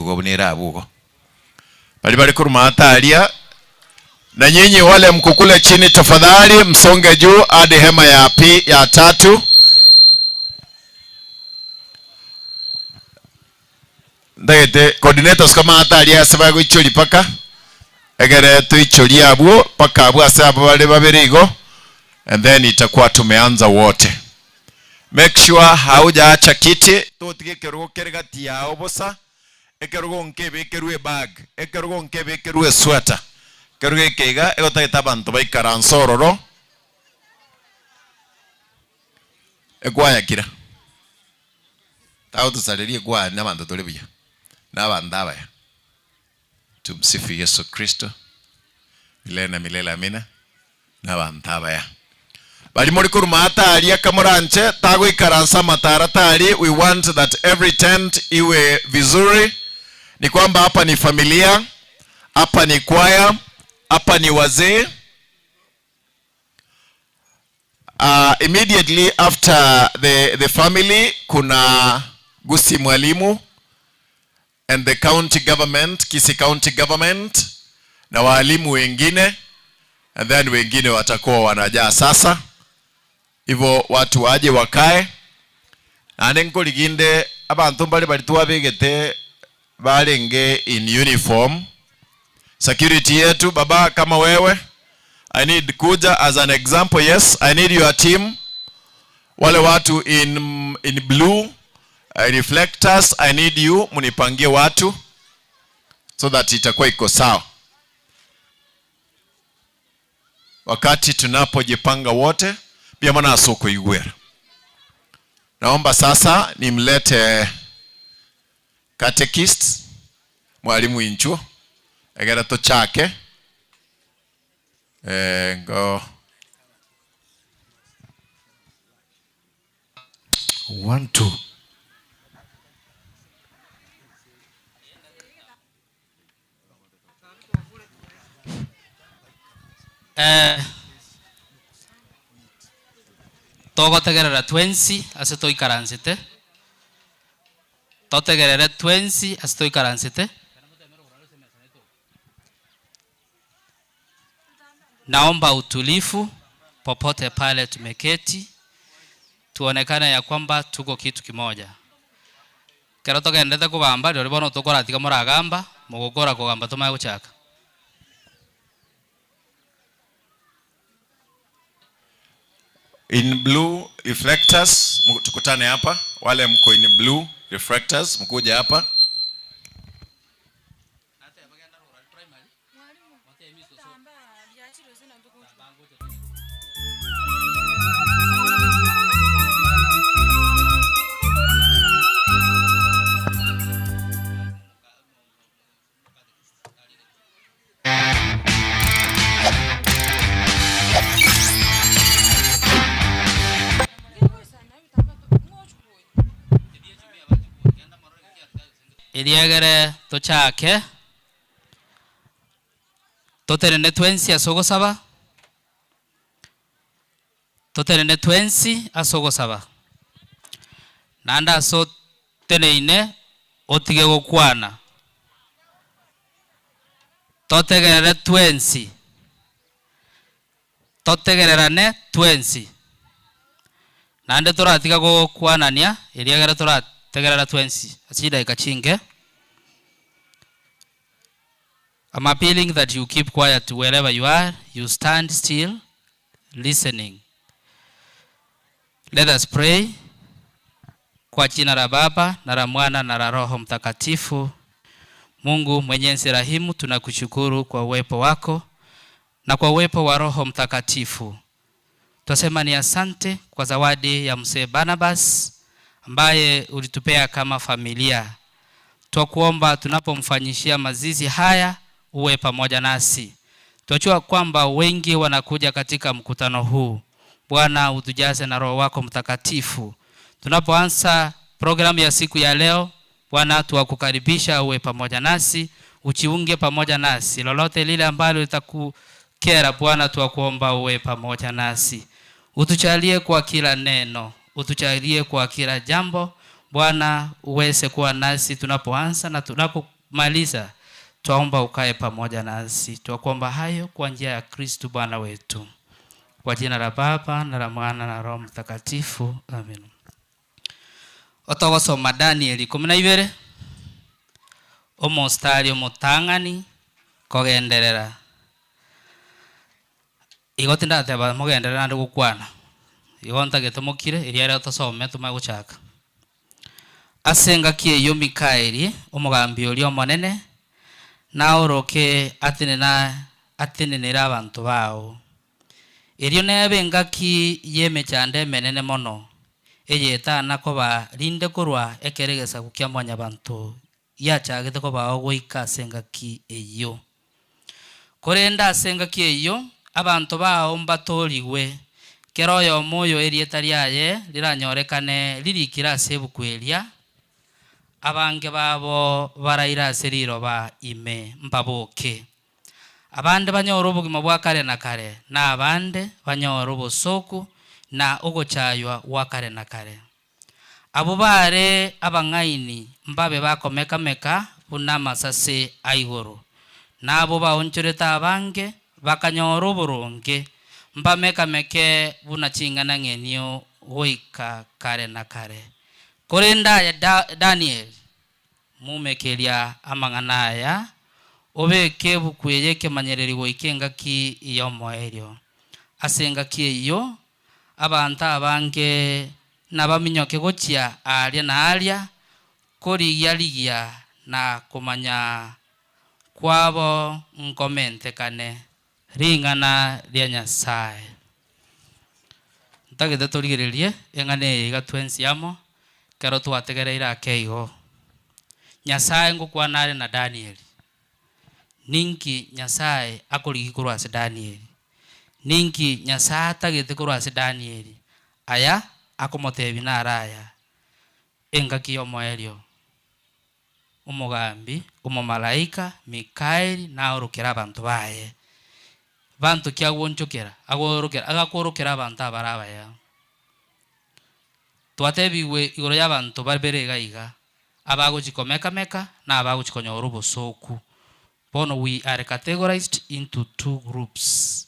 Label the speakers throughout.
Speaker 1: Igo buna ere abwo igo. Baria bare korwa maate aria, na nyinyi wale mko kule chini tafadhali msonge juu hadi hema ya pi ya tatu. Ntagete coordinators kama maate aria ase bagoichoria paka egere toichorie abwo paka abwo ase abo bare babere igo and then itakuwa tumeanza wote. Make sure haujaacha kiti, totiga ekerogo kere gati yao bosa, ekerogo nkebekerwe ebag, ekerogo nkebekerwe esweater, ekerogo eke iga egotagete abanto baikaranse ororo, ekwaya kira. Tagotosareria ekwaya na abanto tore buya, na abanto abaya. Tumsifu Yesu Kristo milele na milele amina na abanto abaya bari mori korwa maate aria kamoranche tagoikaransa amatara tari we want that every tent iwe vizuri ni kwamba hapa ni familia hapa ni kwaya hapa ni wazee Uh, immediately after the, the family kuna Gusi Mwalimu and the county government, Kisii county government na waalimu wengine and then wengine watakuwa wanajaa sasa. Hivyo watu waje wakae naende nkoriginde abanto mbare bari twabegete barenge in uniform security yetu baba kama wewe I need kuja as an example yes I need your team wale watu in, in blue reflectors I need you mnipangie watu so that itakuwa iko sawa wakati tunapojipanga wote pia mwana asoko igwera naomba sasa nimlete catechist mwalimu inchuo egera tochake eh, ngo
Speaker 2: One, two.
Speaker 3: Eh, togotegerera twensi ase toikaransete, totegerere twensi ase toikaransete. Naomba utulifu popote pale tumeketi, tuonekane ya kwamba tuko kitu kimoja. Kero togendete kogamba rirorio bono tokoratiga moragamba, mogokora kogamba tomanye gochaka.
Speaker 1: In blue reflectors, tukutane hapa. Wale mko in blue reflectors, mkuje hapa.
Speaker 3: Eriegere tochake, totenene twensi ase ogosaba, totenene twensi ase ogosaba. Naende ase oteneine otige gokwana. Totegerere twensi, totegererane twensi. Naende toratiga gokwanania, eriagera torategerera twensi ase chidakika chinke. I'm appealing that you keep quiet wherever you are, you stand still listening. Let us pray. Kwa jina la Baba na la Mwana na la Roho Mtakatifu. Mungu mwenyezi rahimu, tunakushukuru kwa uwepo wako na kwa uwepo wa Roho Mtakatifu. Twasema ni asante kwa zawadi ya mzee Barnabas ambaye ulitupea kama familia. Twakuomba tunapomfanyishia mazizi haya uwe pamoja nasi. Twajua kwamba wengi wanakuja katika mkutano huu. Bwana, utujaze na Roho wako Mtakatifu. Tunapoanza programu ya siku ya leo, Bwana, tuwakukaribisha uwe pamoja nasi, ujiunge pamoja nasi. Lolote lile ambalo litakukera Bwana, twakuomba uwe pamoja nasi. Utujalie kwa kila neno, utujalie kwa kila jambo. Bwana uweze kuwa nasi tunapoanza na tunapomaliza, twaomba ukae pamoja nasi. Twakuomba hayo kwa njia ya Kristu Bwana wetu. Kwa jina la Baba na la Mwana na Roho Mtakatifu, amen. Otogosoma Danieli ikomi na ibere, omostari omotang'ani kogenderera. Igo tindateba mogenderere naende gokwana, igo ntagete mokire, erio ere tosome tomanye gochaka. Ase engaki eyio Mikaeli, omogambi oria omonene, naoroke atenena atenenere abanto bao. Erio nebe engaki y'emechando emenene mono, eyetana koba rinde korwa ekero egesaku kia mwanyabanto giachagete kobao goika ase engaki eyio. Korende ase engaki eyio abanto bao mbatoorigwe, kera oyomo oyo erieta riaye riranyorekane ririkire ase ebuku eria, abange babo baraire ase riroba ime mbaboke. Abande banyore obogima bwa kare na kare, na abande banyore obosooku na ogochaywa gwa kare na kare. Abwo baare abang'aini mbabe bakomeka-meka buna amasase a igoro, na abwo baonchorete abange bakanyora oboronge, mbameka-meke buna ching'enang'enio goika kare na kare. Korende aye Danieli, Mumekeria amang'ana aya, obeke ebuku eye ekemanyererio goika engaki y'omoerio. Ase engaki eyio abanto abange nabaminyoke gochia aaria na aaria, korigia-rigia na komanya kwabo nkomentekane. Ring'ana ria Nyasae. Ntagete torigererie eng'ana eye iga twensi amo, ekero twategereire ake igo. Nyasae ngokwana are na Danieli. Ninki Nyasae akorigia korwa ase Danieli? Ninki Nyasae atagete korwa ase Danieli? Aya akomotebia naro aya, Engaki y'omoerio. Omogambi, omomalaika Mikaeli naorokere abanto baye. Banto ki agwonchokera? Agworokera, agakworokera abanto abare abaya. Twatebigwe igoro y'abanto babere iga iga, abagochia komeka-meka na abagochia konyora obosooku. Bono we are categorized into two groups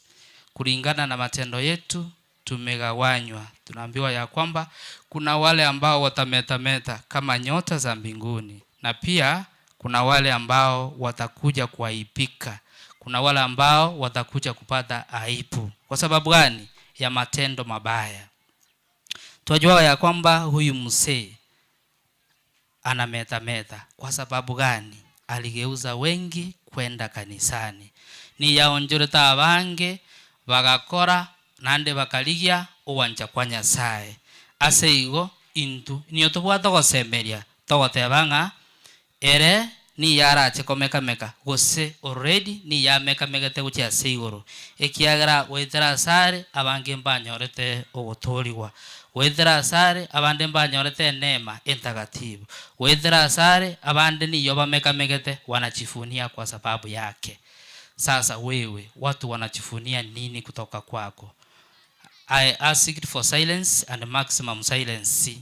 Speaker 3: kulingana na matendo yetu tumegawanywa. Tunaambiwa ya kwamba kuna wale ambao watametameta kama nyota za mbinguni na pia kuna wale ambao watakuja kuaibika. Kuna wale ambao watakuja kupata aibu. Kwa sababu gani? Ya matendo mabaya. Twajua ya kwamba huyu mzee anametameta. Kwa sababu gani? Aligeuza wengi kwenda kanisani. Niyaonchorete abange bagakora naende bakarigia ogwancha kwa Nyasae. Ase igo intwe nigo tobwate ogosemeria togoteba ng'a ere nigo arache komeka-meka, gose already nigo ameka-megete gochia ase igoro, ekiagera goetera asare abange mbanyorete ogotoorigwa, goetera asare abande mbanyorete eneema entagatibu, goetera asare abande nigo bameka-megete wanajivunia kwa sababu yake. Sasa wewe watu wanajivunia nini kutoka kwako? I asked for silence and maximum silence.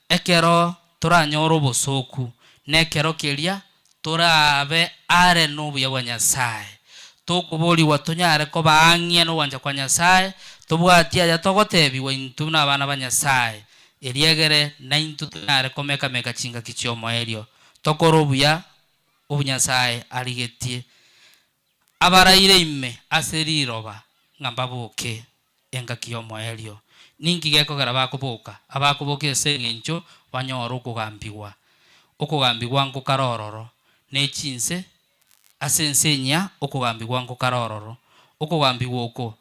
Speaker 3: Ekero toranyore obosooku, nekero keria torabe are nobuya bwa Nyasae. Tokoborigwa tonyare koba ang'e nogwancha kwa Nyasae, tobwatie aya togotebigwa intwe buna abana ba Nyasae, erio egere naintwe tonyare komeka-meka chingaki chi'omoerio, tokore obuya obunyasae arigetie. Abaraire ime ase riroba ng'a mbaboke engaki y'omoerio. Ninki gekogera bakoboka? Abakoboka ase engencho banyore okogambigwa. Okogambigwa nkokare ororo, ne chinse ase ense enyia okogambigwa nkokare ororo. Okogambigwa oko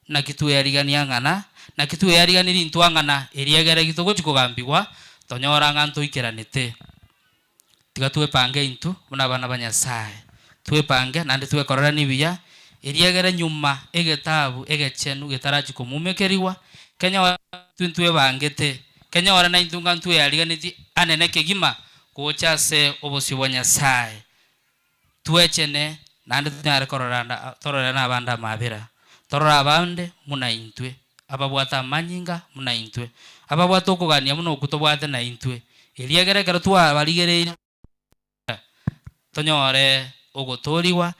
Speaker 3: naki twearigania ng'ana, naki tweariganirie intwe ang'ana, erio egere togochia kogambigwa, tonyora ng'a ntoikeranete. Tiga twepange intwe buna abana ba Nyasae, twepange naende twekoreranie buya, eriagera nyuma egetabu egechenu getarachia komumekerigwa, kenyore intwe ntwebangete, kenyore naintwe ng'a ntweariganetie anene kegima gocha ase obosio bwa Nyasae. Twechene naende tonyare kororana tororere nabande amabera, torore abande buna intwe, ababwate amanyinga buna intwe. Ababwate okogania buna okwo tobwate naintwe, eriagera ekero twabarigereirie tonyore ogotoorigwa.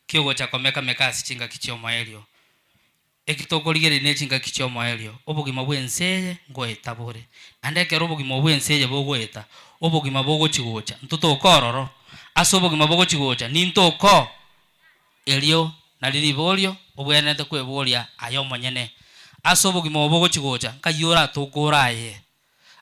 Speaker 3: Kiogocha komeka-meka ase chingaki chi'omoerio. Eki tokorigereria ne chingaki chi'omoerio, obogima bw'ense eye ngoeta bore. Naende ekero obogima obwo bw'ense eye bogoeta, obogima bogochi-gocha, ntotoke ororo. Ase obogima bogochi-gocha, nintokoo. Erio nario riborio obwenerete kweboria aye omonyene, Ase obogima obo bogochi-gocha, nkai oratoke oraye?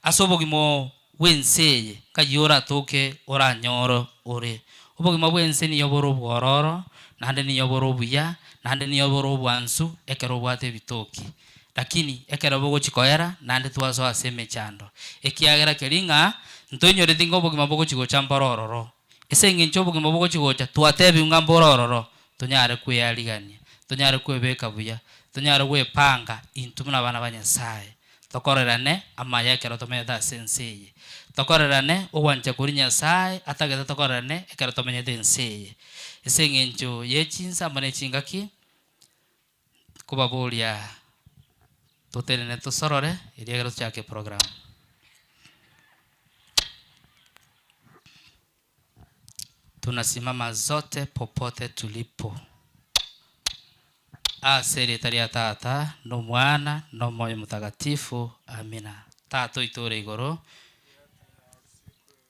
Speaker 3: Ase obogima bw'ense eye, nkai oratoke oranyore ore? Obogima bw'ense nigo bore obwororo, naende nigo bore obuya, naende nigo bore obwansu ekero obwate ebitoki. Lakini ekero bogochia koera, naende twasoa ase emechando, ekiagera keria ng'a ntoinyoreti ng'a obogima bogochia gocha mbore ororo. Ase engencho obogima bogochia gocha, twatebiwa ng'a mbore ororo, tonyare kwearigania, tonyare kwebeka buya, tonyare gwepanga intwe buna abana ba Nyasae. Tokorerane amaya ekero tomenyete ase ense eye. Tokorerane ogwancha koria Nyasae atagete tokorerane ekero tomenyete ense eye. Ase eng'encho ye chinsa amo ne chingaki, nkobaboria totenene tosorore erio ekero tochake eprogram. Tunasimama zote popote tulipo. Ase erieta ria Tata, na Omwana, na Omoyo Motagatifu. Amina. Tata oito ore igoro,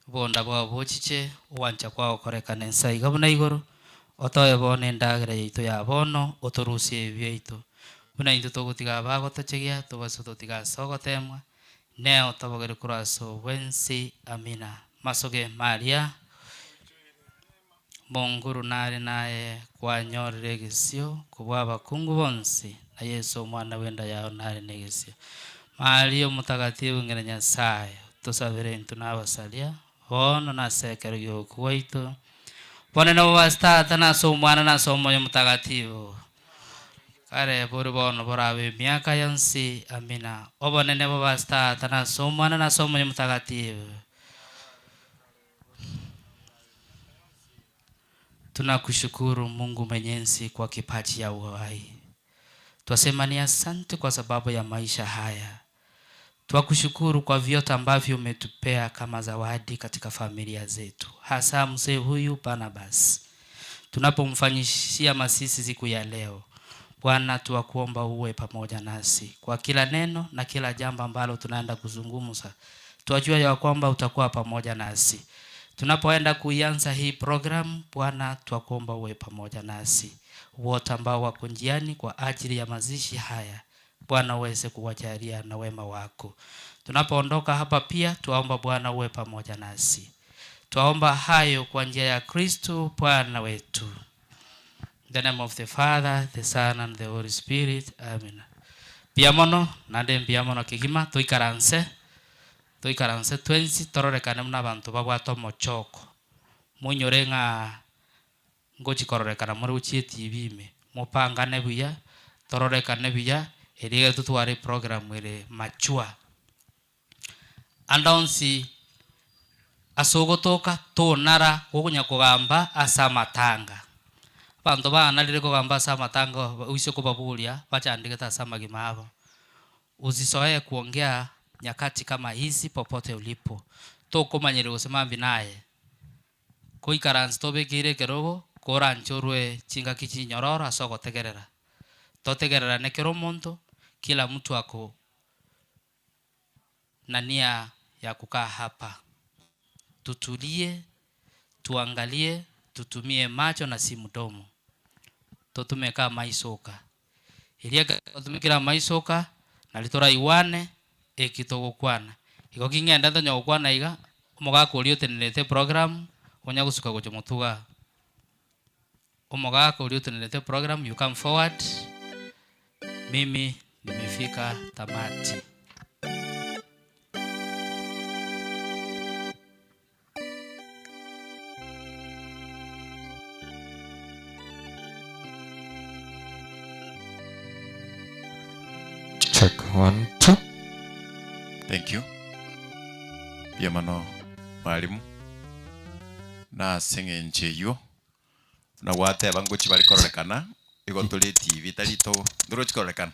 Speaker 3: obonda bwao bochiche, ogwancha kwao gokorekane ense aiga buna igoro, otoe bono endagera yaito ya bono, otorusie ebibe biaito, buna intwe togotiga abagotochegia, tobase gototiga ase ogoteemwa, Neo tobogere korwa ase obwensi. Amina. Masoge maria, Monguru nare naye kwanyorire egesio kobua abakungu bonsi, na Yeso omwana bw'enda yao nare negesio. Maria Omotagatifu ng'ina Nyasae, otosabere intwe nabasaria, bono nase ekero gi'ogokwa gwaito. Bonene bobe ase Tata, na ase Omwana, na ase Omoyo Omotagatifu. Kare bori bono borabe emiaka yonsi. Amina. Obonene bobe ase Tata, na ase Omwana, na ase Omoyo Omotagatifu. Tunakushukuru Mungu Mwenyezi kwa kipaji ya uhai. Twasema ni asante kwa sababu ya maisha haya. Twakushukuru kwa vyote ambavyo umetupea kama zawadi katika familia zetu, hasa mzee huyu Barnabas tunapomfanyishia masisi siku ya leo. Bwana, twakuomba uwe pamoja nasi kwa kila neno na kila jambo ambalo tunaenda kuzungumza. Twajua ya kwamba utakuwa pamoja nasi tunapoenda kuianza hii program. Bwana, twakuomba uwe pamoja nasi wote ambao wako njiani kwa ajili ya mazishi haya Bwana uweze kuwajalia na wema wako. Tunapoondoka hapa pia twaomba Bwana uwe pamoja nasi. Twaomba hayo kwa njia ya Kristo Bwana wetu. In the name of the Father, the Son and the Holy Spirit. Amen. Mbuya mono, naende mbuya mono kegima, toikaranse, toikaranse twensi tororekane buna abanto babwate omochoko. Moinyore ng'a Ngochia kororekana more gochia etibi ime, mopangane buya, tororekane buya, erio ekero totware eprogram ere mature. Ande onsi ase ogotoka tonara gokonya kogamba ase amatanga. Abanto banarire kogamba ase amatanga oise kobaboria bachandegete ase amagima abo. Usizoee kuongea nyakati kama hizi popote ulipo, tokomanyereri gose mambia naye. Koikaranse tobekeire ekerogo, koranchorwe chingaki chinyororo ase ogotegerera. Totegererane kera omonto, kila mtu ako na nia ya kukaa hapa. Tutulie, tuangalie, tutumie macho na si mdomo. Totumeke amaiso oka. Erio ekero twatumekire amaiso oka, nario toraigwane eki togokwana. Igo ki ng'ende ntonya gokwana iga, omogaka oria otenenerete eprogram, onya gosuka gocha motwe igaa. Omogaka oria otenenerete eprogram, you come forward, mimi nimefika tamati.
Speaker 2: Check one, two.
Speaker 1: Thank you. Mbuya mono mwalimu na ase eng'encho eywo buna gwateba ngochi bare kororekana. Igo tore etibi tari to ndorochi kororekana.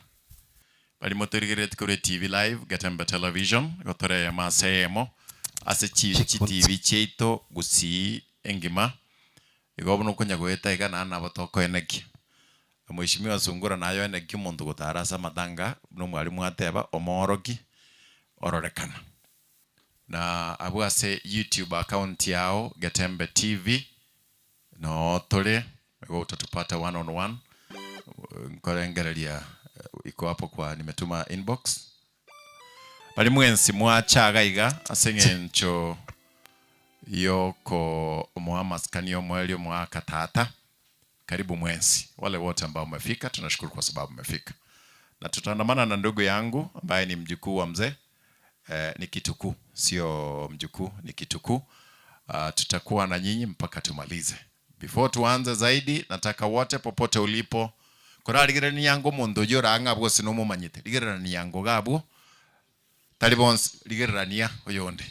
Speaker 1: Baria motorigereretie korwa etibi live Getembe Television, igo tore eyemo ase eyemo ase chi chitibi chiaito gusii engima. Igo buna okonya goeta iga naende nabo tokoenekia. Mweshimiwa Sungura naye oenekie omonto gotara ase amatanga buna omwalimu ateba, omooroki ororekana. Na abwo ase YouTube account yao Getembe TV noo tore, igo otatupata one on one, nkorengereria iko hapo kwa nimetuma inbox. Baria mwensi mwacha iga iga ase eng'encho yokomoa amasikani omoerio omwaka tata, karibu mwensi. Wale wote ambao mmefika tunashukuru kwa sababu mmefika. Na tutaandamana na ndugu yangu ambaye ni mjukuu wa mzee eh, ni kitukuu, sio mjukuu, ni kitukuu. Tutakuwa na nyinyi mpaka tumalize. Before tuanze zaidi, nataka wote popote ulipo korarigererania yango omonto oyio orang'e abwo gose nomomanyete, rigererania yango iga abwo, tari bonsi, rigererania oyonde.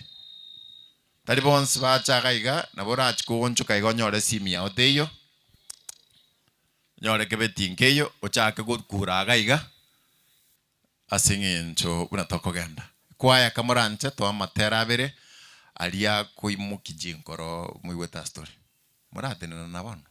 Speaker 1: Tari bonsi bacha iga iga, nabo orachi koonchoka iga onyore esimu yao teiyo, onyore kebeti nkeiyo, ochake gokura iga iga. Ase eng'encho buna tokogenda kwaya kamoranche toe amatera abere aria akoimokia chinkoro moigwete ase tore. Moratenena na bono.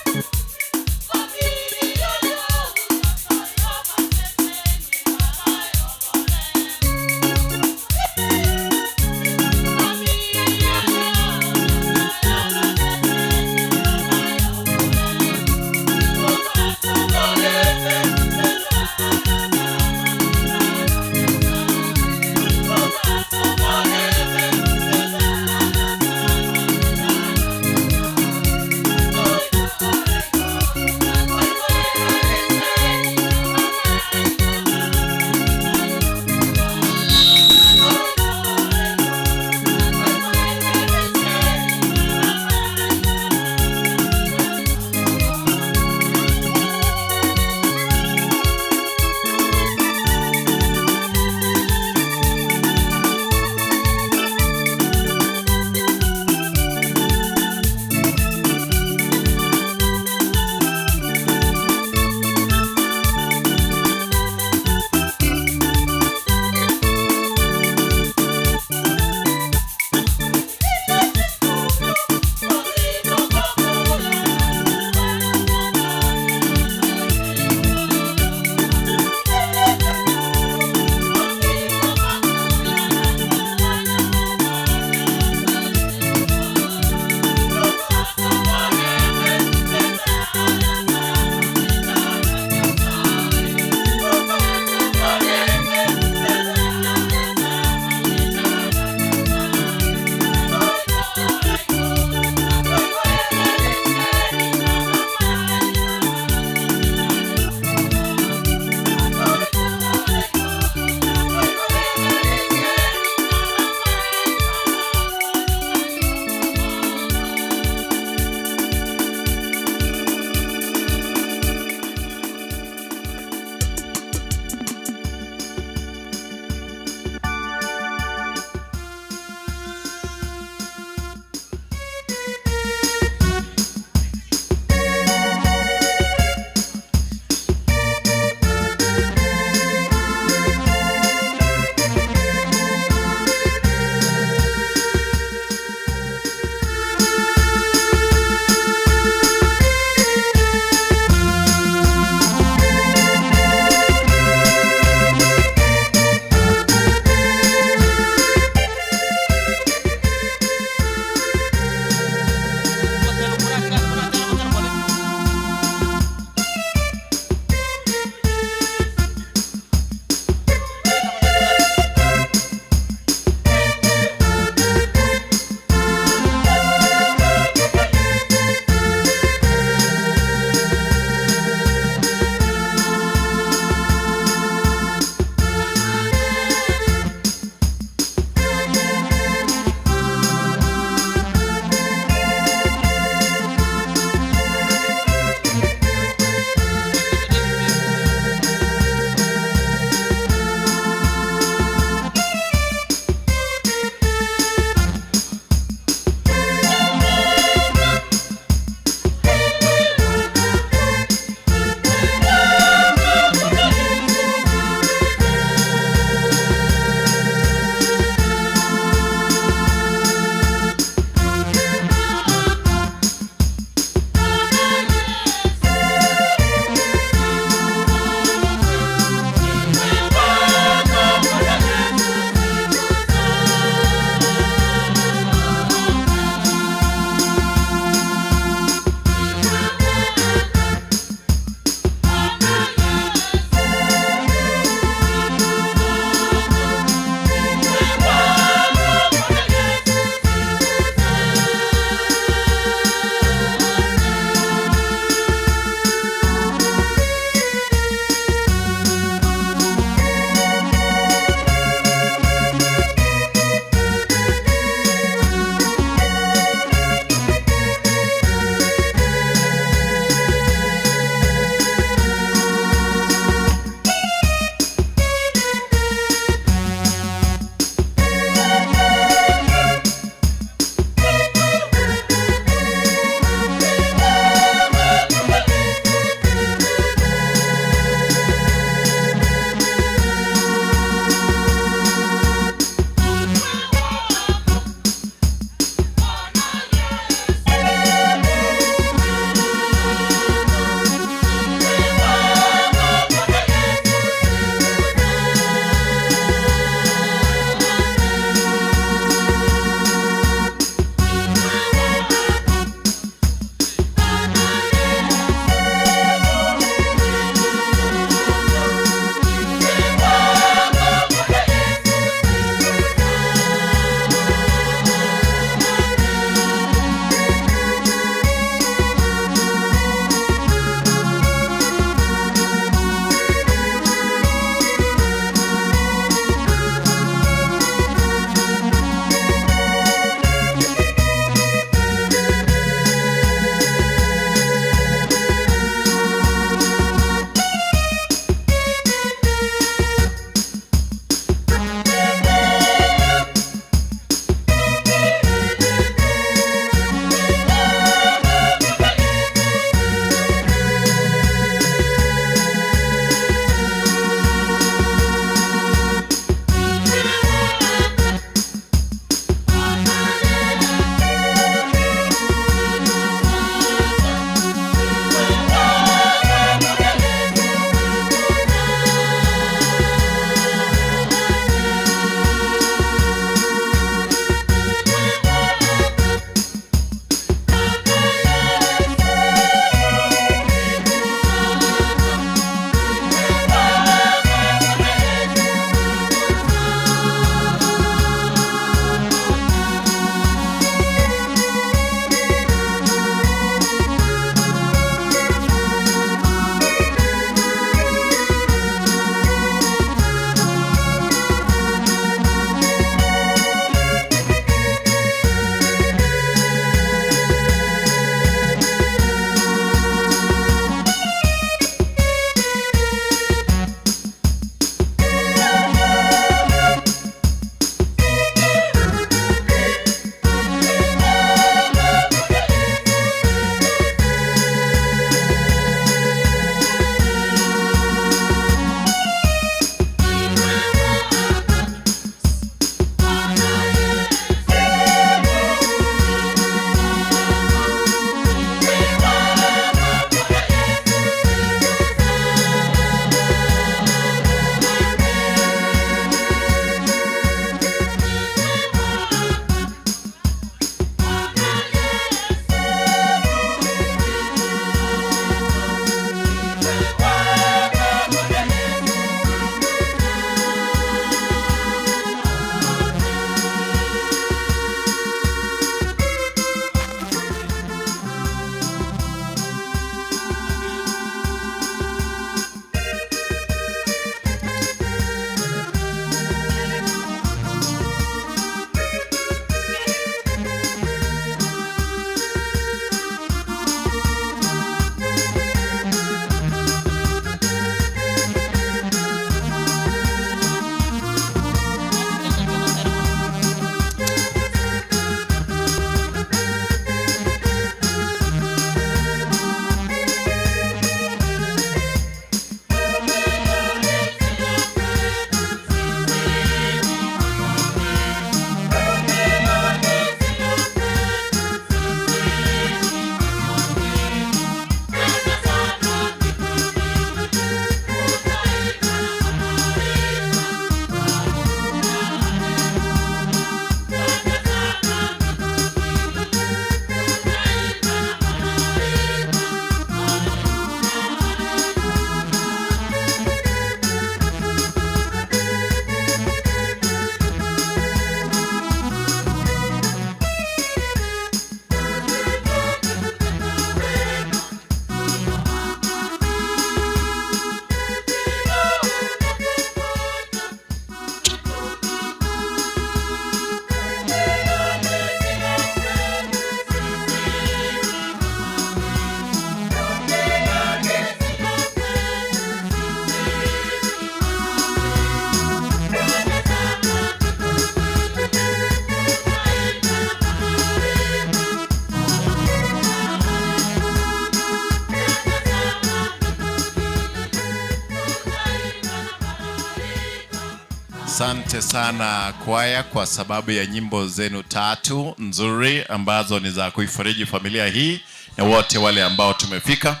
Speaker 1: Asante sana kwaya kwa sababu ya nyimbo zenu tatu nzuri ambazo ni za kuifariji familia hii na wote wale ambao tumefika.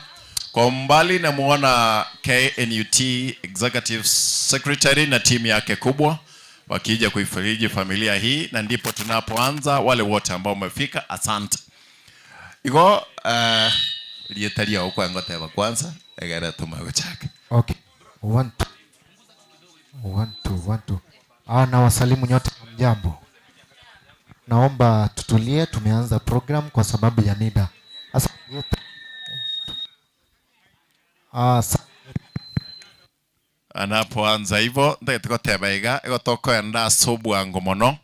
Speaker 1: Kwa umbali namuona KNUT Executive Secretary na timu yake kubwa wakija kuifariji familia hii, na ndipo tunapoanza. Wale wote ambao wamefika, asante. Igo eh, rieta riao kwangoteba kwanza egere tumagochaka.
Speaker 2: Okay. One, two. One, two, one, two. Ah, na wasalimu nyote mjambo. Naomba tutulie, tumeanza program kwa sababu ya nida. Asa, ah, sa,
Speaker 1: Anapoanza igo ntagete goteba iga, igo tokoenda ase obwango mono.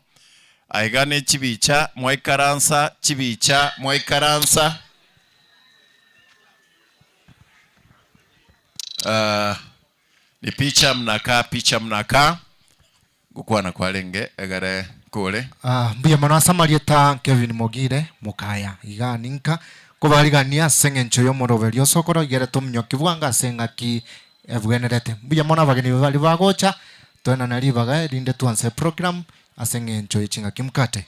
Speaker 1: Aiga ne chibicha mwaikaransa, chibicha mwaikaransa. Uh, ni picha mnakaa, picha mnakaa. Gokwana kwarenge egere kore.
Speaker 2: Ah, mbuya mono ase amarieta Kevin Mogire Mokaya iga ninka kobarigania ase eng'encho y'omoroberio osokoro igere tominyoki bwango ase eng'aki ebwenerete. Mbuya mono abageni baria bagocha toenane ribaga erinde twanse eprogram ase eng'encho ye ching'aki mkate.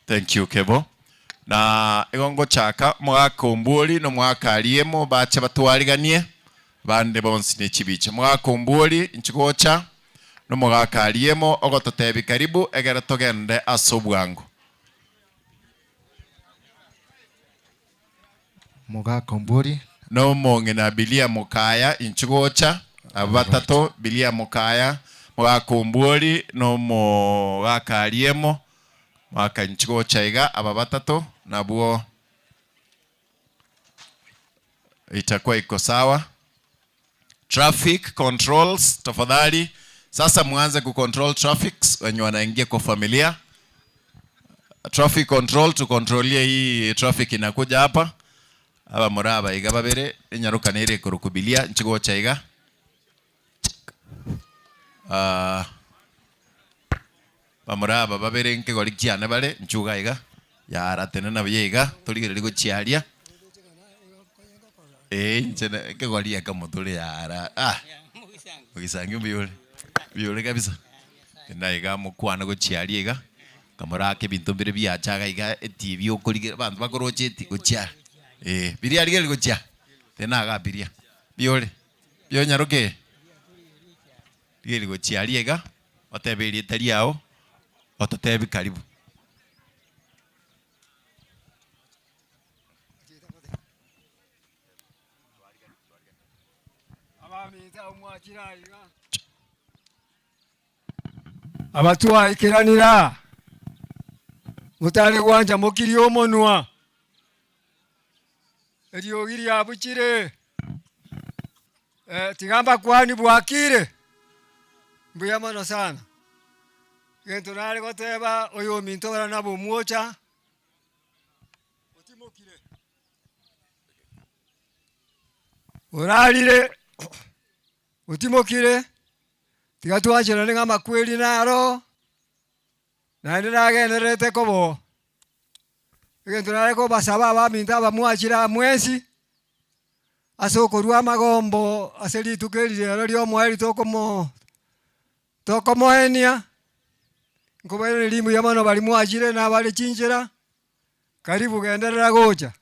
Speaker 1: Thank you Kebo. Na igo ngochaka omogaka ombwori na omogaka ariemo bache batwariganie bande bonsi ne chibicha. Omogaka ombwori inchi gocha na omogaka ariemo ogototebi karibu egere togende ase obwango.
Speaker 2: Omogaka ombwori.
Speaker 1: Na omong'ina Bilia Mokaya inchi gocha, abwo batato, Bilia Mokaya, mogaka ombwori na omogaka ariemo. Mwaka inchi gocha iga aba batato nabwo itakuwa iko sawa. Traffic controls tafadhali, sasa muanze kucontrol traffics wenye wanaingia kwa familia. Traffic control, tukontrolie hii traffic inakuja hapa. Aba muraba iga babere enyaruka nere kurukubilia inchi gocha iga. Ah, bamura aba babere nkegori kiane bare nchuga iga yara tenena buya iga torigereria gochiaria eh inche nkegori ekemo tore yara ah ogisangi mbuya ore mbuya ore kabisa tena iga mokwane gochiaria iga kamorake ebinto mbire biacha iga iga etibi okorigereria abanto bakoroche eti gochia eh biria rigereria gochia tena iga biria mbuya ore mbuya onyaroke rigereria gochia aria iga otebe erieta riao ototebi karibu.
Speaker 4: Abatwaikeranera, motare gwancha mokirie omonwa, eriogi riabuchire, eh, tiga mbakwani bwakire, mbuya mono sana. Egento nare goteba, oyominto ore nabo omwocha, otimokire, orarire, otimokire, tiga twancherane ng'a amakweri naro, naende nagendererete koba oo. Egento nare kobasaba abaminto aba mwachire aa mwensi, ase okorua amagombo ase rituko eri rero ria omoerio tokomo tokomoenia, nkobairaneria mbuya mono baria mwachire na abare chinchera, karibu genderera gocha.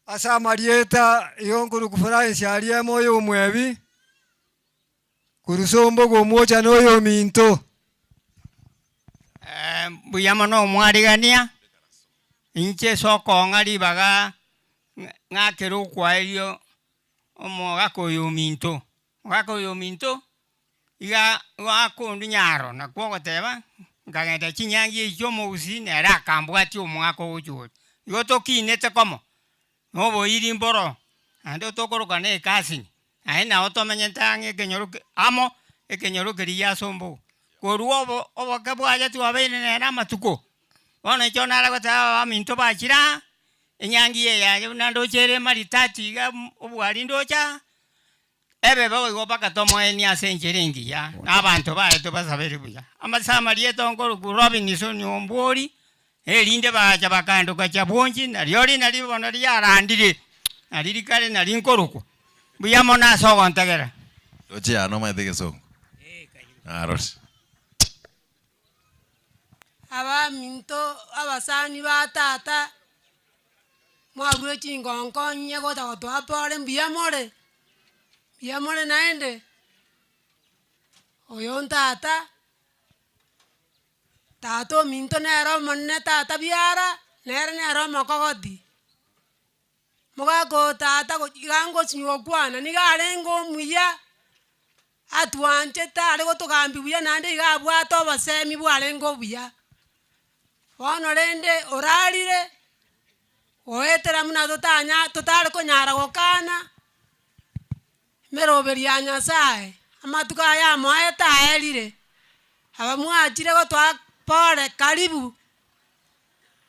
Speaker 4: Ase amarieta igo nkoruku Florence aria emo oyo omwebi, korwa sombogo omwocha na oyominto.
Speaker 5: Mbuya mono omwarigania, inche ase okong'a ribaga ng'akere okwaerio omogaka oyo ominto. Omogaka oyo ominto, iga akondu nyaro nakwo ogoteba, nkagenda chinyangi echi chia omogusii nere akambwatia omwaka ogochia gocha. Igo tokinete komo, na oboiri mboro, naende tokoroka na ekasini, naende nabo tomenyete ang'e ekenyoro ke amo, ekenyoro keria gia Sombogo. Korwa obo oboke bwaye twabeire nere amatuko, bono ekio nare goteba abaminto bachire aa, enyangi eye yaye buna ndoche ere maridadi iga obwari ndoche aa, Ebe boigo mpaka tomoenie ase enchera engiya, na abanto baye tobasabere buya. Ase amarieta onkorokwa Robinson Ombwori, erinde bagacha bakandoka Chabwonchi, nario rina riria bono riarandire, nario rikare nario nkorokwa. Mbuya mono ase ogontegera.
Speaker 1: Roche yane omanyete egesongo. Narore.
Speaker 6: Abaminto abasani ba tata, mwarure chingonko inye gocha gotoa pore mbuya more, mbuya more naende, oyo ntata, tata ominto nere omonene tata biara, nere nere omokogoti. Mogaka o tata iga ngosinywa gokwana, nigo arenge omuya, atwanchete are gotogambia buya naende iga abwate obosemi bwarenge obuya. Bono rende orarire, goetera buna totanya totare konyara gokana, emeroberi ya Nyasaye, amatuko aya amoete aerire, aba mwachire gotoa pole karibu.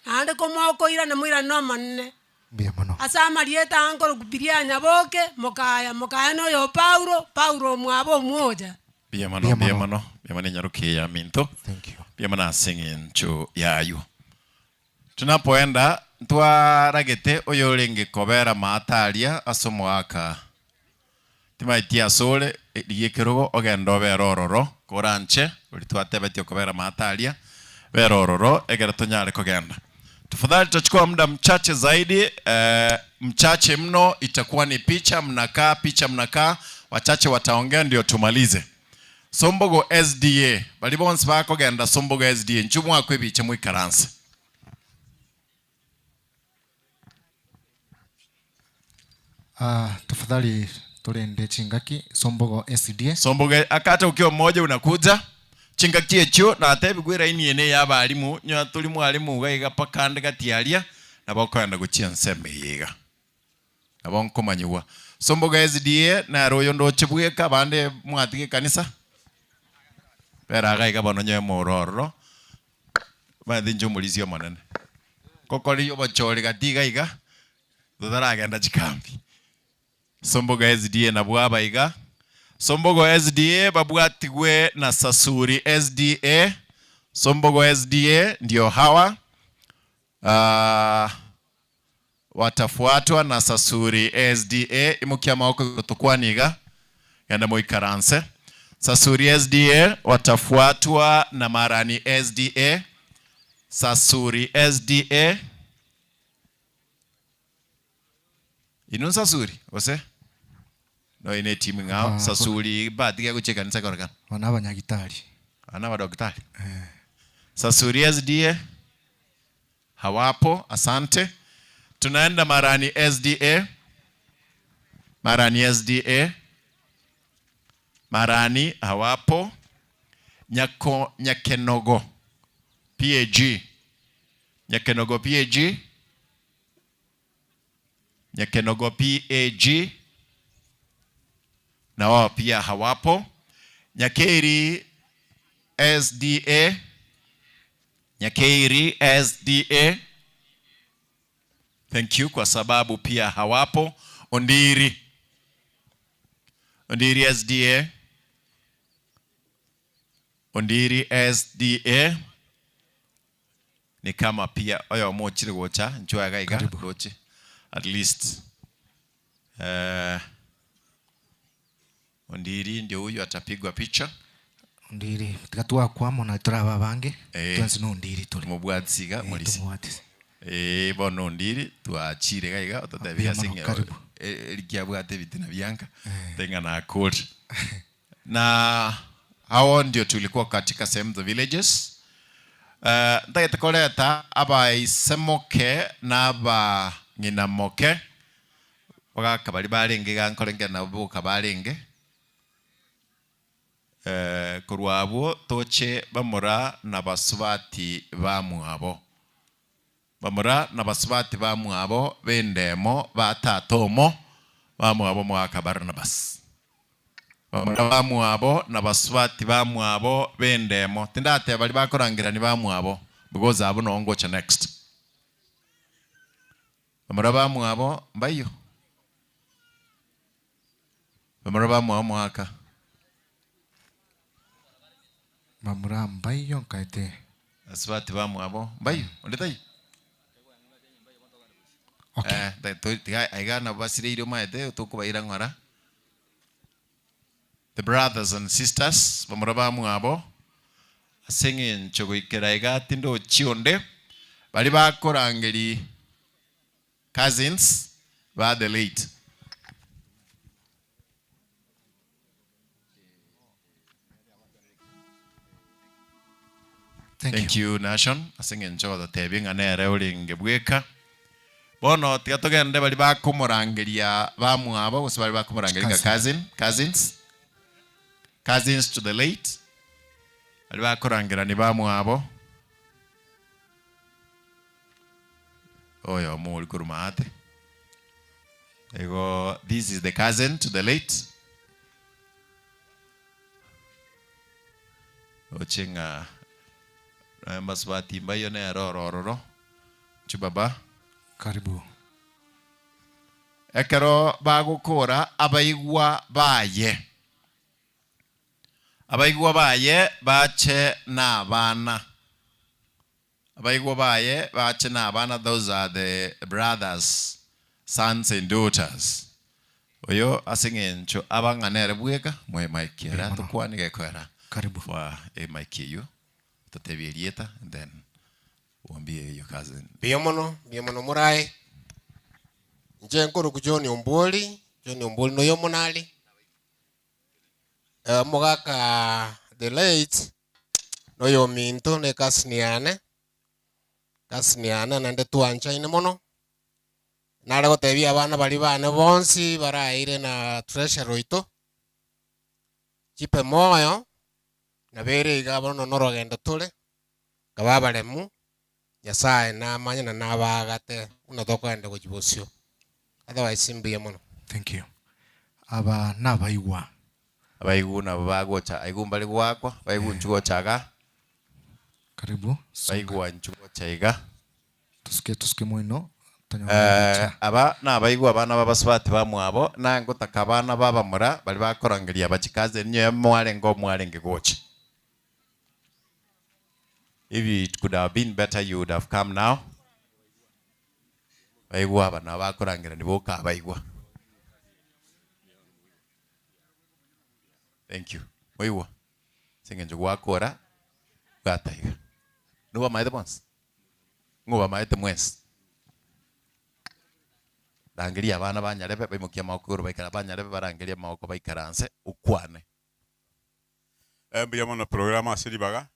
Speaker 6: Naende komokoirana moirane Omonene.
Speaker 2: Mbuya mono.
Speaker 6: Ase amarieta aa nkorokwa Bilia Nyaboke, mokaya, mokaya noyo o Paulo, Paulo omwabo omwocha.
Speaker 1: Mbuya mono,
Speaker 2: Mbuya
Speaker 1: mbuya
Speaker 2: mono.
Speaker 1: mono, mbuya mono enyaroke eye yaminto.
Speaker 2: Thank you.
Speaker 1: Mbuya mono ase eng'encho y'aywo. Tunapoenda ntwaragete oyorenge kobera maata aria ase omogaka Timaeti asore, rigia ekerogo ogende obere ororo, koranche, oria twatebetie okobera amato aria, bera ororo, ekero tonyare kogenda. Tafadhali tutachukua muda mchache zaidi, eh, mchache mno, itakuwa ni picha, mnakaa, picha mnakaa, wachache wataongea ndio tumalize. Sombogo SDA, baria bonsi bakogenda Sombogo SDA, inchuo mwakwe ebicha moikaranse.
Speaker 2: Ah, tafadhali torende chingaki Sombogo SDA.
Speaker 1: Sombogo akate ukiwa mmoja unakuja chingaki echio natebigwe eraini eye neya abalimu nyoa tori mwalimu iga iga mpaka ande gati aria nabo okoenda gochia ensemo eye iga nabo nkomanyigwa. Sombogo SDA nere oyo ndoche bweka abande mwatiga ekanisa bera iga iga bono nyoe more ororo omanyete inche omorisia omonene. Ngokoria obochori gati iga iga, totaragenda chikambi. Sombogo SDA nabwo aba iga. Sombogo SDA babwatigwe na Sasuri SDA. Sombogo SDA ndio hawa. Ah, watafuatwa na Sasuri SDA. Imokia amaboko igoro tokwane iga. Genda moikaranse. Sasuri SDA watafuatwa na Marani SDA. Sasuri SDA. Inwe Nsasuri gose? Noyo ne etimu ng'ao.
Speaker 2: Ah,
Speaker 1: Sasuri batige gochia ekanisa ekorekana.
Speaker 2: Aba nabanyagitari.
Speaker 1: Aba nabadokitari. Sasuri SDA hawapo, asante. Tunaenda Marani SDA. Marani SDA. Marani hawapo. Nyako Nyakenogo PAG. Nyakenogo PAG. Nyakenogo PAG. Na wao pia hawapo. Nyakeri SDA. Nyakeri SDA. Thank you kwa sababu pia hawapo. Ondiri. Ondiri SDA. Ondiri SDA. Ni kama pia oyomo ochire gocha inchuo iga iga roche at least eh, Ondiri ndio huyu atapigwa picha.
Speaker 2: Ondiri, tiga twakwa mono tore aba abange,
Speaker 1: Eh.
Speaker 2: twensi na Ondiri tore.
Speaker 1: Mobwatisi iga
Speaker 2: Eh,
Speaker 1: morisi.
Speaker 2: tomobwatisi.
Speaker 1: Eh, bono Ondiri twachire iga iga ototebia
Speaker 2: Mbuya
Speaker 1: ase
Speaker 2: mono,
Speaker 1: ng'a
Speaker 2: karibu.
Speaker 1: eriki abwate ebitina bianka teng'a nakore. Na hao ndio tulikuwa katika sehemu za villages. Eh, ntagete koreta abaisemoke na abang'inamoke bagaka baria barenge iga nkorenge nabo boka barenge eh, korwa abwo toche bamura na basubati bamwabo bamura na basubati bamwabo b'endemo ba tata omo bamwabo omogaka Barnabas. Bamura bamwabo na basubati bamwabo b'endemo. Tindateba baria bakorangerania bamwabo because abwo noo ngocha next. Bamura bamwabo mbaiyo? Bamura bamwabo omogaka.
Speaker 2: Bamura mbaiyo nkaete.
Speaker 1: Basubati bamwabo mbaiyo? Onde taiyo?
Speaker 2: Okay.
Speaker 1: Eh, tiga aiga nabo basireire omanyete tokobaira ng'ora. The brothers and sisters, bamura bamwabo, ase eng'encho goikera iga tindochi onde, baria bakorangeria cousins ba the late.
Speaker 2: Thank
Speaker 1: Thank you Nashon ase eng'encho ogototebia ng'a nere orenge bweka. Bono tiga togende baria bakomorangeria bamwabo gose baria bakomorangeria ng'a cousin, cousins, cousins to the late, baria bakorangerania bamwabo. Oyomo oria korwa maate. Igo this is the cousin to the late. Roche ng'a nonya mbasubati mbaiyo nere ore ororo. Inchuo baba.
Speaker 2: Karibu.
Speaker 1: Ekero bagokora abaigwa baye. Abaigwa baye bache nabana. Abaigwa baye bache nabana those are the brothers, sons and daughters. Oyo ase eng'encho aba ng'a nere bweka, moe mic ere atokwane gekoera.
Speaker 2: Karibu.
Speaker 1: Kwa emic eyio, totebie erieta and then oambie your cousin.
Speaker 7: Mbuya mono, mbuya mono morae. Inche nkorokwa John Ombwori, John Ombwori noyo omonari. Omogaka the late noyominto na ecousin yane, cousin yane naende twanchaine mono, nare gotebia abana baria bane bonsi baraeire na treasurer oito, chipe moyo, nabo ere iga bono na orogendo tore, nkaba abaremu, Nyasaye namanye na nabaagate buna tokogenda gochia bosio. Otherwise mbuya mono.
Speaker 2: Thank you. Aba nabaigwa.
Speaker 1: Abaigwa nabo bagocha aigwa mbare goakwa, baigwa inchuo gocha igaa.
Speaker 2: Karibu. Songa.
Speaker 1: Baigwa inchuo gocha iga.
Speaker 2: Tusuke tusuke moino tonyore gocha.
Speaker 1: Aba nabaigwa abana b'abasubati bamwabo, na ngotaka abana b'abamura baria bakorangeria aba chicousin inwe mwarenge omwarenge gocha. If it could have been better you would have come now. Baigwa aba nabo bakorangerania boka abaigwa. Thank you. Moigwa? Ase eng'encho gwakora bwataiga. Nobamaete bonsi? Ng'o obamaete mwensi? Rangeria abana ba nyarebe baimokie amagoko igoro baikara ba nyarebe barangerie amagoko baikaranse okwane.
Speaker 8: Mbuya mono program ase ribaga,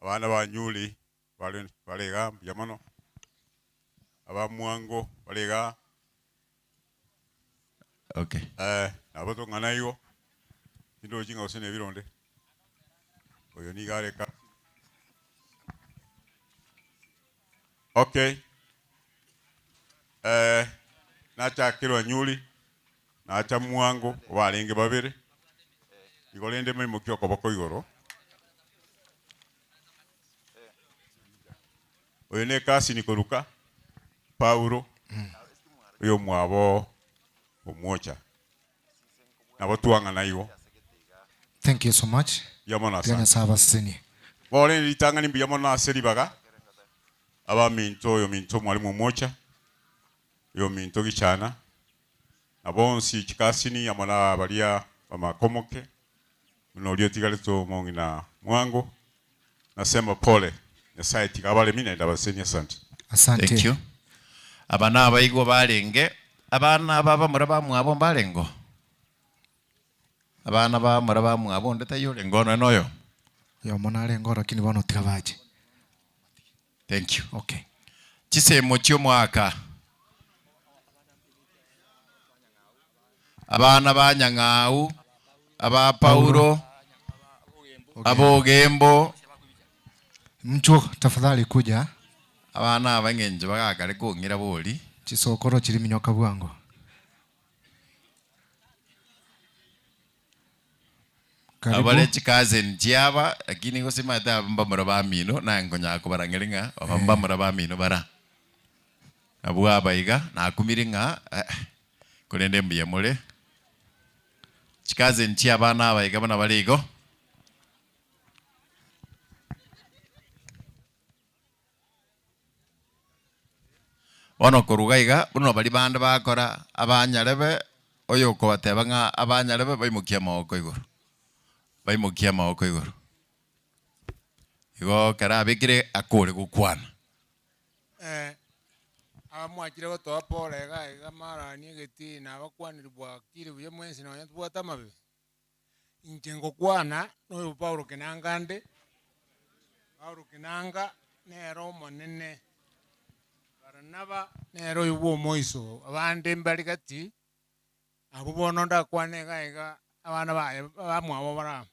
Speaker 8: abana ba Nyuli bare bare igaa mbuya mono, aba Mwango bare igaa.
Speaker 1: Okay.
Speaker 8: Nabo tong'ana igo, tindochi ng'a gose nebironde, oyo nigo are ka Okay, nachakerwa Nyuli, nacha Mwango barenge babere, igo rende moimokie okoboko igoro. Oyo ne cousin koruka Paulo, oyomwabo omwocha. Nabo twang'ana igo.
Speaker 2: Thank you so much.
Speaker 8: Mbuya mono
Speaker 2: Tiga
Speaker 8: asante.
Speaker 2: Nyasaye abasesenie.
Speaker 8: Bono rende ritang'ani mbuya mono ase ribaga, abaminto, oyominto omwalimu omocha, oyominto gichana, na bonsi chikasini amo na baria bamakomoke, buna oria otigarete omong'ina mwango, nasema pole, Nyasaye tiga abaremi naende abasesenie asante.
Speaker 2: Asante.
Speaker 1: Thank you. Aba nabaigwa barenge, abana aba bamura bamwabo mbarengeo? Abana bamura bamwabo onde taiyo orenge nonya noyomo?
Speaker 2: Oyomo narenge oro lakini bono tiga bache.
Speaker 1: Thank you.
Speaker 2: Okay.
Speaker 1: Chisemo chi'omoaka. Abana ba Nyang'au, aba Paulo, ab'Ogembo.
Speaker 2: Mchuo tafadhali kuja.
Speaker 1: Abana aba eng'encho bagakare kong'ira bori.
Speaker 2: Chisokoro chiri minyoka bwango.
Speaker 1: Aba bare
Speaker 2: Karibu.
Speaker 1: chicousin chiaba, lakini gose omanyete aba mbamura bamino, naye nkonyara kobarang'eria ng'a aba mbamura bamino bara. Abwo aba iga, nakumire ng'a eh, korende mbuya more. Chicousin chia abana aba iga buna bare igo. Bono korwa iga iga, buna baria bande bakora, abanyarebe. Oyokobateba ng'a abanyarebe baimokie amagoko igoro, baimokie amagoko igoro. Igo ekero abekire akore gokwana.
Speaker 9: Eh, abamwachire gotoa pole iga iga marani egetii nabakwanire bwakire buya mwensi nonya tobwate amabe. Inche ngokwana noyo Paulo Kinanga nde, Paulo Kinanga nere omonene, Baranaba nere oyo bwa omoiso, abande mbare gati, abwo bono ndakwane iga iga abana baye abamwabo bare amo.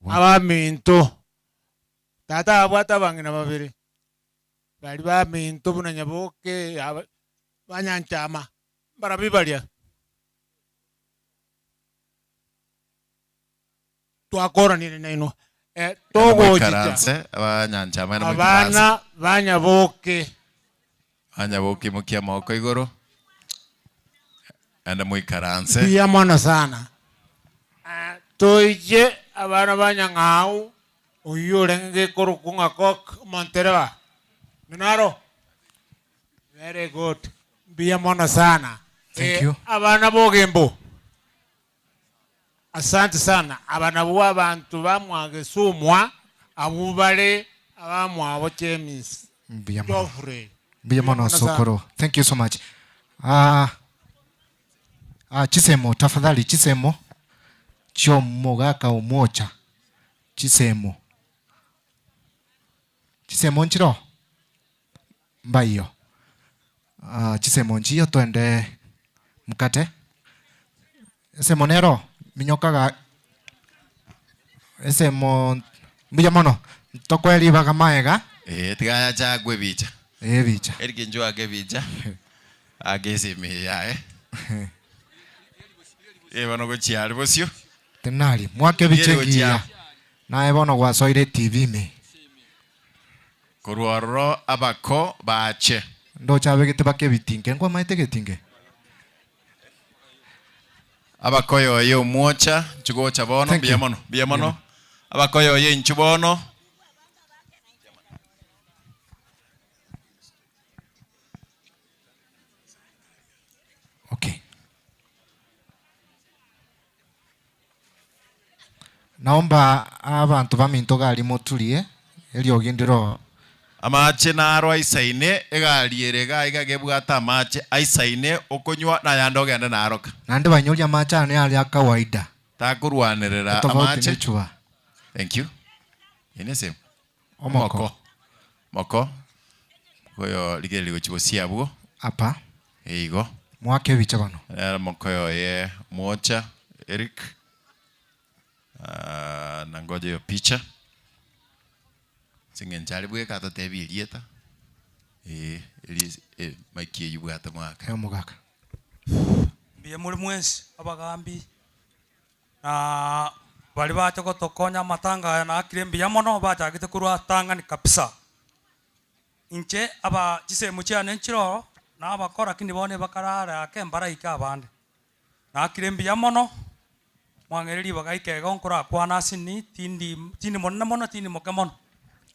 Speaker 9: Abaminto, tata abwate abang'ina babere, baria baminto buna Nyaboke aba banyanchama. Mbarabwo baria twakoranire nainwe, eh, togochicha
Speaker 1: Moikaranse abanyancha amang'ana moikaranse.
Speaker 9: abana ba Nyaboke.
Speaker 1: Banyaboke imokia amaboko igoro naende moikaranse.
Speaker 9: Mbuya mono sana. Eh, toiche abana ba Nyang'au, oyio orenge korokwa ng'a Kok omontereba, naro? Very good. Mbuya mono sana.
Speaker 2: Thank
Speaker 9: Eh,
Speaker 2: you.
Speaker 9: abana bogembo. Asante sana. Aba nabwo abanto bamwagesumwa abwo bare abamwabo James.
Speaker 2: Mbuya mono.
Speaker 9: Geoffrey.
Speaker 2: Mbuya mono
Speaker 9: Mbuya mono sana.
Speaker 2: sokoro. Thank you so much. Ah, ah, chisemo tafadhali chisemo chiomogaka omwocha chisemo chisemo nchiro Mbayio. Chisemo nchiyo twende mokate. Esemo nero minyoka ga esemo mbuya mono tokoe ribaga maega.
Speaker 1: Ee, tiga ayache aakwe ebicha.
Speaker 2: Ee, ebicha.
Speaker 1: Eric inchuo ake ebicha, ake esimi eye yaye. Ee bono gochia aria bosio.
Speaker 2: Tenari, mwake ebicha
Speaker 1: Rigereria gochia
Speaker 2: engiya. Naye bono gwasoire etibi ime.
Speaker 1: Korwa ororo abako baache.
Speaker 2: Ndoche abegete baka ebitinge, nkwamaete egetinge?
Speaker 1: Abakoyoye omwocha, inchu gocha bono,
Speaker 2: Thank
Speaker 1: mbuya
Speaker 2: you.
Speaker 1: mono, mbuya mono. Abakoyoye inchu bono.
Speaker 2: Okay. Naomba abanto baminto gari moturie eriogi ndiro.
Speaker 1: Amache naro aisaine, egari ere iga iga gebwate amache aisaine okonywa nayande ogende naroka.
Speaker 2: Naende bainyorie amache ane are a kawaida.
Speaker 1: Takorwanerera
Speaker 2: Tofauti
Speaker 1: amache.
Speaker 2: nechuba.
Speaker 1: Thank you. Eye nesemo.
Speaker 2: Omoko.
Speaker 1: Omoko. Moko. Oyo rigereria gochia bosio abwo.
Speaker 2: Apa.
Speaker 1: Eigo.
Speaker 2: Moake ebicha bono.
Speaker 1: Nere mokoyo oye mwocha Eric. Ah, na ngoja hiyo picha. Ase eng'encho are bweka atotebie erieta. Eh, eri eh, mic eyio bwate mwaka.
Speaker 2: Eeh omogaka.
Speaker 10: Mbuya more mwensi abagambi na baria bacha gotokonya amatanga aya naakire mbuya mono bachagete korwa atang'ani kabisa. Inche aba chisemo chiane nchire oo nabakora lakini bono ebakarare ake mbaraike abande. Naakire mbuya mono, mwang'eire ribaga ikego nkorakwane ase ni tindi tindi monene mono tindi moke mono.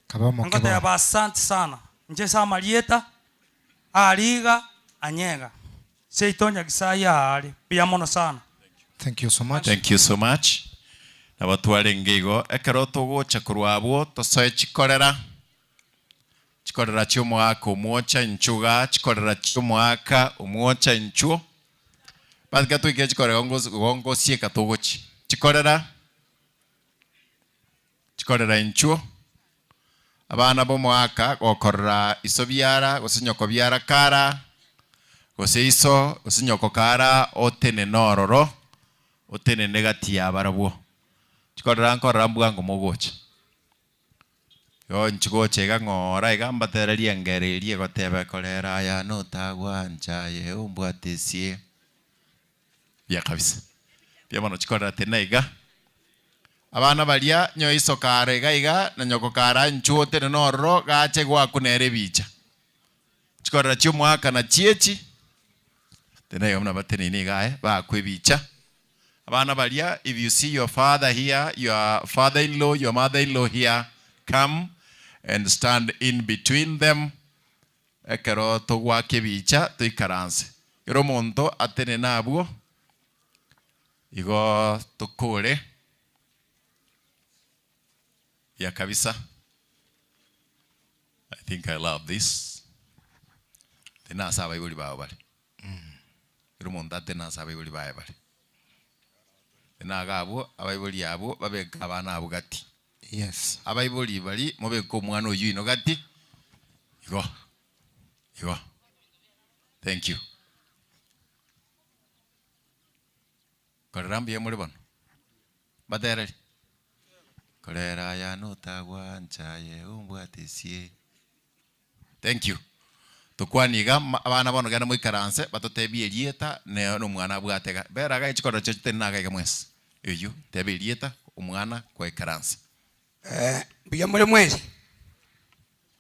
Speaker 2: Kaba omoke bono.
Speaker 10: Ngoteba asante sana, inche ase amarieta ariga anyega. Seito Nyasaye aare. Mbuya mono sana.
Speaker 2: Thank you so much.
Speaker 1: Thank you so much. Nabo twarenge igo ekero togocha korwa abwo tosoe chikorera, chikorera chi'omoaka omwocha inchuga, chikorera chi'omoaka omwocha inchuo. But ekero toikire chikorera igo ngosieka togochia. Chikorera, chikorera inchuo, abana b'omoaka gokorora iso biara gose nyoko biara kara, gose iso gose nyoko kara otenene ororo, otenene gati ya barabwo. Chikorera nkorora mbwango mogocha. Igo inche gocha iga ng'ora iga mbatererie engero eria egoteba ekorera aya notagwancha aye ombwate esie. Buya kabisa. Mbuya mono chikorera tena iga. Abana baria nyoe iso kare iga iga na nyoko kare inchuo otenene ororo gache gwakuna ere ebicha. Chikorera chi'omoaka na chiechi tena iga buna bateneine iga aye baakwa ebicha. Abana baria if you see your father here, your father in law, your mother in law here, come and stand in between them ekero togoaka ebicha toikaranse. Kera omonto atenene abwo, igo tokore buya kabisa. I think I love this. Tena ase abaibori bao bare. Kera omonto atenene ase abaibori baye bare. Tena iga abwo, abaibori abwo babeke abana abwo gati.
Speaker 2: Yes.
Speaker 1: Abaibori baria mobeke omwana oyio ino gati, igo, igo. Thank you. Korera mbuya more bono? Mbatereri? Korera aya notagwancha aye ombwatesie. Thank you. Tokwanie iga abana bono genda moikaranse batotebie erieta ne nomwana abwate iga. Bera iga chikorero chiacho tenena iga iga mwensi. Eyio, teba erieta omwana kwaikaransa.
Speaker 11: Mbuya more mwensi?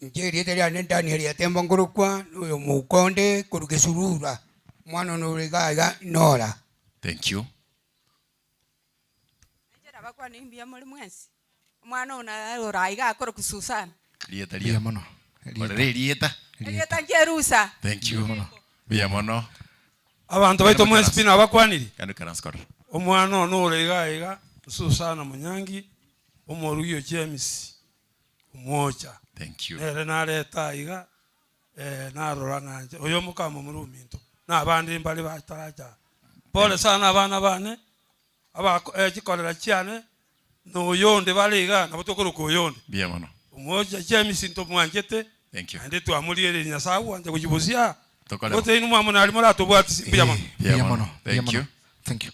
Speaker 11: Inche erieta riane Daniel Yatembo nkorokwa, na oyo omoukonde korwa Gesurura, omwana one ore iga iga Nora.
Speaker 1: Thank you.
Speaker 12: Inche nabakwanie mbuya more mwensi? Omwana one ore aiga akorokwa Susana.
Speaker 1: Erieta
Speaker 2: Mbuya
Speaker 1: ria.
Speaker 2: mono.
Speaker 1: Korera erieta.
Speaker 12: Erieta Ncherusa.
Speaker 1: Thank you. Mbuya mono.
Speaker 13: Abanto baito mwensi pi nabakwaniri?
Speaker 1: Genda oikaranse korora.
Speaker 13: Omwana one ore iga iga, Susana Munyangi, omorugi o James Omwocha.
Speaker 1: Thank you.
Speaker 13: Nere nareta aiga, eh, narora ng'a inche oyo omokama omorwa ominto, na abande mbare bataracha aa. Pole sana abana bane, abako eh, chikorera chiane, na oyonde bare igaa, nabo tokoroka oyonde.
Speaker 1: Mbuya mono.
Speaker 13: Omwocha James ntomwanchete,
Speaker 1: Thank you.
Speaker 13: naende twamorigereria Nyasae agwancha gochia bosio aa.
Speaker 1: Tokore
Speaker 13: Gose inwe mwamonari moratobwatisi, mbuya mono.
Speaker 1: Mbuya mono. Thank you.
Speaker 2: Thank you.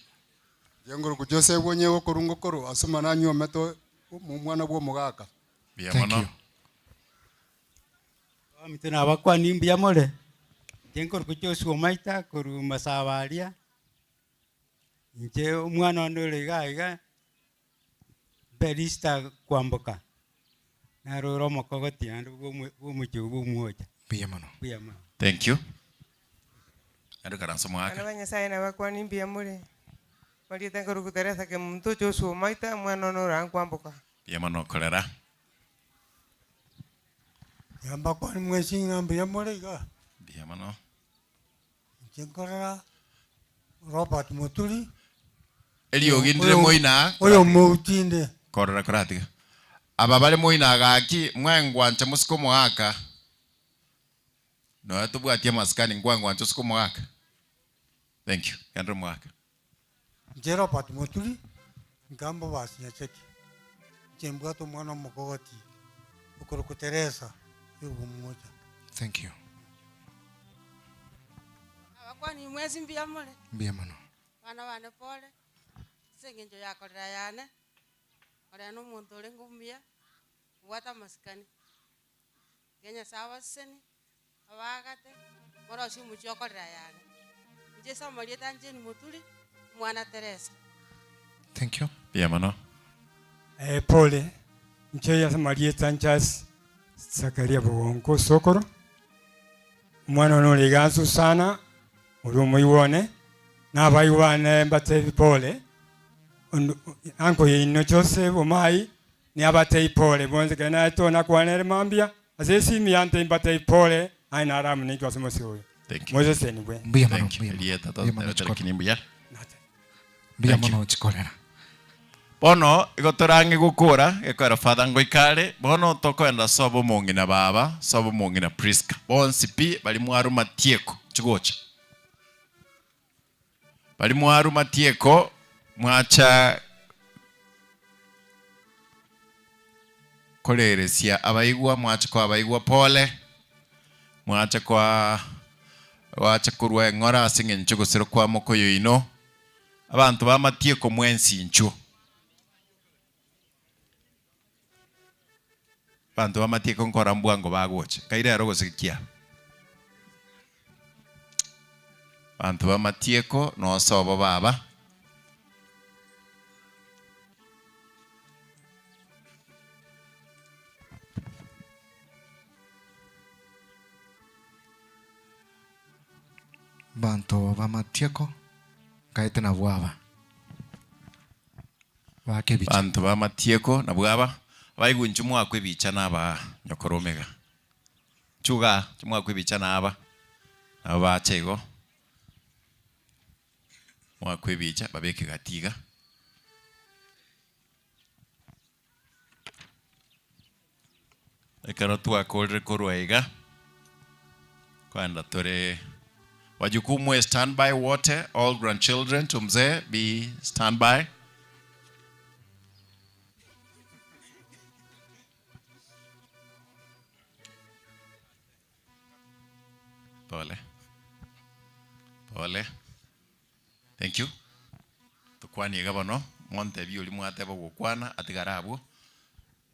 Speaker 14: Inche ngoroku Joseph onye gokorwa ngokorwa ase omwana anyuomete omwana bw'omogaka.
Speaker 1: Mbuya mono.
Speaker 5: Abaminto na abakwani mbuya more? Inche nkorokwa Joshua Omaita korwa Masaba aria, inche omwana one ore iga iga, Felista Kwamboka, naro ore omokogoti naende bwa omochie bwa Omuocha.
Speaker 2: Mbuya mono.
Speaker 5: Mbuya mono.
Speaker 1: Thank you. Naende ikaranse omogaka.
Speaker 15: Abana ba Nyasaye nabakwani mbuya more? Marieta nkorokwa Teresa Kemunto Joshua Omaita, omwana one ore aa Kwamboka.
Speaker 1: Mbuya mono korera.
Speaker 16: Mbakwani mwensi ng'a mbuya more iga?
Speaker 1: Mbuya mono.
Speaker 16: Inche nkorora Robert Muturi.
Speaker 1: Eriogi ndire moina.
Speaker 16: Oyo moutinde.
Speaker 1: Korora koratiga. Aba bare moina gaki mwengwancha mosike omogaka. Nonya tobwati amasikani nkwangwancha osike omogaka. Thank you. Genderera omogaka.
Speaker 16: Inche Robert Muturi, nkambo basi Nyacheki. Inche mbwate omwana omokogoti okorokwa Teresa oyobomocha.
Speaker 2: Thank you.
Speaker 12: Abakwani mwensi mbuya more?
Speaker 2: Mbuya mono.
Speaker 12: Abana bane pole, ase eng'encho ya korera yane, korera na omonto orenge omuya, obwate amasikani. Tiga Nyasae abasesenie, abaagate, morosie omochie okorera yane. Inche ase amarieta a Jane Moturi, omwana Teresa.
Speaker 2: Thank you.
Speaker 1: Mbuya mono.
Speaker 4: Eh, pole inche ase amarieta Charles Zakaria Bogonko Sokoro, omwana one ore iga Susana, oria omoigwa one, na abaigwa bane mbatebi pole, onde uncle yaino Joseph Omai niabatebie pole bonsi ekero naye tonakwanere mambia ase esimi yante mbatebie pole aye naro amo naintwe ase omosio oyo.
Speaker 1: Thank you.
Speaker 4: Mosesenigwe.
Speaker 2: Mbuya mono,
Speaker 1: Thank you.
Speaker 2: mbuya mono.
Speaker 1: Erieta
Speaker 2: Mbuya mono
Speaker 1: totebete
Speaker 2: chikoro.
Speaker 1: lakini mbuya.
Speaker 2: Mbuya
Speaker 1: Thank you.
Speaker 2: mono chikorera.
Speaker 1: Bono igo torang'e gokora gekoera Father ngoika are, bono tokoenda sobo omong'ina baba, sobo omong'ina Prisca, bonsi pi baria mwaruma tieko chigocha. Baria mwaruma tieko mwacha koreresia abaigwa, mwacha koa abaigwa pole, mwacha koa gwacha korwa eng'ora ase eng'encho gosira kwa mokoyo oino. Abanto b'amatieko mwensi inchuo. Abanto b'amatieko nkora mbwango bagocha. Nkai rero gose kiaba? Abanto b'amatieko nosobo baba.
Speaker 2: Abanto b'amatieko nkaete nabwo aba. Baake ebicha.
Speaker 1: Abanto b'amatieko nabwo aba, abaigwa inchuo mwakwa ebicha naba nyokora omega. Inchuo igaa, inchuo mwakwa ebicha naba, nabo bacha igo. Mwakwe ebicha babeke gati iga. Ekero twakorire korwa iga, kwenda tore wajukuu mwe stand by wote, all grandchildren to mzee be stand by. Pole. Pole. Thank you. Tokwanie iga bono, montebie oria mwateba ogokwana atigare abwo,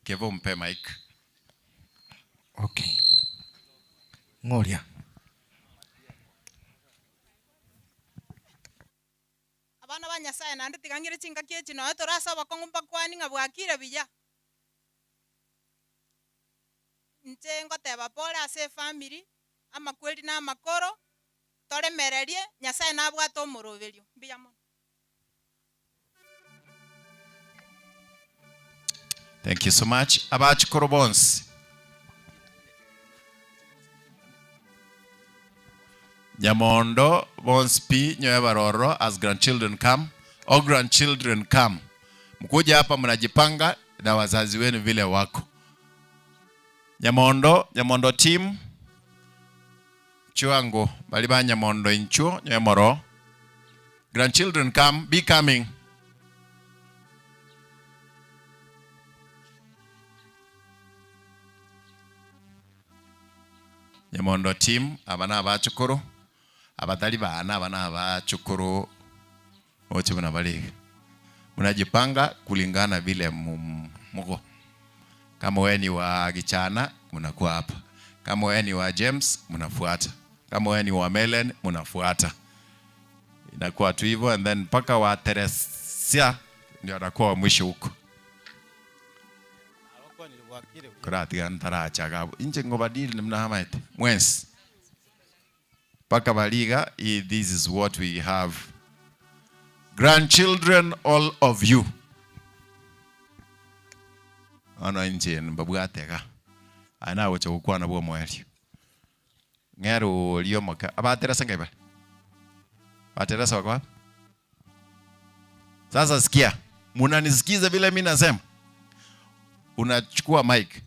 Speaker 1: kebe ompe mic.
Speaker 2: Okay. Ng'oria.
Speaker 17: Abana ba Nyasae, naende tiga ng'ire chingaki echi nonya tore ase obokong'u mbakwani ng'a bwakire buya. Inche ngoteba pole ase efamiri, amakweri na amakoro, toremererie, Nyasae nabwate omoroberio. Mbuya mono.
Speaker 1: Thank you so much. Abachukuru bonsi. Nyamondo bonsi pi nyoe baroro as grandchildren come. All grandchildren come. Mkuja hapa mnajipanga na wazazi wenu vile wako. Nyamondo, Nyamondo team. Chwango bari ba Nyamondo inchuo nyoe moro. Grandchildren come, be coming. Nyamondo team aba na abachukuru abatari bana aba na abachukuru oche buna bari iga. Mnajipanga kulingana vile muko. Kama wewe ni wa Gichana mnakuwa hapa. Kama wewe ni wa James mnafuata. Kama wewe ni wa Melen mnafuata. Inakuwa tu hivyo and then mpaka wa Teresia ndio anakuwa wa mwisho huko. Koratiga ntarachaga abwo. Inche ngobadili nimnamaete mwensi. Mpaka bariga this is what we have. Grandchildren all of you. Bono inche mbabwate iga. Aye nagocha gokwana bwa omoerio. Ng'ere oria omoke, abateresa ngai bare? Bateresa wako wapi? Sasa sikia, munanisikiza vile mimi nasema? Unachukua mic.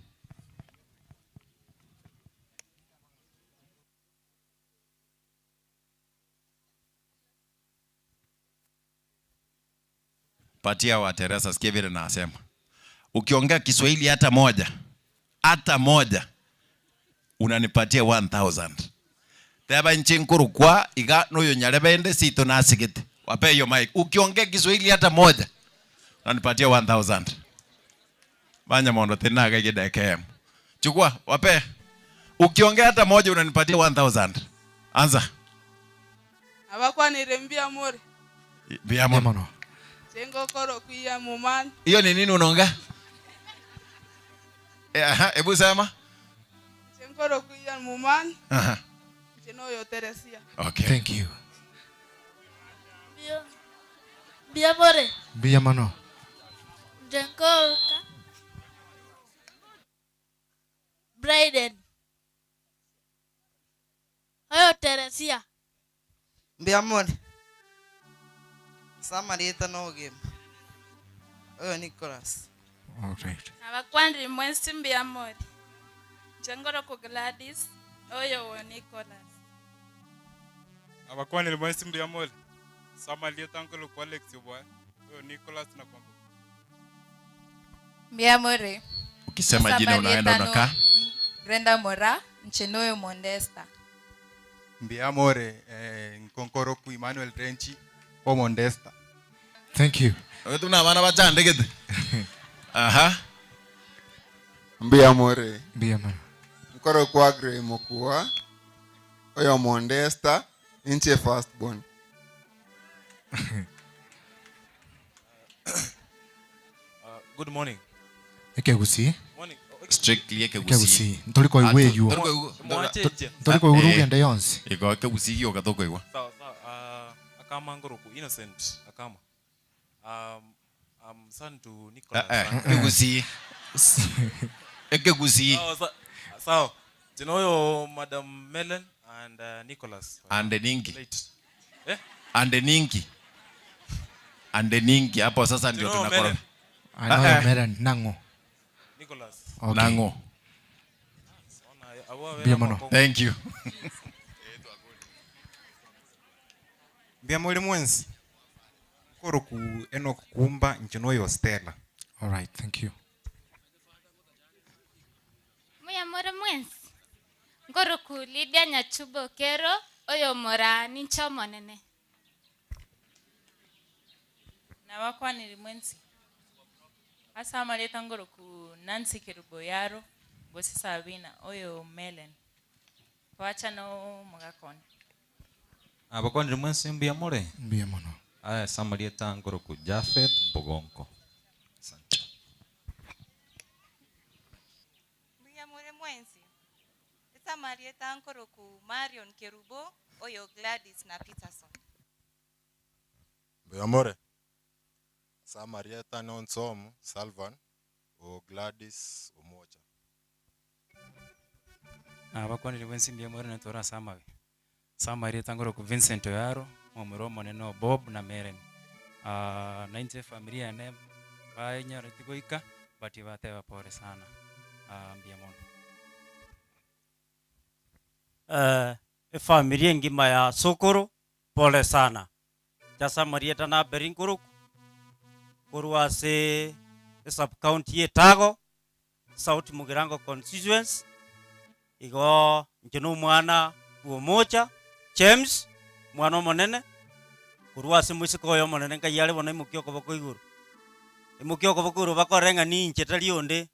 Speaker 1: Patia wa Teresa, sikia vile nasema. Ukiongea Kiswahili hata moja, hata moja, unanipatia 1000. Teba nchi nkuru kwa iga noyo nyarebe sito nasigete. Wape hiyo mic. Ukiongea Kiswahili hata moja, unanipatia 1000. Banya mondo tena gaige dakika. Chukua, wape. Ukiongea hata moja unanipatia 1000. Anza.
Speaker 18: Abakwanire mbia more.
Speaker 1: Mbia mono.
Speaker 18: Chengokoro kuya muman.
Speaker 1: Hiyo ni nini unaongea? Aha, hebu sema.
Speaker 18: Chengokoro kuya muman.
Speaker 1: Aha.
Speaker 18: Chenoyo Teresia.
Speaker 1: Okay.
Speaker 2: Thank you.
Speaker 19: Mbia. Mbia more.
Speaker 2: Mbia mono.
Speaker 19: Njengoka. Braden. Oyo Teresia.
Speaker 20: Mbia more. Samarita no game. Oyo Nicholas.
Speaker 2: All right.
Speaker 18: Abakwandiri mwensi mbia more. Njengoro ku Gladys. Oyo wo Nicholas.
Speaker 21: Abakwanire mwensi mbuya more. Samalieta nkolo kwa Alex boy. Oyo Nicholas na kwamba.
Speaker 22: Mbia more.
Speaker 1: Ukisema jina unaenda unakaa.
Speaker 22: Brenda Mora, Nchenoyo Mondesta.
Speaker 21: Mbia more nkonkoro ku Emmanuel Renchi o Mondesta.
Speaker 2: Thank you.
Speaker 1: Wewe tuna bana bachandegete. Aha.
Speaker 23: Mbia more.
Speaker 2: Mbia more.
Speaker 23: Nkoro kwa Grey Mokua. Oyo Mondesta, inche firstborn.
Speaker 24: Good morning.
Speaker 2: Ekegusi.
Speaker 24: Morning.
Speaker 1: Strictly ekegusi.
Speaker 2: Ekegusi. Ntori koigwa eywo. Ntori koigwa rugende yonsi.
Speaker 1: Iko ekegusi gioka tokoigwa.
Speaker 24: Sawa sawa. Akama ngoroku Innocent Akama. I'm son to Nicholas.
Speaker 1: Ekegusi. Ekegusi.
Speaker 24: Sawa sawa. Tinoyo Madam Melen and Nicholas.
Speaker 1: And Ningi.
Speaker 24: Late. Eh?
Speaker 1: And Ningi. Ande ninki hapo sasa ndio
Speaker 2: Tino
Speaker 1: tunakoro.
Speaker 2: Melen. Ano Melen nang'o?
Speaker 24: Nicholas.
Speaker 2: Okay.
Speaker 1: Nang'o.
Speaker 2: Mbuya mono.
Speaker 1: Thank you.
Speaker 21: Mbuya more mwensi. Nkoroku Enock Kumba inche noyo Stella.
Speaker 2: All right, thank you.
Speaker 3: Mbuya more mwensi. Nkoroku Lydia Nyachuba Okero, oyo Moraa ninche omonene.
Speaker 6: Nabakwanire mwensi. Ase amareta ngoroku Nancy Kerubo Yaro gose Sabina oyo Melen. Twacha no mugakone.
Speaker 7: Abakwanire mwensi mbuya more?
Speaker 2: Mbuya mono.
Speaker 7: Aya ase amarieta ngoroku Japheth Bogonko. Asante.
Speaker 8: Mbuya more mwensi. Ase amarieta nkoroku Marion Kerubo oyo Gladys na Peterson.
Speaker 25: Mbuya more. Ase amarieta nonsomu Salvan o Gladys Omocha.
Speaker 26: Nabakwanire bwensi mbuya more natwara ase amabe. Ase amarieta nkoroku Vincent Oyaro, omomura omonene o Bob na Meren. Nainche efamiri yane banyoreti goika but bateba pole sana. Mbuya mono.
Speaker 27: Efamiri engima ya Sokoro pole sana. Ase amarieta nabere nkoroku korwa ase esub county ya Etago, South Mugirango constituency, igo inche na omwana bwa Omocha, James, omwana omonene, korwa ase moiseke oyo omonene nkai are bono imokia okoboko igoro. Imokia okoboko igoro bakorore ng'a ninche tari onde.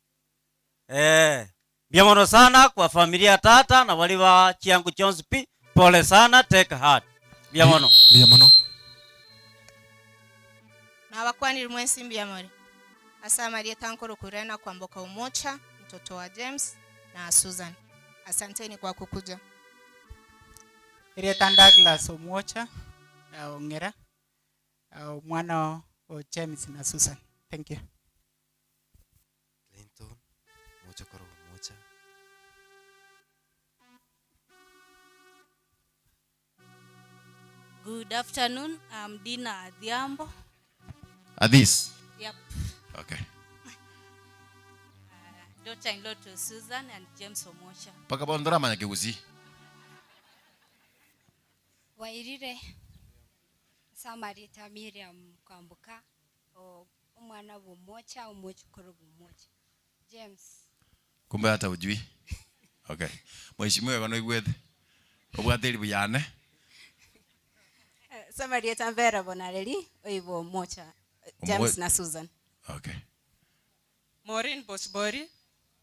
Speaker 27: Mbuya mono sana kwa familia ya tata na baria ba chiangu chionsi pi, pole sana, take heart. Mbuya mono.
Speaker 2: Mbuya mono.
Speaker 28: Nabakwanire mwensi mbuya more. Ase amarieta nkoroku Rena Kwamboka Omocha, mtoto wa James na Susan. Asanteni kwa kukuja.
Speaker 29: Erieta Douglas Omocha, Ong'era, omwana o James na Susan. Thank you.
Speaker 30: Clinton, mochokoro Omocha.
Speaker 31: Good afternoon. I'm Dina Adhiambo.
Speaker 1: Adhis?
Speaker 31: Yep.
Speaker 1: Okay.
Speaker 31: Daughter-in-law to Susan and James Omocha.
Speaker 1: Paka bono ntoramanya kegusii.
Speaker 32: Wairire Samarita Miriam Kwamboka o omwana bw'Omocha omochokoro bw'Omocha James.
Speaker 1: Kumbe hata ujui. Okay. Mheshimiwa bono oigwete. Obwate eribu yane.
Speaker 33: Samarieta Vera Bonareli oibo Omocha James na Susan.
Speaker 1: Okay.
Speaker 34: Maureen Bosibori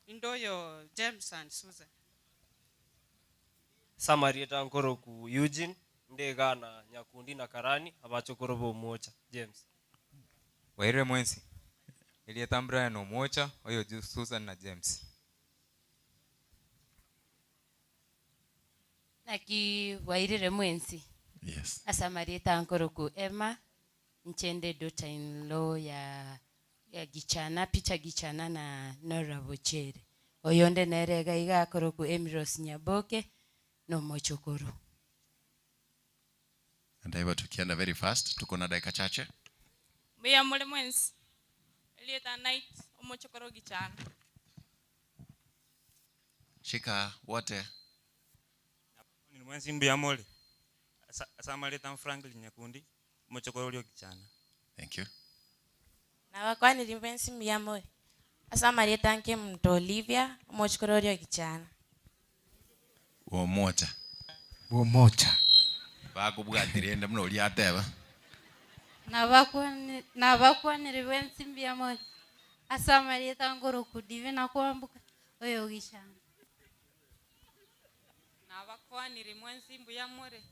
Speaker 34: indoyo James and Susan.
Speaker 35: Samarieta nkoroku Eugene ndegana Nyakundi na Karani abachokoro ba Omocha James.
Speaker 21: Wairire mwensi. Erieta Brian Omocha oyo Susan na James.
Speaker 36: Naki wairire mwensi.
Speaker 1: Yes.
Speaker 36: Ase amarieta nkoroku Emma nchende daughter in law ya ya Gichana Peter Gichana na Nora Bochere. Oyonde nere iga iga akoroku Emiros Nyaboke no mochokoro.
Speaker 1: And hivyo tukienda very fast, tuko na dakika chache.
Speaker 18: Mbuya more mwensi. Elieta Night omochokoro Gichana.
Speaker 1: Shika wote.
Speaker 24: Ni mwensi mbuya more. Ase amarieta Franklin Nyakundi omochokoro orio Gichana.
Speaker 1: Thank you.
Speaker 37: Nabakwanire mwensi mbuya more. Ase amarieta nke Muntu Olivia omochokoro orio Gichana.
Speaker 1: Omocha.
Speaker 2: Omocha.
Speaker 1: Bakobwatire ende muno oria ateba.
Speaker 38: Nabakwanire bwensi mbuya more. Ase amarieta nkoroku Divina Kwamboka oyo Gichana.
Speaker 34: Nabakwanire mwensi mbuya more.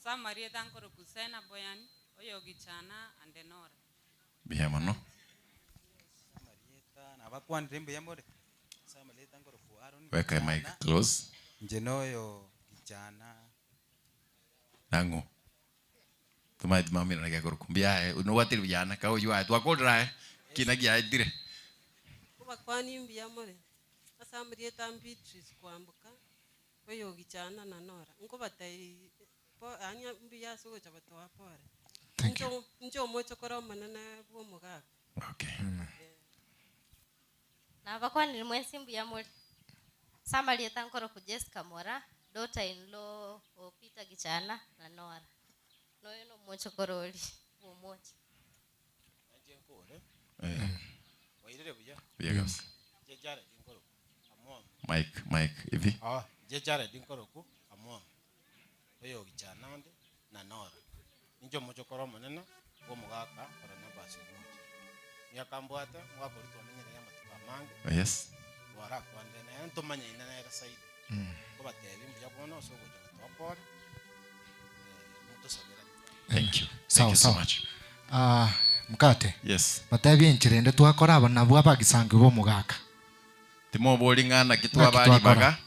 Speaker 34: Ase amarieta nkoroku Sena Boyani oyo Gichana and Nora.
Speaker 1: Mbuya mono.
Speaker 39: Nabakwanire mbuya more. Ase amarieta nkoroku Aaron
Speaker 1: Weka mic close.
Speaker 39: Inche noyo Gichana.
Speaker 1: Nang'o. Tumae tumamira na gakoroku. Mbuya nobwate eribu yane ka oywo aye twakorire aye kina giaetire.
Speaker 12: Obakwani mbuya more. Ase amarieta Beatrice Kwamboka oyo Gichana na Nora. Nkobatebia po anya mbuya ase ogocha gotoa pore.
Speaker 2: Thank you.
Speaker 12: Inche omochokoro omonene bw'omogaka.
Speaker 38: Nabakwanire mwensi mbuya more. Ase amarieta nkoroku Jessica Mora, daughter in law o Peter Gichana na Nora. Noyo nomochokoro oria bw'omocha.
Speaker 39: Nainche nkore.
Speaker 1: Eh.
Speaker 39: Wairire buya.
Speaker 1: Buya kabisa.
Speaker 39: Inche Jared nkoroku Amwongo.
Speaker 1: Mike, Mike, hivi.
Speaker 39: Oh, inche Jared nkoroku Amwongo. Oyo Gichana onde na Nora. Ninche omochokoro omonene bw'omogaka Barnabas Omocha. Miaka mbwate, omogaka oria twamenyereye amatuko amange.
Speaker 1: Yes.
Speaker 39: Twarakwanire nere, ntomanyaine nere zaidi. Nkobatebia mbuya bono ase ogocha gotoa pole, motosaberanie.
Speaker 1: Thank you.
Speaker 2: Sawa,
Speaker 1: Thank you so
Speaker 2: sawa.
Speaker 1: much.
Speaker 2: Ah, mkate.
Speaker 1: Yes.
Speaker 2: Batebie enchera ende twakora aba nabwo abagisangi b'omogaka.
Speaker 1: Timobori ng'a naki
Speaker 2: Naki
Speaker 1: twaba
Speaker 2: twakora.
Speaker 1: ribaga,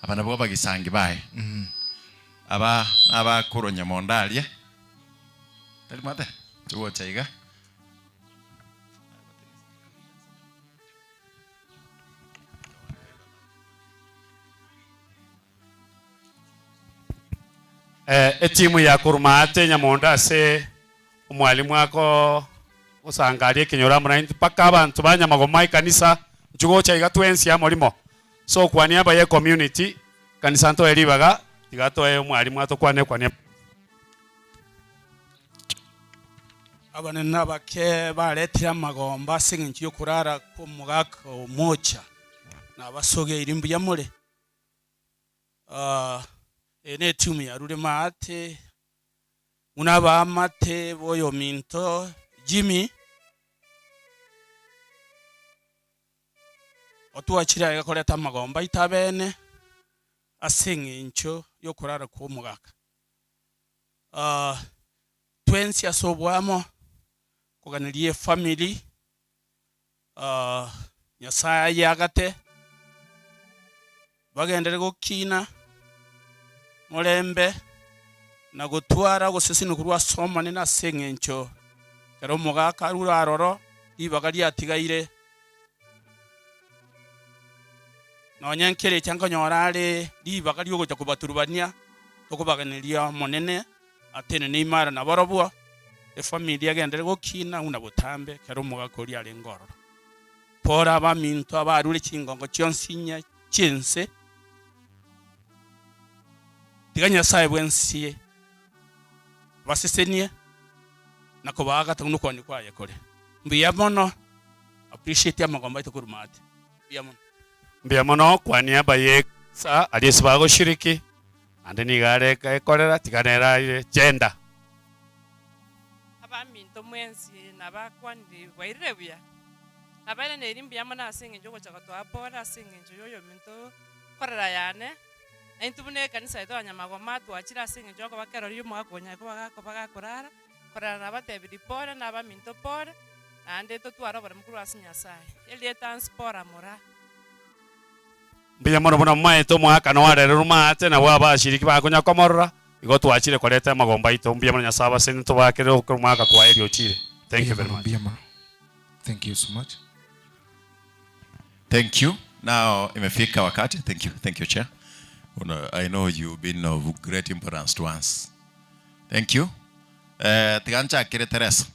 Speaker 1: aba nabwo abagisangi baye. Aba nabakorwa nyamondo aria. Tari mwate? Togocha iga.
Speaker 3: Eh, etimu ya korwa maate nyamondo ase omwalimu ako gosangaria ekenyoro amo naintwe mpaka abanto ba nyamagoma ekanisa nchwe gocha iga twensi amo rimo. So kwa niaba ye community kanisa ntoe ribaga tiga toe omwalimu atokwane kwa niaba.
Speaker 4: Abanene na abake baretire amagomba ase engencho y'okorara kw'omogaka omocha, nabasogeiri mbuya more. Eye netimu yarure maate, buna abaamate b'oyominto Jimmy, otwachire aiga koreta amagomba aito abene ase engencho y'okorara kw'omogaka. Twensi ase oboamo, koganeria efamiri, Nyasae ayeagate, bagenderere gokina morembe, na gotwara ogosesenigwa korwa ase Omonene ase engencho ekero omogaka arure aroro, ribaga riatigaire. Nonya nkerecha nkonyora are ribaga ri'ogocha kobaturubania, tokobaganeria Omonene atenene imara nabarobwo, efamiri egenderere gokina buna botambe ekero omogaka oria arenge ororo. Pore abaminto abarure chingongo chionsi inye chi'ense, tiga Nyasae bw'ense abasesenie na kobaagata buna okwania kwaye kore. Mbuya mono, appreciate amagombo aito korwa maate. Mbuya mono.
Speaker 3: Mbuya mono kwa niaba ye ekanisa aria ase bagoshiriki, naende nigo are ekorera tiga nere aire gender.
Speaker 5: Abaminto mwensi nabakwanire bwairire buya? Nabairaneiri mbuya mono ase engencho y'ogocha gotoa pole ase engencho y'oyominto korera yane, na intwe buna ekanisa yaito ya Nyamagoma twachire ase engencho y'okoba kerori omogaka onyare koba gakoba gakorara, korera nabatebirie pole na abaminto pole, naende totware oboremu korwa ase Nyasaye. Erieta Nsipora Moraa.
Speaker 3: Mbuya mono buna momaete omoakano arererwe maate, nabwo abashiriki bakonya komorora, igo twachire koreta amagombo aito. Mbuya mono Nyasae abaseni tobakere omoaka kwa Eli ochire. Thank you very much.
Speaker 2: Mbuya mono. Thank you so much.
Speaker 1: Thank you. Now imefika wakati. Thank you. Thank you, Chair. Una, I know you've been of great importance to us. Thank you. Eh, tiga nchakere Teresa.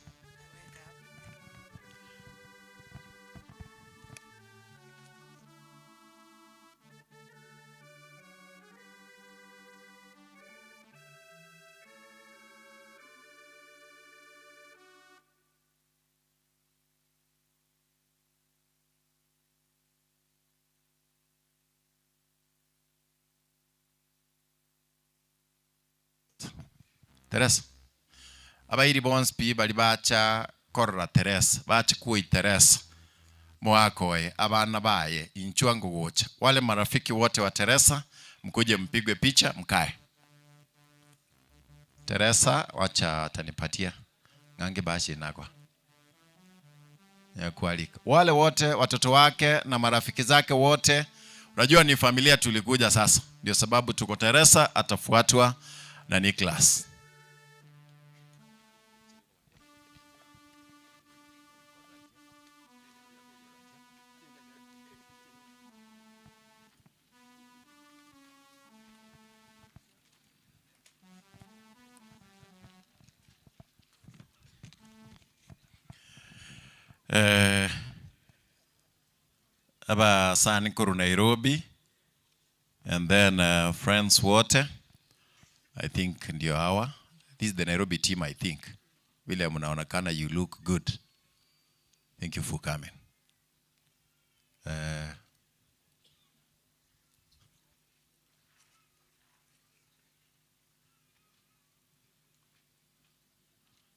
Speaker 1: Teresa. Abairi bonsi pi baria bacha korora Teresa, bache kuoi Teresa, moakoe abana baye, inchuo ango gocha. Wale marafiki wote wa Teresa, mkuje mpigwe picha, mkae. Teresa, wacha atanipatia. Ng'ange bashi inakwa. Ya kualika. Wale wote watoto wake na marafiki zake wote, unajua ni familia tulikuja sasa. Ndio sababu tuko Teresa, atafuatwa na Nicholas. Eh, abasani korwa Nairobi and then friends wote I think ndio hawa. This is the Nairobi team I think. Vile mnaonekana you look good. Thank you for coming.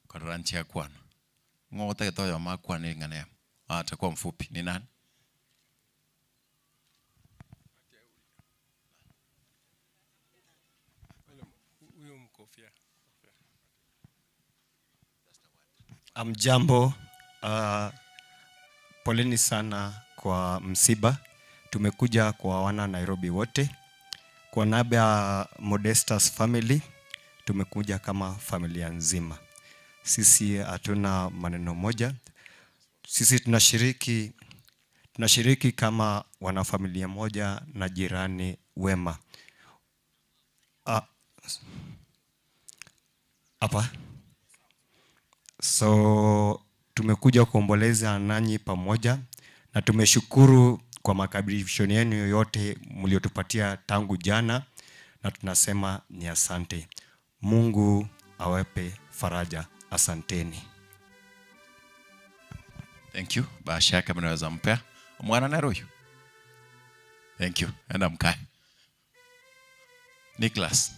Speaker 1: Korora nchia kwana. Ng'o otagete oyomo akwane ring'ana emo. Ah, atakuwa mfupi. Ni nani?
Speaker 6: Amjambo, poleni sana kwa msiba. Tumekuja kwa wana Nairobi wote. Kwa niaba ya Modestus family, tumekuja kama familia nzima. Sisi hatuna maneno moja. Sisi tunashiriki kama wanafamilia moja na jirani wema. Hapa. So tumekuja kuomboleza nanyi pamoja na tumeshukuru kwa makaribisho yenu yote mliotupatia tangu jana, na tunasema ni asante. Mungu awape faraja. Asanteni.
Speaker 1: Thank you. Bahasha yake mnaweza mpea. Mwana na huyu. Thank you. Enda mkae. Nicholas.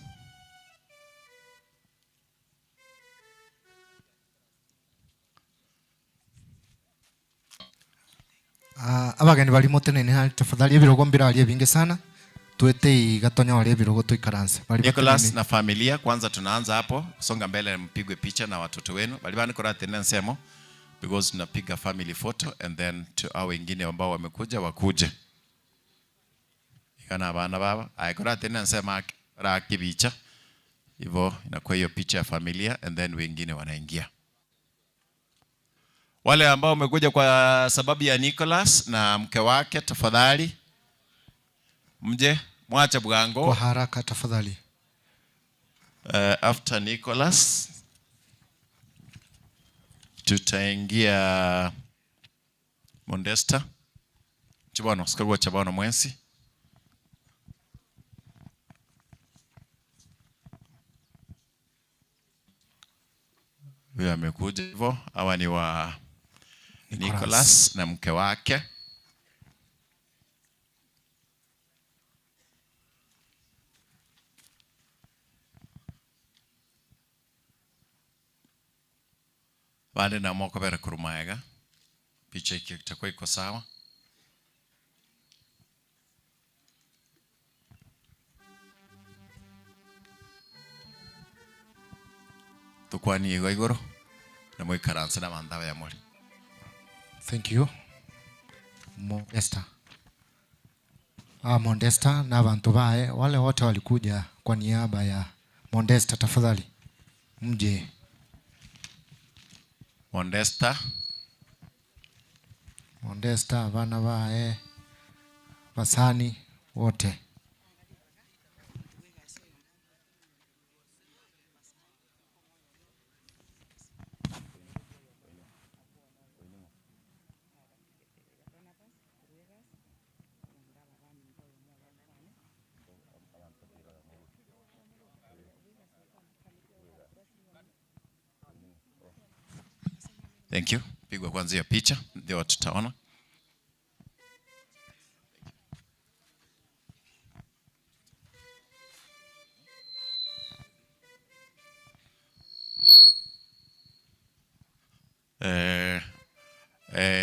Speaker 2: Abageni bari motenene hari tafadhali ebirogo mbirarie binge sana twete igatonya wale ebirogo tuikaranse. Bari
Speaker 1: Nicholas
Speaker 2: batenene.
Speaker 1: na familia kwanza tunaanza hapo kusonga mbele mpigwe picha na watoto wenu. Bali bani kora tena nsemo because tunapiga family photo and then to hao wengine ambao wamekuja wakuje. Ikana bana baba aikora tena nsema ra kibicha. Hivyo inakuwa hiyo picha ya familia and then wengine wanaingia. Wale ambao wamekuja kwa sababu ya Nicholas na mke wake, tafadhali mje mwache bwango
Speaker 2: kwa haraka tafadhali.
Speaker 1: After Nicholas tutaingia Modesta. Chibano, sikagwa chabano mwensi. Huyo amekuja hivyo. Hawa ni wa
Speaker 2: Nicholas.
Speaker 1: Nicholas na mke wake. Bande na moko bere kurumaega. Picha iki itakuwa iko sawa. Tukwani igo igoro na mwikaranse na bandaba ya muri.
Speaker 2: Thank you. Modesta. Modesta na bantu bae wale wote walikuja kwa niaba ya Modesta, tafadhali mje.
Speaker 1: Modesta.
Speaker 2: Modesta bana bae basani wote.
Speaker 1: Thank you. Pigwa kwanza hiyo picha ndio tutaona.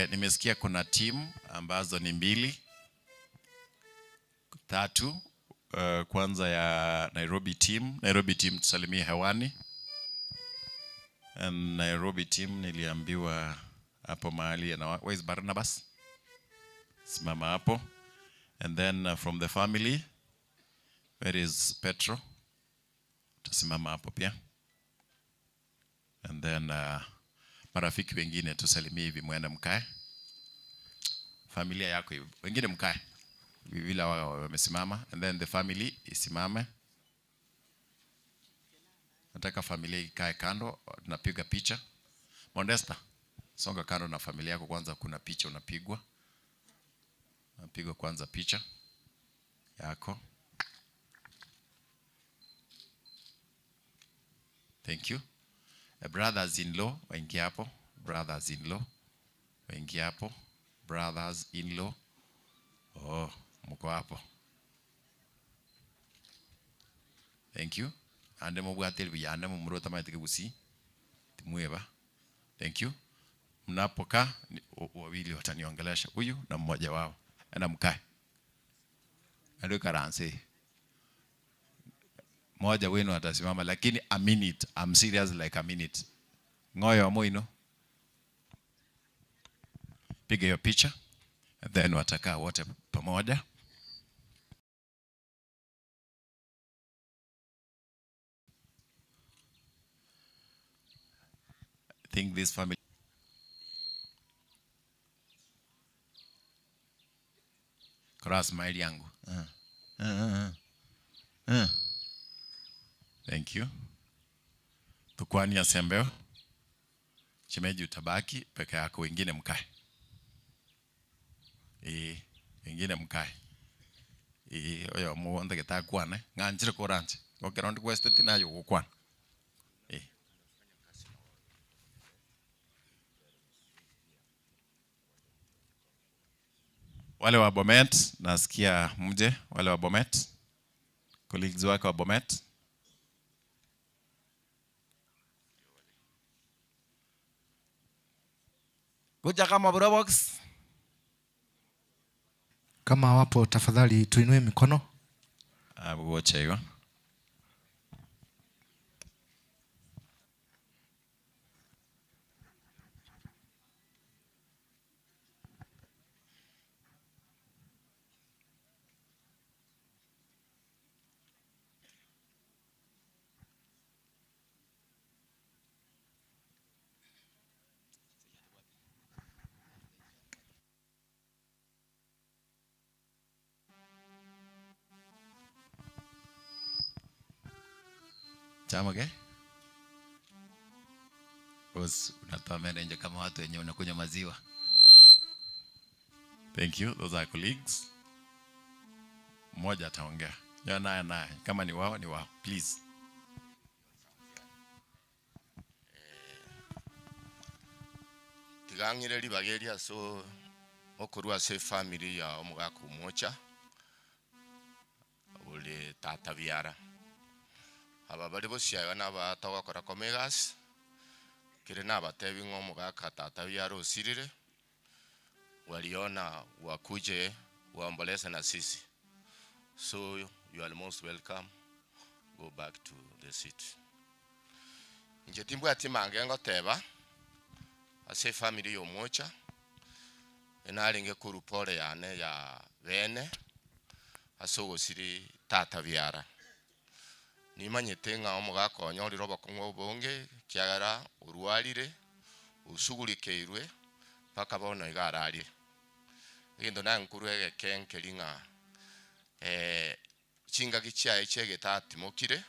Speaker 1: Nimesikia kuna timu ambazo ni mbili, tatu. Kwanza ya Nairobi team. Nairobi team tusalimie hewani. And Nairobi team niliambiwa hapo mahali na where is Barnabas? Simama hapo. And then from the family where is Petro? Tusimama hapo pia. And then marafiki wengine tusalimie hivi, mwende mkae. Familia yako hivi. Wengine mkae. Vile wao wamesimama, and then the family isimame. Nataka familia ikae kando, tunapiga picha. Modesta. Songa kando na familia yako kwanza, kuna picha unapigwa. Unapigwa kwanza picha yako. Thank you. Brothers in law waingie hapo. Brothers in law waingie hapo. Brothers in law. Oh, mko hapo. Thank you. Ande mubwate biyande mumurota maite kegusi. Timweba. Thank you. Mnapokaa wawili wataniongelesha huyu na mmoja wao. Enda mkae. Enda karansi. Mmoja wenu atasimama lakini a minute. I'm serious like a minute. Ngoyo moino. Piga hiyo picha. And then watakaa wote pamoja. I think this family Cross smile yangu. Thank you. Tukwani asembeo. Shemeji utabaki peke yako, wengine mkae. Wengine mkae. Oyo muonde getakwane, ng'anchire koranche. Gokero ndi kwesteti nayo gokwana. Wale wa Bomet, nasikia mje, wale wa Bomet. Colleagues wake wa Bomet. Kuja kama bro box.
Speaker 2: Kama wapo tafadhali tuinue mikono.
Speaker 1: Wote hiyo. Chama ke? Boss, unatoa meno nje kama watu wenye unakunywa maziwa. Thank you. Those are colleagues. Mmoja ataongea. Nyo naye naye. Kama ni wao ni wao. Please.
Speaker 7: Tigangire ribageria so okorwa se family ya omogaka omocha ore tata biara. Aba bari bosiaga na batagokora komegas kire nabatebi ng'o omogaka tata biara osirire waliona wakuje waomboleze na sisi, so you are most welcome, go back to the seat. Inche timbwati mange ngoteba ase family yomocha enarenge korupore yane ya bene ase ogosiri tata biara. Nimanyete ng'a omogaka onyorire obokong'u obonge kiagera orwarire osugurikeirwe mpaka bono iga ararie. Egento nankuru egeke nkeri ng'a chingaki chiaye chiegete atimokire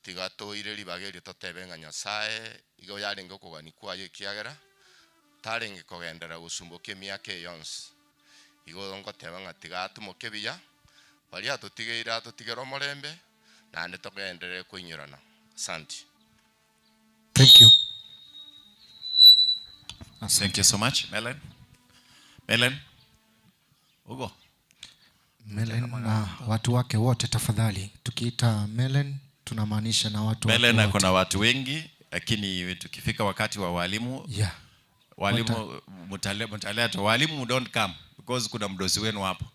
Speaker 7: tiga toire ribaga erio totebe ng'a Nyasaye igo yarenge okogania kwaye ekiagera tarenge kogendera gosumboka emiaka eye yonsi. Igo ngoteba ng'a tiga atimoke buya baria atotigeire atotigere omorembe naende togenderere koinyorana. Asante.
Speaker 2: Thank you.
Speaker 1: Thank you so much, Melen. Melen. Ugo.
Speaker 2: Melen na watu wake wote tafadhali. Tukiita Melen tunamaanisha na watu wake
Speaker 1: Melen ako
Speaker 2: wote.
Speaker 1: na watu wengi, lakini tukifika wakati wa walimu, walimu mutaleta walimu don't come because kuna mdosi wenu hapo.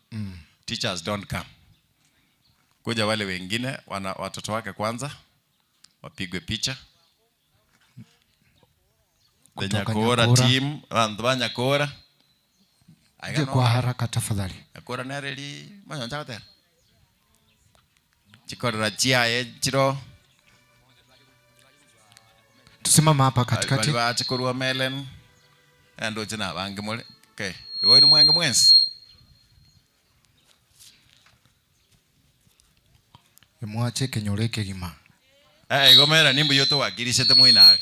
Speaker 1: Teachers don't come. Kuja wale wengine wana watoto wake kwanza wapigwe picha. The
Speaker 2: Kutoka
Speaker 1: Nyakora
Speaker 2: Nyakora.
Speaker 1: team, vantu ba Nyakora.
Speaker 2: Je, kwa haraka tafadhali.
Speaker 1: Nyakora nereri manyonja gotera. Chikorera chiaye chiro.
Speaker 2: Tusimama hapa katikati.
Speaker 1: Bali bachikorwa Melen. Ando china bange mole. Okay. Igo ni mwenge mwensi.
Speaker 2: Mwache kenyore kegima.
Speaker 1: Igo mera nimbu yoto wakirishete mwina.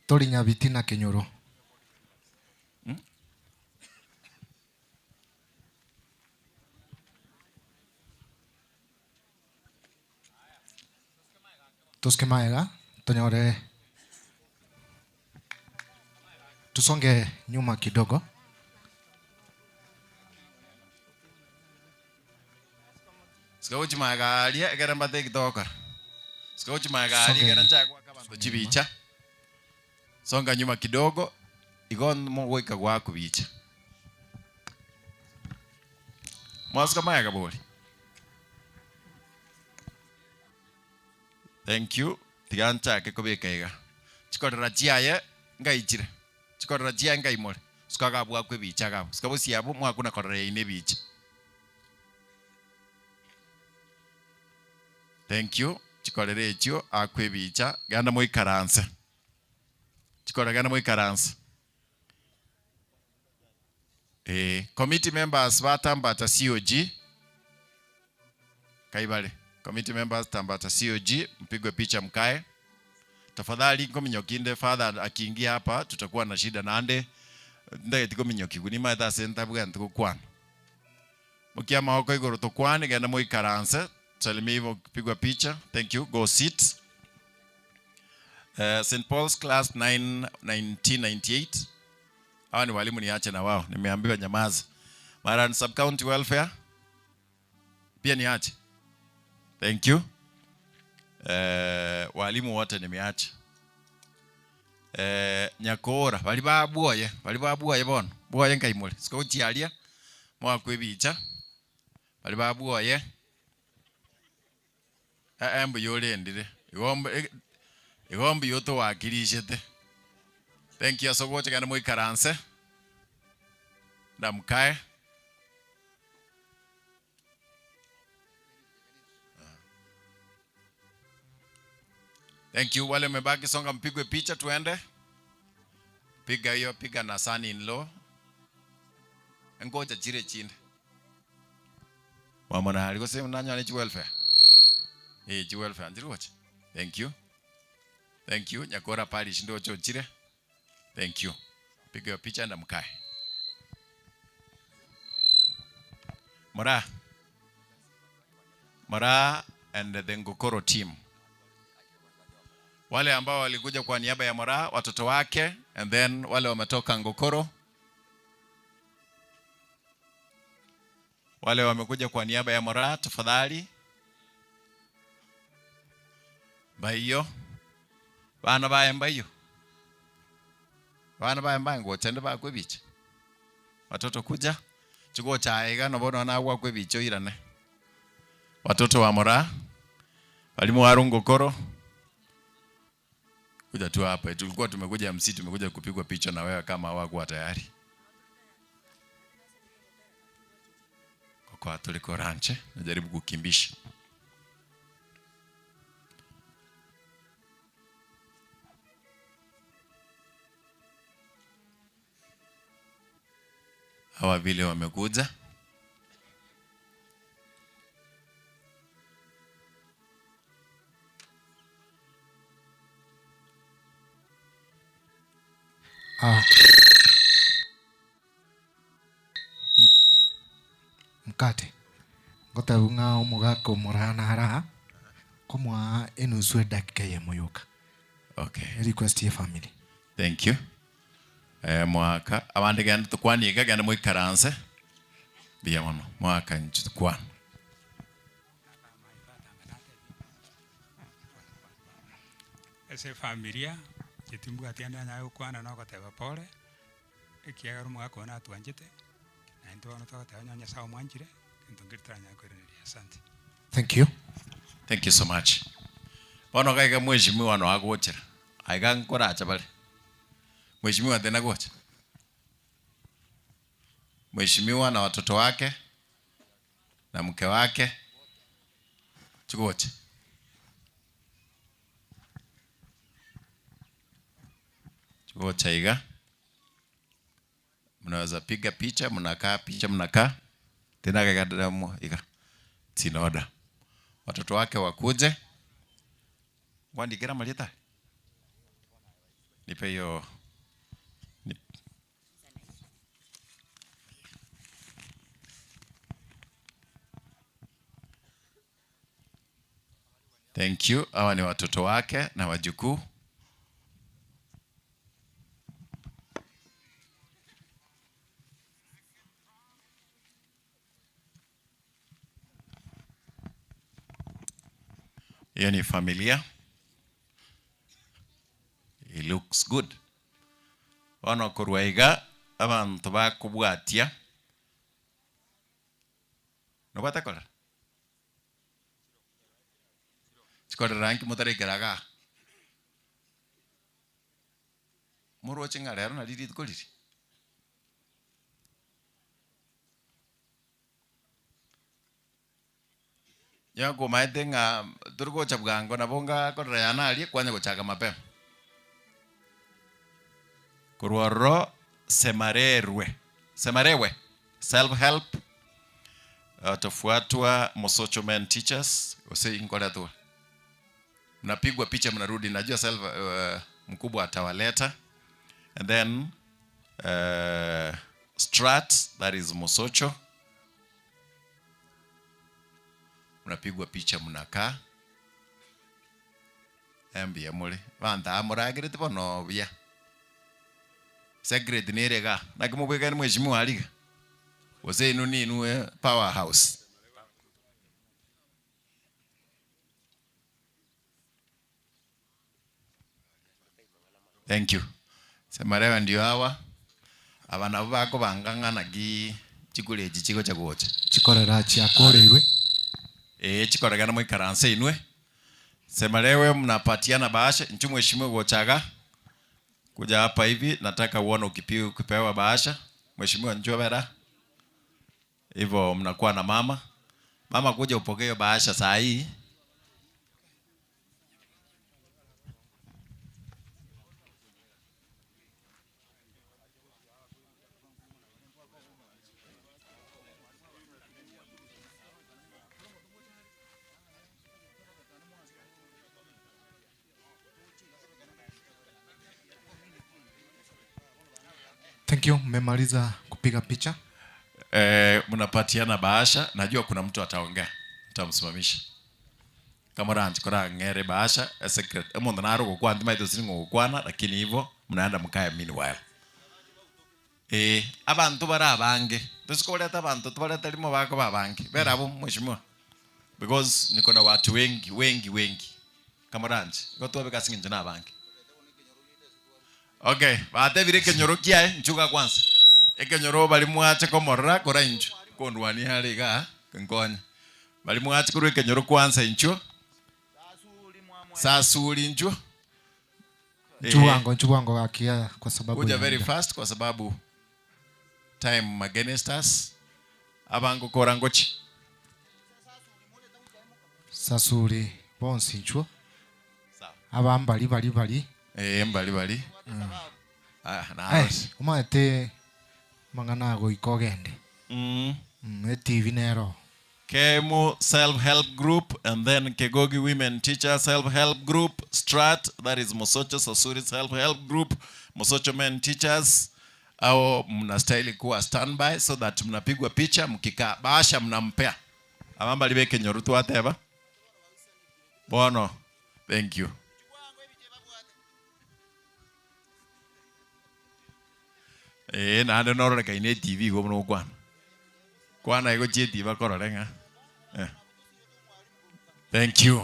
Speaker 2: Tori nyabiti na kenyoro. Tosuke magega tonyore tusonge nyuma kidogo.
Speaker 1: Sika gochia magega aria ekere mbate eki togokora. Sika gochia magega aria
Speaker 2: Songa
Speaker 1: ekere nchake goaka abanto chibicha. Songa nyuma kidogo, igo mogoika goakwa bicha. Mwasuka magega bori? Thank you, tiga nchake kobeka iga. Chikorera chiaye ngaichire, chikorera chiaye ngaimore, suka iga abwo akwe ebicha iga abwo, suka bosio abwo mwakuna korera yaino ebicha. Thank you, chikorera echio akwe ebicha, genda moikaranse, chikorera genda moikaranse. Eeh, committee members ba Tambata COG, kaibare, committee members Tambata COG, mpigwe picha mkae. Tafadhali nkominyoki inde father akiingia hapa tutakuwa na shida naende ntageti kominyokigwa nimaete ase ntabwenerete gokwana. Mokia amagoko igoro tokwane genda moikaranse, salimia hivyo pigwa picha, thank you, go sit. Eh, St. Paul's class 9 1998 Hawa ni walimu niache na wao, nimeambiwa nyamaza. Maran Sub County Welfare pia niache. Thank you. Eh, walimu wote nimeacha. Eh, Nyakora bali babwoye, bali babwoye bono. Bwoye nkaimore. Sikochiaria mwakwe ebicha. Bali babwoye. Eh, eh, mbuya orendire. Igo mb- eh, igo mbuya otowakirishete. Thank you ase ogocha genda moikaranse. Ndamkae. Thank you. Wale mmebaki songa mpigwe picha tuende. Piga hiyo, piga na son in law. Ngoja chire chinde. Wamona ali gose nanywane chi welfare. Eh, chi welfare nchiroche. Thank you. Thank you. Nyakora parish ndoche ochire. Thank you. Piga hiyo picha na mkae. Mora. Mora and the Ngokoro team. Wale ambao walikuja kwa niaba ya Mora, watoto wake, and then wale wametoka Ngokoro. Wale wamekuja kwa niaba ya Mora, tafadhali. Baiyo. Bana baye mbaiyo. Bana baye mbaye ngochende bakwe bicha. Watoto kuja. Chukua iga no bono na gwakwe bicha oirane. Watoto wa Mora. Walimu wa Ngokoro. Kuja tu hapa. Tulikuwa tumekuja MC, tumekuja kupigwa picha na wewe kama hawakuwa tayari. Kwa tuliko ranche, najaribu kukimbisha. Hawa vile wamekuja.
Speaker 2: Ah. Mkate ngotebu ng'a omogaka omorana ara komoa enusu edakika eyemo yoka.
Speaker 1: Okay.
Speaker 2: Request ye family.
Speaker 1: Thank you. Eh, mwaka abande genda tukwanie iga genda moikaranse mbuya mono mwaka inchu tukwane.
Speaker 8: Ase efamilia, inche timbwati ande nanyare gokwana na ogoteba pore, ekiagera omogaka one natwanchete, na intwe bono togoteba onye Nyasaye omwanchire, egento nkeri toranyare koiraneria, asante.
Speaker 2: Thank you.
Speaker 1: Thank you so much. Bono iga iga mheshimiwa no agochera. Aiga nkoracha bare. Mheshimiwa tena gocha. Mheshimiwa na watoto wake na mke wake chigocha. Chigocha iga. Mnaweza piga picha, mnakaa picha, mnakaa tena kagadamo iga. Sina order. Watoto wake wakuje. Wandikira malita. Nipe hiyo. Thank you. Hawa ni watoto wake na wajukuu. Hiyo ni familia. It looks good. Bono korwa iga abanto bakobwatia nobwate korera? Chikorera nki motarekera igaa? Moroche ng'a rero nari rituko riri? Onye komaete ng'a tori gocha bwango nabo ngakorera yane aria kwanya gochaka mapema. Korwa ororo semarerwe, semarewe, self help, watafuatwa Mosocho Men Teachers, gose inkoretwe ore. Mnapigwa picha mnarudi, najua self mkubwa atawaleta and then Strat, that is Mosocho. Mnapigwa picha mnakaa mbuya more abanto aba moragerete bono buya secret nere igaa naki mobwekaine mheshimiwa aria iga gose inwe ninwe power house. Thank you. Semarewa ndio hawa aba nabo bakobanga ng'a naki chikura echi chigocha gocha.
Speaker 2: Chikorera chiakoreirwe.
Speaker 1: Ee, chikoregana moikaranse inwe. Semarewe mnapatiana bahasha, inche mheshimiwa gocha iga, kuja hapa hivi, nataka uone ukipewa bahasha. Mheshimiwa njoo bera. Hivyo mnakuwa na mama. Mama kuja upokee hiyo bahasha saa hii.
Speaker 2: Thank you. Mmemaliza kupiga picha?
Speaker 1: Eh, mnapatiana bahasha. Najua kuna mtu ataongea, nitamsimamisha. Kama ranch kora ngere bahasha a secret. Omonto naro gokwana timaete gose ning'o ogokwana lakini hivyo mnaenda mkae meanwhile. Eh, abanto bare abange tosi koreta abanto tobarete rimo bakoba abange bera abwo mheshimiwa because niko na watu wengi wengi wengi kama ranch igo twabeka ase eng'encho na abange. Okay, batebire ekenyoro kiaye nchuga kwanza. Ekenyoro bari mwache komorora kora inchuo. Kondwania are igaa nkonye. Bari mwache korwa ekenyoro kwanza inchuo. Sasuri inchuo.
Speaker 2: Nchu bwango, nchu bwango gakia kwa sababu
Speaker 1: Kuja
Speaker 2: ya
Speaker 1: very
Speaker 2: muda.
Speaker 1: fast kwa sababu time against us. Abango kora ngochi.
Speaker 2: Sasuri bonsi inchuo. Aba mbari bari bari.
Speaker 1: Eh, mbari bari. Ah,
Speaker 2: Eh,
Speaker 1: narose.
Speaker 2: omanyete amang'ana agoika ogende. Mm, etibi nero.
Speaker 1: Kemu Self Help Group and then Kegogi Women Teacher Self Help Group, Strat, that is Mosocho Sasuri Self Help Group, Mosocho Men Teachers. Au mnastahili kuwa standby so that mnapigwa picha mkikaa. Bahasha mnampea. Abamba libeke nyorutu wateba. Bono. Thank you. Ee, naende nororekaine etibi igo buna okwana. Kwana igo chietibi bakorore ng'a eh. Thank you.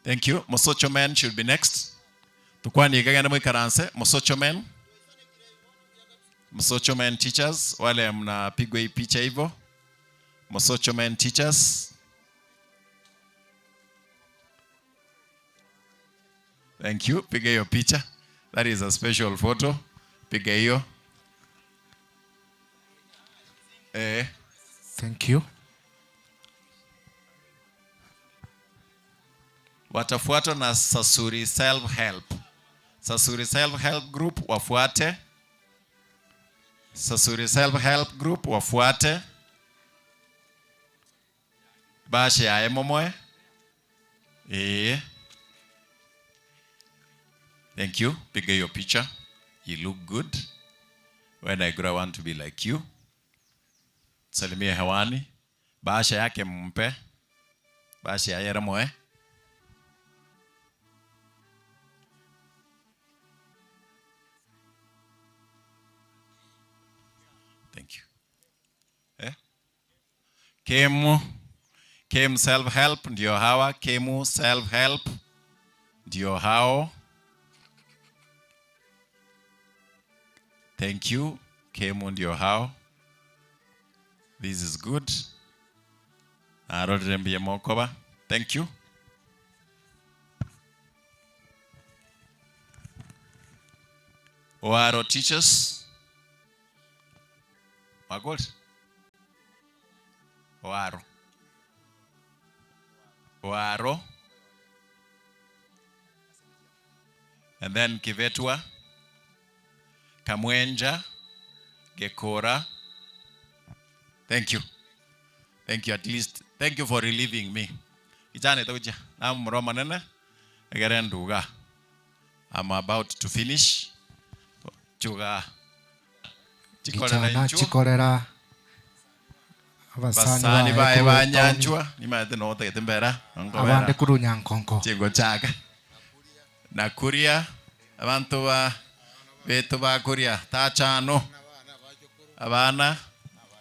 Speaker 1: Thank you. Mosocho men should be next. Tukwanie iga genda moikaranse. Mosocho men. Mosocho men teachers, wale mnapigwa hii picha hivyo. Mosocho men teachers. Thank you. Piga hiyo picha. That is a special photo. Piga hiyo. Eh.
Speaker 2: Thank you.
Speaker 1: Watafuatwa na Sasuri Self Help. Sasuri Self Help Group wafuate. Sasuri Self Help Group wafuate. Bashe yaye momoe. Ee. Thank you. Piga hiyo picha. You look good. When I grow I want to be like you. Salimia hewani. Bahasha yake mpe. Bahasha ya Yeremoe. Thank you. Eh? Kemu, Kemu self help ndio hawa, Kemu self help ndio hao. Thank you. Kemu ndio hao. This is good. Narorire mbuya mokoba. Thank you. Oaro teachers. Magoli. Oaro. Oaro. And then Kivetwa. Kamwenja. Gekora. Thank you. Thank you at least. Thank you for relieving me. Kijana itakuja. Na mroma nene. Egere nduga. I'm about to finish. Chuga. Chikorera
Speaker 2: Gichana
Speaker 1: inchuo.
Speaker 2: chikorera abasani
Speaker 1: Basani baye
Speaker 2: baye korwa etaoni.
Speaker 1: banyanchwa nimaete notagete mbera
Speaker 2: Abande korwa Nyankonko.
Speaker 1: chingochaka nakuria abanto ba beto bakuria tachano abana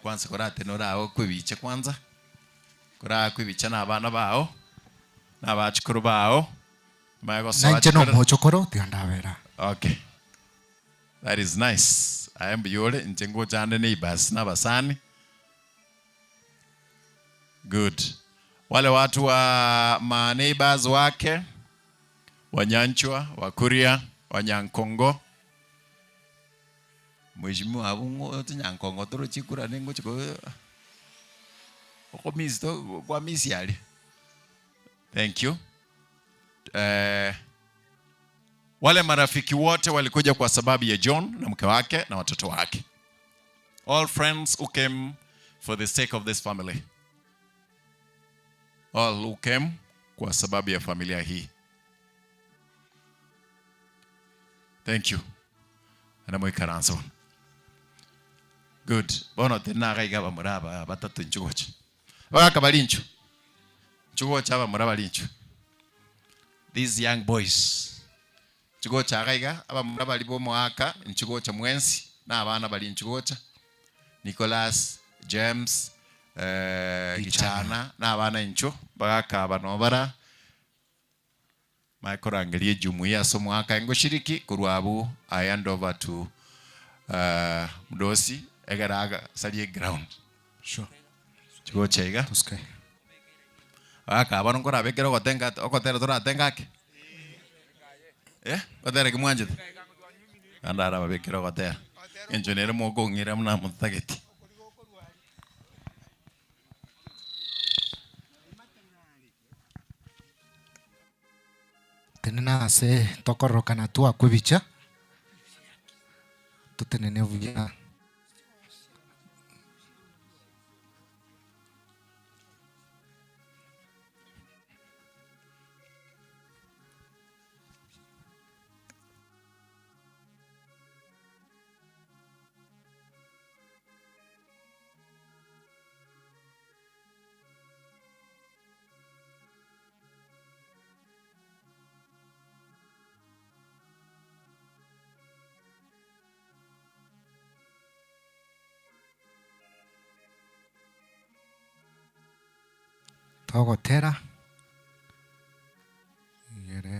Speaker 1: kwanza korate norao kwebicha kwanza koraa kwebicha na abana bao na abachukuru bao
Speaker 2: Na inche na omochokoro tiga ndabera.
Speaker 1: Okay. That is nice. I am yore inche ngochande neighbors na basani. Good. Wale watu wa ma neighbors wake Wanyanchwa, Wakuria, Wanyankongo. Mheshimiwa abungo tinyankongo toro chikura nengo chiko okomisi to kwa misi ali. Thank you. Eh, wale marafiki wote walikuja kwa sababu ya John na mke wake na watoto wake. All friends who came for the sake of this family. All who came kwa sababu ya familia hii. Thank you. Anamoikaransa. Good. Bono tena gaiga bamura batatu nchugocha. Bagaka bari nchu. Nchugocha bamura bari nchu. These young boys. Nchugocha gaiga abamura bari bo mwaka nchugocha mwensi na abana bari nchugocha. Nicholas, James, Gichana na abana inchu bagaka bano bara makorangeria jumuiya ase omwaka engoshiriki korwa abwo I hand over to Mdosi egera agasarie ground.
Speaker 2: Sure.
Speaker 1: Chigocha iga. Bagaka abano nkorabekere ogotenga ogotera toratenga ake. Eh? Gotera kimwanchete? Naende arababekere ogotera. Encho nere mokong'ira buna motageti.
Speaker 2: Tenena ase tokororokana twakwa ebicha, totenene buya. Togotera igere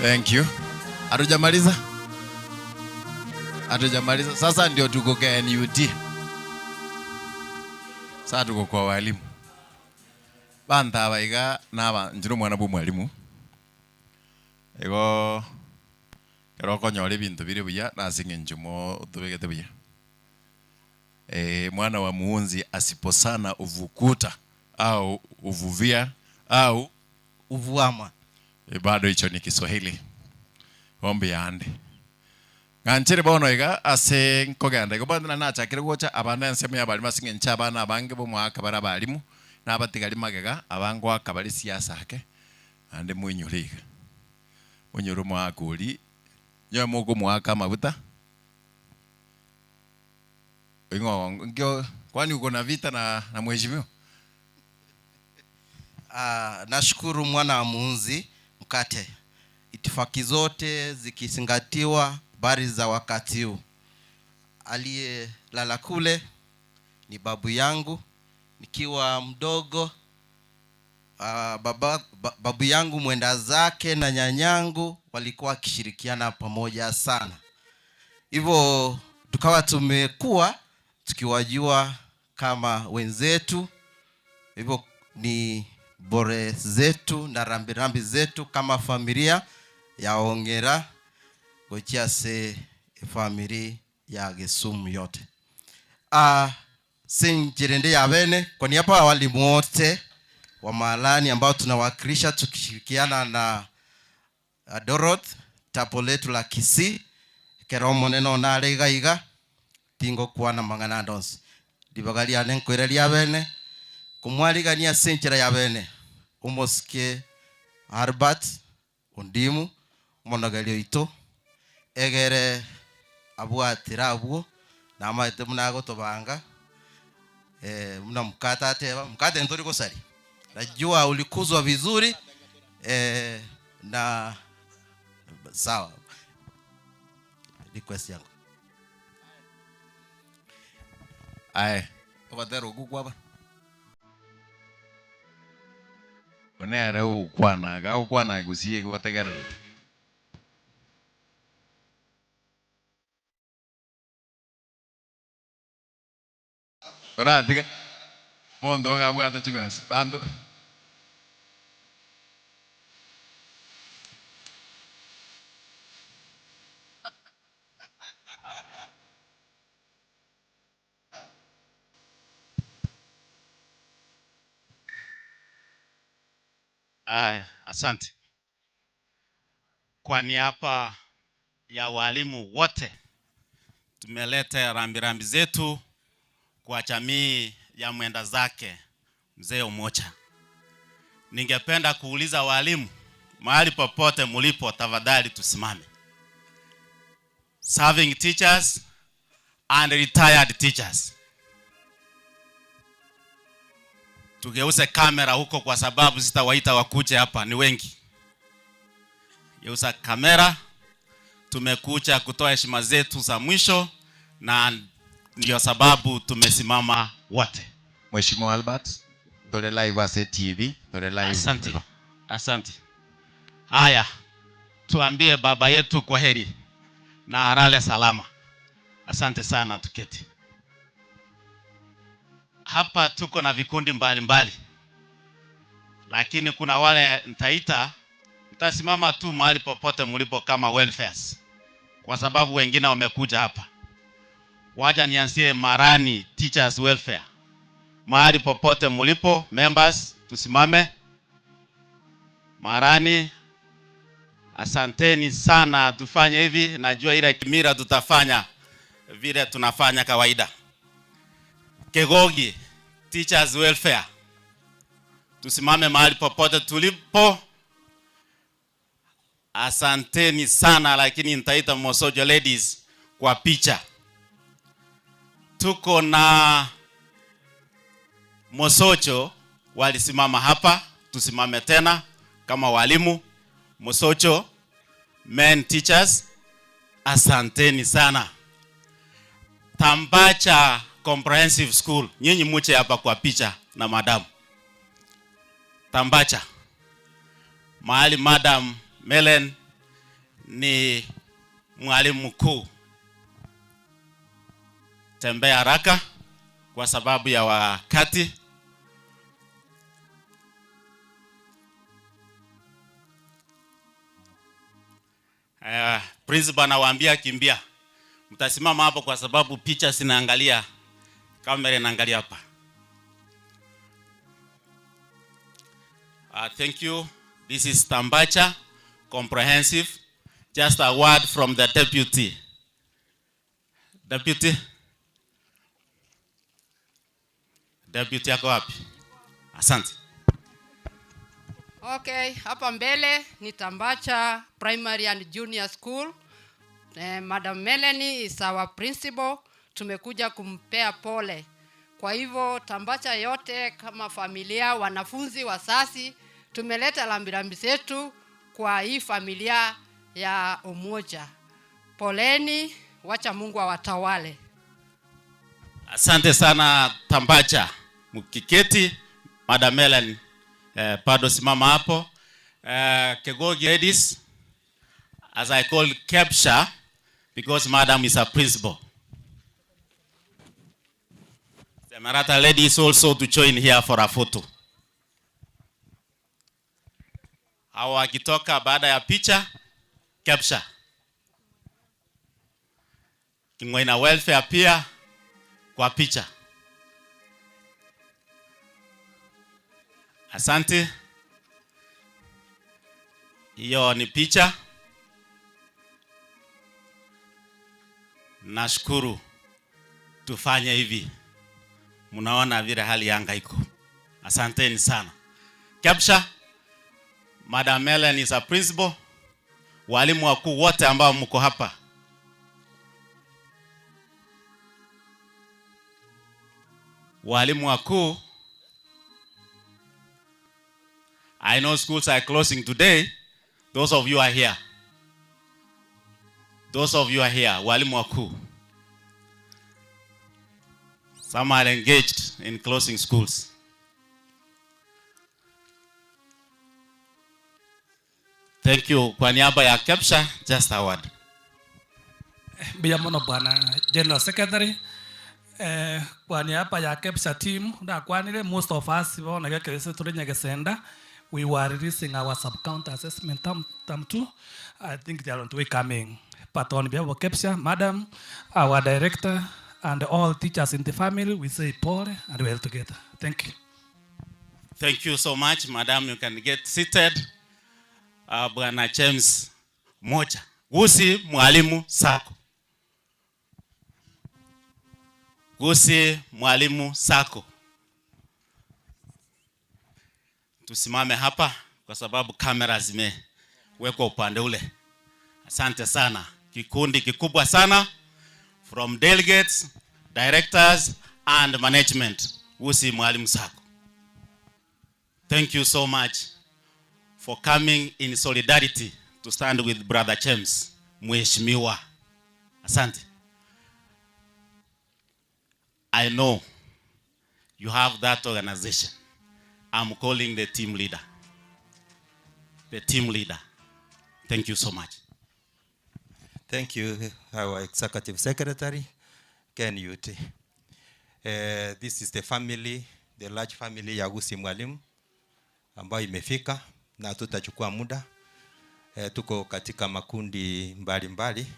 Speaker 1: Thank you. Hatujamaliza? Hatujamaliza. Sasa ndio tuko KNUT. Sasa tuko kwa walimu. Banta abaiga naba njiro mwana bwa mwalimu. Igo kero okonyora ebinto bire buya nase eng'encho mo otobegete buya. Mwana wa muunzi asiposana uvukuta au uvuvia au
Speaker 9: uvuama.
Speaker 1: Bado icho ni Kiswahili. Bo mbuyande. Ng'anchere bono iga ase nkogenda igo bono nachakire gocha abana ensemo y'abalimu ase eng'encho abana abange b'omwaka bare abalimu, na abatigari magega abangoaka bare siasa ake, naende moinyore iga. Monyore omwaka oria, nyowe mokomoaka amabuta, ing'o nkio kwani uko na vita na na mheshimiwa?
Speaker 9: Ah, nashukuru mwana wa muunzi mkate. Itifaki zote zikizingatiwa, habari za wakati huu. Aliyelala kule ni babu yangu nikiwa mdogo. Ah, baba, ba, babu yangu mwenda zake na nyanyangu walikuwa wakishirikiana pamoja sana, hivyo tukawa tumekuwa tukiwajua kama wenzetu, hivyo ni bore zetu na rambirambi zetu kama familia ya Ongera gochiase efamiri ya Gisumu yote. Ah, sinjirende ya bene kwa niaba ya walimu wote wa Maalani ambao tunawakilisha tukishirikiana na Doroth tapo letu la Kisii kero monene nare iga iga tingokwana mang'ana ande onsi ribaga riane nkoira ria bene komwarigania ase enchera ya bene omosike Albert Ondimu omonogeri oito egere abwatire abwo namaete buna agotobanga eh, buna mkate ateba mkate ntori gosaria najua ulikuzwa vizuri eh, na sawa request yangu
Speaker 1: Aye, ogotera okwo kwaba. Nere ogokwana iga, agokwana gusii iga otegererete. Oratiga omonto iga abwate chibesa, banto.
Speaker 10: Aya, asante. Kwa niaba ya walimu wote tumeleta rambirambi zetu kwa jamii ya mwenda zake mzee Omocha. Ningependa kuuliza walimu mahali popote mulipo, tafadhali tusimame. Serving teachers and retired teachers. Tugeuze kamera huko kwa sababu sitawaita wakuje hapa, ni wengi. Geuza kamera. Tumekuja kutoa heshima zetu za mwisho na ndio sababu tumesimama wote.
Speaker 1: Mheshimiwa Albert, tore live ase TV, tore live.
Speaker 10: Asante. Asante. Haya, tuambie baba yetu kwa heri na alale salama. Asante sana, tuketi. Hapa tuko na vikundi mbalimbali mbali, lakini kuna wale nitaita, nitasimama tu mahali popote mlipo kama welfares, kwa sababu wengine wamekuja hapa. Wacha nianzie Marani Teachers Welfare. Mahali popote mlipo members, tusimame. Marani, asanteni sana, tufanye hivi. Najua ile kimira tutafanya vile tunafanya kawaida. Kegogi Teachers Welfare, tusimame mahali popote tulipo. Asanteni sana, lakini nitaita Mosojo Ladies kwa picha. Tuko na Mosocho walisimama hapa, tusimame tena kama walimu. Mosocho men teachers, asanteni sana. Tambacha Comprehensive School, nyinyi muche hapa kwa picha na madam. Tambacha mahali Madam Melen ni mwalimu mkuu. Tembea haraka kwa sababu ya wakati. Principal anawaambia kimbia. Mtasimama hapo kwa sababu picha zinaangalia, kamera inaangalia hapa. Thank you. This is Tambacha Comprehensive. Just a word from the deputy. Deputy. Deputy ako wapi? Asante.
Speaker 11: Okay, hapa mbele ni Tambacha Primary and Junior School. Eh, Madam Melanie is our principal. Tumekuja kumpea pole. Kwa hivyo Tambacha yote kama familia, wanafunzi, wazazi, tumeleta rambirambi zetu kwa hii familia ya Umoja. Poleni, wacha Mungu awatawale.
Speaker 10: Asante sana Tambacha. Mkiketi, Madam Helen eh, bado simama hapo. Eh, Kegogi ladies, as I call capture because madam is a principal. The Marata ladies also to join here for a photo. Hawa wakitoka baada ya picha capture. King'oina welfare pia kwa picha. Asante. Hiyo ni picha. Nashukuru tufanye hivi, mnaona vile hali yanga iko. Asanteni sana. Capture. Madam Helen is a principal. Walimu wakuu wote ambao mko hapa walimu wakuu I know schools are closing today. Those of you are here. Those of you are here, walimu wakuu. Some are engaged in closing schools. Thank you. Kwa niaba ya KEPSHA, just a word.
Speaker 13: Mbuya mono bwana General Secretary eh, kwa niaba ya KEPSHA team ndakwanire most of us bono gekerese tore Nyagesenda we were releasing our sub county assessment term, term 2 I think they are on the way coming but on behalf of KEPSHA madam our director and all teachers in the family we say pole and we are together thank you
Speaker 10: Thank you so much, madam. You can get seated. Uh, Bwana James Moja. Gusii Mwalimu Sacco. Gusii Mwalimu Sacco. Tusimame hapa kwa sababu kamera zimewekwa upande ule. Asante sana. Kikundi kikubwa sana from delegates, directors and management. Gusii Mwalimu Sacco. Thank you so much for coming in solidarity to stand with Brother James, Mheshimiwa. Asante. I know you have that organization. I'm calling the team leader. The team leader. Thank you so much.
Speaker 14: Thank you, our Executive Secretary, Ken Yute. Uh, this is the family, the large family ya Gusii Mwalimu ambayo imefika na tutachukua muda. Uh, tuko katika makundi mbalimbali mbali.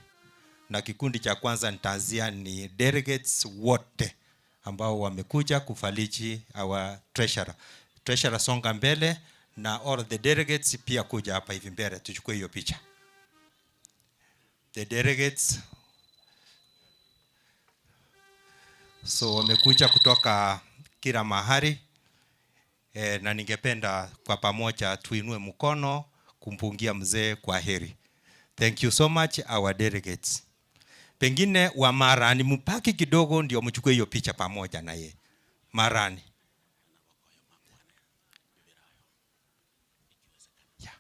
Speaker 14: Na kikundi cha kwanza nitaanzia ni delegates wote ambao wamekuja kufariji our treasurer. Treasurer songa mbele na all the delegates pia kuja hapa hivi mbele tuchukue hiyo picha. The delegates so wamekuja kutoka kila mahali e, na ningependa kwa pamoja tuinue mkono kumpungia mzee kwa heri. Thank you so much our delegates. Pengine wa Marani mpaki kidogo ndio mchukue hiyo picha pamoja na ye. Marani. Yeah.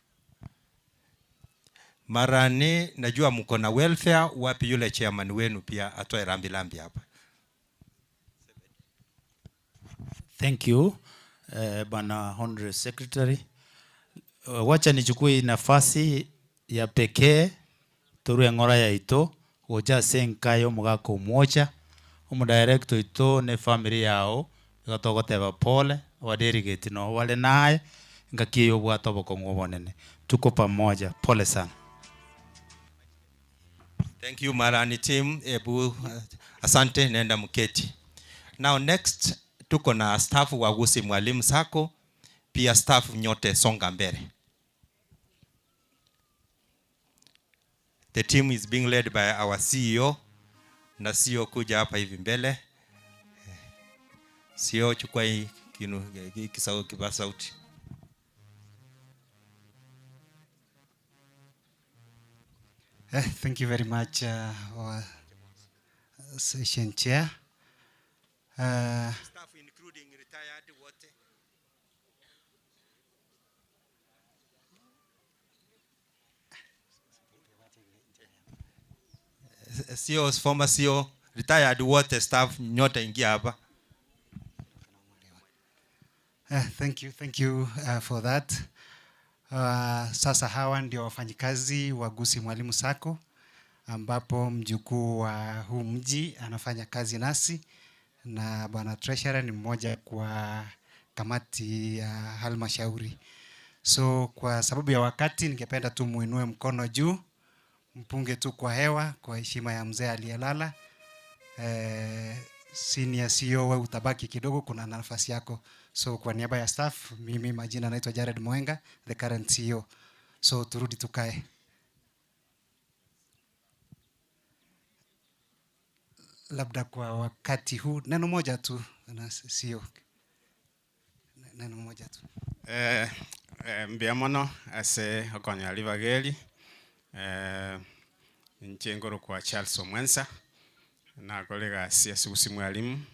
Speaker 14: Marani najua mko na welfare, wapi yule chairman wenu pia atoe rambirambi hapa.
Speaker 15: Thank you eh, Bwana Honorary Secretary. Uh, wacha nichukue hii nafasi ya pekee torue eng'ora yaito gocha ase enka ya omogaka omocha omodirector oito na efamily yao iga togoteba pole abadelegate nabo bare naye engaki eye obwate obokong'u obonene tuko pamoja pole sana.
Speaker 14: Thank you Marani team. Ebu, uh, asante nenda mketi. Now next tuko na staff wa Gusii Mwalimu Sacco, pia staff nyote songa mbele. The team is being led by our CEO na CEO kuja hapa hivi mbele. CEO chukua hii kinu hii kipaza sauti.
Speaker 16: Thank you very much, our session chair.
Speaker 14: Staff including retired wote. CEOs, former CEO, retired wote staff nyote ingia hapa.
Speaker 16: Thank you, thank you for that. Sasa hawa ndio wafanyikazi wa Gusii Mwalimu Sacco ambapo mjukuu wa huu mji anafanya kazi nasi na bwana treasurer ni mmoja kwa kamati ya halmashauri. So kwa sababu ya wakati ningependa tu muinue mkono juu, mpunge tu kwa hewa kwa heshima ya mzee aliyelala. Senior CEO wewe utabaki kidogo, kuna nafasi yako. So kwa niaba ya staff, mimi majina naitwa Jared Moenga, the current CEO. So turudi tukae. Labda kwa wakati huu neno moja tu na CEO. Neno moja tu.
Speaker 17: Mbuya mono ase okonya ribageri, inche ngoro kwa Charles Omwensa nakora egasi ase Gusii Mwalimu,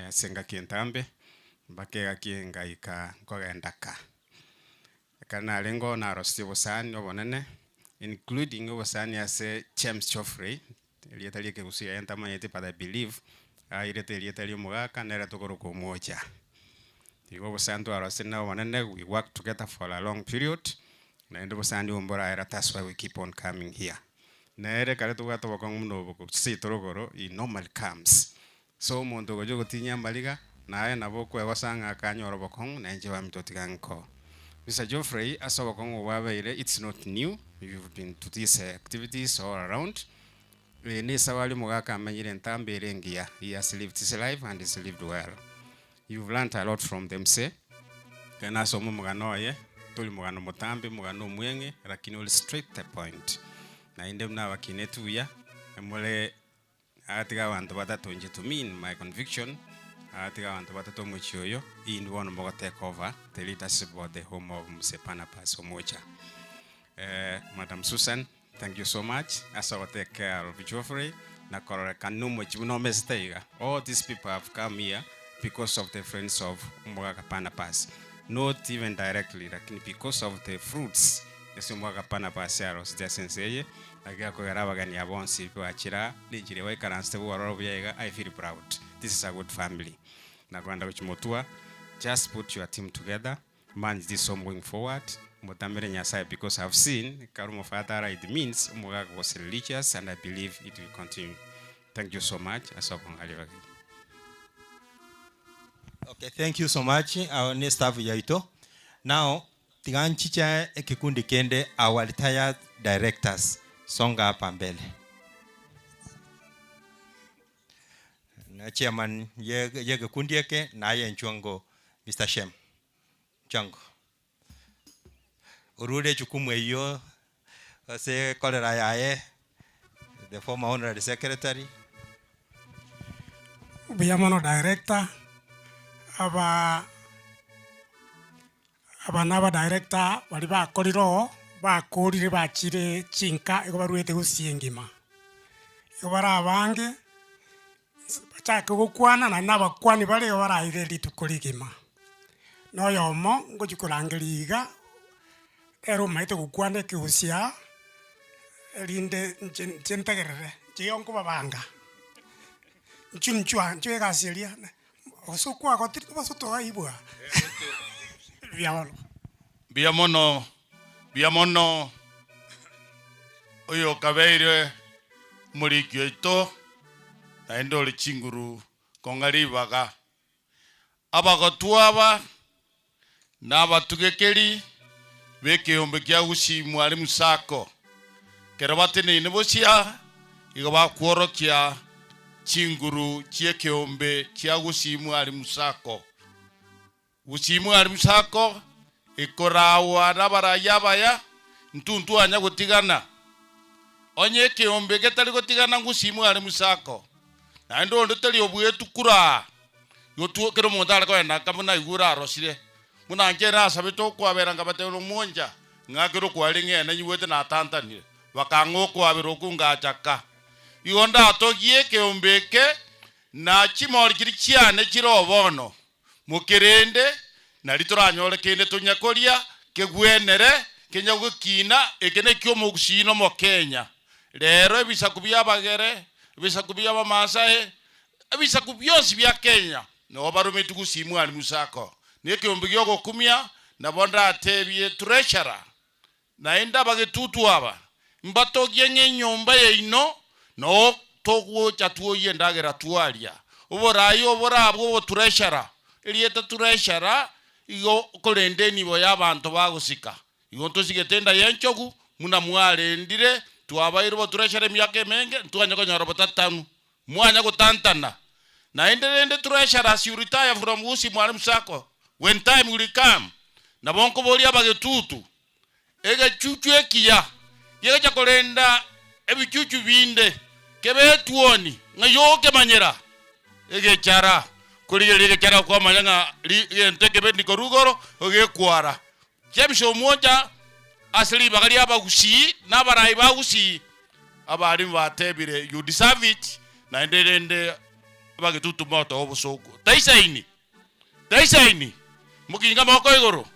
Speaker 17: ase engaki entambe mpaka egaki engaika nkogenda ka. Ekero narenge narosetie obosani obonene including obosani ase James Geoffrey, erieta ria ekegusii aye ntamanyeti but I believe airete erieta ria omogaka nere tokoroka omocha. Igo obosani twarosire na obonene, we work together for a long period, naende obosani obo mboraera, that's why we keep on coming here. Nere kare tobwate obokong'u buna obo seito rogoro, he normally comes. So omonto ogocha ogotinyia amariga, naye nabo okwegosa ng'a akanyora obokong'u, na inche baminto tiga nko. Mr. Geoffrey, ase obokong'u obo bwabeire, it's not new, you've been to these activities all around. Ne esabari omogaka amenyire entambe ere engiya, he has lived his life and he's lived well. You've learnt a lot from them say, ekero nasoma omogano oye, tori mogano motambe, omogano omweng'e, lakini ore straight to the point. Naende buna abakineti buya, emore agatiga abanto batato inche to me in my conviction, agatiga abanto batato omochie oyo, inwe bono mogo take over the leadership of the home of Mzee Barnabas Omocha. Madam Susan, thank you so much ase ogo take care of Geoffrey na kororekana na omochie buna omesete iga. All these people have come here because of the friends of omogaka Barnabas. Not even directly, lakini because of the fruits ase omogaka Barnabas arosete ase ense eye, naki akogera abageni aba bonsi bachira ninchire baikaransete bwororo buya iga, I feel proud. This is a good family. Na kogenda gochia motwa, just put your team together, manage this home going forward, motamere Nyasaye because I've seen kare omofather it means omogaka was religious and I believe it will continue. Thank you so much ase okong'aria bageni.
Speaker 14: Okay, thank you so much our ne staff yaito. Now tiga nchiche ekikundi kende our retired directors songa hapa mbele. Na chairman ye ye kikundi eke naye nchwango Mr. Shem. Nchwango. Orure jukumu eyo ase korera yaye the former honorary secretary.
Speaker 18: Mbuya mono director, aba aba naba director baria bakorire oo, bakorire bachire chinka igo baruete gusii engima. Igo bare abange, bachake gokwana naende na abakwani bare igo baraire rituko rigima. Na oyomo ngochia korangeria iga, ere omaete gokwana ekegusii aa, erinde inche inche ntegerere, inche igo nkobabanga. Inchuo inchuo inchuo egasi eria, gose okwagotire gose toaibwa, mbuya mono.
Speaker 19: Mbuya mono, mbuya mono oyo okabeire omoriki oito, naende ore chinguru kong'a ribaga. Abagotwa aba na abatugekeri b'ekeombe kia Gusii Mwalimu Sacco, ekero bateneine bosia, igo bakworokia chinguru chi'ekeombe kia Gusii Mwalimu Sacco. Gusii Mwalimu Sacco ekoraagwa nabarai abaya, intwe ntwanya gotigana. Onye ekeombe getari gotigana Gusii Mwalimu Sacco, naende onde tari obuetu kura aa, igo two kera omonto are kogenda nka buna aigure arosire. Buna inche nasabete okwabera nkabatebia omoncha, ng'a kera okwarenge ene nyigwete natantanire, bakang'a okwabera okwo ngachaka. Igo ndatogie ekeombe eke na chimori chiria chiane chire oo bono, Mokerende, nario toranyore kende tonya koria kegwenere, kenya gokina, eke neki'omogusii na omokenya. Rero ebisaku bi'abagere, ebisaku bi'abamasai, ebisaku bionsi bia Kenya nabo barometwe gusii Mwalimu Sacco. Nekeombe gi'ogokumia, nabo ndatebie Treasurer, Naende abagetutu aba mbatogie ng'a enyomba yaino noo togocha twoyie endagera twaria. Oboraai oborabwo obotureshara, erieta tureshara igo korenda enibo y'abanto bagosika. Igo ntosigete enda y'enchogu, buna mwarendire, twabaeire obotureshara emiaka emenge, ntwanya konyora botatanu. Mwanya gotantana. Naende rende treasurer as you retire from Gusii Mwalimu Sacco, when time will come, nabo nkoboria abagetutu, egechuchu ekiya gegocha korenda ebichuchu binde kebe etuoni ng'ai ogokemanyera? Egechara. Korigereria egechara okwamanya ng'a ri egento ekebe ndikorwa igoro, ogekwara. James omwocha ase ribaga ri'abagusii na abarai ba Gusii, abalimu batebire you deserve it, naende rende abagetutu motoe obosooku. Taisaini, taisaini, mokinge amaboko igoro.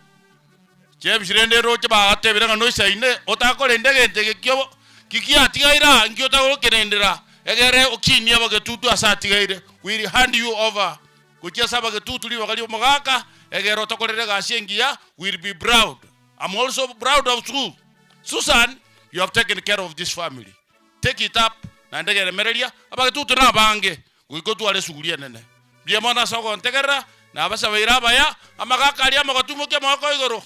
Speaker 19: James rende roche bagatebire ng'a noisaine, otakorenda egento eke kio kigiatigaire aa, inki otagokerendera egere okinie abagetutu ase atigaire, will hand you over Gochia ase abagetutu ribaga ri'omogaka, egere otokorere egasi engiya, will be proud. I'm also proud of you. Susan, you have taken care of this family. Take it up, naende geremereria, abagetutu nabange, goika otware esuguri enene. Mbuya mono ase ogontegerera, nabasabeire abaya, amagaka aria amagotu imokia amaboko igoro.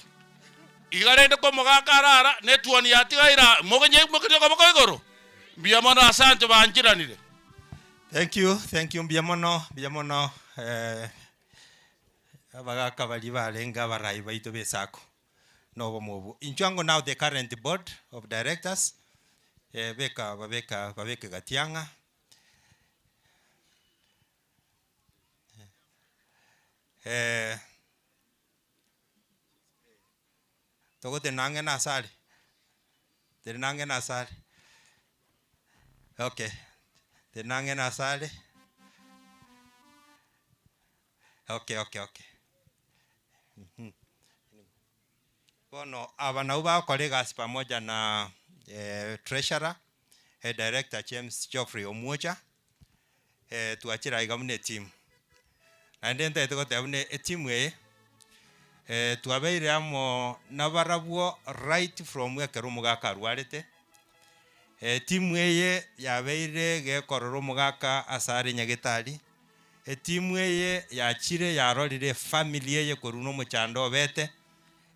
Speaker 19: Iga rende komogaka arara, na etuoni yatigaire aa, mogenye imokerie okoboko igoro. Mbuya mono asante banchiranire.
Speaker 14: Thank you, thank you mbuya mono, mbuya mono eh, abagaka baria barenge abarai baito ba esako na obomo obwo. Inchuo ango now the current board of directors, eh, beka babeka babeke gati ang'a. Eh, togotenena ang'e na ase are, tenena ang'e na ase are. Okay, tenena ang'e na ase are. Okay, okay, okay. Mhm. Bono aba nabwo bagokora egasi pamoja na treasurer, director James Geoffrey Omwocha, twachire aiga buna etimu. Naende ntagete goteba buna etimu eye, twabeire amo nabarabwo right from ekero omogaka arwarete, etimu eye yabeire gekorora omogaka ase are nyagetari, etimu eye yachire yarorire efamiri eye korwa na omochando obete,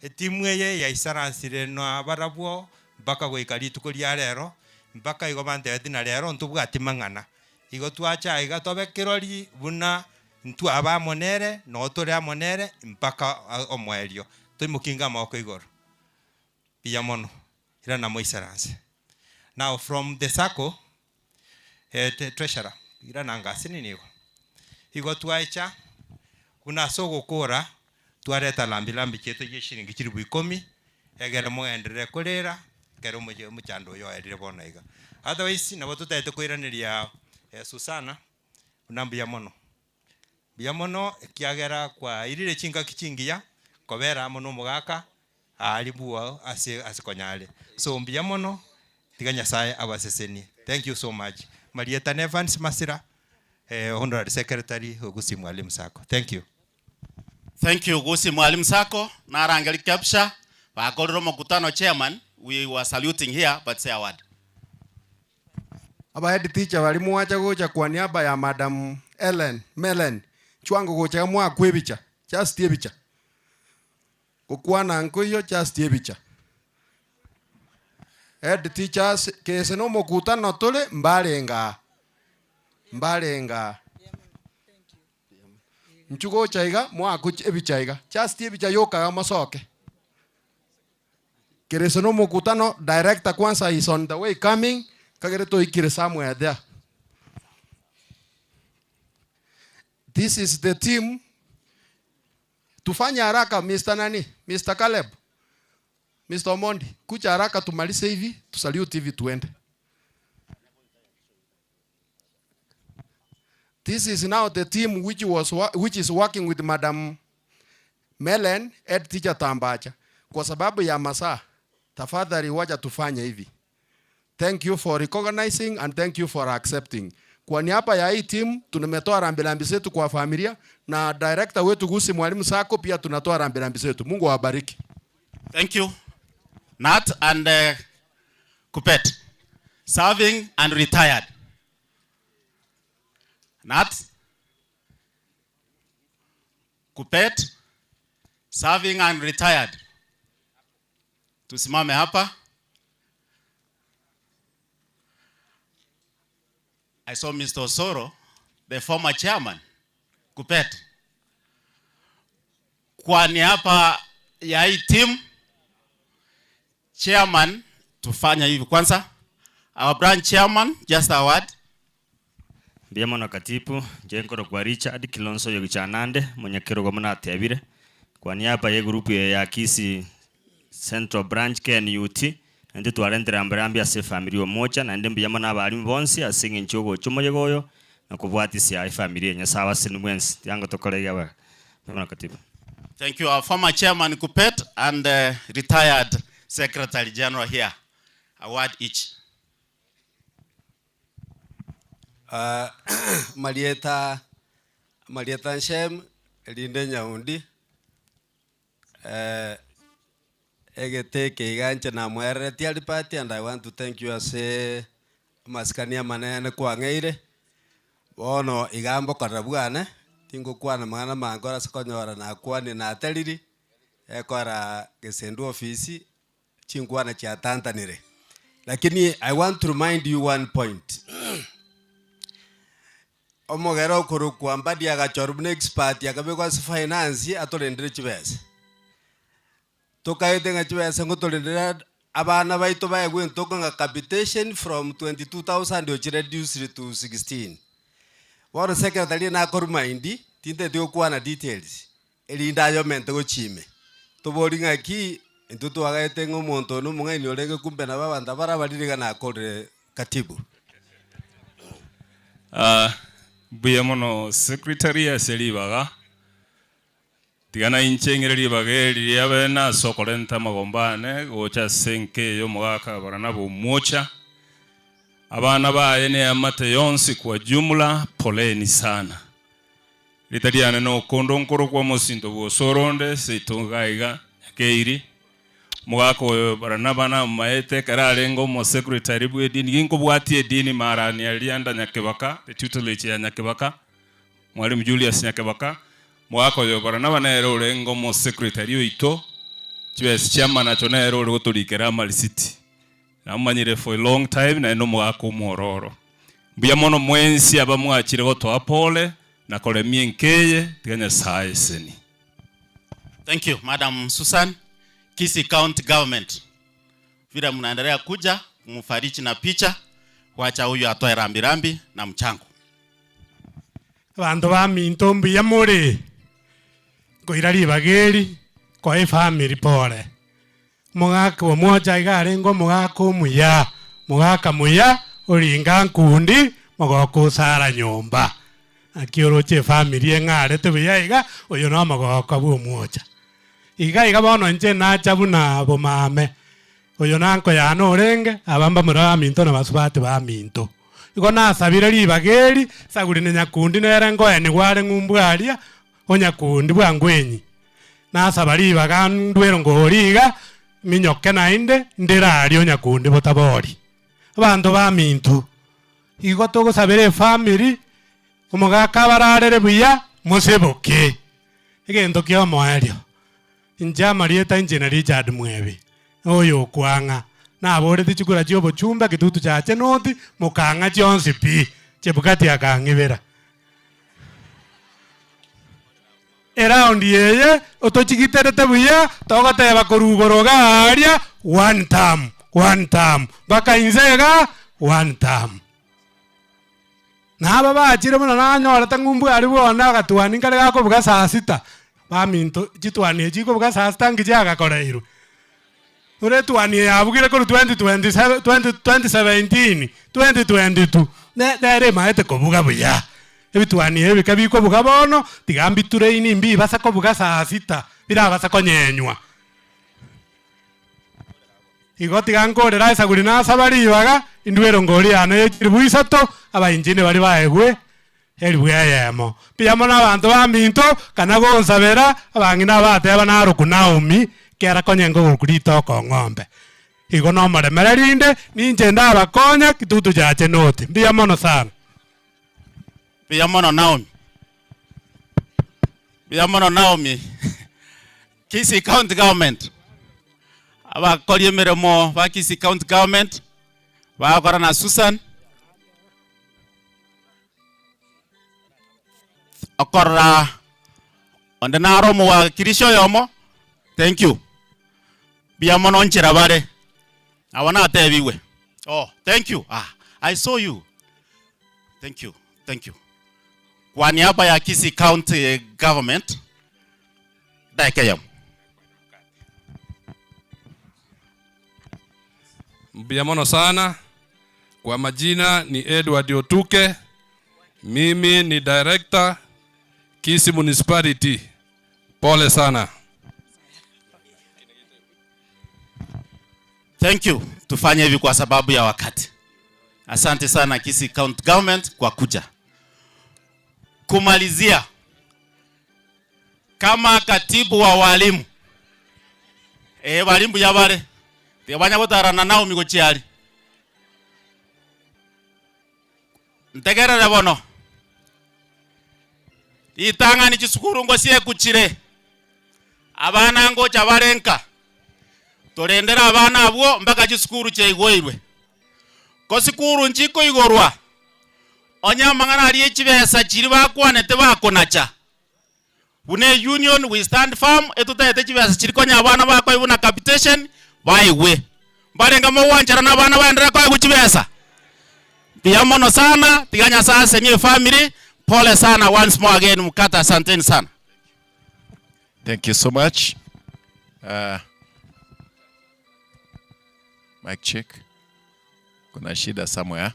Speaker 14: Etimu eye yaisaransire nabarabwo mpaka goika rituko ria rero, mpaka igo bantebeti na rero ntobwati mang'ana. Igo twacha aiga tobe kirori buna ntwaba amo nere, noo tore amo nere mpaka omoerio. Toimokinge amaboko igoro. Mbuya mono. Irana moisaranse. Now from the circle, Treasurer, irana ngasi nini igo. Igo twaecha buna ase ogokora twareta lambi lambi chiaito chia eshiringi chilifu ikomi, egere mogenderere korera ekero omochie omochando oyo oerire bono iga. Otherwise nabo totagete koiraneria Susana buna mbuya mono. Mbuya mono ekiagera kwairire chingaki chingiya kobera amo na omogaka aria bwao ase ase konyare. So mbuya mono tiga Nyasaye abasesenie. Thank you so much. Marieta ne Evans Masira, Honorary Secretary o Gusii Mwalimu Sacco. Thank you.
Speaker 10: Thank you Gusii Mwalimu Sacco, narangeri Kepsha, bakorire omokutano chairman, we were saluting here but say a word.
Speaker 12: Aba head teacher baria mwacha gocha kwa niaba ya Madam Ellen Mellen Chwango gocha iga mwakwa ebicha just ebicha. Gokwana nkoiyo just ebicha. Head teachers kese na omokutano tore mbarenge aa mbarenge aa. Inchuo gocha iga mwakwa ebicha iga just ebicha yoka iga mosoke. Kerese na omokutano director kwanza is on the way coming. Kagere toikire somewhere there. This is the team. Tufanye haraka Mr. Nani? Mr. Caleb. Mr. Omondi, kuja haraka tumalize hivi, tusalute hivi tuende. This is now the team which was which is working with Madam Melen head teacher Tambacha. Kwa sababu ya masaa, tafadhali wacha tufanye hivi. Thank you for recognizing and thank you for accepting. Kwa niaba ya hii team tumetoa rambirambi zetu kwa familia na director wetu Gusii Mwalimu Sacco pia tunatoa rambirambi zetu. Mungu awabariki.
Speaker 10: Thank you. Nat and Kupet. Serving and retired. Nat. Kupet. Serving and retired. Tusimame hapa. I saw Mr. Osoro, the former chairman, Kupet. Kwa niaba ya hii team, chairman, tufanye hivi kwanza. Our branch chairman, just a word.
Speaker 20: Mbuya mono katibu, inche nkorokwa Richard Kilonzo Yogichanande, monyakerogo buna atebire, kwa niaba ye group eye ya Kisii Central Branch KNUT, naintwe twarentire rambirambi ase efamiri omocha, naende mbuya mono abalimu bonsi ase eng'encho yogocha omoyega oyo na kobwatisia efamiri eye. Nyasae abaseseni mwensi. Tiga tokore iga mbuya mono katibu.
Speaker 10: Thank you, our former chairman Kupet and retired Secretary General here. A word each.
Speaker 21: Marieta, Marieta Shem, erinde Nyaundi, eh, egete eke iga inche namoereretie Alibert and I want to thank you ase amasikani amanene kwang'eire, bono iga mbokorera bwane, tingokwana mang'ana mange ase konyora nakwanie nateriri, ekora gesendu ofisi, chinkwana chiatantanire. Lakini I want to remind you one point. Omogere okorokwa Mbadi agachorwa buna expert akabekwa ase finance atorendere chibesa. Tokaete ng'a chibesa ngotorendere abana baito baegwe entoko ng'a capitation from 22,000 ochi reduced to 16. Bono secretary nakoremind tinteti gokwana details erinde ayomente gochia ime. Tobori ng'aki intwe twagaete ng'a omonto one omong'aini orenge kumbe nabo abanto abare abariri iga nakorire katibu.
Speaker 22: Ah, mbuya mono secretary ase ribaga. Tiga nainche ng'ire ribaga eri riabene ase okorenta amagombo ane gocha ase enka eye y'omogaka Baranaba Omwocha. Abana baye neamate yonsi kwa jumla, poleni sana. Rita riane nokondo nkorokwa omosinto bw'osoronde seito iga iga Nyakeiri. Omogaka oyo Baranaba namomaete ekero arenge omosecretary bw'edini, ginkobwatia edini marani aria anda Nyakebaka, the tutelage ya Nyakebaka, Mwalimu Julius Nyakebaka, omogaka oyo Baranaba nere orenge omosecretary oito, chibesa chi'amanacho nere ore gotorikera amarisiti. Namomanyire for a long time naende nomogaka omwororo. Mbuya mono mwensi abamwachire gotoa pole na koremia enka eye, tiga Nyasae eseni.
Speaker 10: Thank you, Madam Susan. Kisii County Government. Vile mnaendelea kuja kumfariji na picha, wacha huyu atoe rambirambi na mchango.
Speaker 18: Abanto baminto mbuya more, nkoira ribaga eri koa efamiri pore. Omogaka omwocha iga arenge omogaka omuya, mogaka muya, oringa nkundi, mogoka osara nyomba. Naki oroche efamiri eng'arete buya iga, oyo nomogoka bw'omwocha. Iga iga bono inche nacha buna bomame, oyo nanko yane orenge, aba mbamura baminto na basubati baminto. Igo nasabire ribaga eri, Saguri na Nyakundi nere nkoenigwa are ng'umbu aria, o Nyakundi bwangwenyi. Nasaba ribaga ndwere ngori iga, minyoke naende, ndere aria o Nyakundi botabori. Abanto baminto, igo togosabera efamiri, omogaka abararere buya, moseboke. Egento ki'omoerio, inche amarieta inche na Richard Mwebi, oyo okwang'a, naboreti chikura chi'obochumbe kitutu chache noti, mokang'a chionsi pi, Chebukati akang'ibera. Eraundi eye otochigiterete buya, togoteba korwa igoro iga aaria, one term, one term, mpaka inse igaa.
Speaker 4: One term. Na aba bachire buna nanyorete ng'umbu aria bwone agatwani nkare gakobuga saa sita, baminto chitwani echi chikobuga saa sita nki chiagakoreirwe? Ore etwani eye yabugire korwa 2027 20 2017, 2022, ne nere emaete kobuga buya. Ebitwani ebi bika bikobuga bono, tiga mbitrain mbibase kobuga saa sita, birabase konyenywa. Igo tiga nkorere esaguri nasaba ribaga, indue erongori yane ye chilifu isato, abainchini baria baegwe elifu eyemo. Mbuya mono abanto baminto, kana gonsabera, abang'ina abateba narokwa Naomi, kera konye nkogorokwa ritoke ong'ombe. Igo nomoremere rinde, ninche ndabakonye, kitutu chache noti. Mbuya mono sana.
Speaker 10: Mbuya mono Naomi. Mbuya mono Naomi. Kisii County Government, abakori emeremo ba Kisii County Government, bagokora na Susan, okorora onde naro omowakilishi oyomo, thank you. Mbuya mono nchera bare, nabo natebigwe. Oh, thank you, ah, I saw you. Thank you, thank you. Kwa niaba ya Kisii County Government, Dakika eyemo.
Speaker 22: Mbuya mono sana. Kwa majina ni Edward Otuke. Mimi ni director Kisii Municipality. Pole sana.
Speaker 10: Thank you. Tufanye hivi kwa sababu ya wakati. Asante sana Kisii County Government kwa kuja. Kumalizia kama katibu wa walimu eh walimu yabare tebanya gotarana Naomi gochiari ntegerere bono ritang'ani chisukuru ngo siekuchire abana ngocha bare nka torendere abana abwo mpaka chisukuru chiaigoirwe ko sikuru nchikoigorwa onye amang'ana aria echibesa chiria bakwanete bakonacha Buna e union we stand firm etotagete chibesa chiria konya abana bakoigwa buna capitation baigwe. Mbarenge mogwancherana na abana baenderere koegwa chibesa? Mbuya mono sana, tiga Nyasaye asenie efamily, pole sana once more again Mukata asanteni sana.
Speaker 1: Thank you so much. Uh, mic check. Kuna shida somewhere.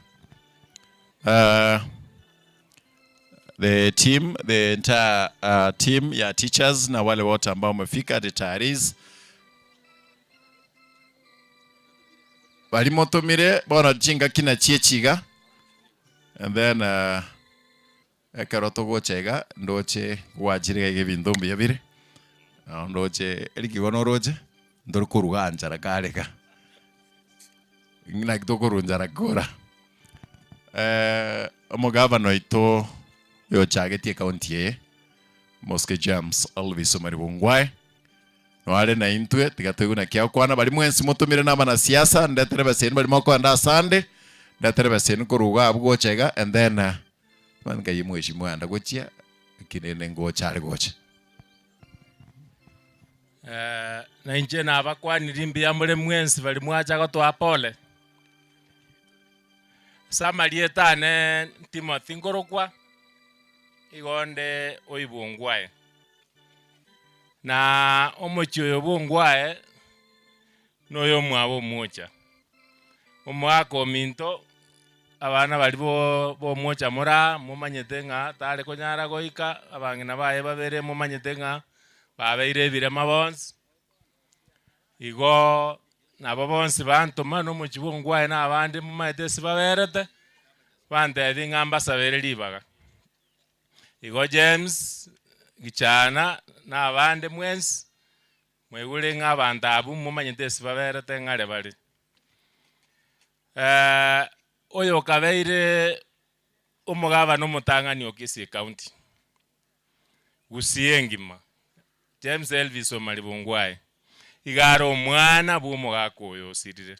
Speaker 1: The team, the entire team ya teachers na wale wote ambao wamefika retirees barimotomire bono chingaki na chiechiga and then ekero togocha iga ndoche gwachire iga ebinto mbuya bire nabo ndoche erikigo noroche ntori koruga nchara kare iga naki tokorwa nchara kora omogavana oito oyochagetie ecounty eye Mosike James Elvis Omari Bongwae noare naintwe tiga toigwe naki agokwana baria mwensi motomire na abanasiasa ndetere ebeseni baria mokoenda asande ndetere ebeseni korwa iga abwo gocha iga and then nkai mheshimiwa enda gochia lakini rende ngocha are gocha.
Speaker 5: Na inche nabakwanirie mbuya more mwensi baria mwacha gotoa pole. Ase amarieta ane Timothy nkorokwa, igo onde oibongwae. Na omochie oyo bongwae noyomwabo omocha. Omogaka ominto, abana baria bo bomocha more aa, momanyete ng'a tare konyara goika, abang'ina baye babere momanyete ng'a babeire ebirema bonsi. Igo nabo bonsi bantoma na omochie bw'ongwae na abande momanyete ase baberete, bantebia ng'a mbasabere ribaga. Igo James, Gichana, na abande mwensi, mwaigure ng'a abanto abwo momanyete ase baberete ng'are bare. Oyo okabeire omogabana omotang'ani o Kisii County, Gusii engima, James Elvis Omari Bongwae, iga are omwana bw'omogaka oyo osirire.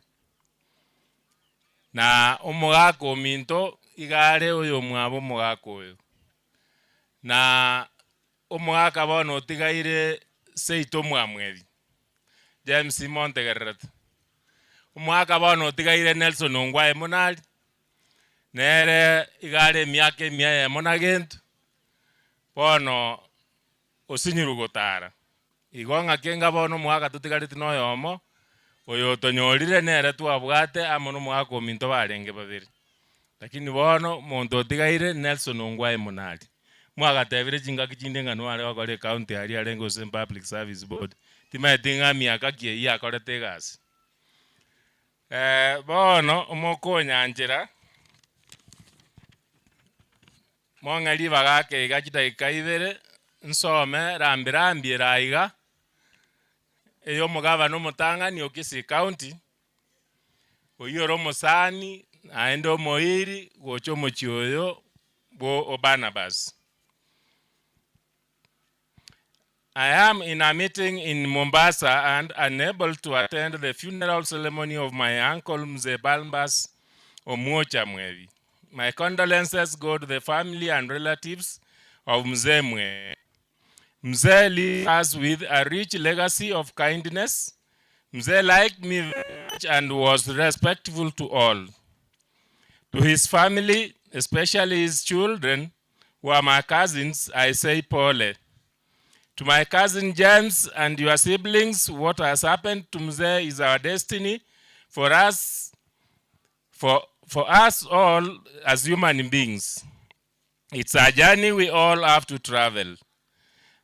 Speaker 5: Na omogaka ominto iga are oyomwabo omogaka oyo. Na omogaka bono otigaire seito omwamwebi, James montegererete. Omogaka bono otigaire Nelson Ongwae buna aria. Nere iga are emiaka emia eyemo na gento, bono osinyirwe gotara. Igo ng'aki enga bono omwaka totigareti na oyomo, oyo otonyorire nere twabwate amo na omwaka ominto barenge babere. Lakini bono omonto otigaire Nelson Ongwae Monari. Mwagatebire chingaki chinde ng'a nware gokora ecounty aria arenge gose public service board, timaeti ng'a miaka ki eyio akorete egasi. Bono omokonyanchera, mong'e ribaga ake iga chidakika ibere, nsome rambi rambi ere aiga, eye omogavana omotang'ani o Kisii County, oyio ore omosani naende omoiri gocha omochie oyo bwo Barnabas. I am in a meeting in Mombasa and unable to attend the funeral ceremony of my uncle Mzee Balmbas Omuocha Mwebi. My condolences go to the family and relatives of Mzee Mwebi. Mzee leaves us with a rich legacy of kindness. Mzee liked me very much and was respectful to all. To his family, especially his children, who are my cousins, I say pole. To my cousin James and your siblings, what has happened to Mzee is our destiny for us, for, for us all as human beings. It's a journey we all have to travel.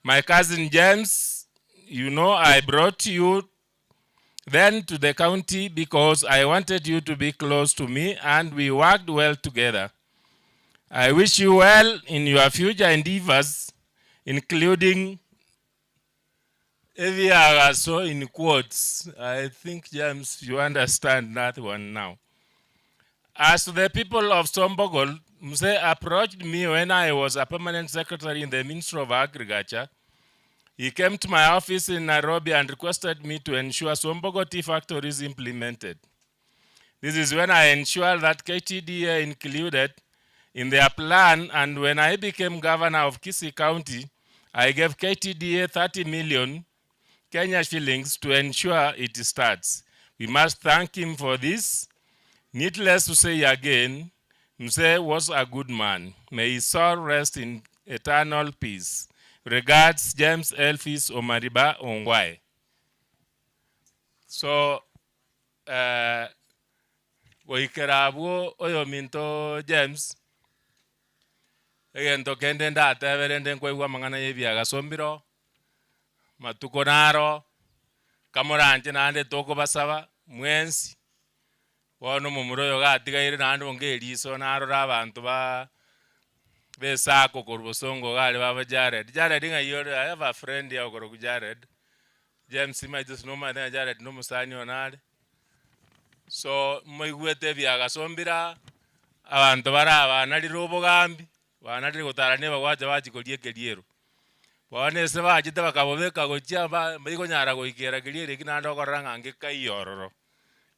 Speaker 5: My cousin James, you know I brought you then to the county because I wanted you to be close to me and we worked well together. I wish you well in your future endeavors, including so in quotes. I think, James, you understand that one now. As to the people of Sombogol, Mzee approached me when I was a permanent secretary in the Ministry of Agriculture. He came to my office in Nairobi and requested me to ensure Sombogo tea factory is implemented. This is when I ensured that KTDA included in their plan, and when I became governor of Kisii County, I gave KTDA 30 million Kenya shillings to ensure it starts. We must thank him for this. Needless to say again, Mzee was a good man. May his soul rest in eternal peace. Regards, James Elvis Omariba Ongwae. So, uh, goikera abwo oyominto James, egento kende ndatebe rende nkoigwa amang'ana ya ebiagasombiro, matuko naro, kamoranche naende tokobasaba mwensi, bono omomura oyo gatigaire naende onge eriso narora abanto ba ba esacco korwa bosongo iga aria baba Jared, Jared ng'ai ore I have a friend here okorokwa Jared, James mache ase nomanyete ng'a Jared na omosani one are, so moigwete ebiagasombire aa, abanto bare aba banarire obogambi, banarire gotara nigo bagwacha bachia koria ekeriero. Bono ase bachete bakabobeka gochia ba mbakonyara goikera keriero ekio naende okorora ng'a nkekaiyo ororo.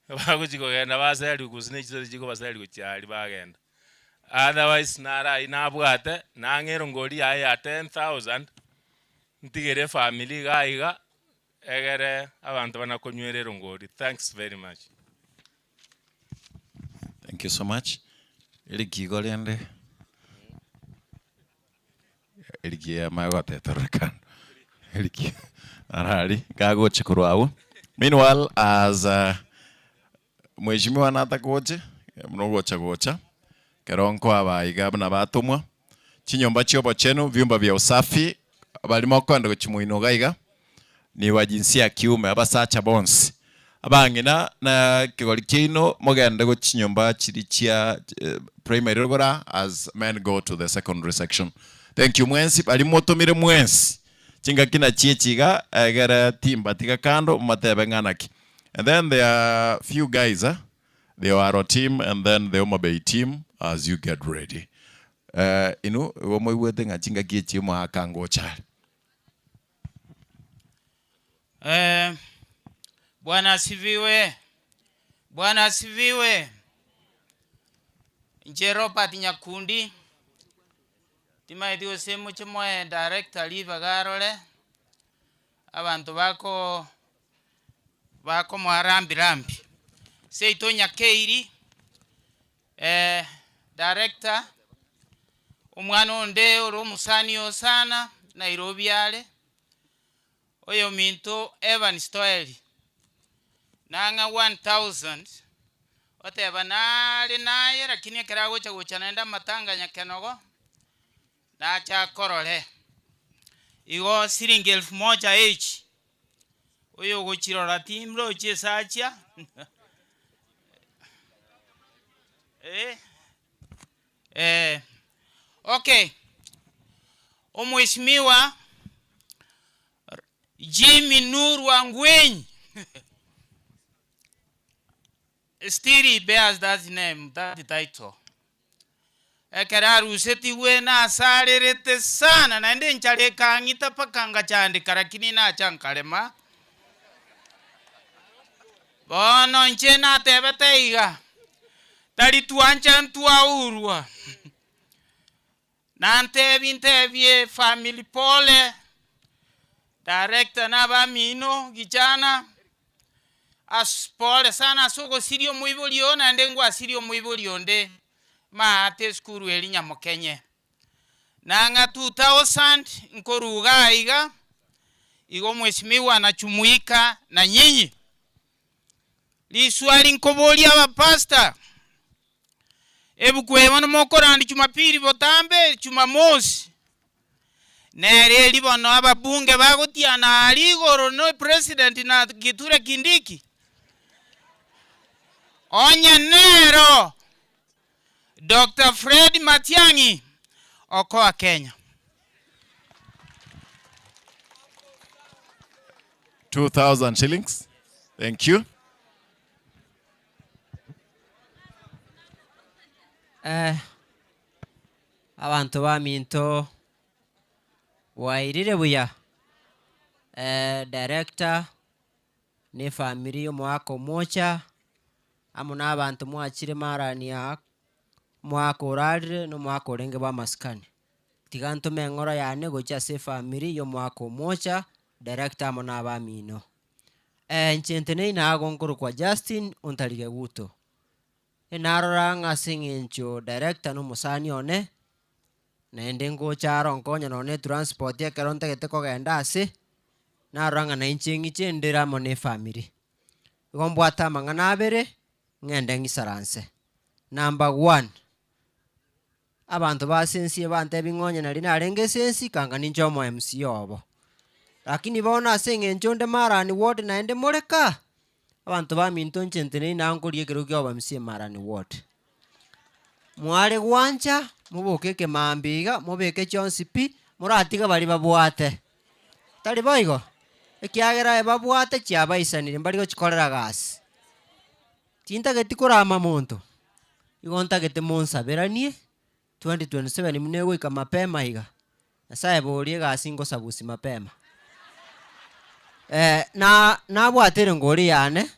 Speaker 5: Bagochia kogenda baseriwa gose na chisese chikobaseria gochia aria bagenda. Otherwise naro aywo nabwate, nang'e erongori yaye ya 10,000, ntigere efamiri iga iga, egere abanto bana konywera erongori. Thanks very much.
Speaker 1: Thank you so much. Eric igo rende, Eric yamanya gotetorora kando. Eric arari gagocha korwa abwo. Meanwhile as uh, mheshimiwa natagoche buna ogocha gocha kero nkoaba iga buna batomwa chinyomba chia obochenu vyumba vya usafi bari mokoenda gochia moino iga iga ni wa jinsia ya kiume abasacha bonsi abang'ina na ekegori kiaino mogende gochia chinyomba chiria chia primary rogora as men go to the secondary section. Thank you mwensi baria motomire mwensi chingaki nachio echi iga egere timbatiga kando motebe ng'a naki. And then there are few guys eh, the Oaro team and then the Homa Bay team as you get ready. Eh, inwe igo moigwete ng'a chingaki echi omoaka ngocha are.
Speaker 3: Eh, Bwana asifiwe. Bwana asifiwe. Inche Robert Nyakundi, timaeti gose moche moe director ribaga arore, abanto bako bakomoa rambi rambi. Seito Nyakeiri, eh. Director, omwana onde ore omosani oo sana, Nairobi are, oyominto Evans Toeli, nang'a 1000, oteba nare naye lakini ekero agocha gocha naende amatanga Nyakenogo, nache akorore. Igo siringi elfu moja each, oyo ogochirora timrochi ase achia eh, eh, okay, omweshimiwa Jimmy Nuru Angwenyi still he bears that name, that title. Ekero arusetigwe nasarerete sana naende enchara ekang'ita mpaka ngachandeka lakini nacha nkarema. Bono inche natebete iga, tari twancha ntwaurwa. Nantebie ntebie family pole, director na abamino gichana, as pole sana ase ogosiria omoibori oo naende ngwasirie omoibori onde maate esukuru eria nyamokenye. Nang'a 2000 nkoruga aiga, igo mheshimiwa nachumuika na nyinyi. Riswali nkoboria abapastor, ebuku eye bono mokorandia Jumapili botambe, Jumamosi, nere eri bono ababunge bagotiana aria igoro na president na Kithure Kindiki? Onye nero Doctor Fred Matiang'i okoa Kenya.
Speaker 1: 2,000 shillings. Thank you.
Speaker 6: Eh, abanto baminto bwairire buya? Eh, director na efamiri y'omoaka omocha, amo na abanto mwachire marani aa, omoaka orarire na omoaka orenge bw'amasikani. Tiga ntome eng'oro yane gochia ase efamiri y'omoaka omocha, director amo na abamino. Inche nteneine aa nkorokwa Justin Ontari Geguto. Narora ng'a ase eng'encho director na omosani one, naende ngocha aro nkonye nonye na etransport ekero ntagete kogenda ase, narora ng'a nainche ng'iche ndere amo na efamiri. Igo mbwate amang'ana abere, ng'ende ng'isaranse. Number one, abanto ba ase ense bantebie ng'a onye nari narenge ase ense kanga ninche omo MCA obo. Lakini bono ase eng'encho onde Marani ward naende more kaa, abanto baminto inche nteneine aa nkoria ekerogo kia obo MCA Marani ward. Mware gwancha, moboke ekemambia iga, mobeke chionsi pi, moratiga baria babwate. Tari boigo? Ekiagera aye babwate chiabaisanire mbari gochikorera gasi. Tintageti korama monto, igo ntagete monsaberanie, 2027 buna egoika mapema iga, Nyasaye boria egasi ngosabusi mapema. Na nabwate erengori yane,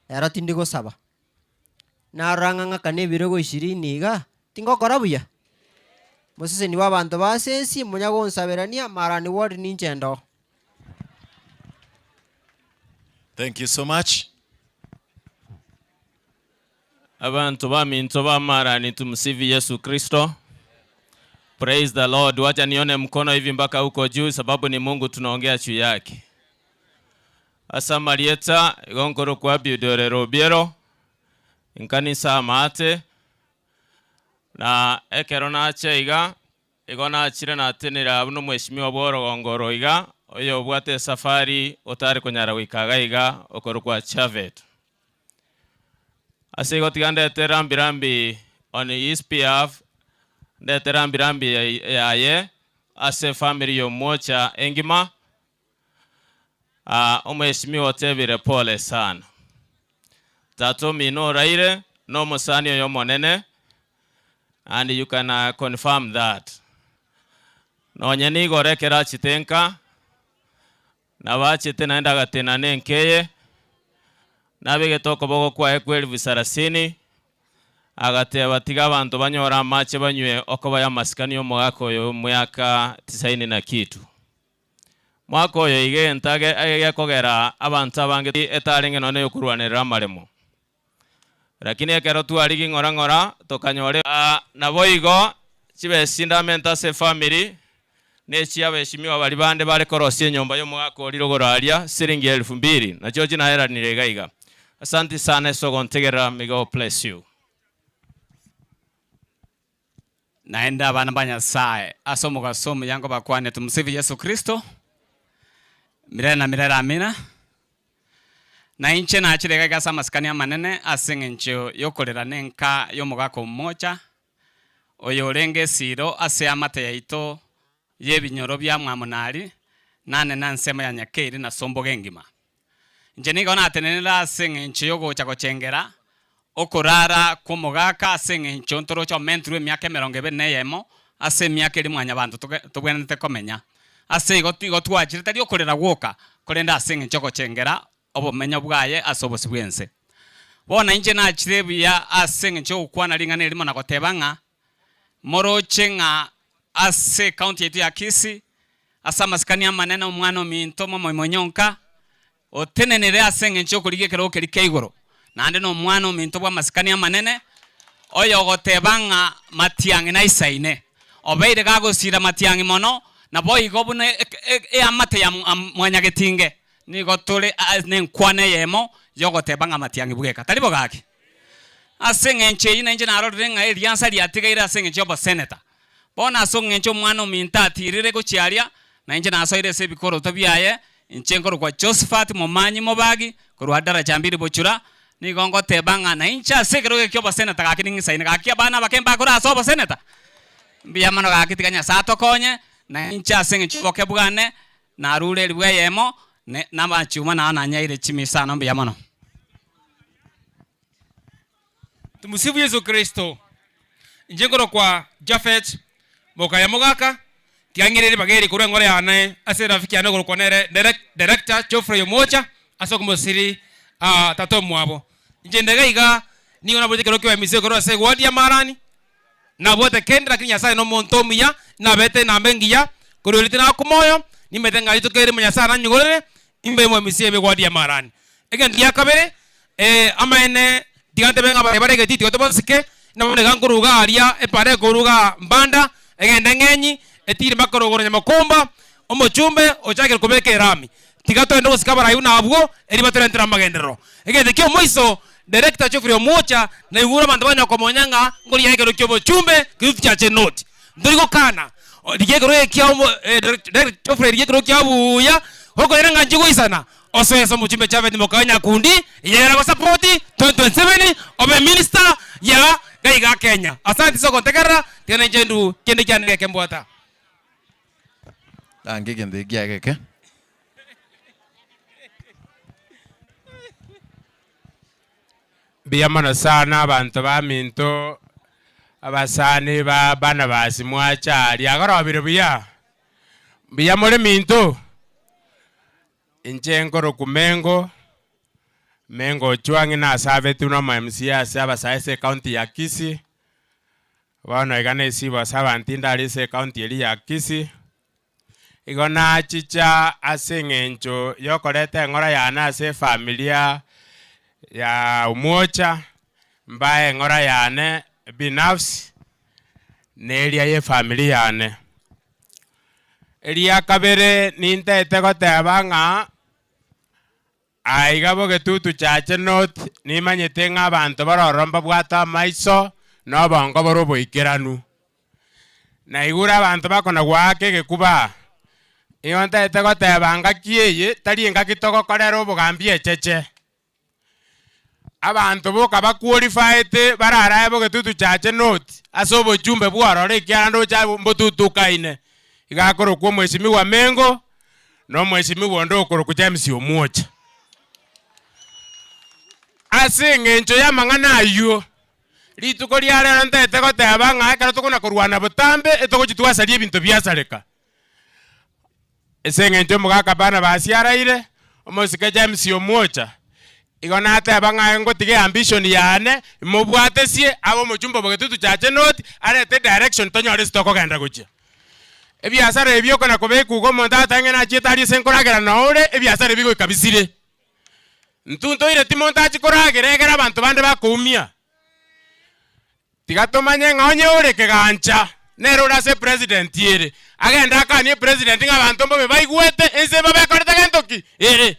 Speaker 6: ero tindi gosaba. Narora ng'a ng'akane ebirogo ishirini iga, tingokora buya? Moseseni bw'abanto ba ase ense, monya gonsaberania, marani ward ninche ndoo.
Speaker 1: Thank you so much.
Speaker 7: Abanto baminto ba marani tumsifu Yesu Kristo. Praise the Lord. Wacha nione mkono hivi mpaka huko juu sababu ni Mungu tunaongea juu yake. Ase amarieta igo nkorokwa Abiud Obiero, nkanisa amaate, na ekero nacha iga, igo nachire natenera abwo na omweshimiwa bwa orogongo oro iga, oyo obwate esafari otare konyara goika iga iga okorokwa Chavet. Ase igo tiga ndete rambi rambi on his behalf, ndete rambi rambi yaye ase efamiri ya Omwocha engima, Aa omweshimiwa otebire pole sana. Tata omino oraire na omosani oyo omonene and you can confirm that. Nonye nigoro ekero achete nka, nabo achete naende agatenena enka eye, nabegete okoboko kwaye kwa elifu sarasini, agateba tiga abanto banyore amache banywe okoba y'amasikani y'omogaka oyo emiaka tisaini na kitu. Mwaka oyo iga egento gekogera abanto abange etarenge nonya neyokorwanerera amaremo. Lakini ekero twarigia ng'ora ng'ora, tokanyora. Naboigo chibesa ndamente ase efamiri, na echi'abeshimiwa baria bande bare korosia enyomba y'omogaka oria rogoro aria, siringi elfu mbili, nachio chinaeranire iga iga. Asanti sana ase ogontegerera, may God bless you.
Speaker 2: Naende abana ba Nyasae, ase omogaso omuya nkobakwania, Tumsifu Yesu Kristo, milele na milele amina. Na inche nachire iga iga ase amasikani amanene ase eng'encho y'okorera nenka y'omogaka omocha, oyo orenge esiiro ase eamate yaito y'ebinyoro bia Mwamonari, nane na ensemo ya Nyakeiri na Somboga engima. Inche nigo natenenire ase eng'encho y'ogocha gochengera okorara kw'omogaka ase eng'encho ntoroche omentirwe emiaka emerongo ebere na eyemo ase emiaka eria mwanyabanto tobwenerete komenya. Ase igo nigo twachire tari okorera gwoka, korende ase eng'encho y'ogochengera obomenyo bwaye ase obosio bw'ense. Bono inche nachire buya ase eng'encho y'ogokwana ring'ana erimo na goteba ng'a moroche ng'a ase ecounty yaito ya Kisii, ase amasikani amanene omwana ominto momoimonyonka, otenenire ase eng'encho y'okorigia ekerogo keria kia igoro, naende nomwana ominto bw'amasikani amanene, oyogoteba ng'a matiang'i naisaine, obeire gagosiira matiang'i mono, naboigo buna eamate ya mwanyagetinge, nigo tore nenkwana eyemo y'ogoteba ng'a matiang'i bweka. Tari bo gaki? Ase eng'encho eyio nainche narorire ng'a eriansa riatigaire ase eng'encho y'oboseneta. Bono ase eng'encho omwana ominto atiirire gochia aria, na inche nasoire ase ebikoroto biaye, inche nkorokwa Josephat Momanyi Mobagi, korwa Daraja Mbili Bochura, nigo ngoteba ng'a nainche ase ekerogo eke ki'oboseneta gaki ning'isaine gaki abana abake mbakore ase oboseneta. Mbuya mono gaki tiga Nyasae atokonye, na inche ase eng'encho y'oboke bwane, narure eribu eyemo, ne namachuma nao nanyaire chimisano mbuya mono.
Speaker 8: Tumusifu Yesu Kristo. Inche nkorokwa Japhet mokaya mogaka, tiang'ire ribaga eri korwa engoro yane ase erafiki yane okorokwa nere Director Geoffrey Omocha ase okomosiri tata omwabo. Inche inde iga iga nigo nabwate ekero kia MC korwa ase eward ya Marani, nabwate kende lakini Nyasaye nomonto omuya, nabete enamba engiya korwa erio tinakwa moyo, nimanyete ng'a rituko erimo Nyasaye ananyigorere imbe omo MC ebe eward ya Marani. Egento gia kabere, amaene tiga ntebe ng'a abarai bare egetiti tiga tobasike, nabo niga nkoruga aria epara ekoruga Mbanda, egende ng'enyi, etiri mpaka rogoro Nyamakumba, omochumbe ochakire kobeka erami. Tiga togende gosika abarai buna abwo, erio batorentere amagenderero. Egento kia omoiso, Director Geoffrey Omuocha, naigure abanto banyare komonya ng'a nkorigia ekero kia obochumbe Kitutu Chache North. Ntori gokana, rigia ekero ekia omo Director Geoffrey rigia ekero kia buya, okoira ng'a inche goisana, Osoe ase omochumbe Japhet Mokayo Nyakundi, eyere agosapoti 2027 obe minister ya gaiga Kenya. Asante ase ogontegerera, tiga nainche ndu kende kiane geke mbwata.
Speaker 1: Tange egento eki kiaye geke.
Speaker 17: Mbuya mono sana abanto baminto, abasani ba Barnabas mwacha aria, agorobire buya? Mbuya more minto? Inche nkorokwa Mengo, Mengo Ochwang'i nasabetwe na omo MCA ase abasae ase ecounty ya Kisii, bono iga nesibo ase abanto inde aria ase ecounty eria ya Kisii, igo nachicha ase eng'encho yokoreta eng'ora yane ase efamilia ya Omwocha, mbae eng'ora yane binafsi, na eria ya efamiri yane. Eria kabere nintete goteba ng'a aiga bogetutu chache north nimanyete ng'a abanto bare ororo mbabwate amaiso na obongo bore oboikeranu. Naigure abanto bakona goaka egekuba, nigo ntagete goteba ngaki eye tari engaki togokorera obogambi echeche. Abanto boka baqualified bararae bogetutu chache north ase obochumbe bwororo ekiagera ndoche abwo mbotutukaine. Iga akorokwa omwesimigwa Mengo na omwesimigwa onde okorokwa James Omwocha. Ase eng'encho y'amang'ana aywo, rituko ria rero ntagete goteba ng'a ekero tokona korwana botambe etogochi twasaria ebinto biasareka. Ase eng'encho omogaka Barnabas araire, omosike James omwocha, igo nateba ng'a ngotiga eambition yane, mobwatesie abe omochumba obogetutu chache north, arete edirection tonyore ase tokogenda gochia. Ebiasara ebi okona kobeka iga omonto agotebi ng'a nachiete aria ase nkoragera noo ore, ebiasara ebi goika bisire. Intwe ntoireti monto achie koragera egere abanto bande bakoumia. Tiga tomanye ng'a onye ore kegancha, nere ore ase epresident ere, agende akanie epresident ng'a abanto mbobe baigwete, ense babekorete gento ki? Ere.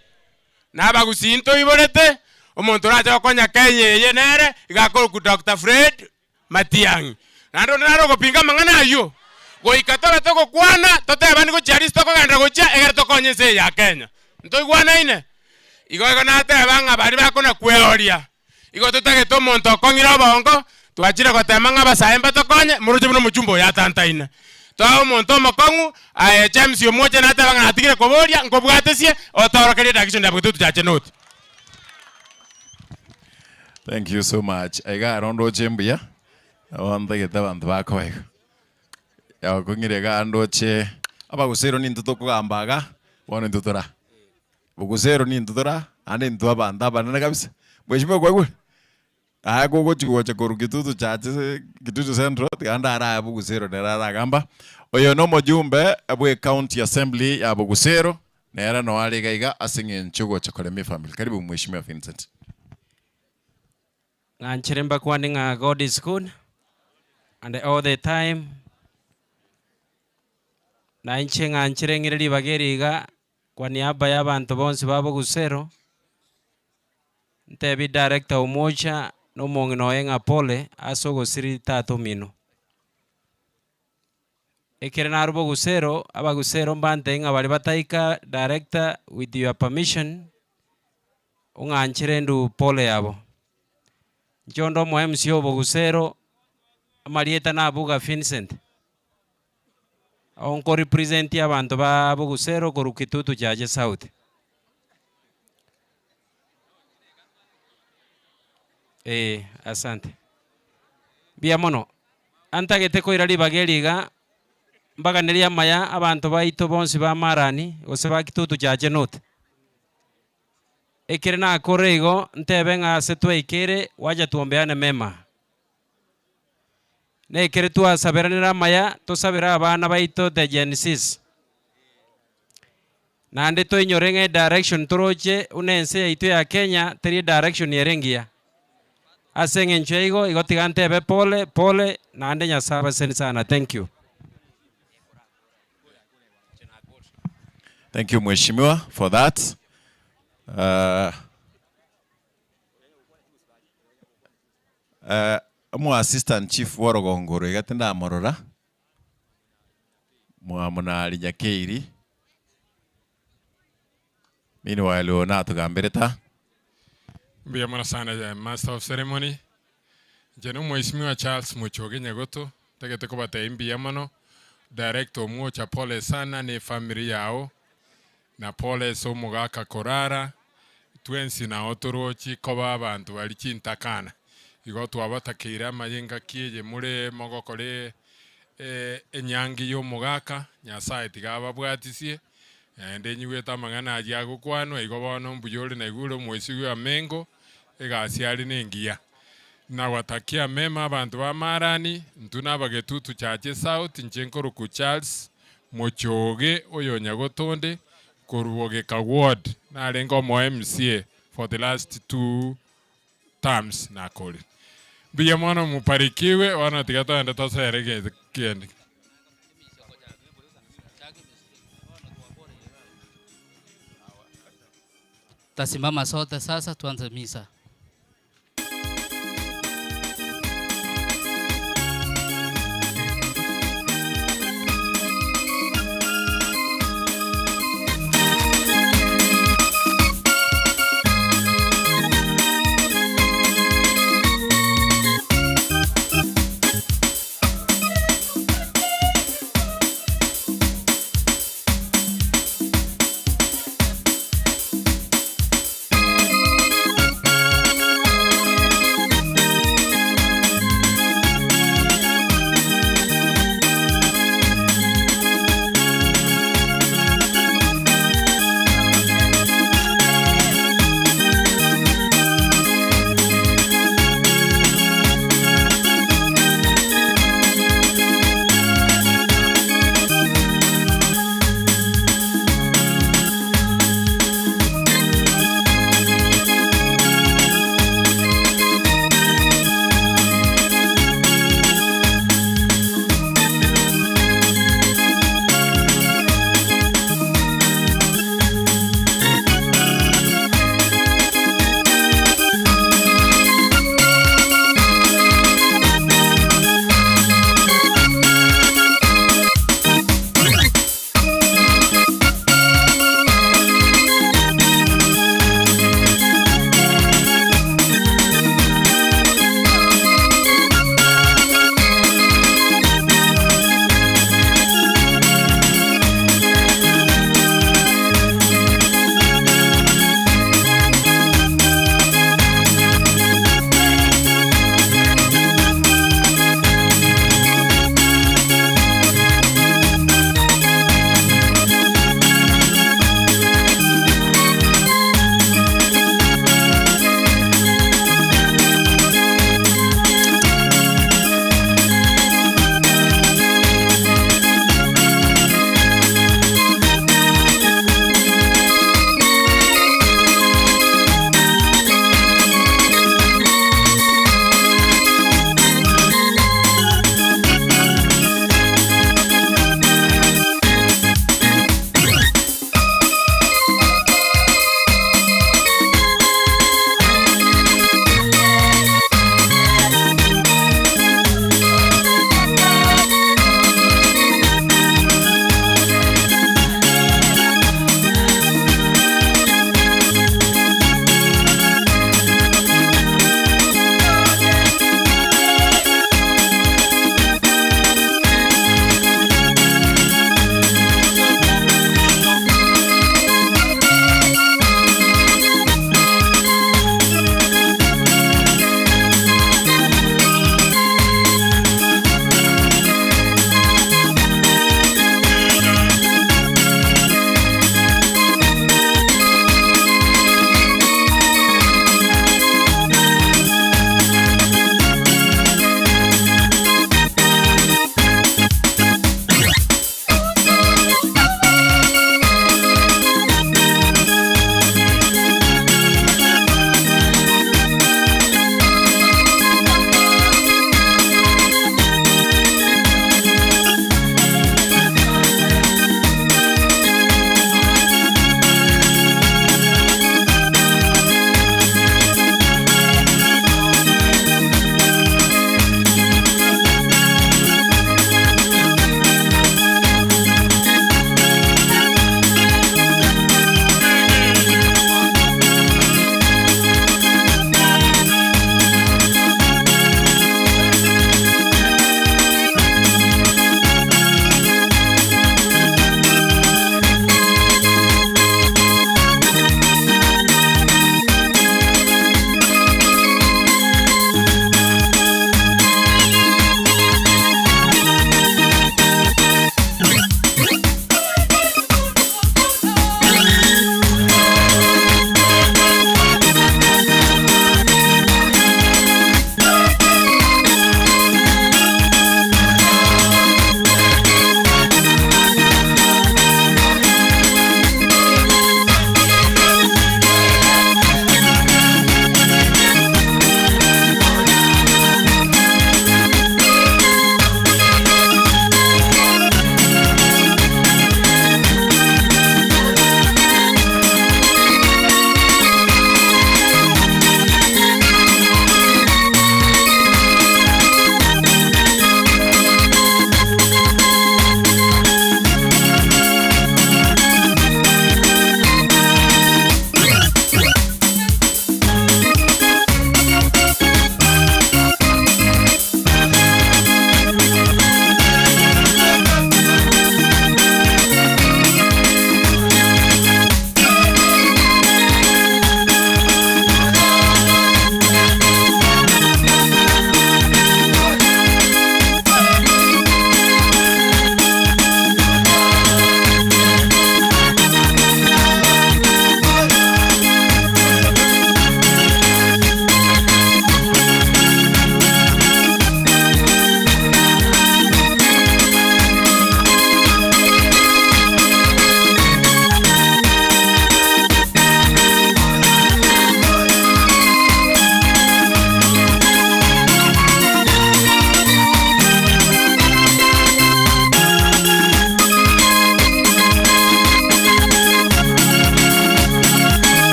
Speaker 17: Na abagusii ntoiborete, omonto orache gokonya Kenya eye nere, iga akorokwa Doctor Fred Matiang'i. Naende onde nare ogopinga amang'ana ayio. Goika tobe togokwana, totebani gochia aria ase tokogenderera gochia, egere tokonye ense eye ya Kenya. Ntoigwanaine? Igo igo nateba ng'a baria bakona kweoria, igo totagete omonto okong'ire obongo, twachire gotema ng'a abasae mbatokonye, moroche buna omochumba oyo atantaine. Toa omonto omokong'u, aye James omwoche nateba ng'a natigire koboria, nkobwatesie, otoorokerie edirection ya Bogetutu Chache North.
Speaker 1: Thank you so much. Iga aro ndoche mbuya, nabo ntagete abanto bakoba igo. Yakong'ire iga ndoche, abagusero nintwe tokogamba iga, bono intwe tora. Bogusero nintwe tora, naende intwe abanto abanene kabisa. Mheshimiwa kwaigure? Aye kogochi gocha korwa Kitutu Church Kitutu Central, tiga ndaraye Bogusero nere aragamba. Oyo na omojumbe bwe County Assembly ya Bogusero, nere noo are iga iga ase eng'encho ogocha koremia efamiri. Karibu Mheshimiwa Vincent.
Speaker 9: Ng'anchere mbakwane ng'a God is good and all the time. Na inche ng'anchere ng'ire ribaga eri iga kwa niaba ya abanto bonsi ba Bogusero, ntebi director Omocha na omong'ina oye ng'a pole ase ogosiri tata omino. Ekere narwa Bogusero, abagusero mbantebie ng'a baria bataika director with your permission, ong'anchere nduu pole yabo. Inche onde omo MC o Bogusero, amarieta na Abuga Vincent. Ago nko represent abanto ba Bogusero korwa Kitutu Chache South. Eh, asante. Mbuya mono. Antagete koira ribaga eri iga, mbaganerie amaya abanto baito bonsi ba Marani gose ba Kitutu Chache North. Ekere nakore igo, ntebe ng'a ase twaikeire, wacha tuombeane mema. Nekere twasaberanire amaya, tosabere abana baito the Gen Zs. Naende toinyore ng'a edirection toroche buna ense yaito ya Kenya teri edirection ere engiya. Ase eng'encho ya igo, igo tiga ntebe pole pole naende Nyasaye abaseseni sana. Thank you.
Speaker 1: Thank you mheshimiwa for that. Uh, uh, omo assistant chief bw'orogongo oro iga tindamorora mwamunari Nyakeiri meanwhile oyo natogambere ta.
Speaker 11: Mbuya mono sana eh, Master of Ceremony. Inche na Omwesimwa Charles Muchoge Nyagoto, ntagete kobatebia mbuya mono, Director Omwocha pole sana na efamiri yao, na pole ase omogaka korara, twensi nao torochi koba abanto baria chintakana. Igo twabatakeire amaye engaki eye more mogokora enyangi ya omogaka, Nyasaye tiga ababwatisie, naende nyigwete amang'ana ayio agokwanwa, igo bono mbuya ore naigure omoesigwa Amengo, egasi are nengiya. Nagwatakia amema abanto ba Marani, intwe nabagetutu Chache South, inche nkorokwa Charles Mochoge oyo Nyagotonde, korwa Bogeka Ward, narenge omo MCA for the last two terms nakorire. Mbuya mono mobarikiwe, bono tiga togende tosere egento kende.
Speaker 23: Tasimama sote sasa tuanze misa.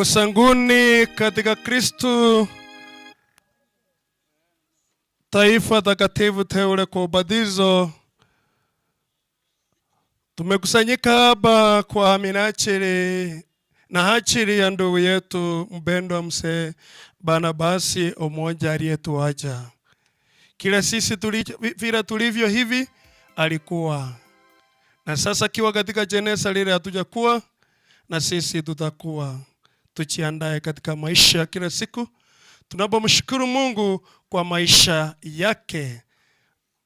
Speaker 13: Ndugu zanguni katika Kristu, taifa takatifu teule kwa ubatizo, tumekusanyika hapa kwa minajili na ajili ya ndugu yetu mpendwa mzee Barnabasi Omoja aliyetuacha. Kila sisi vile tulivyo hivi alikuwa, na sasa akiwa katika jeneza lile hatujakuwa, na sisi tutakuwa. Tujiandae katika maisha ya kila siku tunapomshukuru Mungu kwa maisha yake.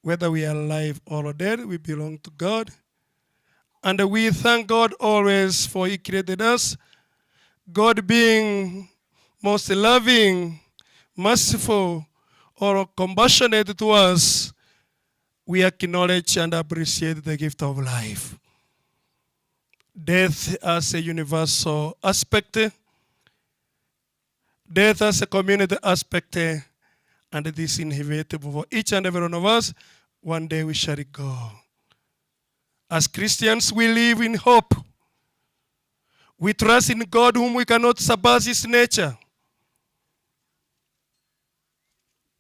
Speaker 13: Whether we are alive or dead, we belong to God. And we thank God always for He created us. God being most loving, merciful, or compassionate to us, we acknowledge and appreciate the gift of life. Death as a universal aspect, death as a community aspect, and it is inevitable for each and every one of us. One day we shall go. As Christians, we live in hope. We trust in God whom we cannot surpass His nature.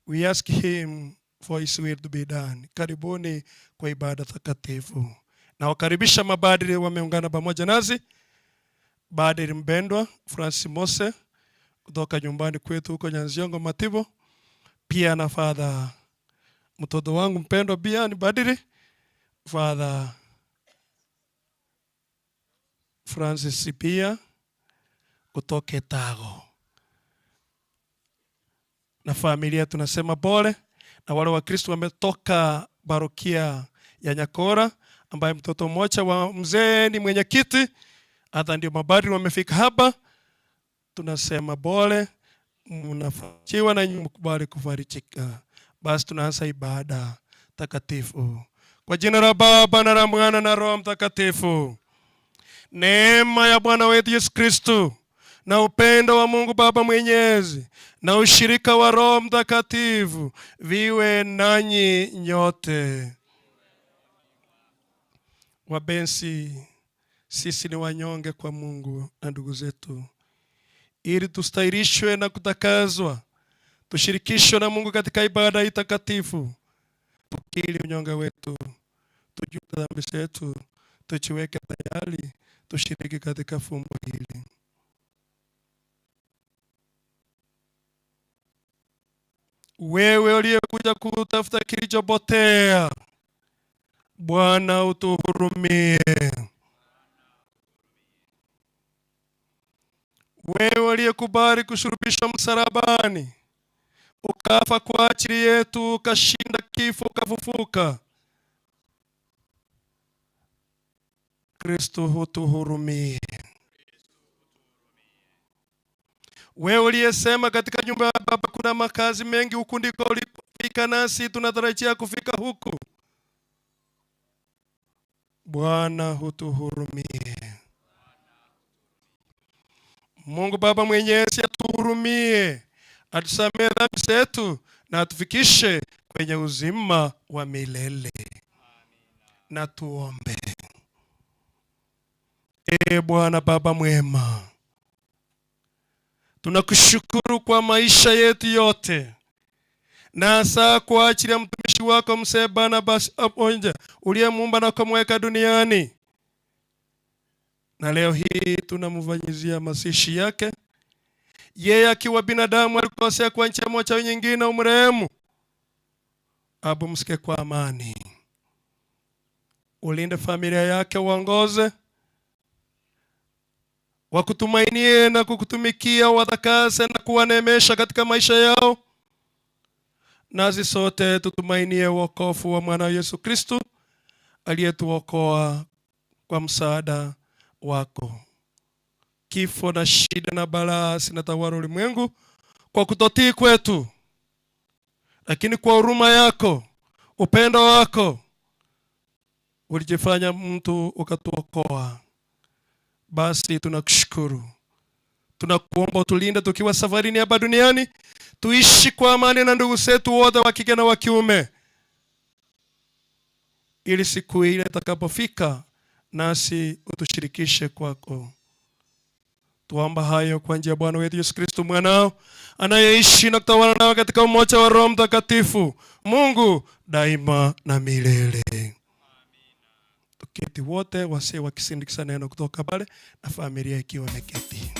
Speaker 13: We ask Him for His will to be done. Karibuni kwa ibada takatifu. Na wakaribisha mabadiri wameungana pamoja nasi. Badiri mpendwa Francis Mose kutoka nyumbani kwetu huko Nyanziongo Matibo, pia na Father mtoto wangu mpendwa pia ni badiri Father Francis pia kutoka Etago na familia tunasema pole, na wale wa Kristo wametoka parokia ya Nyakora ambaye mtoto mmoja wa mzee ni mwenyekiti, hata ndio mabadiri wamefika hapa. Tunasema pole, mnafarijiwa na nyinyi mkubali kufarijika. Basi tunaanza ibada takatifu kwa jina la Baba na la Mwana na Roho Mtakatifu. Neema ya Bwana wetu Yesu Kristo na upendo wa Mungu Baba Mwenyezi na ushirika wa Roho Mtakatifu viwe nanyi nyote. Wapenzi, sisi ni wanyonge kwa Mungu na ndugu zetu, ili tustahilishwe na kutakazwa, tushirikishwe na Mungu katika ibada hii takatifu, tukiri unyonge wetu, tujute dhambi zetu, tujiweke tayari tushiriki katika fumbo hili. Wewe uliyekuja kutafuta kilichopotea, Bwana utuhurumie. Wewe uliyekubali kusulubishwa msalabani, ukafa kwa ajili yetu, ukashinda kifo, ukafufuka, Kristo hutuhurumie. Wewe uliyesema katika nyumba ya Baba kuna makazi mengi, huku ndiko ulipofika, nasi tunatarajia kufika huku. Bwana hutuhurumie. Mungu Baba Mwenyezi atuhurumie, atusamehe dhambi zetu na atufikishe kwenye uzima wa milele. Na tuombe. Ee Bwana Baba mwema, tunakushukuru kwa maisha yetu yote, na hasa kwa ajili ya mtumishi wako mzee Barnabas Omoja uliyemuumba na kumweka duniani, na leo hii tunamfanyizia mazishi yake. Yeye akiwa binadamu alikosea kwa njia moja au nyingine, umrehemu, apumzike kwa amani, ulinde familia yake, uongoze wakutumainie na kukutumikia, watakase na kuwaneemesha katika maisha yao. Nasi sote tutumainie wokovu wa mwana Yesu Kristo aliyetuokoa kwa msaada wako. Kifo na shida na balaa zinatawala ulimwengu kwa kutotii kwetu, lakini kwa huruma yako, upendo wako, ulijifanya mtu ukatuokoa. Basi tunakushukuru, tunakuomba utulinde tukiwa safarini hapa duniani, tuishi kwa amani na ndugu zetu wote wa kike na wa kiume, ili siku ile itakapofika nasi utushirikishe kwako. Tuomba hayo kwa njia ya Bwana wetu Yesu Kristo mwanao anayeishi na kutawala nawe katika umoja wa Roho Mtakatifu, Mungu daima na milele. Tuketi wote, wasee wakisindikiza neno kutoka pale na familia ikiwa imeketi.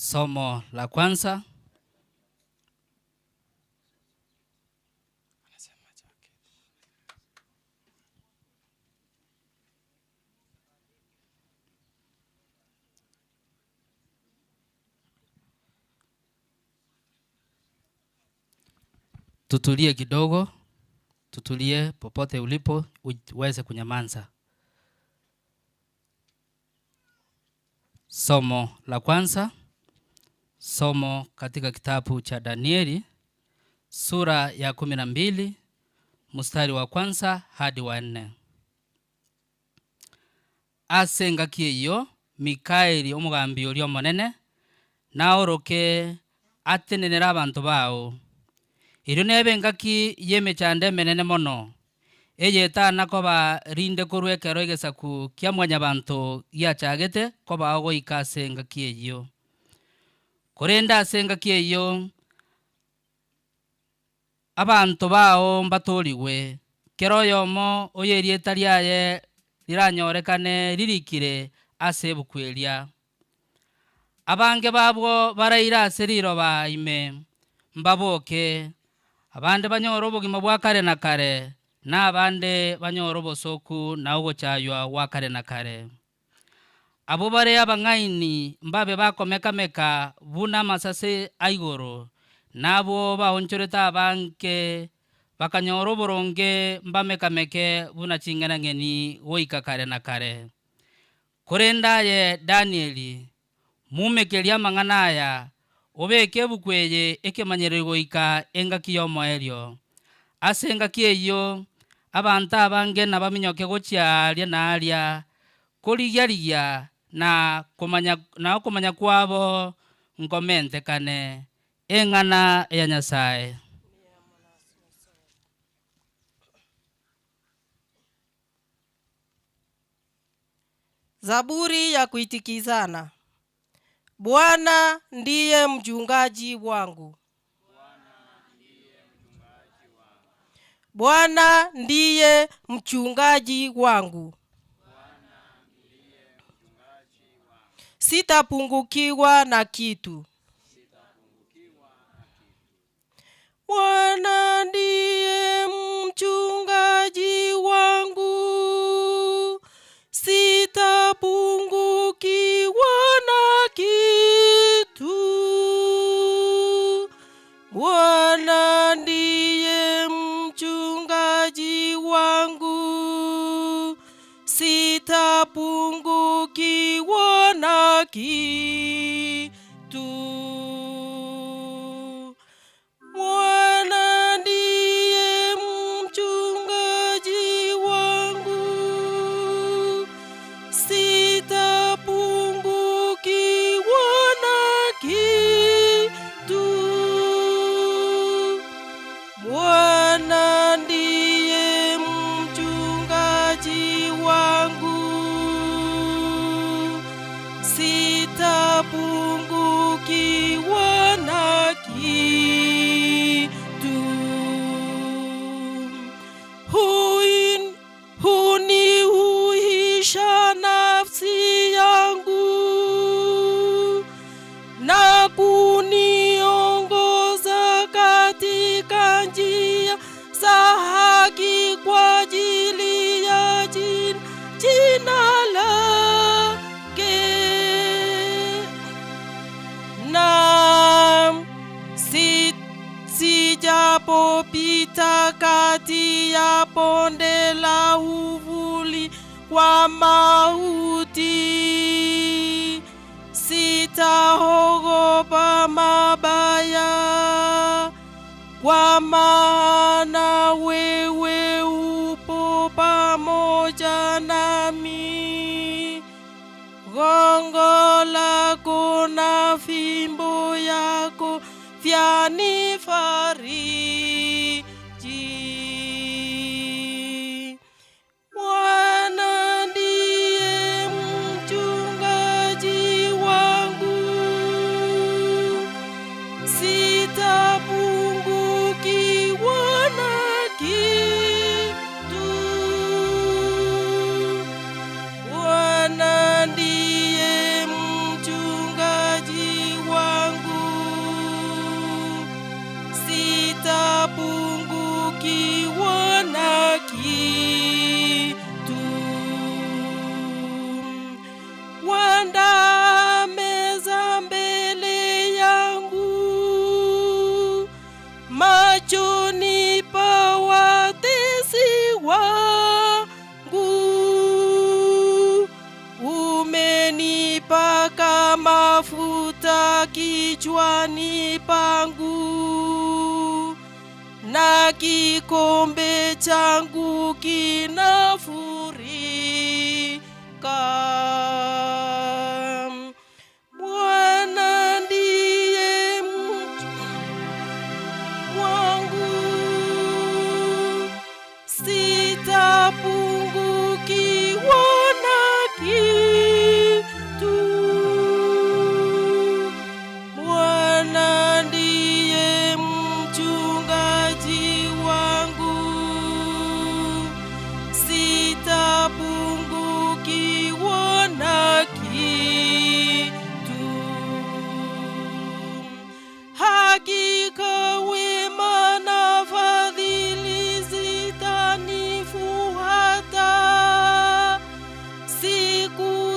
Speaker 23: Somo la kwanza Tutulie kidogo, tutulie popote ulipo uweze kunyamaza. Somo la kwanza, somo katika kitabu cha Danieli sura ya 12 mstari wa kwanza hadi wa 4. Ase engaki eyio Mikaeli omogambi oria omonene naoroke atenenere abanto bao. Erio nebe engaki y'emechando emenene mono, eyetana koba rinde korwa ekero egesaku kia Mwanyabanto giachagete kobao goika ase engaki eyio. Korende ase engaki eyio abanto bao mbatoorigwe, kera oyomo oyo erieta riaye riranyorekane ririkire ase ebuku eria. Abange babwo baraire ase riroba ime mbaboke, abande banyore obogima bwa kare na kare, na abande banyore obosooku na ogochaywa gwa kare na kare. Abwo bare abang'aini mbabe bakomeka-meka buna amasase a igoro, na abwo baonchorete abange bakanyora oboronge mbameka-meke buna ching'enang'eni goika kare na kare. Korende aye Danieli, mumekerie amang'ana aya, obeke ebuku eye ekemanyererio goika engaki y'omoerio. Ase engaki eyio abanto abange nabaminyoke gochia aaria na aaria, korigia-rigia na komanya, na okomanya kwabo nkomentekane. Eng'ana ya Nyasae.
Speaker 15: Zaburi ya kuitikizana. Bwana ndiye mchungaji wangu. Bwana ndiye mchungaji wangu. Sitapungukiwa na kitu. Bwana ndiye mchungaji wangu, sitapungukiwa na kitu. Bwana ndiye mchungaji wangu, sitapungukiwa na kitu. Bwana ndiye mchungaji wangu, sitapungukiwa na kitu. Bwana ndiye mchungaji wangu, sitapungukiwa na kitu. Huin- Hunihuisha nafsi yangu na kuniongoza katika njia za haki kwa ajili ya jina, jina lake. Naam, si, sijapopita kati ya bonde la uvuli wa mauti, sitaogopa mabaya, kwa maana wewe upo pamoja nami. Gongo lako na fimbo yako vyanifariji. Bwana ndiye mchungaji wangu, sitapungukiwa na kitu. Bwana ndiye mchungaji wangu, sitapungukiwa na kitu. Wandaa meza mbele yangu machoni pa watesi wangu, umenipaka mafuta kichwani pangu, na kikombe changu kinafurika. Bwana ndiye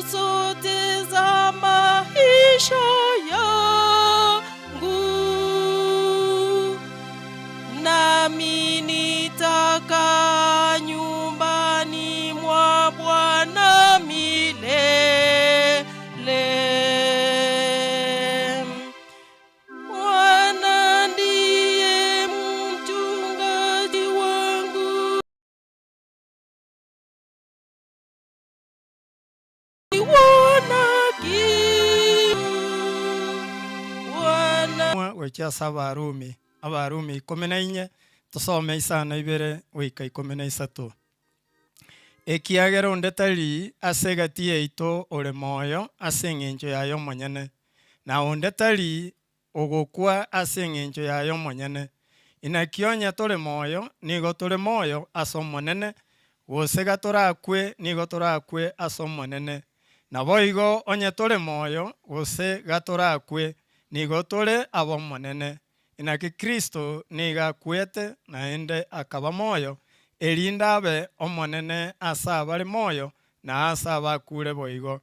Speaker 15: zote za maisha yangu, nami nitakaa nyumbani mwa Bwana milele. Bwana ndiye mchungaji wangu.
Speaker 14: Gochia ase Abarumi, Abarumi ikomi na inye, tosome isano ibere goika ikomi na isato. Ekiagera onde tari ase egati yaito ore moyo ase engencho yaye omonyene, na onde tari ogokwa ase engencho yaye omonyene. Inaki onye tore moyo, nigo tore moyo ase Omonene, gose gatorakwe, nigo torakwe ase Omonene. Naboigo onye tore moyo, gose gatorakwe, nigo tore ab'Omonene. Inaki Kristo nigo akwete, naende akaba moyo, erinde abe Omonene ase abare moyo na ase abakure boigo.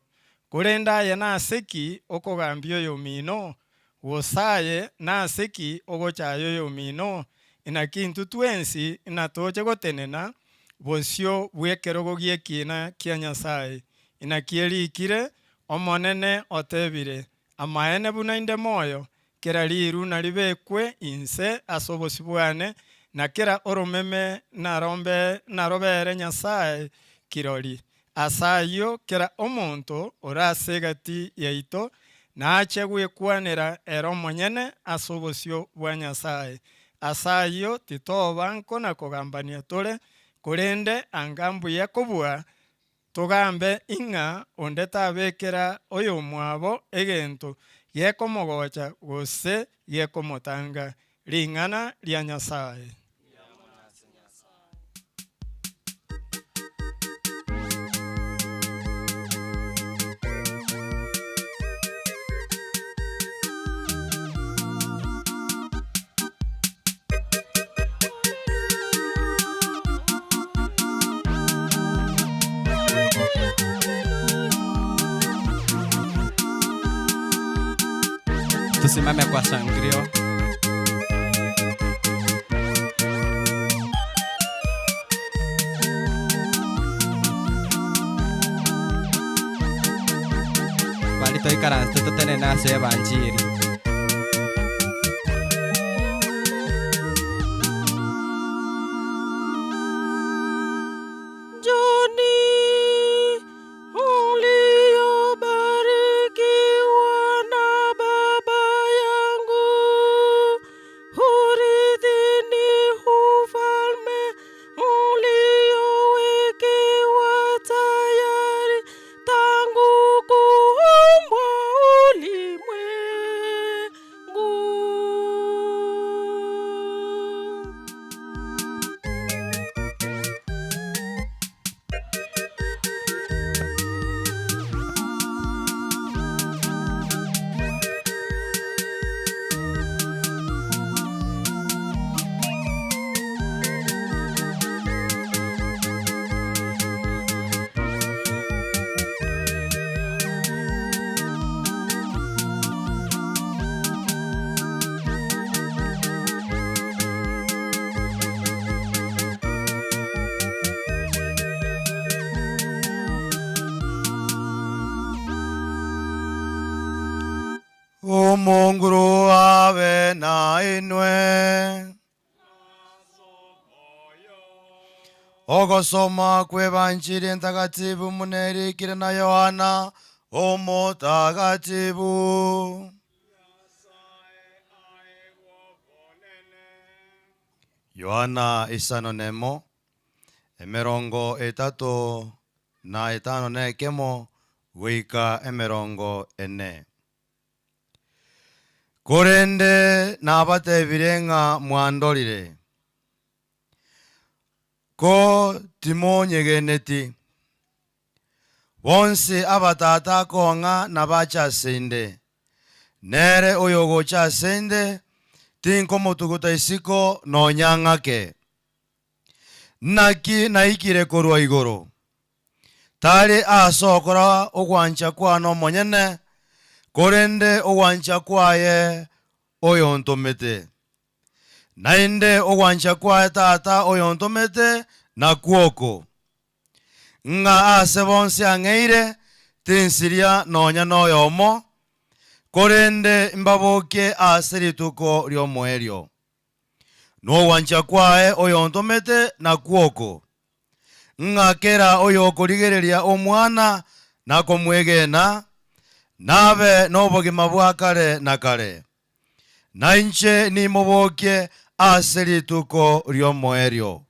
Speaker 14: Korende aye nase ki okogambia oyomino? Gose aye nase ki ogochaya oyomino? Inaki intwe twensi inatoche gotenena bosio bw'ekerogo gi'ekiina kia Nyasae. Inaki erikire, Omonene otebire, Amaene buna inde moyo, kera riru naribekwe inse ase obosio bwane, na kera oromeme narombe narobere Nyasae kirori. Ase ayio kera omonto ore ase egati yaito nache gwekwanera ere omonyene ase obosio bwa Nyasae. Ase ayio titoba nkona-kogambania tore, korende anga mbuya kobua Togambe ing'a onde tabekera oyomwabo egento gekomogocha gose gekomotanga. Ring'ana ria Nyasae.
Speaker 16: Tusimame kwa shangilio. Bari toikaranse totenene ase ebanchiri.
Speaker 15: Njoni mliobarikiwa na Baba yangu, urithini ufalme mliowekewa tayari tangu kuumbwa ulimwengu.
Speaker 19: Omonguru abe nainwe. Ogosoma kw'Ebanchiri Entagatifu buna erikire na Yohana Omotagatifu. Yohana isano nemo, emerongo etato na etano na ekemo goika emerongo ene. Korende nabatebirie ng'a mwandorire, ko timonyegeneti. Bonsi aba Tata akong'a nabache ase inde, nere oyogocha ase inde tinkomotuguta isiko nonya ng'ake. Naki naikire korwa igoro? Tari ase okora ogwancha kwane omonyene, korende ogwancha kwaye oyontomete. Naende ogwancha kwaye Tata oyontomete nakwo oko, ng'a aase bonsi ang'eire tinsiria nonya noyomo, korende mbabokie ase rituko ri'omoerio. Nogwancha kwaye oyontomete nakwo oko, ng'a kera oyokorigereria Omwana na komwegena, nabe nobogima bwa kare na kare, na inche nimobokie ase rituko ri'omoerio.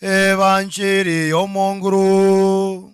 Speaker 19: Ebanchiri y'Omonguru.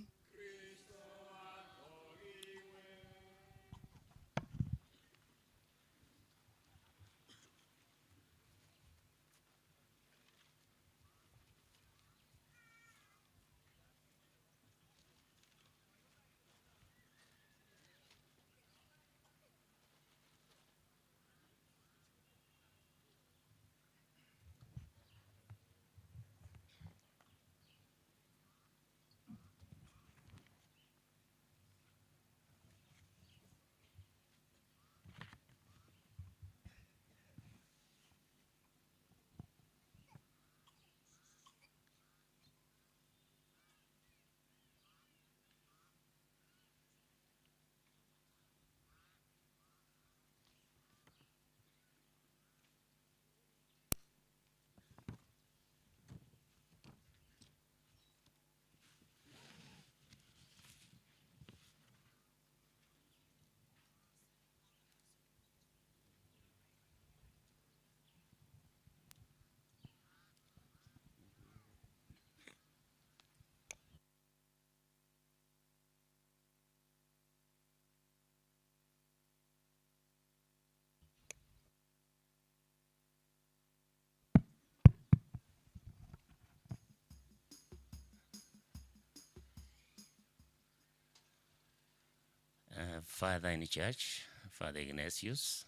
Speaker 12: Father in church, Father Ignatius,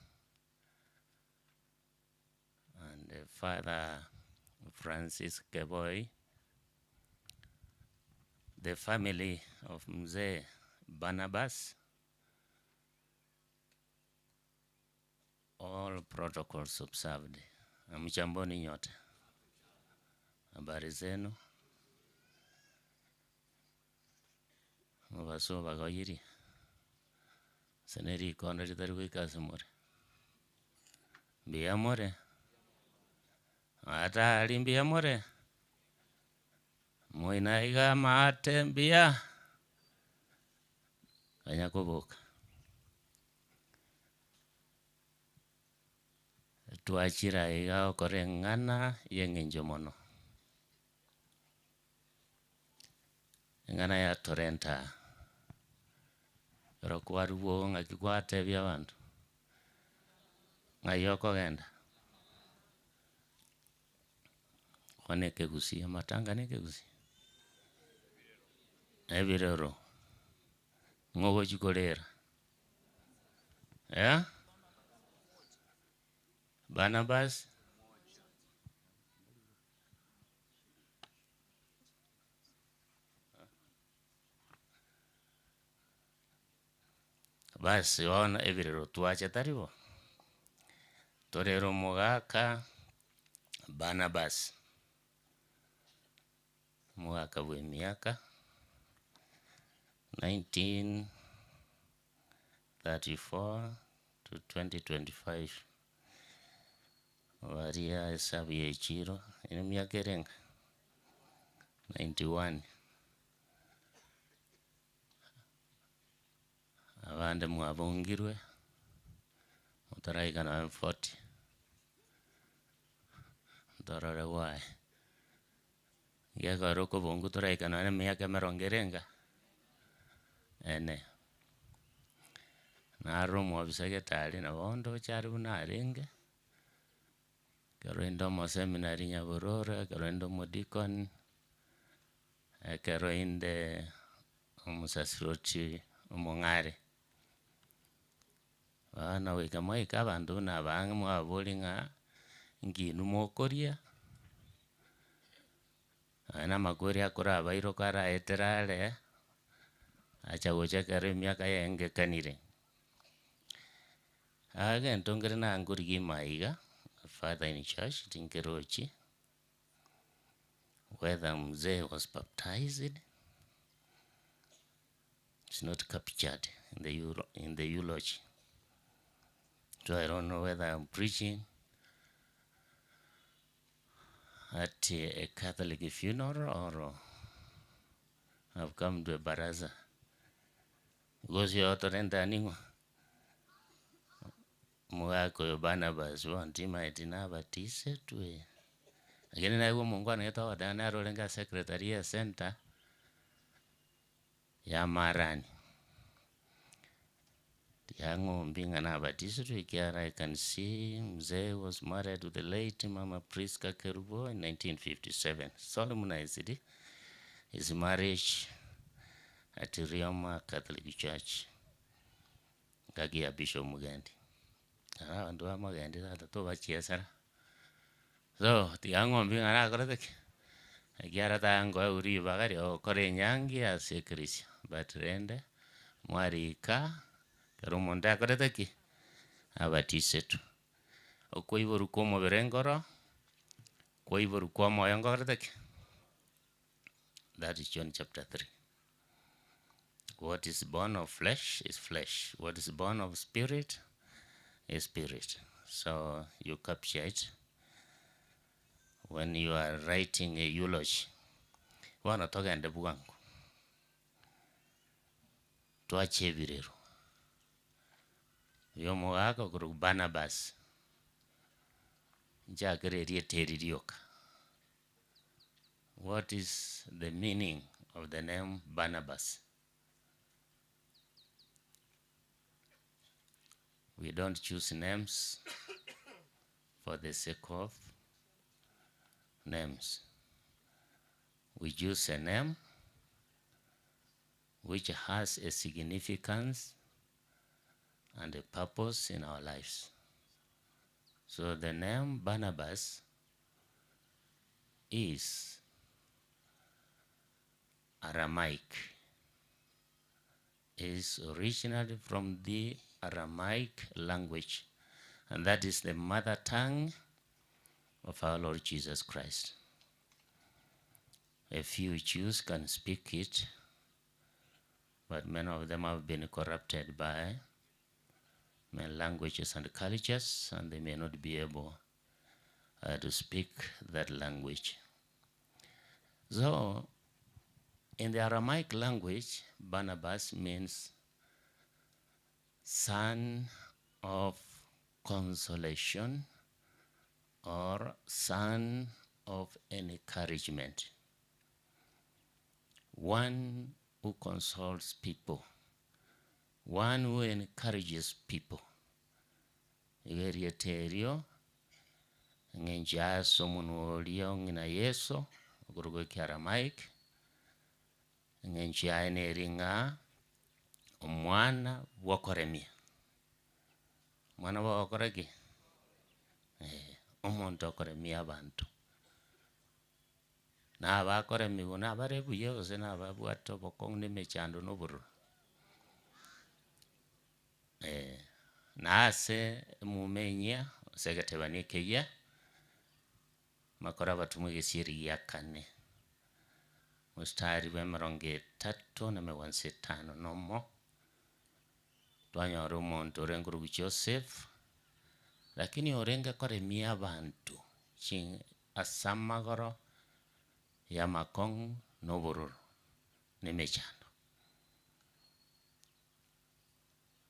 Speaker 12: and Father Francis Keboi, the family of Mzee Barnabas, all protocols observed. Hamjamboni nyote, habari zenu? Mobaso obagoirie, gose ne rikondo ritari goika ase more? Mbuya more? Atari mbuya more? Moina iga amaate mbuya? Konya koboka. Twachire aiga gokora eng'ana ya eng'encho mono. Eng'ana yatorenta aa. Ekero kwarwa oo ng'aki gwatebia abanto, ng'ai okogenda? Bono ekegusii, amatanga na ekegusii? Ebirero, ng'o ogochi korera? Eh? Barnabas? Basi bono ebirero twacha tari bo? Torere omogaka Barnabas, omogaka bwa emiaka 1934 to 2025, baria esabu ya echiro, emiaka erenga? 91. Abande mwabongirwe, motaraika nonye 40, ntorore gwaye. Gekogera okobongwa toraika nonye emiaka emerongo erenga? Ene. Naro omwobisa getari nabo ndoche are buna arenge, ekero inde omoseminari nyabororo, ekero inde omodikoni, ekero inde omosasiroti omong'are. Bono goika mwaika abanto buna aba ang'e mwababoria ng'a nki inwe mokoria. Nonya na amakweri akore abairoka araetere are, acha gocha ekero emiaka yaengekanire. Egento nkere nangorigia ime aiga, father in church tinkerochi, whether mzee was baptized, is not captured in the eulo in the eulogy. So I don't know whether I'm preaching at a Catholic funeral or I've come to a baraza. Because yotorenta ning'o? Omogaka oyo Barnabas bono timaeti nabatisetwe, lakini naigwa omongwana gete ogoteba nere orenge secretary ye center ya amarani. Tiang'ombi ng'a nabatisetwe ekiagera I can see mzee was married to the late mama Prisca Kerubo in 1957, solemnized his marriage at Rioma Catholic Church. Ngaki ya Bishop Mugendi. Naro abanto ba Mugendi tata tobachiesera. So, tiga ng'ombe ng'a nakorete ki? Ekiagera tankoegwa ribaga ria gokora enyangi ase ekeresia, but rende, mwarika, ekero omonto akorete ki? Abatisetwe. Okoiborwa kwa omobere nkoro, koiborwa kwa omoyo nkokorete ki? That is John chapter 3. What is born of flesh is flesh, what is born of spirit is spirit. So you capture it when you are writing a eulogy. Bono togende bwango, twache ebirero. Oyo omogaka okorokwa Barnabas, nchakere erieta eri rioka. What is the meaning of the name Barnabas? We don't choose names for the sake of names. We choose a name which has a significance and a purpose in our lives. So the name Barnabas is Aramaic, is originally from the Aramaic language, and that is the mother tongue of our Lord Jesus Christ. A few Jews can speak it, but many of them have been corrupted by many languages and cultures, and they may not be able to speak that language. So, in the Aramaic language, Barnabas means son of consolation or son of encouragement. One who consoles people, one who encourages people. Iga erieta erio, eng'encho yaye ase omonwa oria o ng'ina Yeso, okorokwa Ekiaramaic, eng'encho yaye neri ng'a omwana bw'okoremia. Omwana bw'ogokora ki? Eh, omonto okoremia abanto. Na abakoremiwa nabare buya gose nababwate obokong'u na emechando na obororo. Eh, na ase emuma enyia, ase egetebani ekeyia, makore abatomwa egesieri gia kane, mstari bwa emerongo etato na emegwanso etano na omo, twanyora omonto orenge korokwa Joseph, lakini orenge koremia abanto chi ase amagoro ya amakong'u na obororo, na emechando.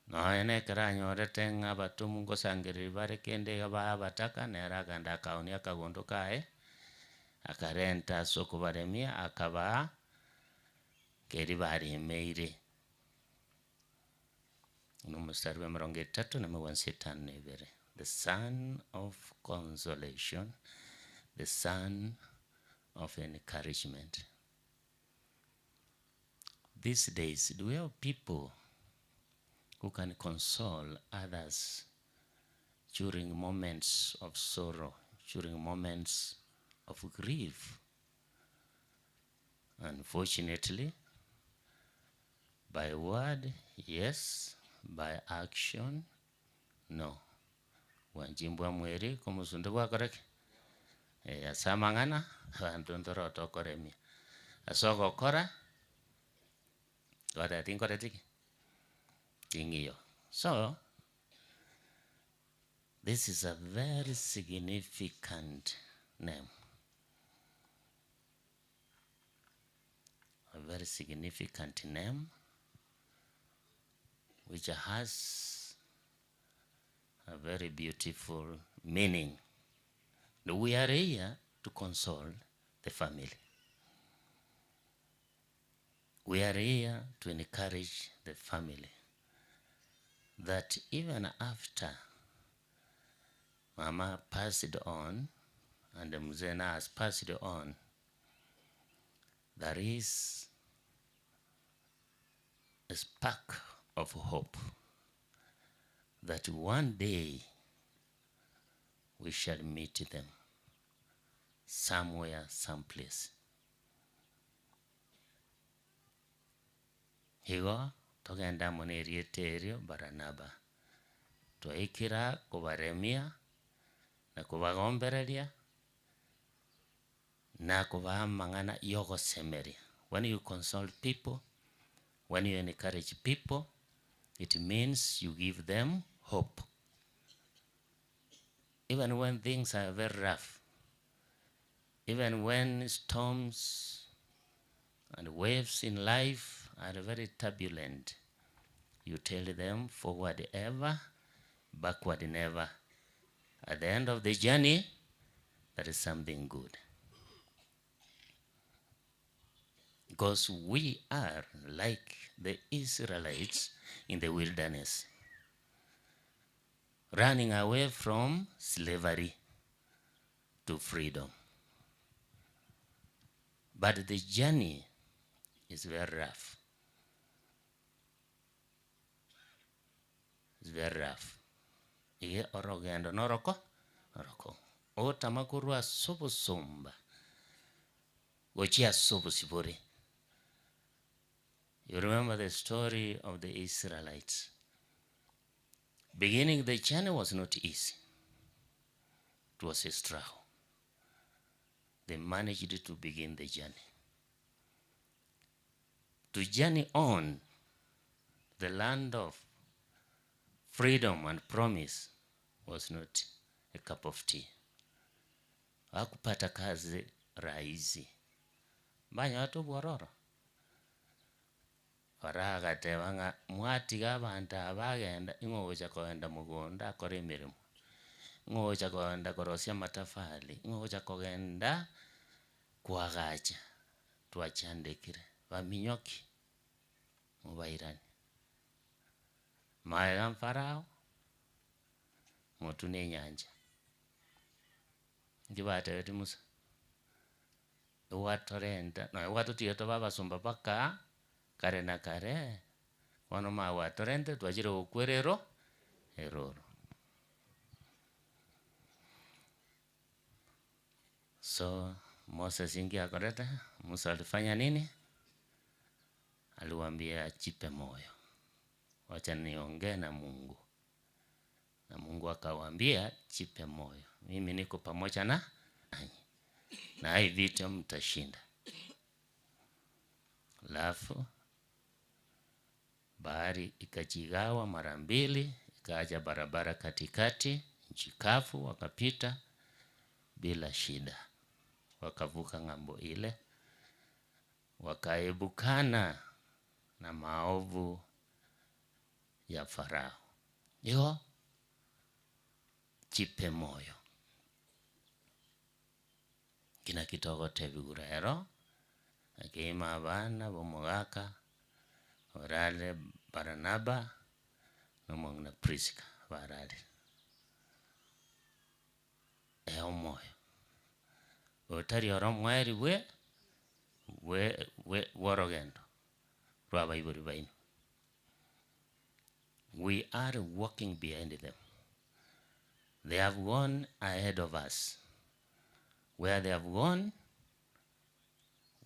Speaker 12: Nonya na ekero anyorete ng'a abatomwa ngosangereria bare kende iga bae abataka, nere akagenda akaoonia akagondo kaye, akarenta ase okobaremia, akabaa keria baremeire. Na omostari bwa emerongo etato na emegwanso etano na ebere, the son of consolation, the son of encouragement. These days, do we have people who can console others during moments of sorrow, during moments of grief? Unfortunately, by word, yes, by action, no. Bwanchi mbwamweri, komosunte bwakora ki? Eh, ase amang'ana, abanto ntoro tokoremia. Ase ogokora, twateba tinkoreti ki? Ting'iyo. So, this is a very significant name. A very significant name which has a very beautiful meaning. We are here to console the family. We are here to encourage the family that even after Mama passed on and Mzena has passed on, there is a spark of hope that one day we shall meet them somewhere, someplace. Igo togende amo nerieta erio Baranaba, twaikera kobaremia na kobagombereria na kobaa amang'ana yogosemeria. When you console people, when you encourage people, it means you give them hope. Even when things are very rough, even when storms and waves in life are very turbulent, you tell them forward ever, backward never. At the end of the journey, there is something good. Because we are like the Israelites in the wilderness, running away from slavery to freedom. But the journey is very rough. It's very rough. Iga orogendo noroko oroko. Ogotama korwa ase obosomba gochia ase obosibore. You remember the story of the Israelites. Beginning the journey was not easy. It was a struggle. They managed to begin the journey. To journey on the land of freedom and promise was not a cup of tea. Hakupata kazi rahisi. Mbanyora obwororo. Farao agateba ng'a mwatiga abanto aba bagenda, ing'o ogocha kogenda mogondo akore emeremo, ing'o ogocha kogenda korosia amatafari, ing'o ogocha kogenda koagacha, twachandekire, baminyoki, mobairane. Maega mfarao, motwe na enyancha. Inki batebetie Musa? Gwatorenta, nonya gwatotiga tobe abasomba mpaka kare na kare, bono omanye gwatorentire twachire gokwera ero eroro. So Moses inki akorete? Musa alifanya nini? Aliwaambia jipe moyo, wacha niongee na Mungu. Na Mungu akawaambia jipe moyo, mimi niko pamoja na nanyi na hii vita mtashinda. Alafu bahari ikajigawa mara mbili, ikaacha barabara katikati, nchi kavu, wakapita bila shida, wakavuka ng'ambo ile, wakaebukana na maovu ya Farao. Igo jipe moyo kina kitogotebi ero akima abana bomogaka orare Baranaba nomong'ina Priska bararire ehe omoyo otari oro omoeri bwe bwe bwe bworogendo rwa abaibori baino. We are walking behind them. They have gone ahead of us. Where they have gone,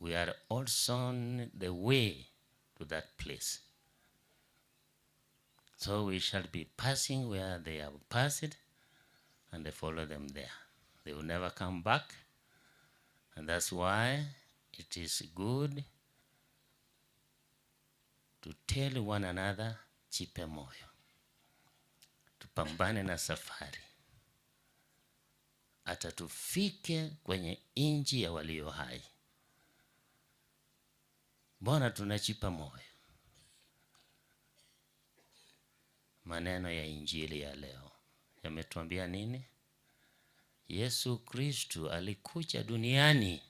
Speaker 12: We are also on the way to that place. So we shall be passing where they have passed and follow them there. They will never come back. And that's why it is good to tell one another, jipe moyo. Tupambane na safari. Hata tufike kwenye nchi ya walio hai. Mbona tunajipa moyo? Maneno ya injili ya leo yametuambia nini? Yesu Kristu alikuja duniani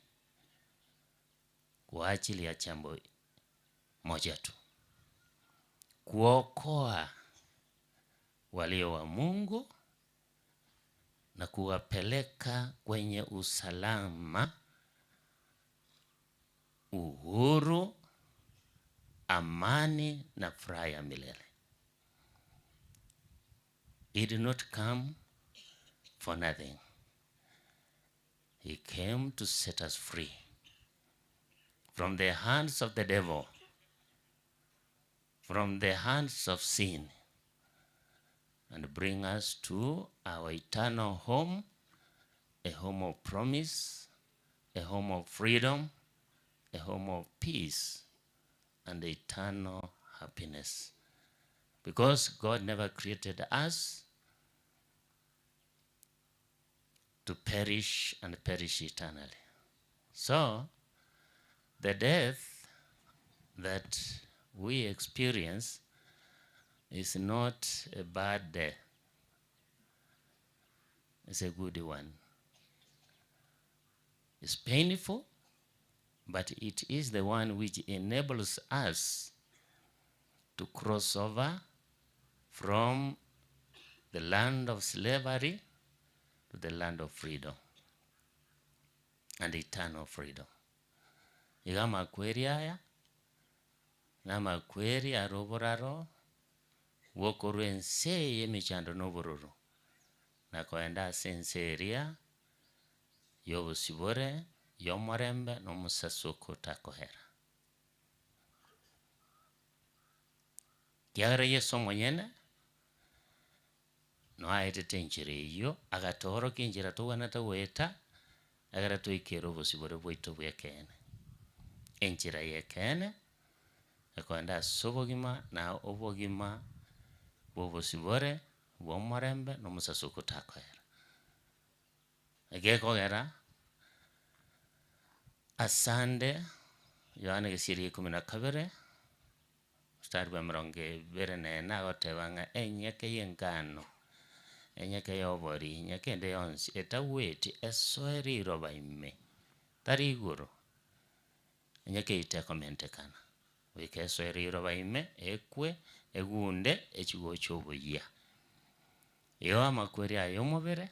Speaker 12: kwa ajili ya jambo moja tu, kuokoa walio wa Mungu na kuwapeleka kwenye usalama, uhuru, amani na furaha ya milele. He did not come for nothing. He came to set us free from the hands of the devil, from the hands of sin, and bring us to our eternal home, a home of promise, a home of freedom, a home of peace, and eternal happiness. Because God never created us to perish and perish eternally. So, the death that we experience is not a bad death. It's a good one. It's painful, but it is the one which enables us to cross over from the land of slavery to the land of freedom and eternal freedom. Iga amakweri aya, na amakweri are oboraro, bwokorwa ense eye emechando na obororo, na koenda ase ense eria ya obosibore, ya omorembe, na omosasoko otakohera. Kiagera Yeso omonyene, noaetete enchera eyio, agatoorokia enchera togwenerete goeta, egere toikere obosibore bwaito bwa ekeene. Enchera ya ekeene, ekoenda ase obogima, na obogima bwa obosibore, bwa omorembe, na omosasoko otakoera. Egekogera, asande, Yohana gesieri ikomi na kabere, mstari bwa emerongo ebere na ene agoteba ng'a enyeke ya engano, enyeke ya obori, enyeke ende yonsi etagweti esoe riroba ime, tari igoro, enyeke eyio tekomentekana. Goika esoe riroba ime, ekwe, egunde, echigocha oboyia. Igo amakweri aya omobere,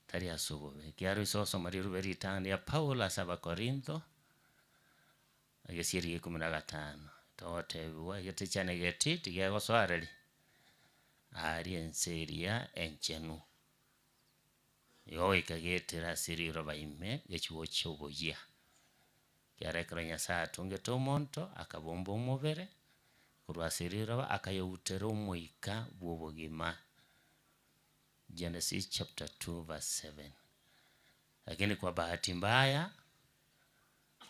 Speaker 12: tari ase obobe. Ekiagera ase osoma rirube ritang'ani ria Paulo ase Abakorintho, egesieri gia ikomi na gatano, togotebiwa egetechane geti tigegosoareria aria ense eria enchenu. Igo goika getera ase riroba ime, gechigocha oboyia. Ekiagera ekero Nyasaye atongete omonto, akabomba omobere, korwa ase riroba, akayoutera omoika bwa obogima. Genesis chapter 2 verse 7. Lakini kwa bahati mbaya,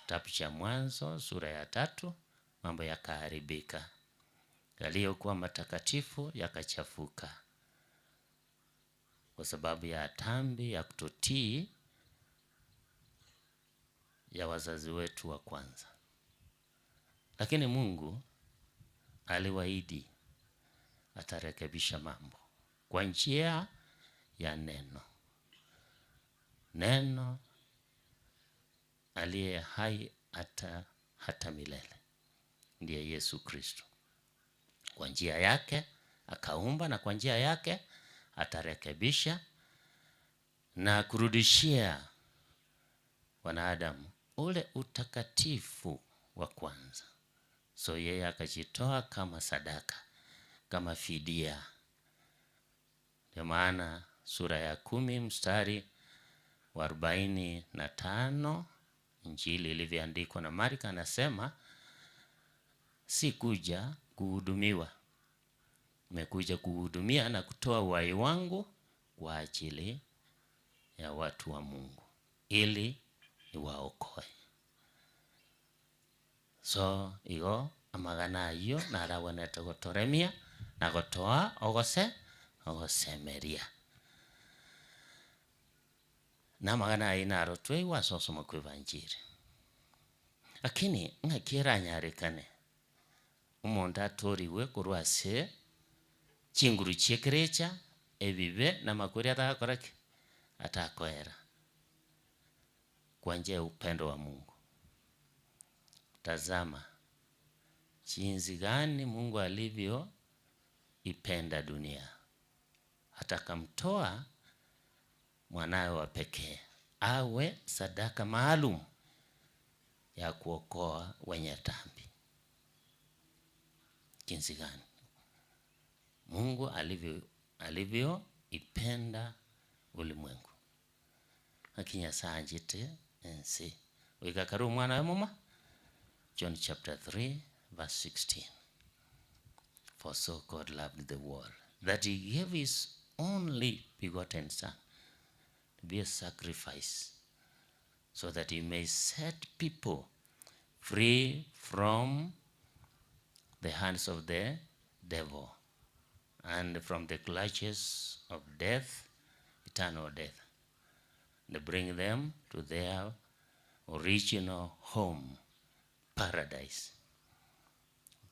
Speaker 12: kitabu cha Mwanzo sura ya tatu, mambo yakaharibika. Yaliyokuwa matakatifu yakachafuka kwa sababu ya dhambi ya kutotii ya wazazi wetu wa kwanza. Lakini Mungu aliwaahidi atarekebisha mambo kwa njia ya neno. Neno aliye hai hata milele ndiye Yesu Kristo. Kwa njia yake akaumba, na kwa njia yake atarekebisha na kurudishia wanadamu ule utakatifu wa kwanza. So yeye akajitoa kama sadaka, kama fidia. Ndio maana sura ya 10 mstari wa 45 Injili ilivyoandikwa na Marko anasema sikuja kuhudumiwa, nimekuja kuhudumia na kutoa uhai wangu kwa ajili ya watu wa Mungu ili niwaokoe. So igo amagana ayio narabwanete gotoremia na gotoa ogose ogosemeria na amagana ayio naro tweigwa ase osoma kwa ebanjiri. Lakini ng'aki eranyarekane omonto atoriwe korwa ase chinguru chia ekerecha ebibe na amakweri atagakora ki? Atakoera kwa njia ya upendo wa Mungu. Tazama jinsi gani Mungu alivyo ipenda dunia hata akamtoa mwanawe wa pekee awe sadaka maalum ya kuokoa wenye dhambi. Jinsi gani Mungu alivyo alivyoipenda ulimwengu lakini Nyasaye anchete ense goika omwana we moma John chapter 3 verse 16. For so God loved the world that he gave his only begotten son to be a sacrifice so that he may set people free from the hands of the devil and from the clutches of death, eternal death, and bring them to their original home, paradise,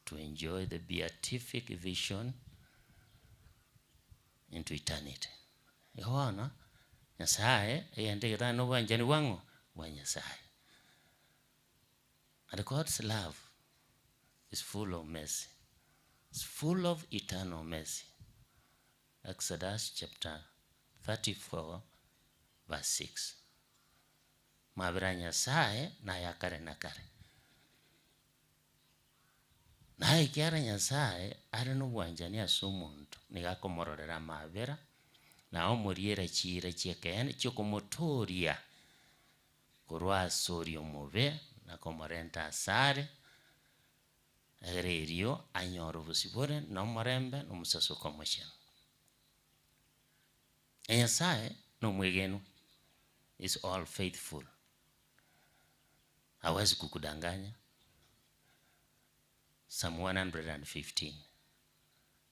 Speaker 12: to enjoy the beatific vision into eternity. Yohana Nyasaye eyendekera nobwanchani bwang'o bwa Nyasaye. And God's love is full of mercy. It's full of eternal mercy. Exodus chapter 34 verse 6. Mabera Nyasaye naye akare na kare. Naye kiara Nyasaye are nobwanchani ase omonto niga akomororera amabera na omoriere chira chiekene chiokomotoria korwa ase oria omobe na komorenta asare egere erio anyore obosibore na omorembe na omosasuko omochenu. Nyasaye na omwegenwa is all faithful, hawezi kukudanganya. Psalm 115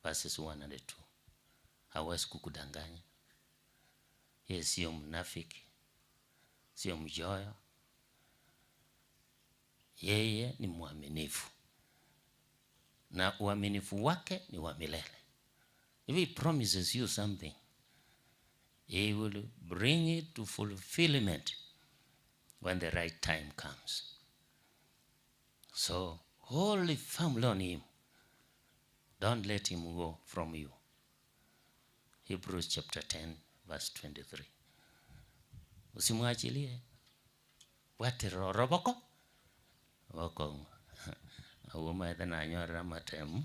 Speaker 12: verses 1 and 2. Hawezi kukudanganya. Yeye sio mnafiki, sio mjoyo. Yeye ni mwaminifu na uaminifu wake ni wa milele. If he promises you something, he will bring it to fulfillment when the right time comes. So hold firmly on him. Don't let him go from you. Hebrews chapter 10 verse 23. Usimwachilie. Bwatiroroboko bokong'u agwo maete nanyorera amatemu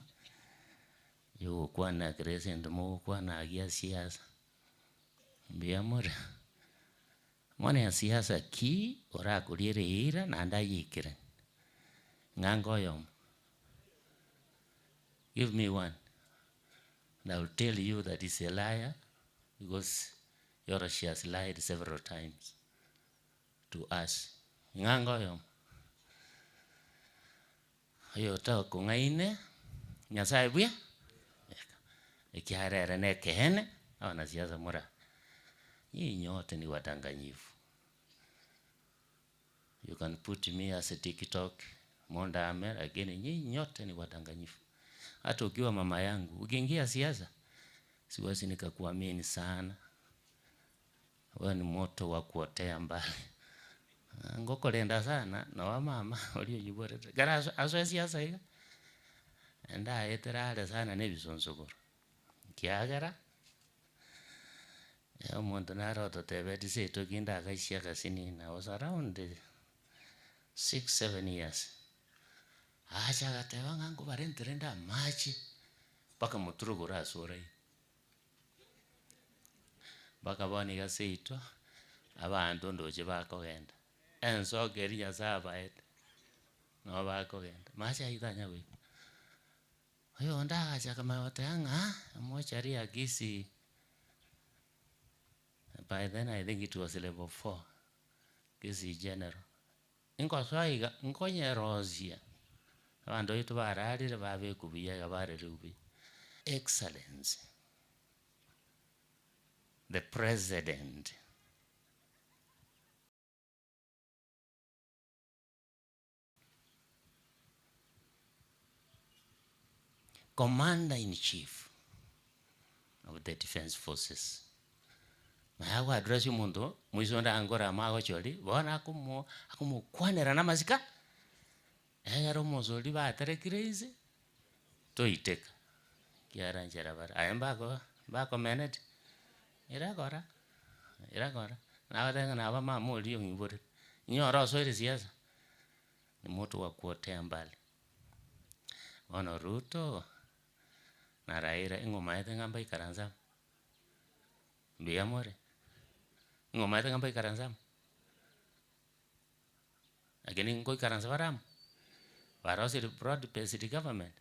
Speaker 12: yogokwana kera esento mogokwana agia siasa mbuya more bono ya siasa ki orakorie eira naende ayekere ng'anga oyomo give me one and I will tell you that he's a liar because he or she has lied several times to us. Ng'anga oyomo oyo tokong'aine Nyasaye buya ekiarere na ekeene abanasiasa mora nyinyi nyote ni wadanganyifu. You can put me as a TikTok mondame, lakini nyinyi nyote ni wadanganyifu. Hata ukiwa mama yangu ukiingia siasa siwezi nikakuamini sana. Wewe ni moto wa kuotea mbali. Ngokolenda sana na wamama uliojiboreta gara aso siasa iga enda eterare sana nebisonsokoro kiagera omonto nare ototebeti seito kinde akaisia kasinini I was around 6 7 years acha agateba ng'a nkobarentere nde amache mpaka moturuguru ase orai mpaka bono iga seito abanto ndoche bakogenda. Ensoko eria Nyasae abaete, nabo bakogenda. Mache ayio tanya goika. Oyonde agacha akamanya goteba ng'a emochari ya Kisii, by then I think it was level four, Kisii General. Ingosoa iga, nkonyerosia, abanto baito bararire babekwa buya iga barerigwe buya. Excellency, the President. Commander in Chief of the Defence Forces. Naye ago address omonto moiso onde ankore amo agochori, bono akomo akomokwanera na amasika, egere omosori baterekire inse, toiteka, ekiagera nchera bare. Aye mbako mbakomeneti, irakora, irakora. Nagoteba ng'a naba mama oria ong'iborete, inyore osoire siasa, ni moto wa kuotea mbali. Bono Ruto, na Raila ing'o omaete ng'a mbaikaranse amo? Mbuya more? Ing'o omaete ng'a mbaikaranse amo? Lakini nkoikaransa bare amo? Barosirie broad based government,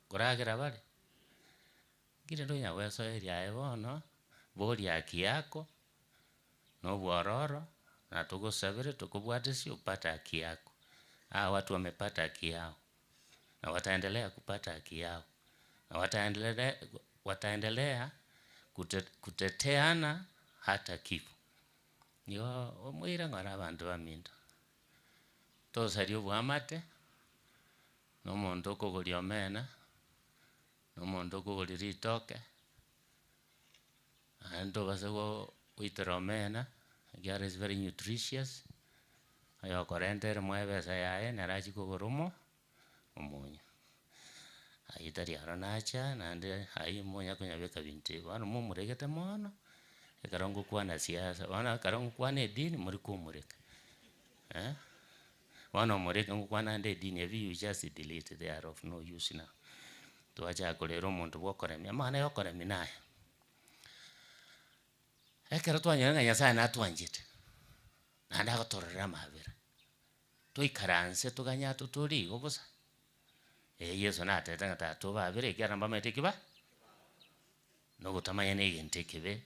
Speaker 12: nkoragera bare. Nki rende onya goesoeria aye bono, boria haki yako, na obwororo, na togosabere tokobwatesie opate haki yako. Hawa watu wamepata haki yao, na wataendelea kupata haki yao, na wataendelea wataendelea kuteteana hata kifo. Nigo omoira ng'ora abanto baminto, tosaria oboamate, na omonto okogoria omena, na omonto okogoria ritoke, naende tobasa goitera omena, ekiagera is very nutritious, oyokorenta ere moe ebesa yaye nere achie kogora omo omonyo. Aywo tari aro nacha naende aywo monya konyabeka binto ebi, bono momoregete mono, ekero ngokwana siasa, bono ekero ngokwana edini mori komoreka eh, bono omoreke ngokwana ande edini ebi you just delete they are of no use now. Twachaka korera omonto bwa okoremia, amang'ana ya okoremia naya, ekero twanyora ng'a Nyasaye natwanchete, naende agotororera amabera, toikaranse toganye atotore igo bosa, eh Yeso natebete ng'a tata obabere ekiagera mbamaete eki ba na ogotamanya na egento ekebe,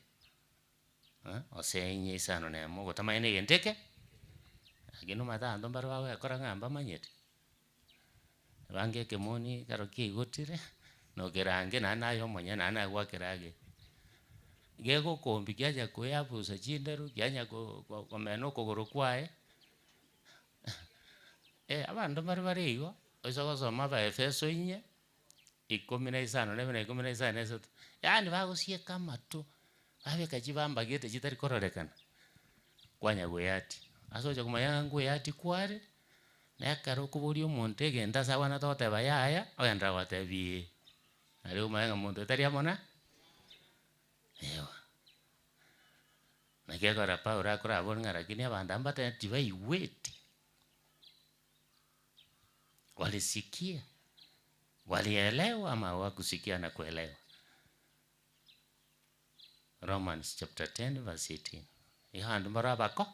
Speaker 12: osenye isano na emo ogotamanya na egento eke, lakini omanyete abanto mbare bagwekora ng'a mbamanyete. Abange ekemoni ekero kiaigotire, nokerange naende naye omonyene naende naye gwakerageria. Gegokombia kiacha koeabusa chinderu, kianya ko ko komena okogoro kwaye, abanto mbare bare igo, oise gosoma abaefeso inye, ikomi na isano na ibere na ikomi na isano na isato, yaani bagosieka amato, babeka chibamba gete chitari kororekana, kwanya goeatia. Ase ocha komanya ng'a ngoeatia kware, na ekero okoboria omonto egento ase abwenerete goteba yaya, ogenderera gotebia ee. Nario omanye ng'a monto oyo tari amo na ewa. Naki ekero Paulo akorabori ng'a lakini abanto aba mbatebeti tibaigweti, walisikia, walielewa ama hawakusikia na kuelewa. Romans chapter 10 verse 18. Igo abanto mbaro abako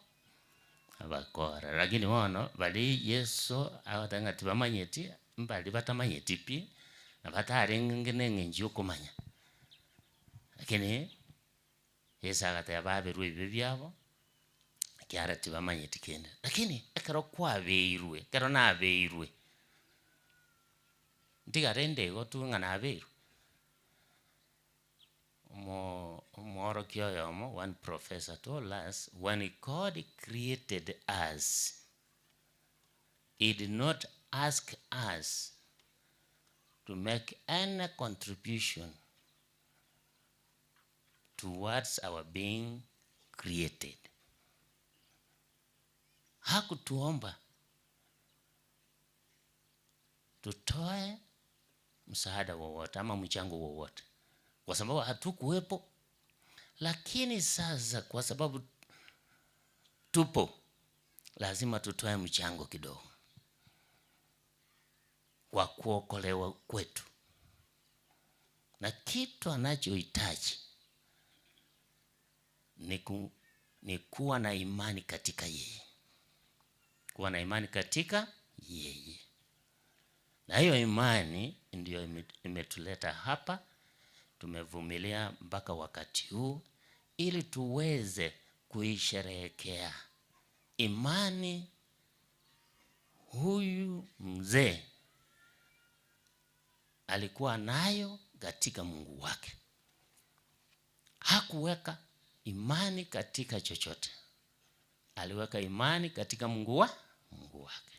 Speaker 12: abakora, lakini bono baria Yeso agoteba ng'a tibamanyeti, mbari batamanyeti pi, na batarenge na eng'encho ya okomanya. Lakini Yeso agateba baberwe ebibe biabo, ekiagera tibamanyeti kende. Lakini ekero kwabeirwe, ekero nabeirwe, ntigare inde igo tu ng'a nabeirwe. Omo omworokia oyomo, one professor told us, when God created us, he did not ask us to make any contribution towards our being created. Hakutuomba tutoe msaada wowote ama mchango wowote, kwa sababu hatukuwepo. Lakini sasa kwa sababu tupo, lazima tutoe mchango kidogo kwa kuokolewa kwetu, na kitu anachohitaji ni, ku, ni kuwa na imani katika yeye. Kuwa na imani katika yeye. Na hiyo imani ndiyo imetuleta hapa, tumevumilia mpaka wakati huu ili tuweze kuisherehekea imani huyu mzee alikuwa nayo katika Mungu wake. Hakuweka imani katika chochote, aliweka imani katika Mungu wa Mungu wake.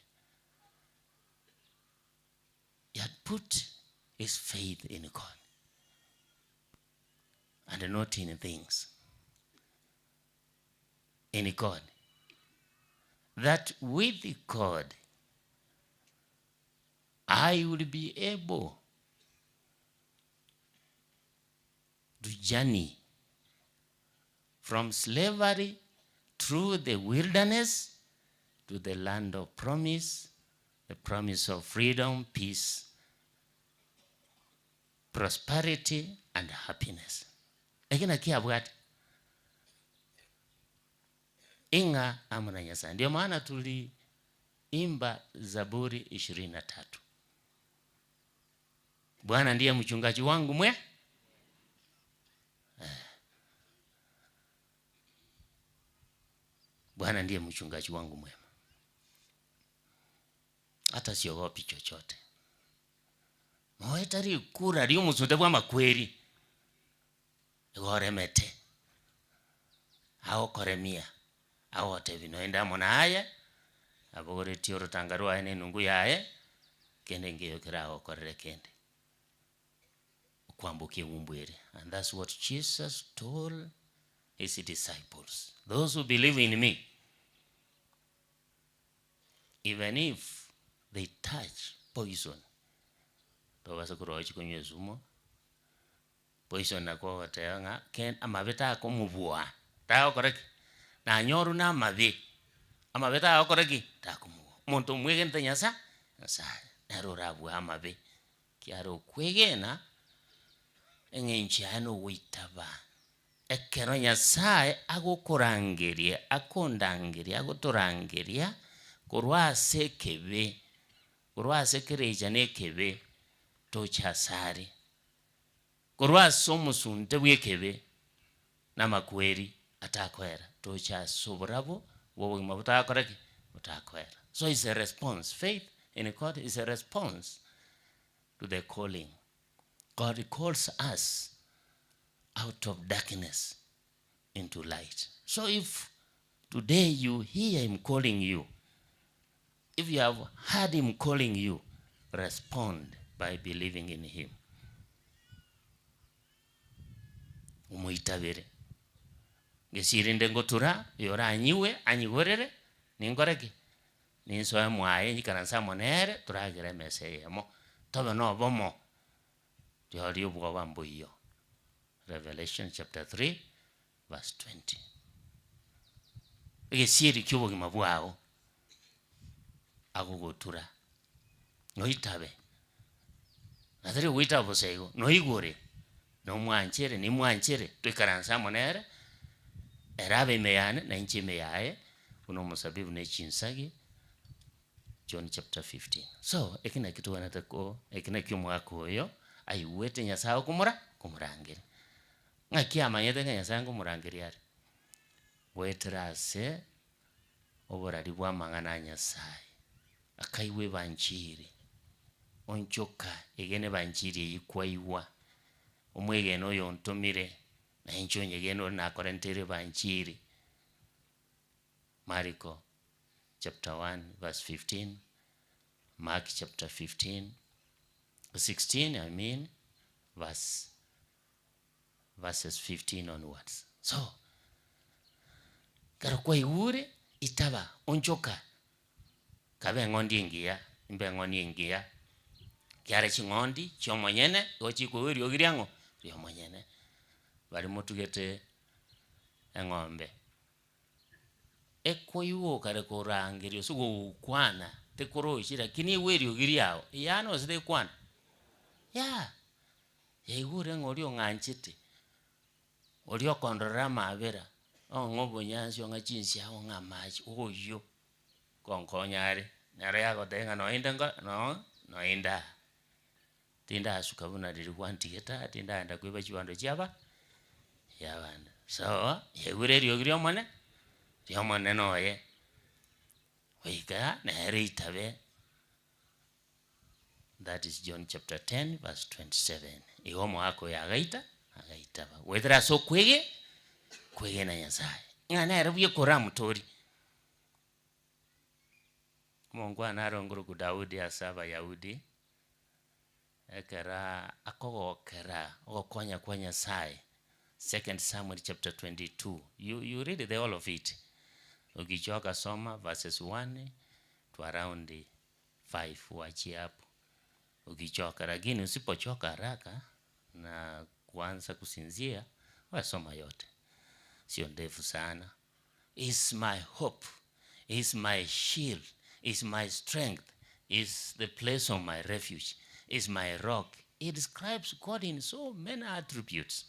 Speaker 12: He had put his faith in God and not in things. In God. That with God I will be able to journey from slavery through the wilderness to the land of promise, the promise of freedom, peace, prosperity, and happiness. Lakini akiabwate ing'a amo na Nyasaye. Ndio maana tuliimba Zaburi 23. Bwana ndiye mchungaji wangu mwe Bwana ndiye mchungaji wangu mwema, hata siogopi chochote. Moetari kura riomusunte bwa makweri igoremete agokoremia agotebi noende amo naye abogoretie orotanga rwaye na enungu yaye kende ngeyo keragokorere kende okwambokia eng'umbu ere. And that's what Jesus told his disciples. Those who believe in me, even if they touch poison, tobasa korwa chikonywa esumo, poison nako ogoteba ng'a ken amabe takomobua, tagokora ki? Nanyoru na amabe, amabe tagokora ki? Takomobua. Omonto omwegenete Nyasa, Nyasaye, nere orabue amabe, kiare okwegena, eng'encho yaye na ogoitaba. Ekero Nyasaye agokorangeria, akondangeria, agotorangeria, korwa ase ekebe, korwa ase ekerecha na ekebe, toche asare. Korwa ase omosunte bwa ekebe, na amakweri atakoera, toche ase oborabu bwa obogima botakora ki? Botakoera. So is a response, faith in God is a response to the calling. God calls us out of darkness into light. So if today you hear him calling you, if you have heard him calling you, respond by believing in him. Omoitabere. Ngesirinde ngotura, oyoranyiwe, anyigorere, ninkore ki? Ninsoe mwaye, nyikaranse amo nere, toragere emesa eyemo. Tobe na obomo, rirorio obwoba mboiyo. Revelation chapter 3 verse 20. Egesieri kia obogima bwao agogotura, noitabe, na tari goitaba bosa igo, noigure, nomwanchere, nimwanchere, toikaranse amo nere, ere abe ime yane, na inche ime yaye, buna omosabibu ne chinsagi, John chapter 15. So, eki nakio tobwenerete ko eki nakio omwaka oyo, aigwete Nyasaye okomora komorangeria. Ng'aki amanyete ng'a Nyasaye nkomorangeria are? Goetera ase oborari bwa amang'ana a Nyasaye, akaigwa ebanchiri, onchoka, egene ebanchiri eyio kwaigwa, omwegene oyo ontomire, na inche onyegene ore nakorenteire ebanchiri. Mariko chapter 1 verse 15, Mark chapter 15, 16 I mean, verse, verses 15 onwards. So, ekero kwaigure, itaba, onchoka, kabe eng'ondi engiya, imbe eng'ondi engiya, kiare ching'ondi chi'omonyene, igo chikoigwa eriogi riang'o? Ri'omonyene. Baria motugete eng'ombe, Ekoigwa okare korangeria gose gokwana tekorochi lakini igwe eriogi riao yaani gose tekwana yaa yaigure ng'a oria ong'anchete, oria okondorera amabera, ong'a obonyansi ong'a chinsiaga ong'a amache oyio. Nkonkonya are, nere yagotebia ng'a nonya inde nko noo nonya inde aa. Tindasuka buna riria gwantigete aa, tindaenda koiba chibando chiaba chiabande. So, yaigure eriogi ria omone, ria omonene oye, goika nere eitabe. That is John chapter 10 verse 27. Igo omogaka oyo agaita, agaitaba. Goetera ase okwege, kwegena Nyasaye. Ng'a nere buya koramotorie. Omongwana are ongoroku Daudi ase Abayahudi, ekero akogokera ogokonya kwa Nyasaye, Second Samuel chapter 22, you, you read the whole of it. Ukichoka soma verses 1 to around 5 wachie hapo. Ukichoka, lakini usipochoka haraka na kuanza kusinzia, we soma yote, sio ndefu sana. Is my hope, is my shield, is my strength, is the place of my refuge, is my rock. He describes God in so many attributes,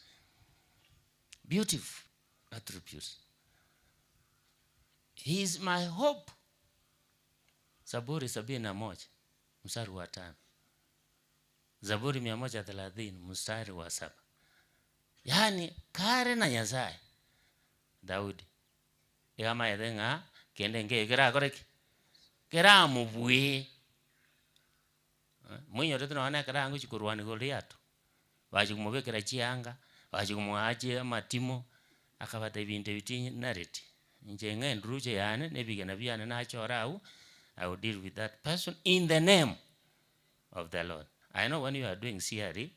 Speaker 12: beautiful attributes. He is my hope. Zaburi 71 mstari wa 5, Zaburi 130 mstari wa 7. Yaani kare na Nyasaye Daudi iga amaete ng'a kende nkeiyo kerakore ki? Keramobue. Moinyorete nonye na ekero agochia korwania Goliath, bachia komobekera chianga, bachia komoa chi amatimo, akabatebia binto ebi tinareti, inche ng'a enduruche yane na ebigena biane nachore abwo, I will deal with that person in the name of the Lord. I know when you are doing CRE,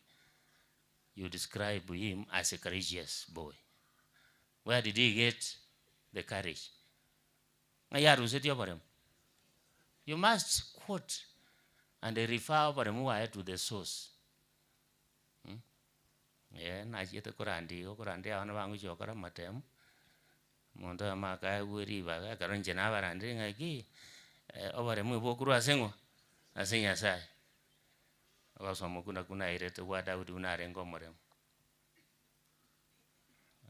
Speaker 12: you describe him as a courageous boy. Where did he get the courage? Ng'ai arusetie oboremo? You must quote and refer oboremo bwaye to the source. Mm? Eh, nachiete korandia igo korandia abana bangochia gokora amatemu, omonto oyomo akaegwa ribaga ekero inche nabarandire ng'aki, oboremo bokorwa ase ng'o? Ase Nyasaye. Ogosoma okwo nakwo nairete gwa Daudi buna arenge omoremu.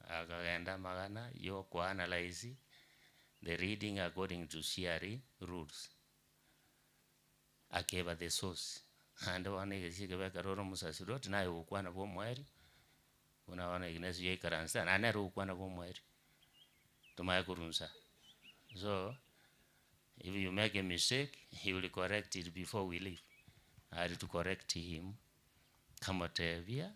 Speaker 12: Akagenda amagana ya okoanalyse the reading according to CRE rules. Akeba the source. Naende bono egesio ekebe ekero ore omosasiroti naye ogokwana bwa omoerio, buna bono Ignatius yaikaransa naende nere ogokwana bwa omoerio, tomanye korwa nsa. So, if you make a mistake, he will correct it before we leave. I had to correct him, nkamotebia,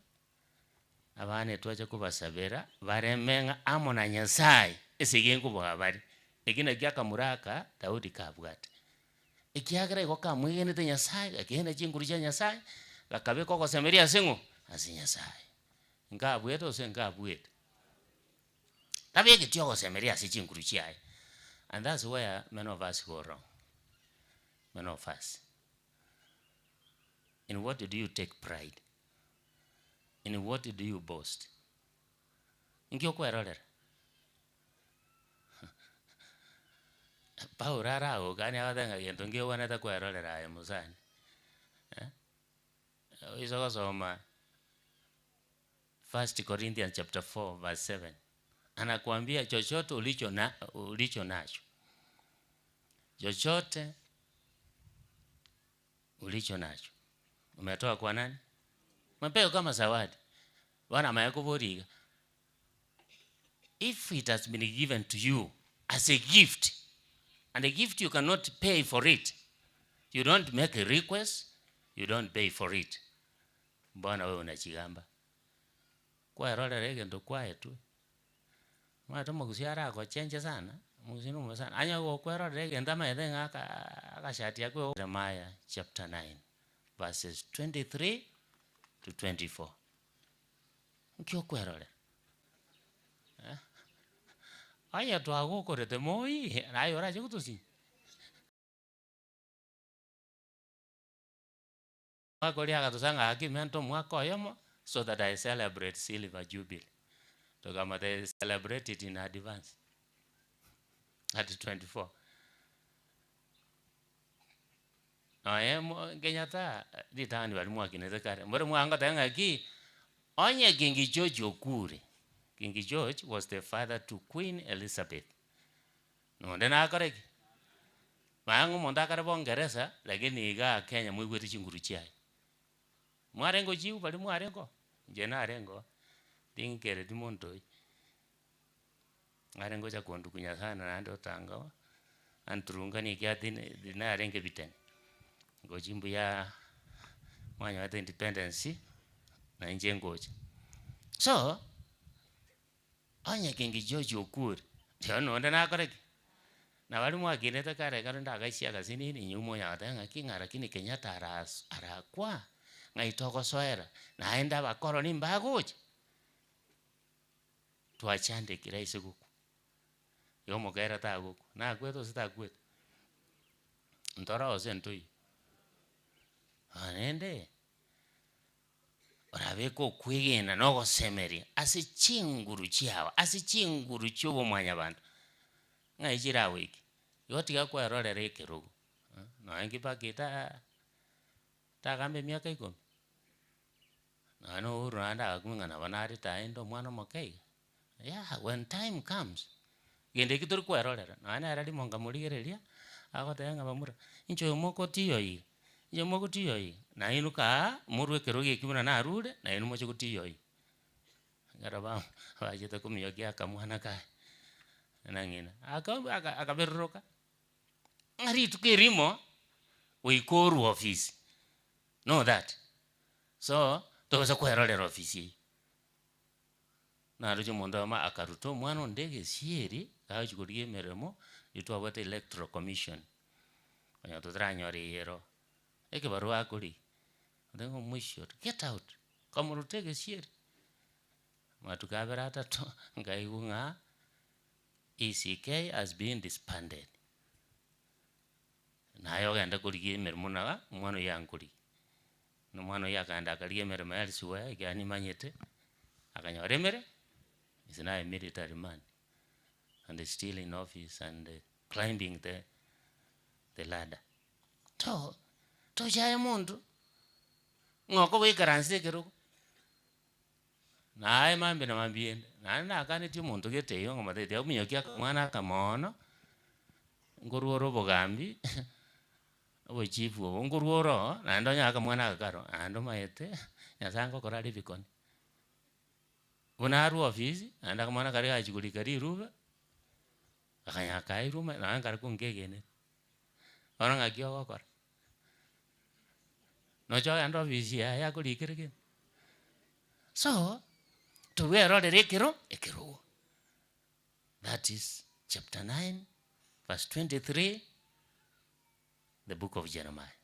Speaker 12: Abana twacha kobasabera bareme ng'a amo na Nyasae esegi enkoboa bare. Eki nakio akamura aka Daudi kabwate. Ekiagera igo kamwegenete Nyasae, gakegena chinguru chia Nyasae, gakabeka ogosemeria ase ng'o? Ase Nyasae. Nkabuete gose nkabuete? Tabegeti ogosemeria ase chinguru chiaye. And that's where many of us go wrong. Many of us. In what do you take pride? In what do you boast? Inki okwerorera? Paulo aragokanie agoteba ng'a gento nki obwenerete kwerorera aye mosani eh, oise gosoma First Corinthians chapter 4 verse 7 anakuambia chochote ulicho na ulicho nacho chochote ulicho nacho umetoa kwa nani? Umepewa kama zawadi. Bono amanye koboria iga, if it has been given to you as a gift, and a gift you cannot pay for it, you don't make a request, you don't pay for it, mbona wewe unachigamba? Kwerorera egento kwaetwe, omanyete omogusii aragochenche sana, omogusii nomobe sana, onye gokwerorera egento amaete ng'a aka agashati akwo Jeremiah chapter 9 verses 23 to 24. Nki okwerorera? Eh, onye twagokorete moi, naye orache gotosinya. Omwaka oria agatosanga gaki menta omwaka oyomo so that I celebrate silver jubilee. Tokamotebia celebrate it in advance at 24. Nonya mo Kenyatta ritang'ani baria mwakinete kare, mbore mwangoteba ng'aki, onye King George okure, King George was the father to Queen Elizabeth, nonde nakore ki? Manya ng'a omonto akare bongeresa, lakini igaa Kenya moigwete chinguru chiaye. Mwarenge ochiwu baria mwarenge oo? Inche narenge oo, tinkereti monto oyio. Arenge gocha kondukunya sana naende otanga oo, anturunganie ekiagera tine tinarenge biteni. Ngochi mbuya mwanyorete independence, na inche ngocha. So, onye King George okure, rirorio nonde nakore ki? Na baria mwakinete kare ekero ndagaisia agasinini inwe monyara goteba ng'aki ng'a lakini Kenyatta aras arakwa, ng'ai togosoera, naende abakoroni mbagocha. Twachandekire aise gokwa, igo omokera tagokwa, nakwete gose takwete? Ntore gose ntoiyo? Rende, orabeke okwegena na ogosemeria ase chinguru chiao, ase chinguru chia obomwanyabanto, ng'ai chiragoike? Igo tiga kwerorera ekerogo, nonye Kibaki ta tagamba emiaka ikomi, nonye na Uhuru naende agakumia ng'a nabo narete aye inde omwana omoke iga, yah when time comes, gento ekio tori kwerorera, nonye nere rimo nkamorigereria, agoteba ng'a bamura, inche oyo mogotiyo iga, inche mogotiyo iga, nainwe kaa morwe ekerogo ekio buna narure, nainwe moche gotiyo iga. Ekero ba bachete kominyokia akamwana kaye, na ng'ina, aka aka akaberoroka, ng'a rituko erimo, goika orwe ofisi, know that. So, tobasa kwerorera ofisi eywo. Naroche omonto oyomo akaruta omwana onde egesieri, agochi korigia emeremo, riria twabwate electoral commission, onye totaranyora eyero, ekebarua akorigia, oteba ng'a omoisia oria get out, kamoruta egesieri, amatuko abere atato, nkaigwa ng'a ECK has been disbanded. Naye ogende korigia emeremo na omwana oyio ankorigia. Na omwana oyio akaenda akarigia emeremo elsewhere ekiagera nimanyete, akanyora emere, is now a military man and still in office and climbing the the ladder. To tochaye monto, ng'a okogoikaransa ekerogo, naye mambia na mambia ende, naende nakanetie omonto gete igo nkomotebi tiga ominyokia akamwana aka moono, nkorwa ore obogambi. Obochifu obo nkorwa ore oo, naende onye akamwana aka karo, naende omanyete, Nyasaye ngokora are ebikone. Buna arwe ofisi, naende akamwana karia gachia korika rirube, akanyara kairwe omanyete nonye nkarokwo nkegeneti. Bono ng'aki ogokora? Nocha ogende ofisi yaye akorikere kende? So, tobwerorere ekero ekerogo. That is chapter 9 verse 23 the book of Jeremiah.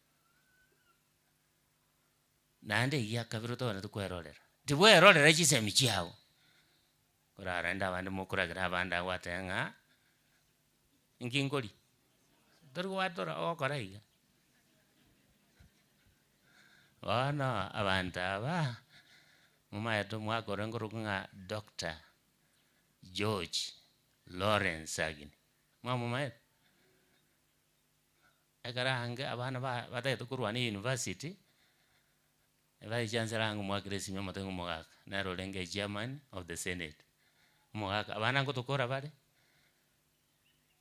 Speaker 12: Naende egia kabere otogwenerete kwerorera, tibwerorera chisemi chiao, korarende abande mokoragera abande agwo gwateba ng'a inki nkoria? Tori gwatora ogokora iga. Bono abanto aba, momaete omwaka ore nkorokwa ng'a doctor George Lawrence Sagini, mwamomaete? Ekero ange abana ba batagete korwana university, vice chancellor ange omoakere esimi omotebi ng'a omogaka, nere orenge echairman of the senate, omogaka abana ngotokora bare,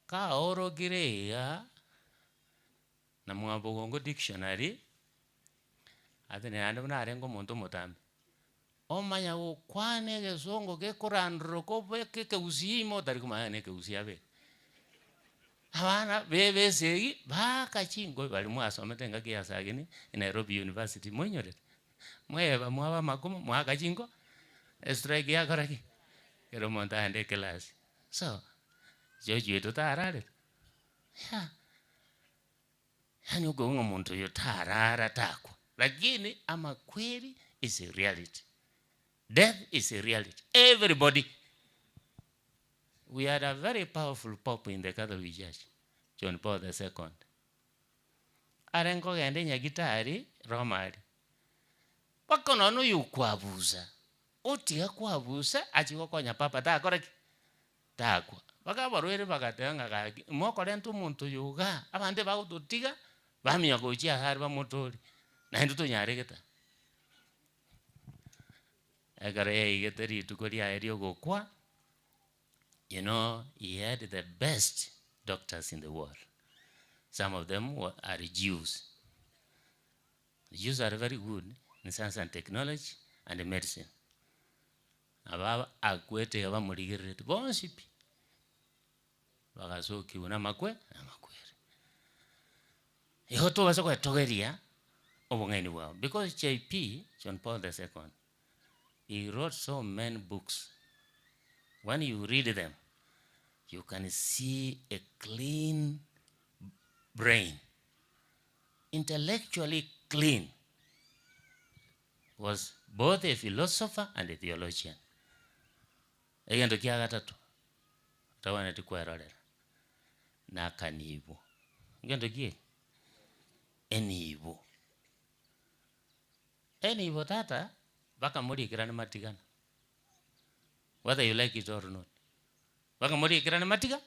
Speaker 12: kaorokire iga, na mwabogongo dictionary, ase naende buna arenge omonto omotambe. Omanya gokwana egesongo gekorandoroka obeke ekegusii ime otari komanya ng'a nekegusii abeke. Abana be esegi baaka chinkobi baria mwasomete engaki ya sagini Nairobi University moinyorete? Mweba mwaba amakumu mwaaka chinko estrike yakora ki? Ekero omonto aenda eclass. So, George oito tararete? Yah. Yaani okoigwa ng'a omonto oyo tarara takwa, lakini amakweri is a reality, death is a reality, everybody. We had a very powerful pope in the Catholic Church, John Paul the second. Arenge kogenda enyagitari Roma aria, mpaka nonye oyo okwabusa, otiga kwabusa achie gokonya papa takora ki? Takwa. Mpaka abarwaire bagateba ng'a gaki, mokorenta omonto oyo igaa, abanto ebagototiga, bamanya gochia ase are bamotoorie, naende tonyaregete aa. Ekero yaigete rituko riaye ria ogokwa, you know he had the best doctors in the world. Some of them were, are Jews. Jews are very good in science and technology and medicine. Aba akwete iga bamorigerereti bonsi pi, bagasokigwa na amakwe amakweri. Igo tobasa goetogeria obong'aini bwabo because JP, John Paul the second, he wrote so many books. When you read them, you can see a clean brain, intellectually clean. Was both a philosopher and a theologian. Egento kia gatato, otabwenereti kwerorera, nakanibo. Ngento ki eke? Enibo. Enibo tata, mpaka morikerane matigana, whether you like it or not. Mpaka morikerane matiga,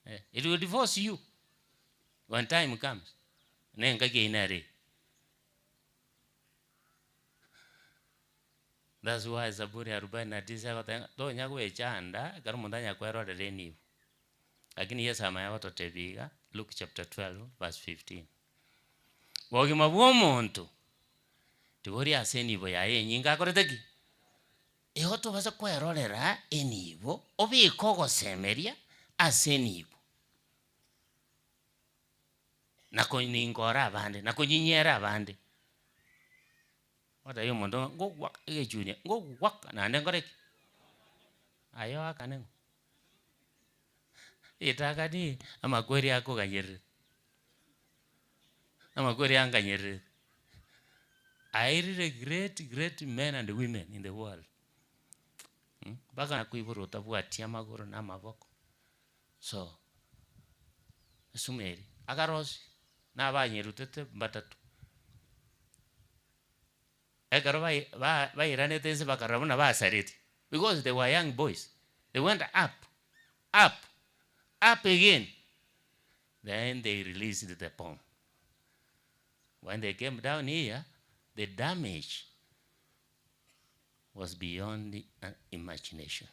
Speaker 12: eh, it will divorce you when time comes. Na engaki eyio nere eye. That's why Zaburi arobaini na tisa egoteba ng'a tonya goechanda ekero omonto anya kwerorera enibo. Lakini Yeso amanya gototebia iga, Luke chapter 12 verse 15, Bogima bwa omonto tibori ase enibo yaye enyinge akorete ki? Igo tobasa kwerorera enibo, obeke ogosemeria ase enibo. Na koninkora abande, na konyinyera abande. Gotebia omonto ng'a ngogwaka egechunia, ngogwaka naende nkore ki? Aye oakane ng'o? Ritang'ani amakweri akoganyerere, amakweri anganyererete. I really great great men and women in the world mpaka nakoiborwa otabwati amagoro na amaboko, so esumu eria akarosia na abanyerutete mbatatu. Ekero bai ba bairanete inse bakarora buna basaretie, because they were young boys, they went up, up, up again, then they released the bomb. When they came down here, the damage was beyond imagination.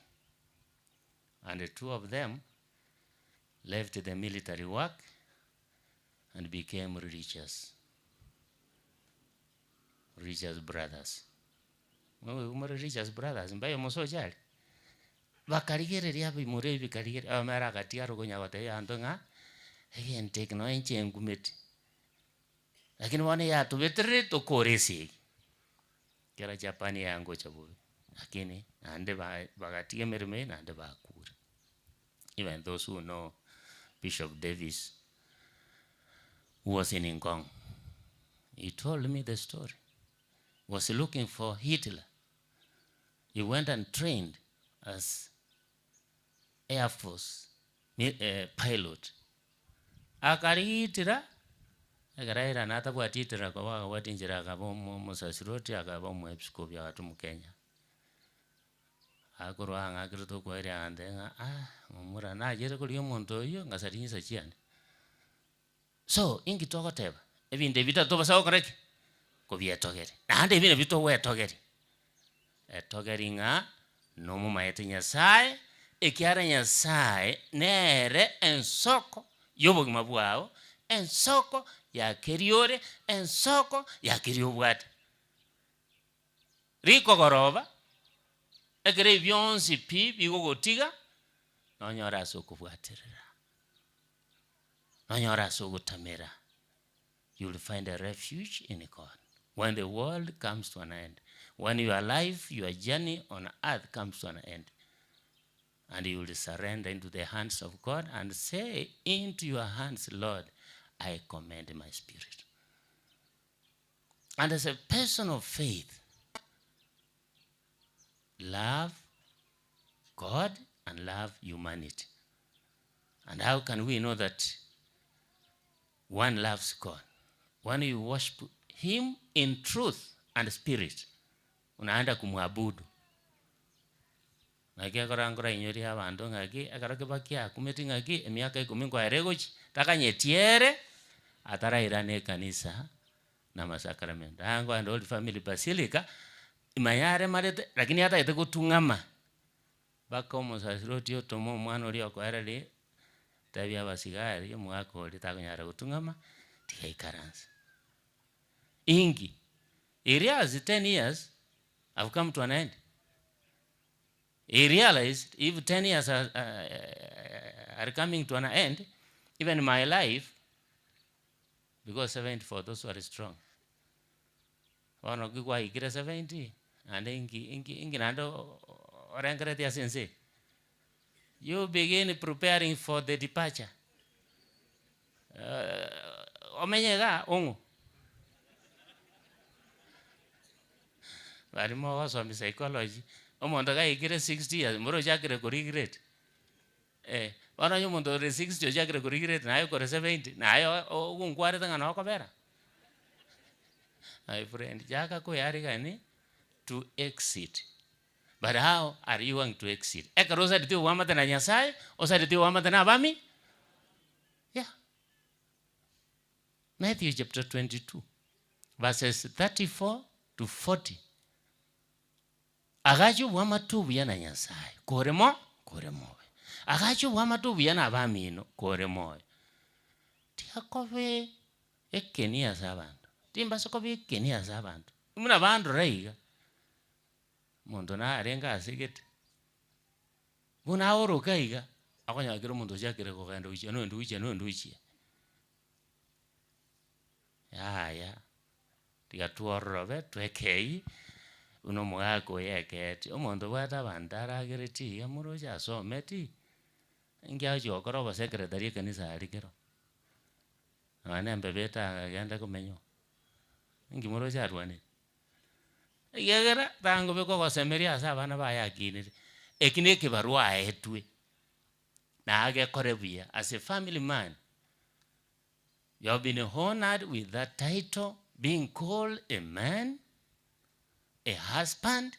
Speaker 12: And the two of them left the military work and became religious. Religious brothers. Religious brothers, mbaye omosocha aria. Bakarigereria abimura ebi bikarigereria, oyomo ere agatiga are okonya gotebia abanto ng'a egento eke nonye inche ngumeti, lakini bono eyatobeterire tokore esegi. Ekero Japan yangocha bobe, lakini naende ba bagatiga emeremo eye naende bakure. Even those who know Bishop Davis who was in Ngong, he told me the story. Was looking for Hitler. He went and trained as Air Force eh, pilot. Akarigitira, ekero airana atabwati Hitler koba akabwati enchera akaba omo omosasiroti akaba omoepiskopi agatwa Kenya. Akorwa ang'akire tokoeria agantebia ng'a ah momura nachete korigia omonto oyio ngasaria chinsa chiane. So, inki togoteba? Ebinto ebi tatobasa gokora ki? Kobietogeria. Naende ebi nabio togwetogeria. Etogerie ng'a nomomaete Nyasaye, ekiagera Nyasaye nere ensoko y'obogima bwao, ensoko ya keria ore, ensoko ya keria obwate. Rikogoroba, ekero ebi bionsi pi bigogotiga, nonyore ase okobwaterera, nonyore ase ogotamera, you will find a refuge in God when the world comes to an end, when your life, your journey on earth comes to an end, and you will surrender into the hands of God and say, into your hands, Lord, I commend my spirit. And as a person of faith, love God and love humanity. And how can we know that one loves God? When you worship Him in truth and spirit, unaenda kumwabudu. Naki ekero nkorainyorie abanto ng'aki, ekero kebaki akumeti ng'aki, emiaka ikomi nkoera egochia, takanyeti ere, atarairana ekanisa na amasakramento. Aya nkoenda Holy Family Basilica, manya aremarete, lakini atagete gotung'ama, mpaka omosasiroti otoma omwana oria okoereria. Tebia abasigari, omogaka oria takonyara gotung'ama, tiga aikaranse. Inki? He realized 10 years have come to an end. He realized if 10 years are, are coming to an end, even my life, because 70 for those who are strong. Bono ki gwaikire 70, naende inki inki inki naende orengeretie ase ense eye? You begin preparing for the departure. Omenye igaa ong'o? Baria mogosomia psychology, omonto gaikire 60 years mboro ochakire ko regret, eh, bono onye omonto ore 60 ochakire ko regret naye okore 70, naye ogonkwarete ng'a noo okobera? My friend, chaka koyarigani to exit, but how are you going to exit? Ekero osareti obwamate na Nyasaye, osareti obwamate na abami, yeah. Matthew chapter 22 verses 34 to 40 Agacha obwamate obuya na Nyasaye, kore mo, kore moyo. Agacha obwamate obuya na abamino, kore moyo. Tiakobe ekeni ase abanto, timbasa koba ekeni ase abanto, buna bandora iga, omonto narenge asegete, buna aoroke iga, akonyora kera omonto ochakire kogenda gochia nonde gochia nonde gochia. Yaya, tiga twororobe twekei buna omogaka oyo ekeetie, omonto obwate abanto arageretie iga moroche asometi, inki agochia gokora obosecretary ekanisa aria kero? Nonya na embebe etagende komenywa, inki moroche arwanire? Ekiagera tangobeka ogosemeria ase abana baye akinire, eki na ekebarua aetwe, na agekore buya as a family man. You have been honoured with that title being called a man, a husband,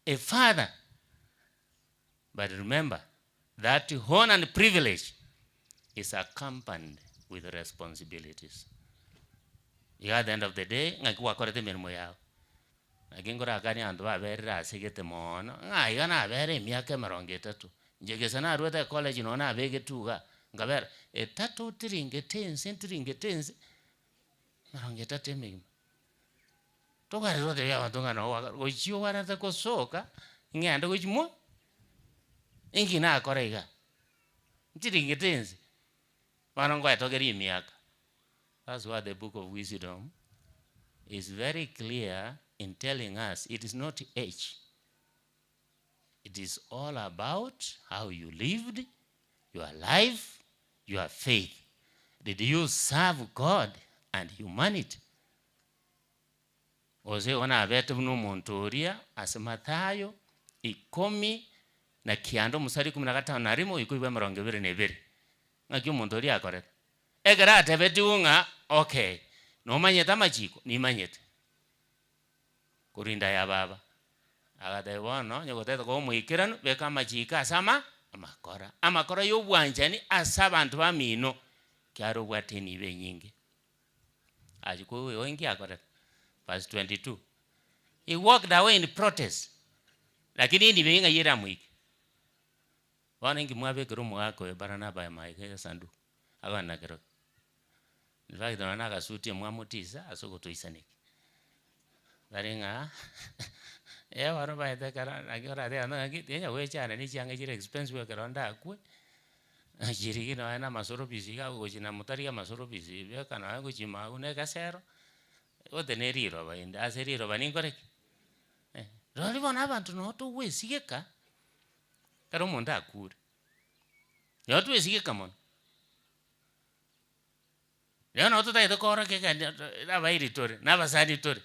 Speaker 12: a father but remember that honour and privilege is accompanied with responsibilities. Iga at the end of the day ng'aki gwakorete emeremo yao. Naki nkorakanie abanto baberire ase gete moono, ng'a iga nabere emiaka emerongo etato, inche gesa narwete ecollege nonye nabegetwe igaa, nkabera etato tiringete ense ntiringete ense, emerongo etato emegima. Tokarera otebie abanto ng'a noo gwaka gochia ogwarete gosoka, ng'ende gochia mo, inki nakora igaa, ntiringete ense, bono ngoetogeria emiaka. That's why the book of wisdom is very clear in telling us it is not age, it is all about how you lived your life, your faith. Did you serve God and humanity? Gose igo nabete buna omonto oria ase Mathayo ikomi na kianda omosari ikomi na gatano na rimo goika oigwe emerongo ebere na ebere. Ng'aki omonto oria akorete? Ekero atebetigwe ng'a okay, nomanyete amachiko? Nimanyete. Korwa inda ya baba. Agatebia bono, onye gotagete koba omoikeranu, beka amachiko ase ama amakora. Amakora y'obwanchani ase abanto bamino, kiagera obwate enibo enyinge. Achia koigwa igo inki akorete? Verse 22, He walked away in protest, lakini enibo eyio ng'ai eramoike? Bono inki mwabekera omogaka oyo Baranaba amaika egesanduku, agende na kerokio? In fact nonya na agasuti mwamotiisa ase ogotoisanekia. Tari ng'a eh bono omanyete ekero naki oratebe abanto ng'aki tinya goechanda ne chianga chire expensive ekero ndakwe, chirigia nonya na amasorobisi iga agochi na motari amasorobisi beka nonya gochia magu na egesero, ote ne riroba inde ase riroba ninkore ki? Rirorio bono abanto noo togoesigeka. Ekero omonto akure, nabo twesigeka mono. Rero nabo totagete koorokia ekende nabairi tore, na abasani tore,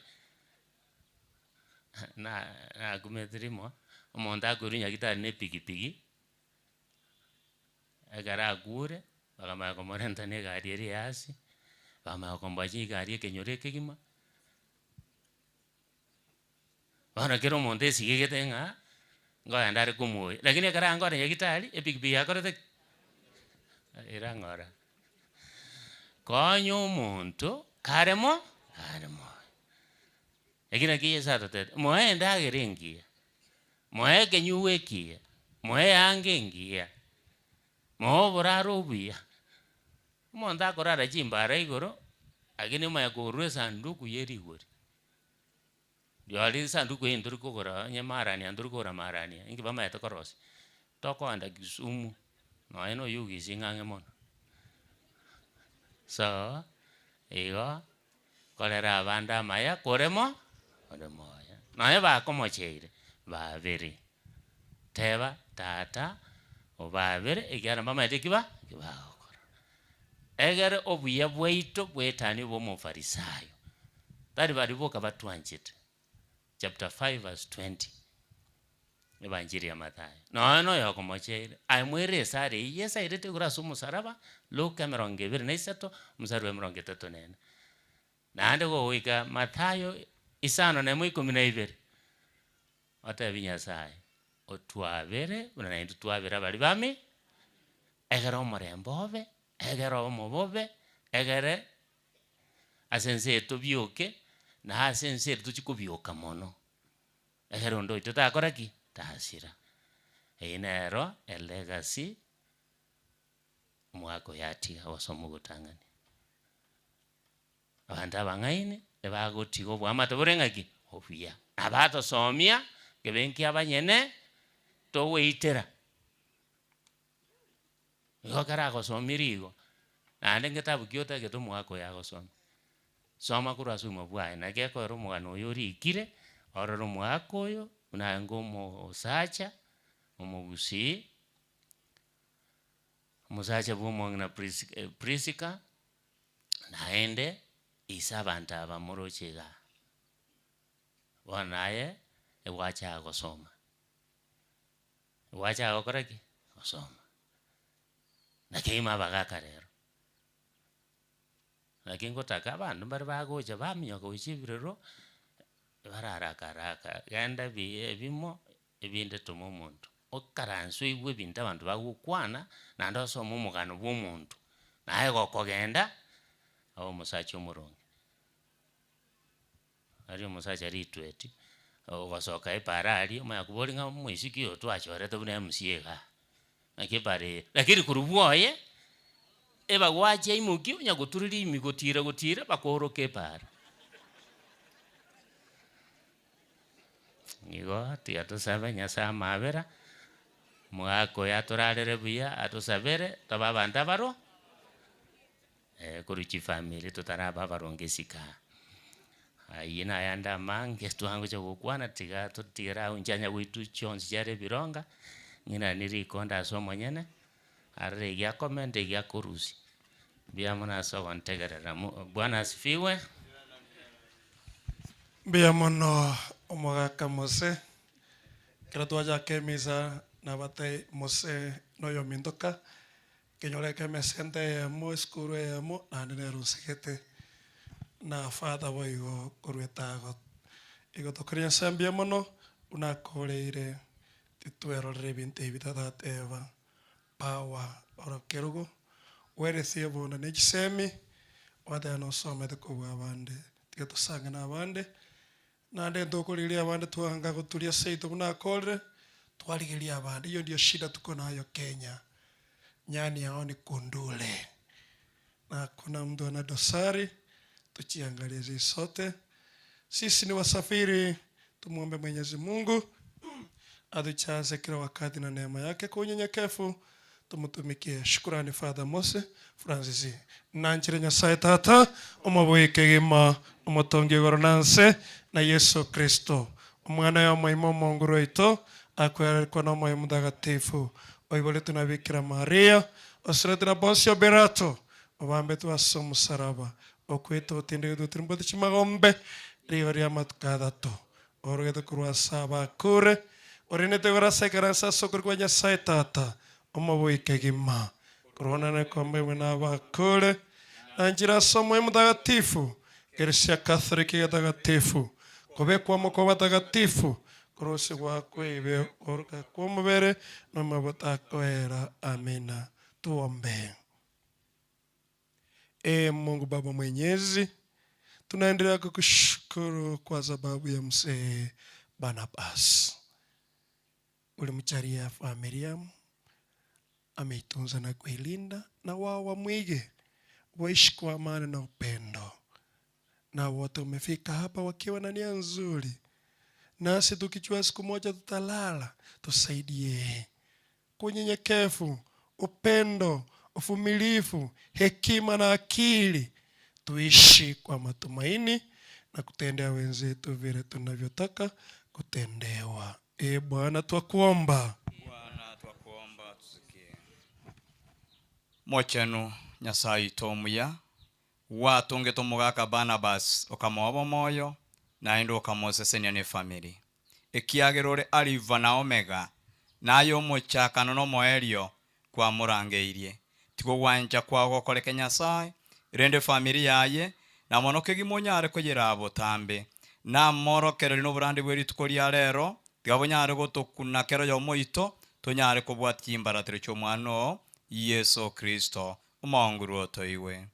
Speaker 12: na nakumeti rimo, omonto akoirwa nyagetari na epikipiki, ekero akure, bakamanya komorenta na egari eria eyasi, bakamanya komboa chigari ekenyoro ekegima. Bono kera omonto esigegete ng'a nkogenda are komoyia, lakini ekero ankore nyagitari, epikipiki yakorete ki? Erang'ora. Konya omonto kare mo kare moyo. Eki nakio Yeso atotebete, moe endagera engiya, moe ekenyugwa ekiya, moe eanga engiya. Moe oboraro obuya. Omonto akorara chimbara igoro, lakini omanye korwa esanduku ya erigori. Rirorio esanduku eye ntori kogora onye marania ntori kogora marania, inki bamaete korosia, tokoenda Kisumu, nonye na oyio Gusii ng'ang'e mono. So, igo, korera abande amaya kore mo ore moyo. Nonye bakomocheire, babere, teba tata obabere ekiagera mbamaete ki ba ki bagokora. Egere obuya bwaito bwetanie bwa omofarisayo, tari baria boka batwanchete, chapter 5 verse 20, ebanchiri ya Mathayo. Nonya na oyokomocheire, aye moire esara eyio Yeso airete igoro ase omosaraba, Luka emerongo ebere na isato, omosari bwa emerongo etato na ene. Naende gogoika Mathayo isano na emo ikomi na ibere, otebi Nyasaye, otwabere buna naintwe twabere abaria bami, egere omorembe obe, egere omobobe, egere ase ense eye tobioke, na ase ense ere tochia kobioka mono, egere onde oito takora ki? Tasira. Eyio nero elegacy omwaka oyo atiga gosoma ogotang'ani. Abanto abang'aini ebagotiga oboamate bore ng'aki? Obuya. Abatosomia, kebe nki abanyene, togoitera. Igo ekero agosomire igo, naende ngetabu ki otagete omogaka oyo agosomie? Soma korwa ase obogima bwaye, naki ekoera omogano oyo orikire, orore omogaka oyo, buna aenge omosacha, omogusii, omosacha bwa omong'ina Prisi Prisca, naende ise abanto aba moroche igaa. Bono naye, egwachaka gosoma, egwachaka gokora ki? Gosoma. Naki ime abagaka rero, naki ngotaka abanto mbare bagocha baminyoka gochia ebirero, bare haraka haraka, genda bi ebimo, ebinde toma omonto, okaranse oigwe ebinto abanto bagokwana, naende osome omogano bwa omonto, naye gokogenda, abe omosacha omoronge. Aria omosacha ritweti, ogosoka epara aria, omanya koboria ng'a omoiseke oyo twachorete buna MC igaa, naki epara eye, lakini korwa bwoye, ebagwachi aimokia onya gotureria ime gotira gotira bakooroka epara. Igo tiga tosabe Nyasaye amabera, omogaka oyo atorarere buya, atosabere, tobe abanto abaro korwa chifamiri totaraba abaronge isiko aa. Ayio nayande amange twagocha gokwana tiga totigere agwo inche anya goitwa chionsi chiare ebironga, ng'ina nire rikonda ase omonyene, arore egia akomenta egia akorusia. Mbuya mono ase ogontegerera mo Bwana asifiwe.
Speaker 13: Mbuya mono omogaka Mose, ekero twachaka emisa nabatebia Mose noyominto ka, Nkenyora ekemesente eyemo, esukuru eyemo, naende nere onsigete, na father boigo korwa etago. Igo tokoria Nyasae mbuya mono, buna akoreire titwerorera ebinto ebi tatateba power orokerugo, wealth obonda ne chisemi, gwateba nosomete kobua abande, tiga tosange na abande, naende ntokorigereria abande twanga goturia seito buna akorire, twarigereria abande. Hiyo ndio shida tuko nayo Kenya, nyani haoni kundule na hakuna mtu ana dosari, tujiangalie sisi sote. Sisi ni wasafiri, tumuombe Mwenyezi Mungu atujaze kila wakati na neema yake kwa unyenyekevu, tumutumikie. Shukrani Father Mose Francis. Nanchire Nyasaye Tata, omobui kegima, omotongi igoro na nse, na Yeso Kristo, Omwana oye omoimo omonguru oito, akwererekwa n'Omoyo Omotagatifu, oiboretwe na Bikira Maria, osiretwe na Ponsio Pilato, obambetwe ase omosalaba, okwete otindegetwe otirimbote chimagombe, riiba ri'amatuko atato, orogete korwa ase abakure, orinete igoro ase ekaranso ase okoria kwa Nyasae Tata, omobui kegima, korwa nane ekombe nabakure, na nchire ase Omoyo Omotagatifu, Ekeresia Katholiki egetagatifu, kobekwa amo kw'abatagatifu, korosigwa kw'ebibe, okooroka kw'omobere, na amabuta akoera. Amina. Tuombe. Ee Mungu Baba Mwenyezi, tunaendelea kukushukuru kwa sababu ya mzee Barnabas. Ulimjalia familia, Ameitunza na kuilinda, na wao wamwige, waishi kwa amani na upendo. Na wote wamefika hapa wakiwa na nia nzuri, nasi tukijua siku moja tutalala, tusaidie kwa unyenyekevu, upendo, uvumilivu, hekima na akili, tuishi kwa matumaini na kutendea wenzetu vile tunavyotaka kutendewa. E Bwana, twakuomba.
Speaker 18: Bwana twakuomba tusikie. Mochenu Nyasaye itomuya watungite omogaka Barnabas okamoa omoyo naende okamosesenia na efamily ekiagera ore Aliva na Omega naye omochakano na omoerio kwamorangeirie tigo gwancha kwao gokoreke Nyasaye rende efamily yaye na mono kegima onyare koyera botambe namorokereri na oborande bwa erituko ria rero tiga bonyare gotokuna kero ya omoito tonyare kobwatia chimbaratero chia omwana oo Yeso Kristo omonguru otoiwe.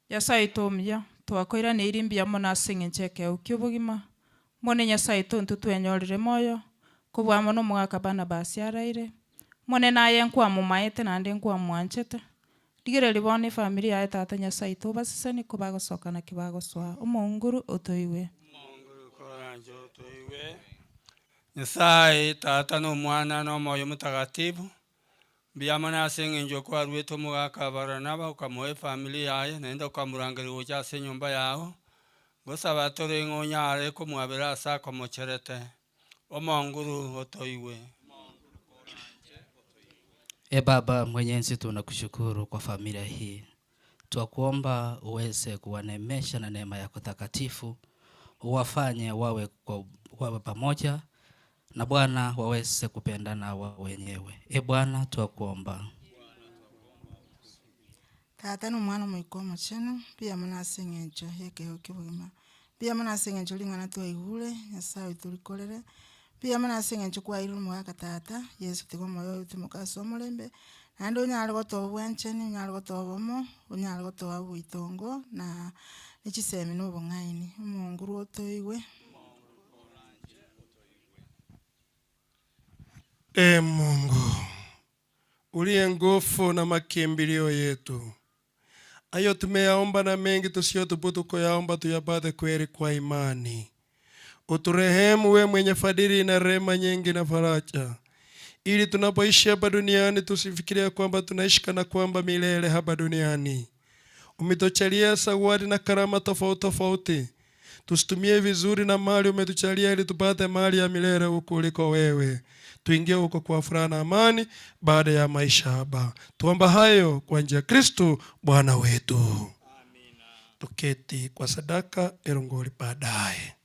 Speaker 20: Nyasaye omuya, twakoiraneirie mbuya mono ase eng'encho ekegwa kia obogima, mone Nyasaye intwe twenyorire moyo, kobua mono omogaka Barnabas araire, mone naye nkwamomaete naende nkwamwanchete, rigereria bono efamiri yaye tata Nyasaye tobasesenie kobagosoka naki bagosoa, omonguru otoigwe.
Speaker 21: Nyasaye Tata na Omwana na Omoyo Mutagatifu, mbuya mono ase eng'encho kwaruete omogaka Baranaba okamoa efamiri yaye naende okamorangeria gocha ase enyomba yao, ngosaba tore ng'a onyare komwabera ase akomocherete, omonguru otoigwe.
Speaker 23: E Baba Mwenyezi, tunakushukuru kwa familia hii. Twakuomba uweze kuwaneemesha na neema yako takatifu, uwafanye wawe, kwa, wawe pamoja na Bwana waweze kupendana wao wenyewe. E Bwana, twakuomba.
Speaker 24: Tata na omwana omoika omochenu, mbuya mono ase eng'encho ya ekeegwa kia obogima. Mbuya mono ase eng'encho ring'ana twaigure, Nyasaye oito orikorere, mbuya mono ase eng'encho kwairwe omogaka tata, Yeso tiga omoyo oye otimoke ase omorembe, naende onyare gotoa obwanchani, onyare gotoa obomo, onyare gotoa oboitongo na na chisemi na obong'aini, omonguru otoigwe.
Speaker 13: Ee Mungu, uliye nguvu na makimbilio yetu, hayo tumeyaomba na mengi tusiyothubutu kuyaomba tuyapate kweli kwa imani. Uturehemu we mwenye fadhili na rehema nyingi na faraja, ili tunapoishi hapa duniani tusifikirie kwamba tunaishi kana kwamba milele hapa duniani. Umetuchalia zawadi na karama tofauti tofauti, tusitumie vizuri na mali umetuchalia, ili tupate mali ya milele huku uliko wewe. Tuingie huko kwa furaha na amani baada ya maisha hapa. Tuomba hayo kwa njia ya Kristo Bwana wetu. Tuketi kwa sadaka erongoli baadaye.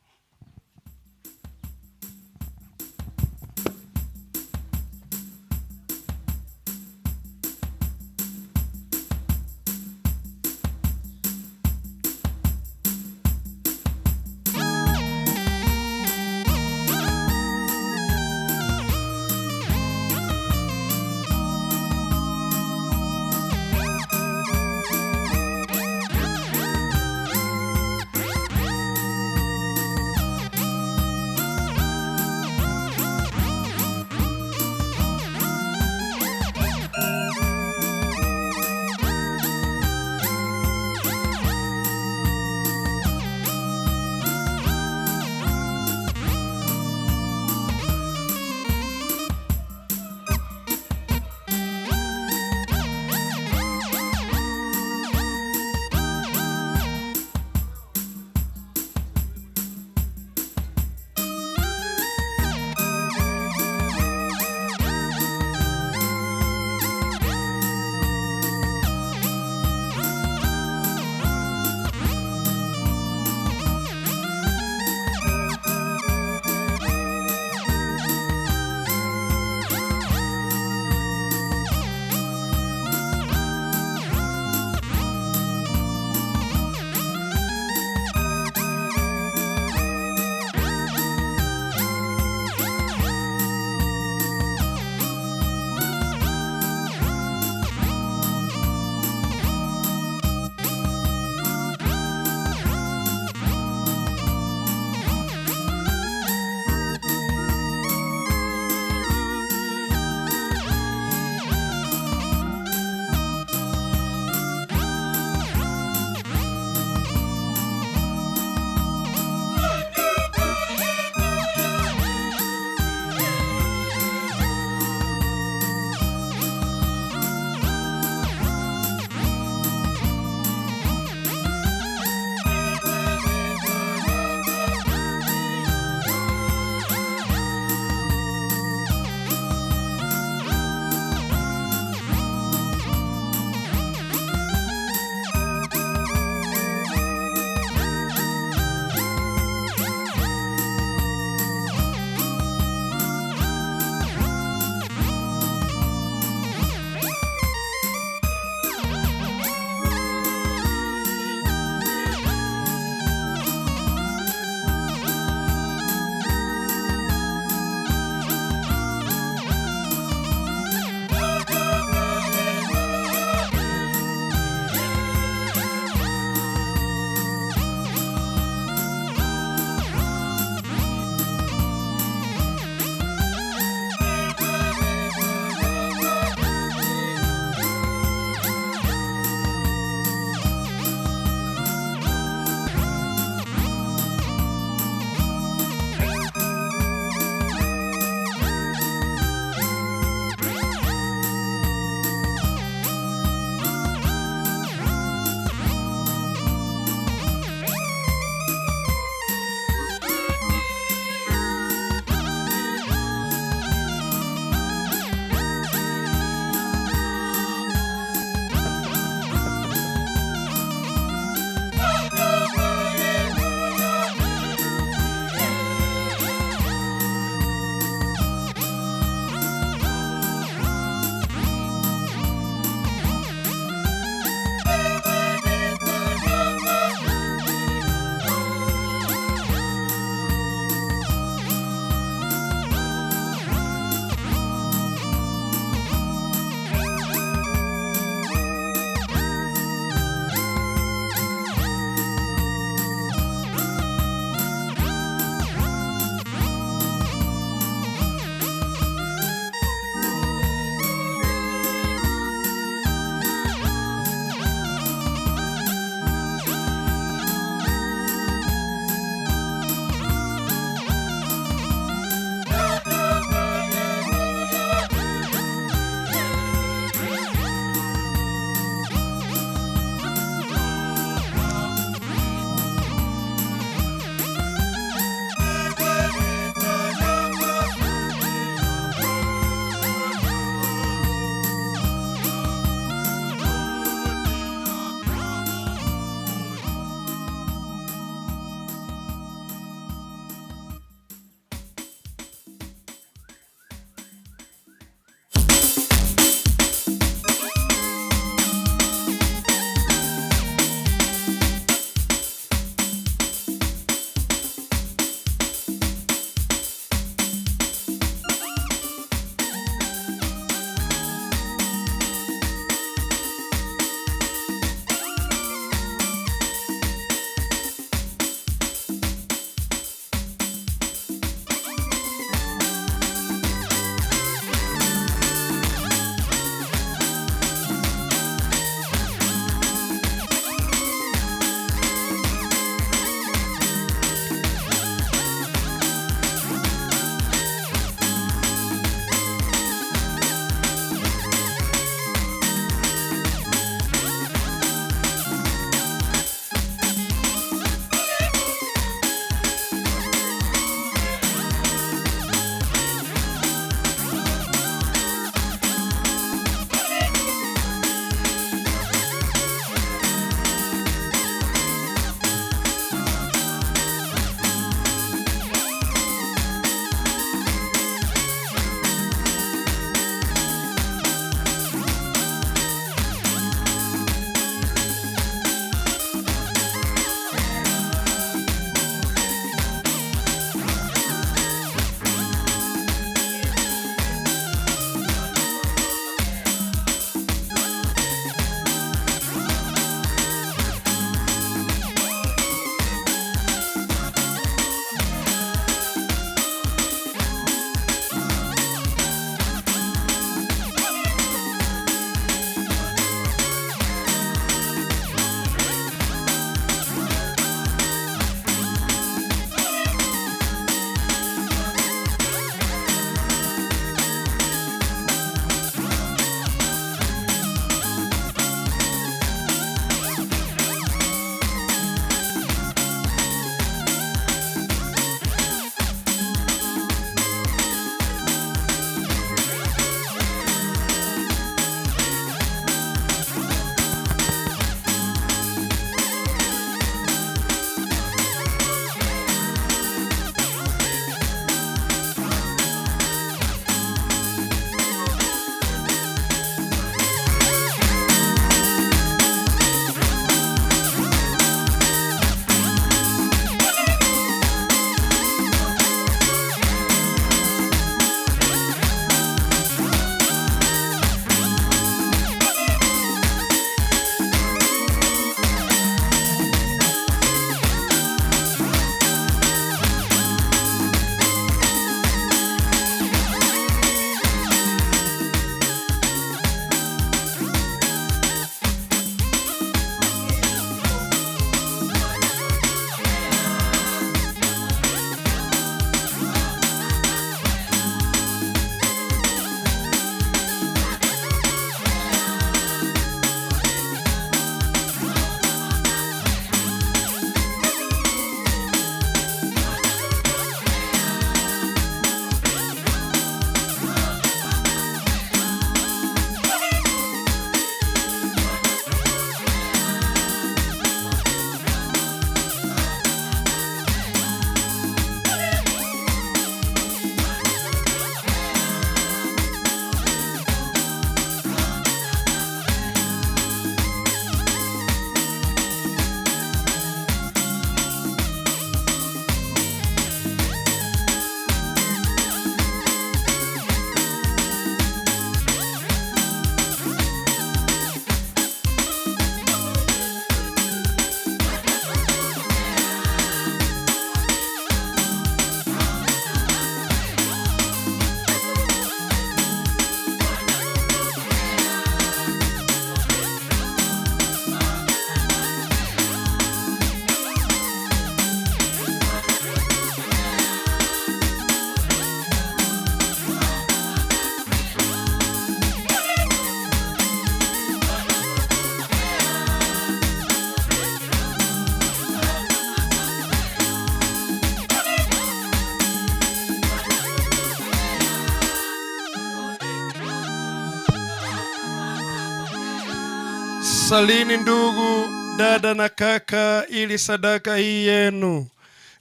Speaker 13: Salini ndugu, dada na kaka, ili sadaka hii yenu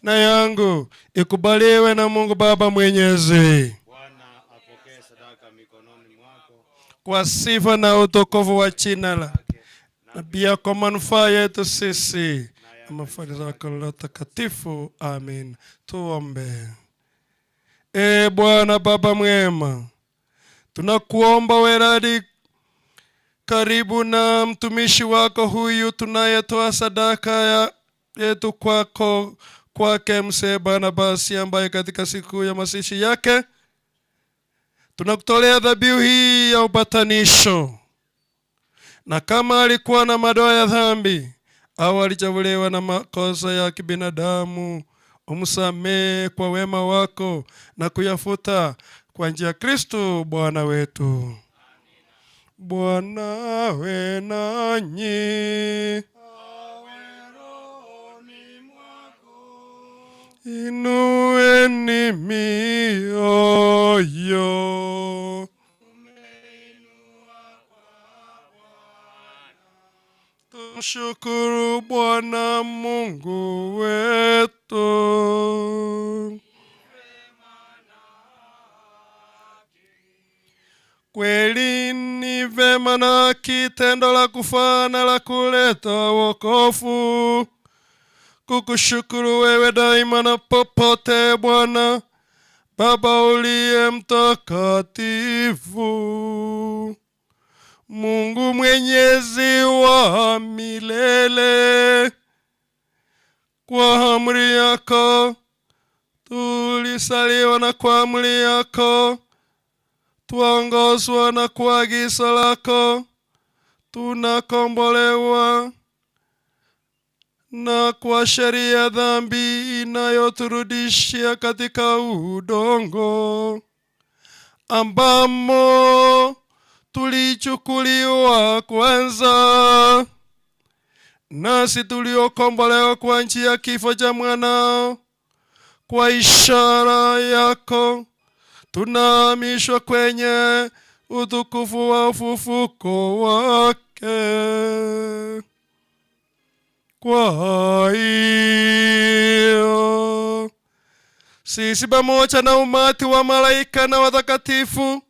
Speaker 13: na yangu ikubaliwe na Mungu Baba Mwenyezi, kwa sifa na utukufu wa jina lake, na pia kwa manufaa yetu sisi na manufaa zako Roho Takatifu. Amin. Tuombe. E Bwana Baba mwema, tunakuomba weradi karibu na mtumishi wako huyu tunayetoa sadaka yetu kwako kwake mzee Barnabasi ambaye katika siku ya mazishi yake tunakutolea dhabihu hii ya upatanisho. Na kama alikuwa na madoa ya dhambi au alichafuliwa na makosa ya kibinadamu, umsamehe kwa wema wako na kuyafuta kwa njia ya Kristo Bwana wetu. Bwana awe nanyi. Inueni mioyo. Tumshukuru Bwana Mungu wetu. Kweli ni vema na kitendo la kufaa na la kuleta wokovu kukushukuru wewe daima na popote, Bwana Baba uliye mtakatifu, Mungu mwenyezi wa milele. Kwa amri yako tulisaliwa na kwa amri yako twaongozwa na kwa agizo lako tunakombolewa na kwa sheria dhambi inayoturudishia katika udongo ambamo tulichukuliwa kwanza, nasi tuliokombolewa kwa njia ya kifo cha mwanao, kwa ishara yako tunahamishwa kwenye utukufu wa ufufuko wake. Kwa hiyo sisi pamoja na umati wa malaika na watakatifu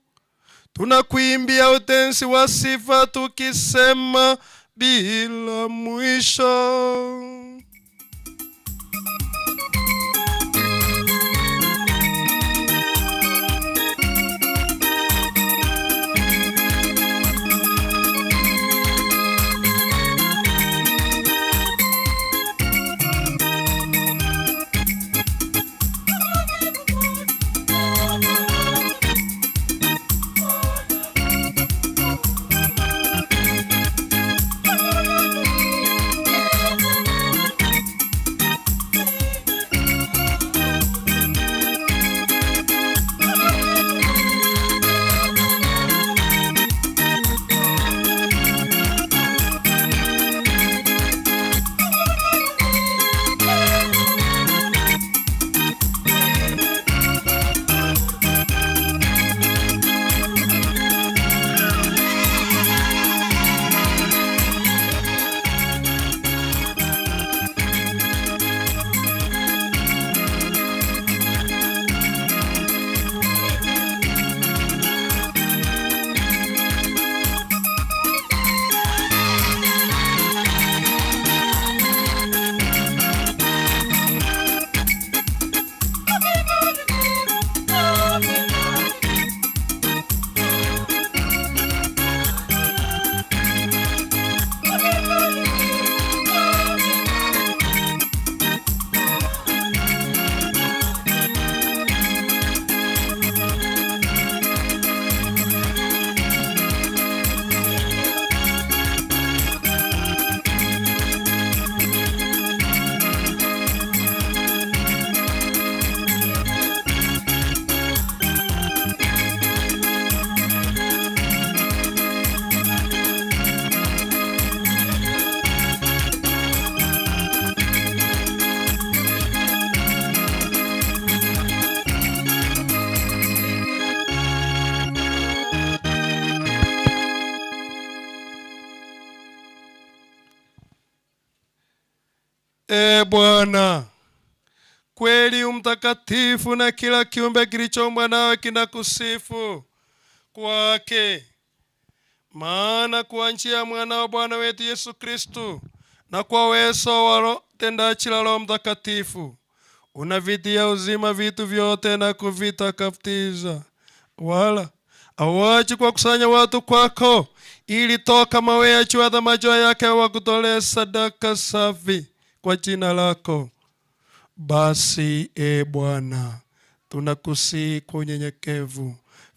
Speaker 13: tunakuimbia utenzi wa sifa tukisema bila mwisho. E Bwana, kweli umtakatifu na kila kiumbe kilichoumbwa nawe kinakusifu kwake. Maana kwa njia ya mwana wa Bwana wetu Yesu Kristu na kwa uwezo wa tendaji la Roho Mtakatifu unavitia uzima vitu vyote na kuvitakatiza, wala awachi kwa kusanya watu kwako, ili toka mawe ya jua macho yake wakutolee sadaka safi kwa jina lako. Basi e Bwana, tunakusihi kwa unyenyekevu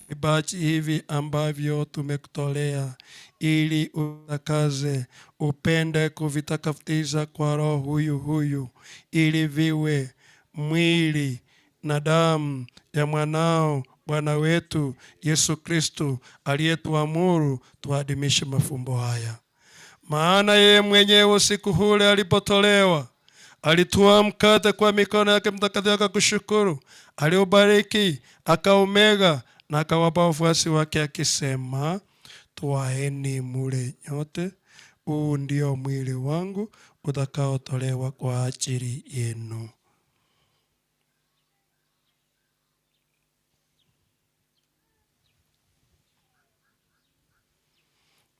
Speaker 13: vipaji hivi ambavyo tumekutolea, ili utakaze upende kuvitakatiza kwa Roho huyu huyu, ili viwe mwili na damu ya mwanao Bwana wetu Yesu Kristu, aliyetuamuru tuadimishe mafumbo haya. Maana yeye mwenyewe usiku ule alipotolewa, alitwaa mkate kwa mikono yake mtakatifu, akakushukuru, aliubariki, akaumega na akawapa wafuasi wake akisema, twaeni mule nyote, huu ndio mwili wangu utakaotolewa kwa ajili yenu.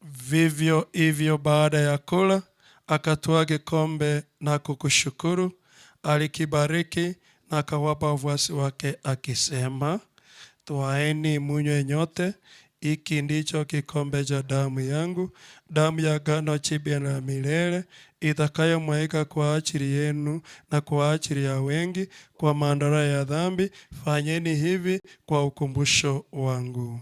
Speaker 13: Vivyo hivyo baada ya kula, akatwaa kikombe na kukushukuru, alikibariki na akawapa wafuasi wake akisema, twaeni munywe nyote, hiki ndicho kikombe cha damu yangu, damu ya agano jipya na milele, itakayomwagika kwa ajili yenu na kwa ajili ya wengi kwa maondoleo ya dhambi. Fanyeni hivi kwa ukumbusho wangu.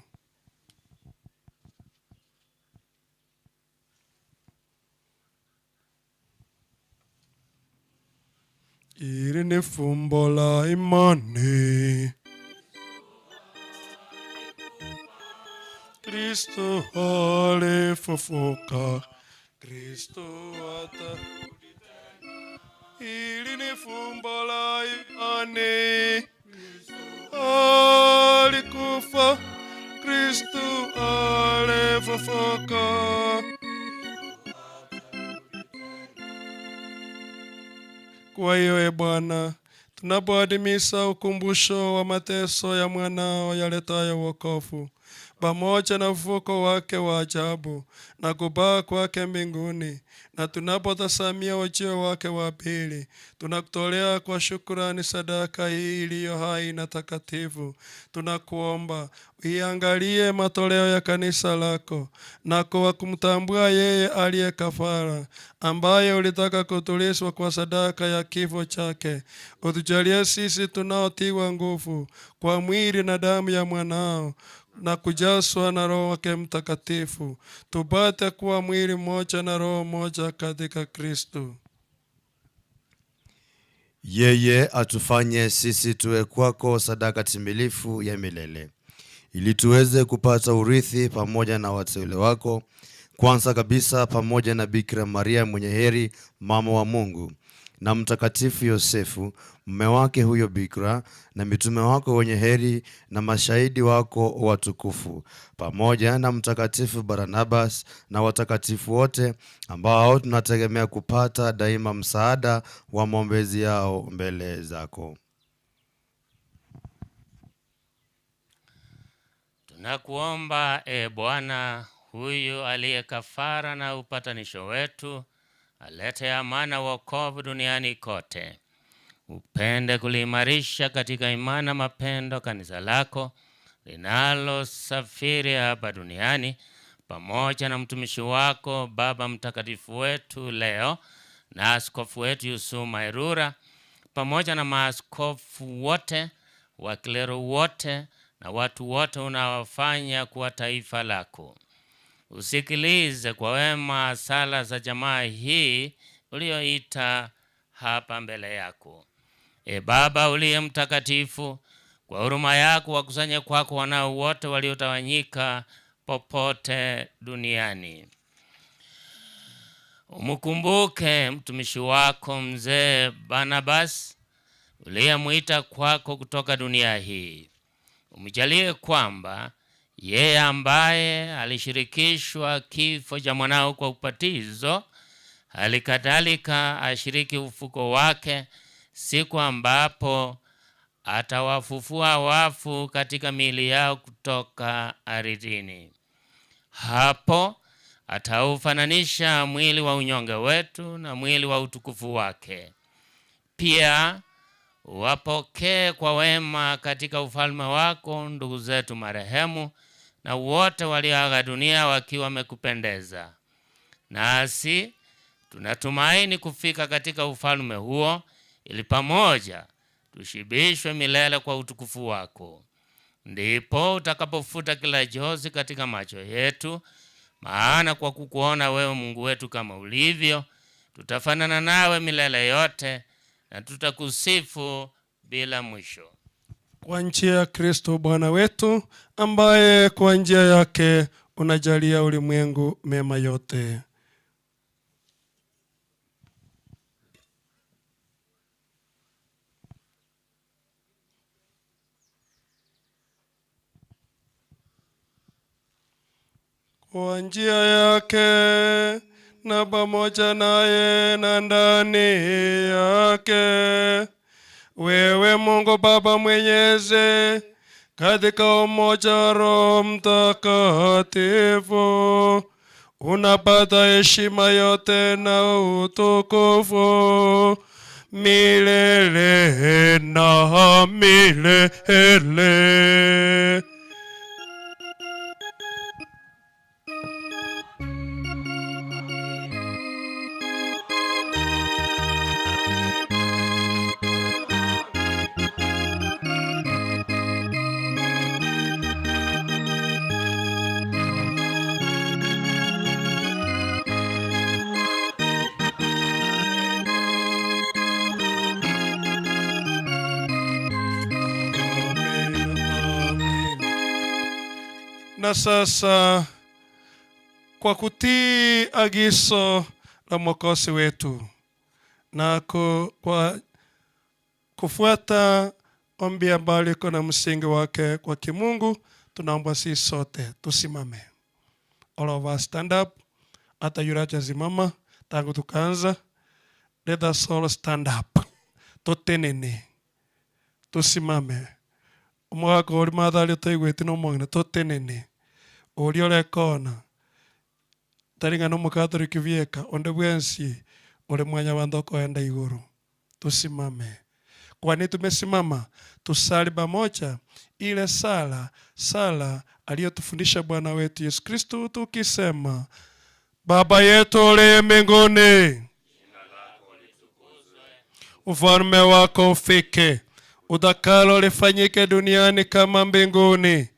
Speaker 13: Hili ni fumbo la imani. Kristo alifufuka, Kristo atarudi tena. Hili ni fumbo la imani. Alikufa, Kristo alifufuka. Kwa hiyo e Bwana, tunapoadhimisha ukumbusho wa mateso ya mwanao yaletayo wokovu pamoja na ufufuko wake wa ajabu na kupaa kwake mbinguni, na tunapotazamia ujio wake wa pili, tunakutolea kwa shukrani sadaka hii iliyo hai na takatifu. Tunakuomba uiangalie matoleo ya kanisa lako na kwa kumtambua yeye aliye kafara, ambaye ulitaka kutulizwa kwa sadaka ya kifo chake, utujalie sisi tunaotiwa nguvu kwa mwili na damu ya mwanao na kujazwa na Roho wake Mtakatifu, tupate kuwa mwili mmoja na roho moja katika Kristo.
Speaker 19: Yeye atufanye sisi tuwe kwako sadaka timilifu ya milele, ili tuweze kupata urithi pamoja na wateule wako, kwanza kabisa pamoja na Bikira Maria mwenye heri, mama wa Mungu, na Mtakatifu Yosefu mume wake huyo Bikira, na mitume wako wenye heri na mashahidi wako watukufu, pamoja na Mtakatifu Barnabas na watakatifu wote ambao tunategemea kupata daima msaada wa maombezi yao mbele zako.
Speaker 12: Tunakuomba e Bwana, huyu aliye kafara na upatanisho wetu alete amani na wokovu duniani kote. Upende kuliimarisha katika imani na mapendo kanisa lako linalosafiri hapa duniani, pamoja na mtumishi wako Baba Mtakatifu wetu leo na askofu wetu Yusufu Mairura, pamoja na maaskofu wote, waklero wote na watu wote unaowafanya kuwa taifa lako. Usikilize kwa wema sala za jamaa hii uliyoita hapa mbele yako. E Baba uliye mtakatifu, kwa huruma yako wakusanye kwako wanao wote waliotawanyika popote duniani. Umkumbuke mtumishi wako mzee Barnabas uliyemwita kwako kutoka dunia hii. Umjalie kwamba yeye ambaye alishirikishwa kifo cha mwanao kwa ubatizo, Hali kadhalika ashiriki ufuko wake siku ambapo atawafufua wafu katika miili yao kutoka ardhini. Hapo ataufananisha mwili wa unyonge wetu na mwili wa utukufu wake. Pia wapokee kwa wema katika ufalme wako ndugu zetu marehemu na wote walioaga dunia wakiwa wamekupendeza. Nasi tunatumaini kufika katika ufalme huo, ili pamoja tushibishwe milele kwa utukufu wako. Ndipo utakapofuta kila jozi katika macho yetu, maana kwa kukuona wewe Mungu wetu kama ulivyo, tutafanana nawe milele yote na tutakusifu bila mwisho.
Speaker 13: Kwa njia ya Kristo Bwana wetu, ambaye kwa njia yake unajalia ulimwengu mema yote. Kwa njia yake na pamoja naye na ndani yake, wewe Mungu Baba Mwenyezi, katika umoja wa Roho Mtakatifu, unapata heshima yote na utukufu milele na milele. Na sasa kwa kutii agizo la Mwokozi wetu na kwa kufuata ombi ambalo liko na msingi wake kwa kimungu, tunaomba sisi sote tusimame. All of us stand up. Hata yule hajasimama tangu tukaanza. Let us all stand up. Tutenene. Tusimame. Omwaka ori mathari otaigweti na omong'ina totenene. Oria orekona tari ng'a na omokatoliki bieka onde bwensi ore mwanyabanto okoenda igoro. Tusimame. Kwani tumesimama tusali pamoja ile sala, sala aliyotufundisha Bwana wetu Yesu Kristo tukisema: Baba yetu uliye mbinguni, ufalme wako ufike, utakalo lifanyike duniani kama mbinguni.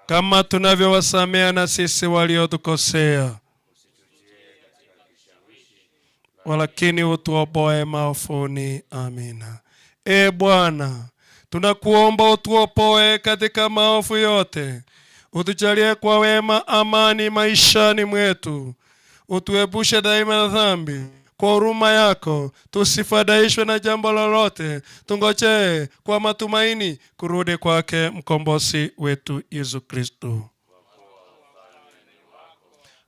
Speaker 13: Kama tunavyowasamea na sisi waliotukosea, walakini utuopoe maovuni. Amina. E Bwana, tunakuomba utuopoe katika maovu yote, utujalie kwa wema amani maishani mwetu, utuepushe daima na dhambi. Kwa huruma yako tusifadhaishwe na jambo lolote, tungojee kwa matumaini kurudi kwake mkombozi wetu Yesu Kristo.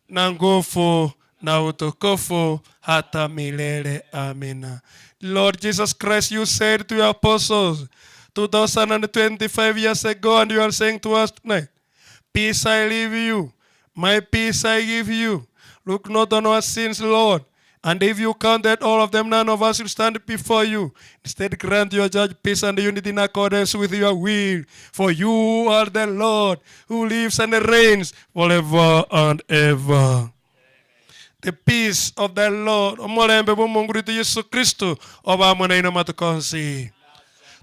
Speaker 13: Na nguvu na utukufu hata milele. Amina. Lord Jesus Christ, you said to your apostles 2025 years ago, and you are saying to us tonight, peace I leave you, my peace I give you. Look not on our sins, Lord. And if you counted all of them, none of us will stand before you. Instead, grant your judge peace and unity in accordance with your will. For you are the Lord who lives and reigns forever and ever. The peace of the Lord. Omolembe bwa Mungu ritu Yesu Kristo obamwe naino matukonsi.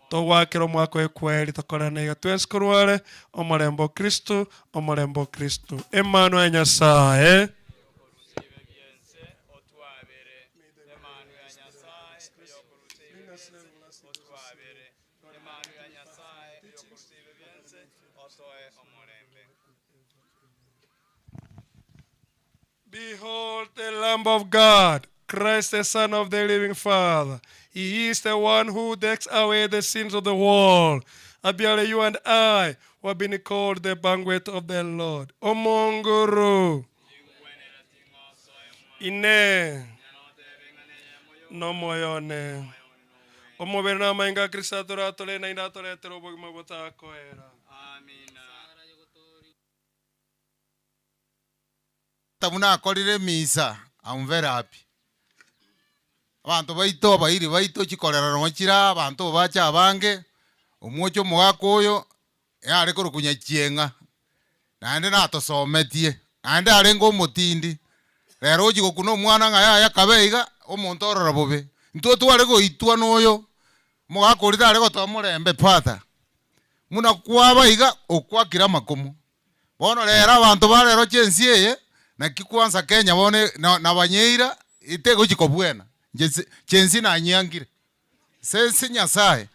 Speaker 13: Togwakira omwaka oekweri tokorana iga twensi korware omolembe o Kristo, omolembe o Kristo. Emmanuel Nyasaye. Behold the Lamb of God Christ the Son of the living Father. He is the one who takes away the sins of the world. Abiare you and I who have been called the banquet of the Lord. Omonguru. Inee! Nomoyo one. Omobere na amainga a Kristo atoratore naende atoretere obogima botakoera.
Speaker 4: Buna akorire emisa, I'm very happy. Abanto baito, abairi baito chikorera nonye chire aa, abanto bache abange, omwocho omogaka oyo, yare korokwa Nyachieng'a, naende natosometie, naende arenge omotindi, rero ochia gokuna omwana ng'a yaya kabe iga, omonto orora bobe. Intwe tware goitwa na oyo, omogaka oria tare gotoa morembe father, buna kwaba iga, okwakire amakomo. Bono rero abanto ba rero chensi eye, naki kwanza Kenya bono na nabanyeira, tegochi kobwena, inche se chensi nanyiangire. Ase Nyasae,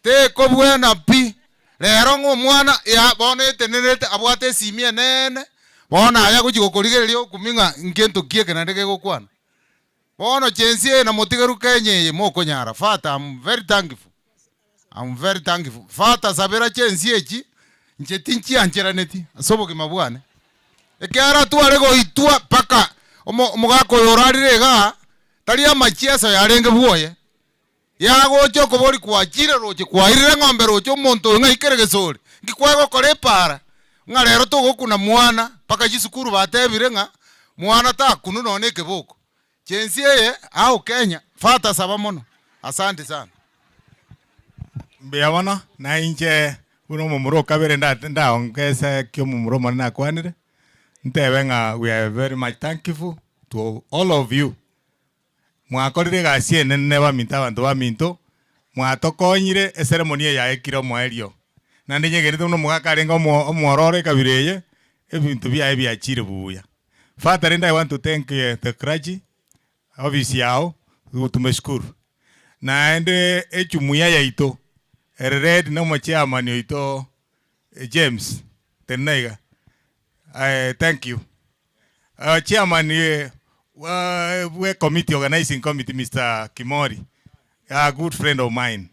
Speaker 4: tekobwena pi. Rero ng'a omwana ya bono etenerete abwate esimi enene, bono aye agochi gokorigereria okumia ng'a nkento ki eke naende kegokwana. Bono chensi eye namotigeru Kenya eye mokonyara, father I'm very thankful, I'm very thankful. Father sabera chensi echi, inche tinchiancheraneti ase obogima bwane. Ekiagera tware goitwa mpaka omo omogaka oyo orarire igaa, tari amachieso yarenge bwoye, yagocha okobori kwachire roche kwairire eng'ombe roche omonto oyo ng'ai kere gesore, nki kwagokora epaara, ng'a rero togokuna mwana mpaka chisukuru batebire ng'a mwana takunwa nonya na ekeboko. Chensi eye ao Kenya, fata saba mono. Asante sana.
Speaker 5: Mbuya mono, na inche buna omomura o kabere nda- ndaongese eki omomura omonene akwanire, ntebe ng'a we are very much thankful to all of you. Mwakorire egasi enene baminto abanto baminto, mwatokonyire eceremony eye yaekire omoerio. Naende nyegenete buna omogaka arenge omo- omwororo ekabira eye, ebinto biaye biachire buya. Father rende I want to thank the clergy, office yao, tumeshukuru. Naende ejumuiya yaito ere led na omochairman oito James tenena iga, thank you. Chairman bwe committee organizing committee Mister Kimori, a good friend of mine,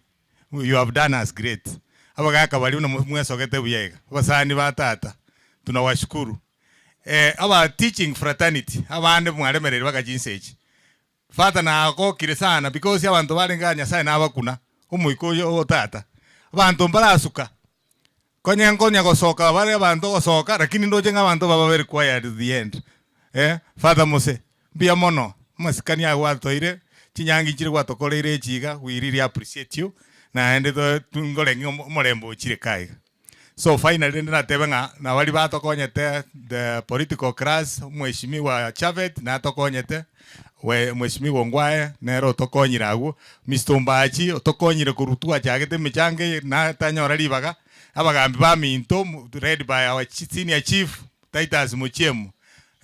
Speaker 5: you have done us great. Abagaka baria buna mwesogete buya iga, abasani ba tata, tunawashukuru. Aba teaching fraternity abande mwaremereire baka chinsa echi. Father nagokire sana because abanto barenge aa Nyasaye nabakuna, omoika oyo o tata. Abanto mbarasuka, konye nkonya gosoka bare abanto gosoka lakini ndoche ng'a abanto baba very quiet to the end eh, Father Mose mbuya mono amasikani aya gwatoire, chinyangi nchire gwatokoreire echi iga we really appreciate you, naende to ngorenge omorembe ochire kaa iga. So finally rende natebe ng'a nabaria batokonyete the political class, omweshimiwa Japhet natokonyete, we mweshimiwa Ongwae nere otokonyire agwo, Mister Ombachi otokonyire korwa twachagete emechango eye natanyora ribaga, abagambi baminto led by our senior chief Titus Muchiemo,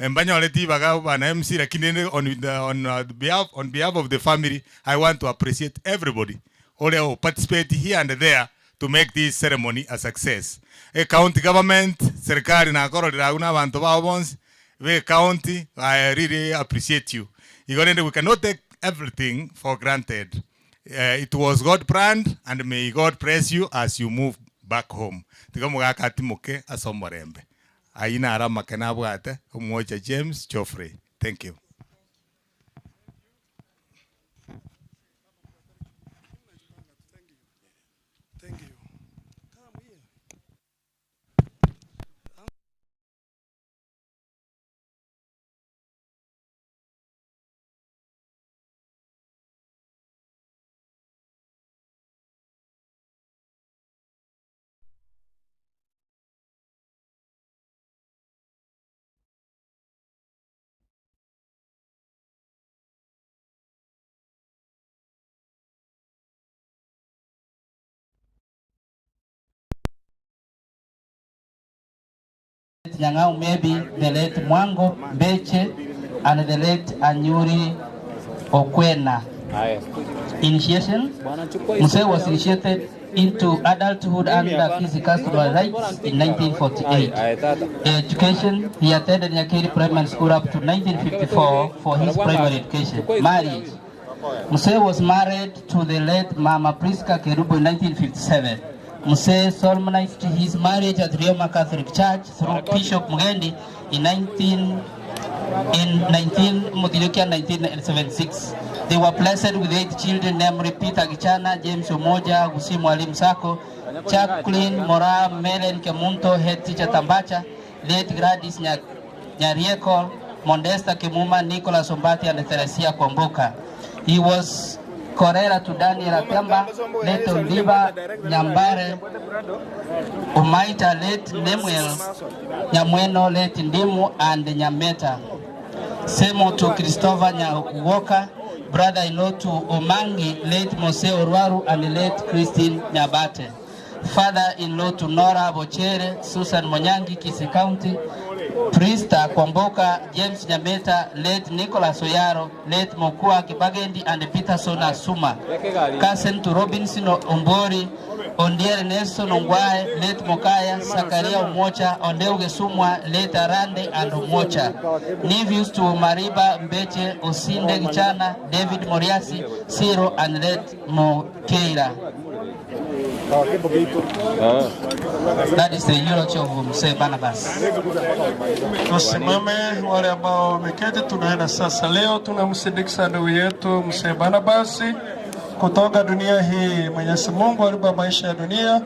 Speaker 5: mbanyoreti ribaga bana MC lakini rende on the on behalf on behalf of the family I want to appreciate everybody ore o participate here and there to make this ceremony a success. Ecounty government, serikali nakororire agwo na abanto bao bonsi be ecounty, I really appreciate you. Igo rende we cannot take everything for granted. It was God planned and may God bless you as you move back home. Tiga omogaka atimoke ase omorembe. Ayio naro amake nabwate, omwocha James Geoffrey. Thank you.
Speaker 13: Thank you.
Speaker 23: Nyang'au maybe the late Mwango Mbeche and the late Anyuri Okwena. Initiation. Mzee was initiated. into adulthood under Kisii customary rites in 1948. Education, he attended Nyakeri Primary School up to 1954 for his primary education. Marriage, Muse was married to the late Mama Priska Kerubo in 1957. Muse solemnized his marriage at Rioma Catholic Church through Bishop Mugendi in 19 in 19 Muthirukia 1976. They were blessed with 8 children, namely Peter Gichana, James Omoja, Gusi Mwalimu Sako, Jacqueline Mora, Melen Kemunto, head teacher Tambacha, late Gladys Nyarieko, Modesta Kimuma, Nicholas Ombati, and Teresia Kwamboka. He was Korera to Daniel Akamba, late Ondiba Nyambare, Umaita, late Nemuel Nyamweno, late Ndimu, and Nyameta. Semo to Christopher Nyawoka, brother-in-law to Omangi, late Mose Orwaru, and late Christine Nyabate. Father-in-law to Nora Bochere, Susan Monyangi, Kisii County, Priesta Kwamboka, James Nyameta, late Nicholas Oyaro, late Mokua Kibagendi, and Peterson Asuma. Cousin to Robinson Ombori, Ondiere Nelson Ongwae, late Mokaya, Sakaria Omocha, Ondeu Gesumwa, late Arande and Omocha. Nephews to Mariba Mbeche, Osinde Gichana, David Moriasi, Ciro, and late Mokeira. That is the eulogy of Mzee Barnabas.
Speaker 13: Tusimame wale ambao wameketi, tunaenda sasa. Leo tunamsindikiza ndugu yetu Mzee Barnabas kutoka dunia hii. Mwenyezi Mungu alipa maisha ya dunia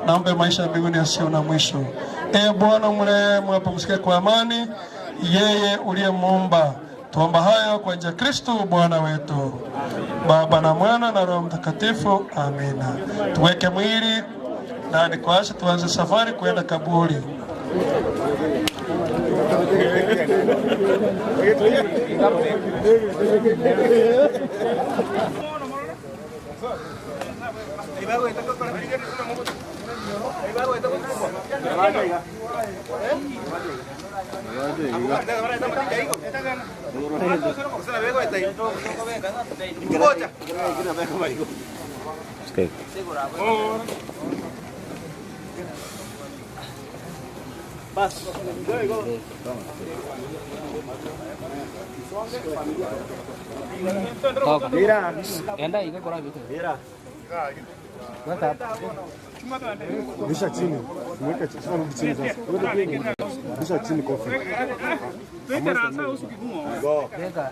Speaker 13: na ampe maisha ya mbinguni yasiyo na mwisho. E Bwana, mrehemu, apumzike kwa amani, yeye uliyemuumba. Tuomba hayo kwa njia ya Kristo Bwana wetu. Baba na Mwana na Roho Mtakatifu, amina. Tuweke mwili ndani kwa asha, tuanze safari kwenda kaburi.
Speaker 23: Mira. Enda ikakora vitu.
Speaker 3: Mira. Rudisha chini. Mweke chini. Sasa rudi chini sasa. Rudisha chini kofi.
Speaker 23: Weka.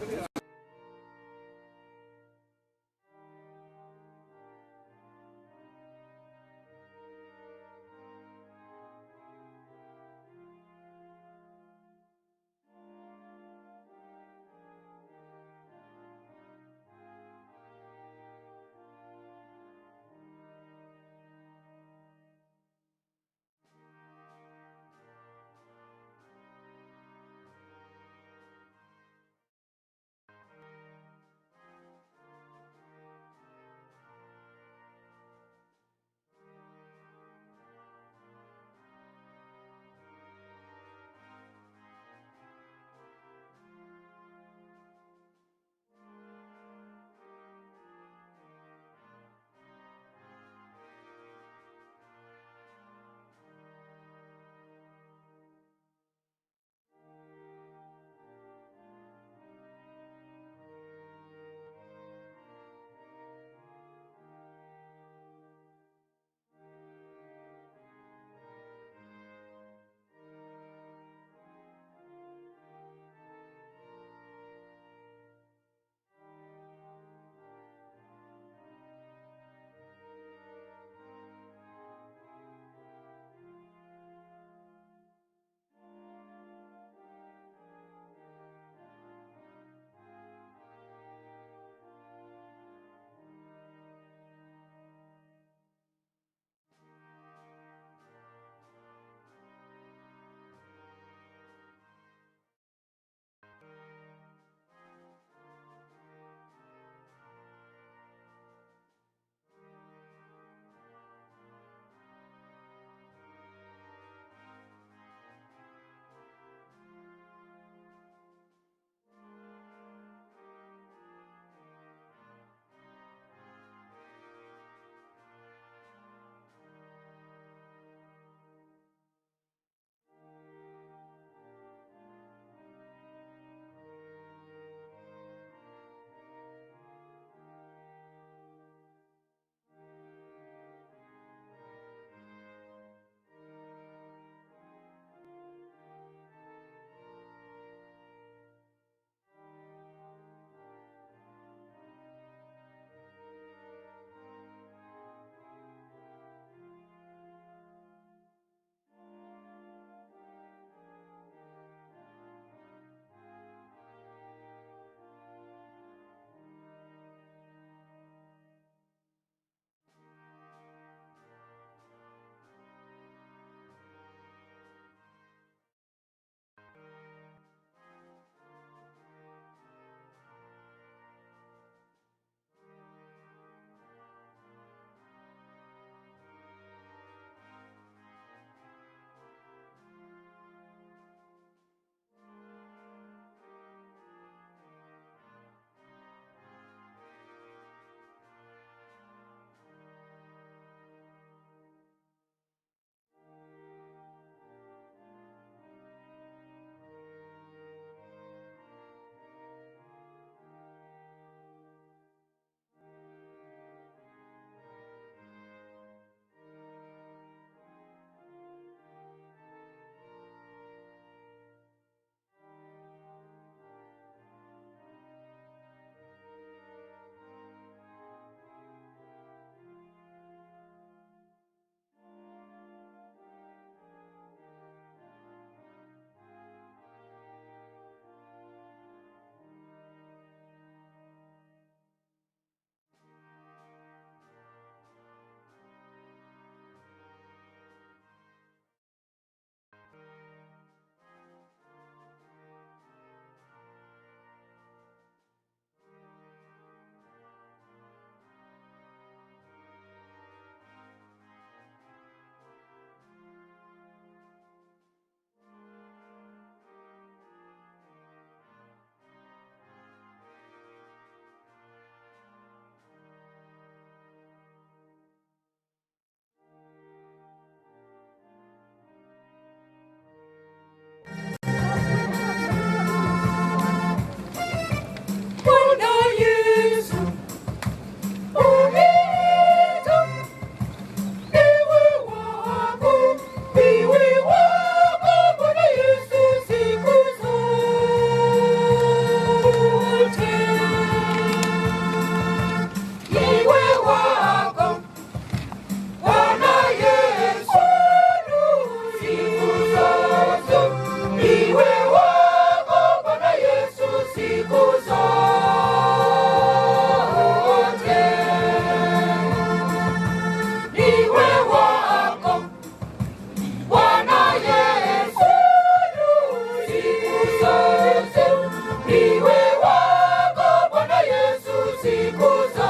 Speaker 16: siku zote.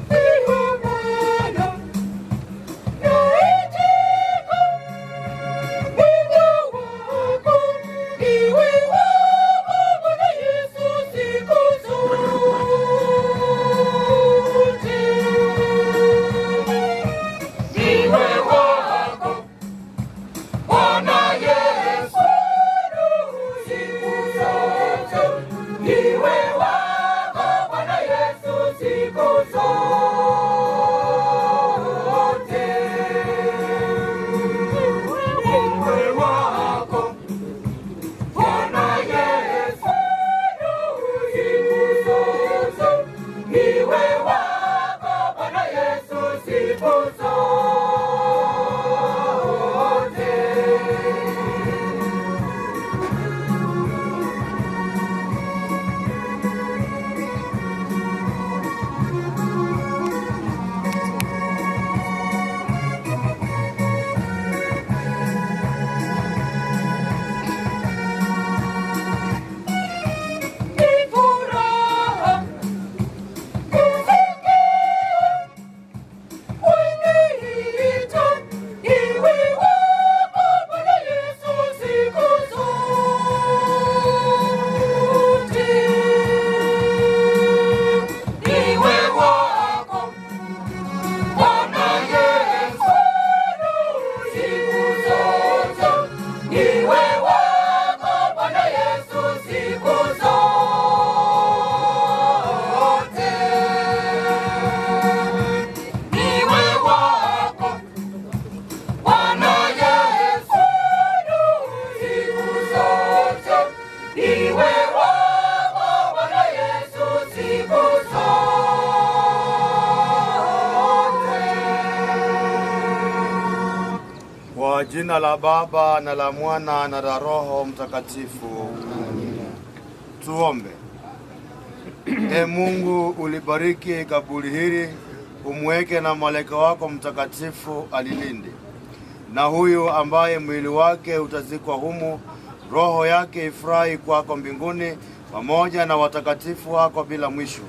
Speaker 16: Ndiwe Bwana, naitika wito wako, niwe wako Bwana Yesu siku zote. Niwe wako Bwana Yesu siku zote. Niwe wako Bwana Yesu siku zote. Niwe wako Bwana Yesu siku zote. Niwe wako Bwana Yesu siku zote. Ni furaha kusikia waniita, niwe wako Bwana Yesu siku zote. Niwe wako Bwana Yesu siku zote. Niwe wako Bwana Yesu siku zote. Niwe wako Bwana Yesu siku zote. Niwe wako Bwana Yesu siku zote.
Speaker 19: Kwa jina la Baba na la Mwana na la Roho Mtakatifu. Tuombe. E Mungu, ulibariki kaburi hili, umweke na malaika wako mtakatifu alilinde, na huyu ambaye mwili wake utazikwa humu, roho yake ifurahi kwako mbinguni pamoja na watakatifu wako bila mwisho.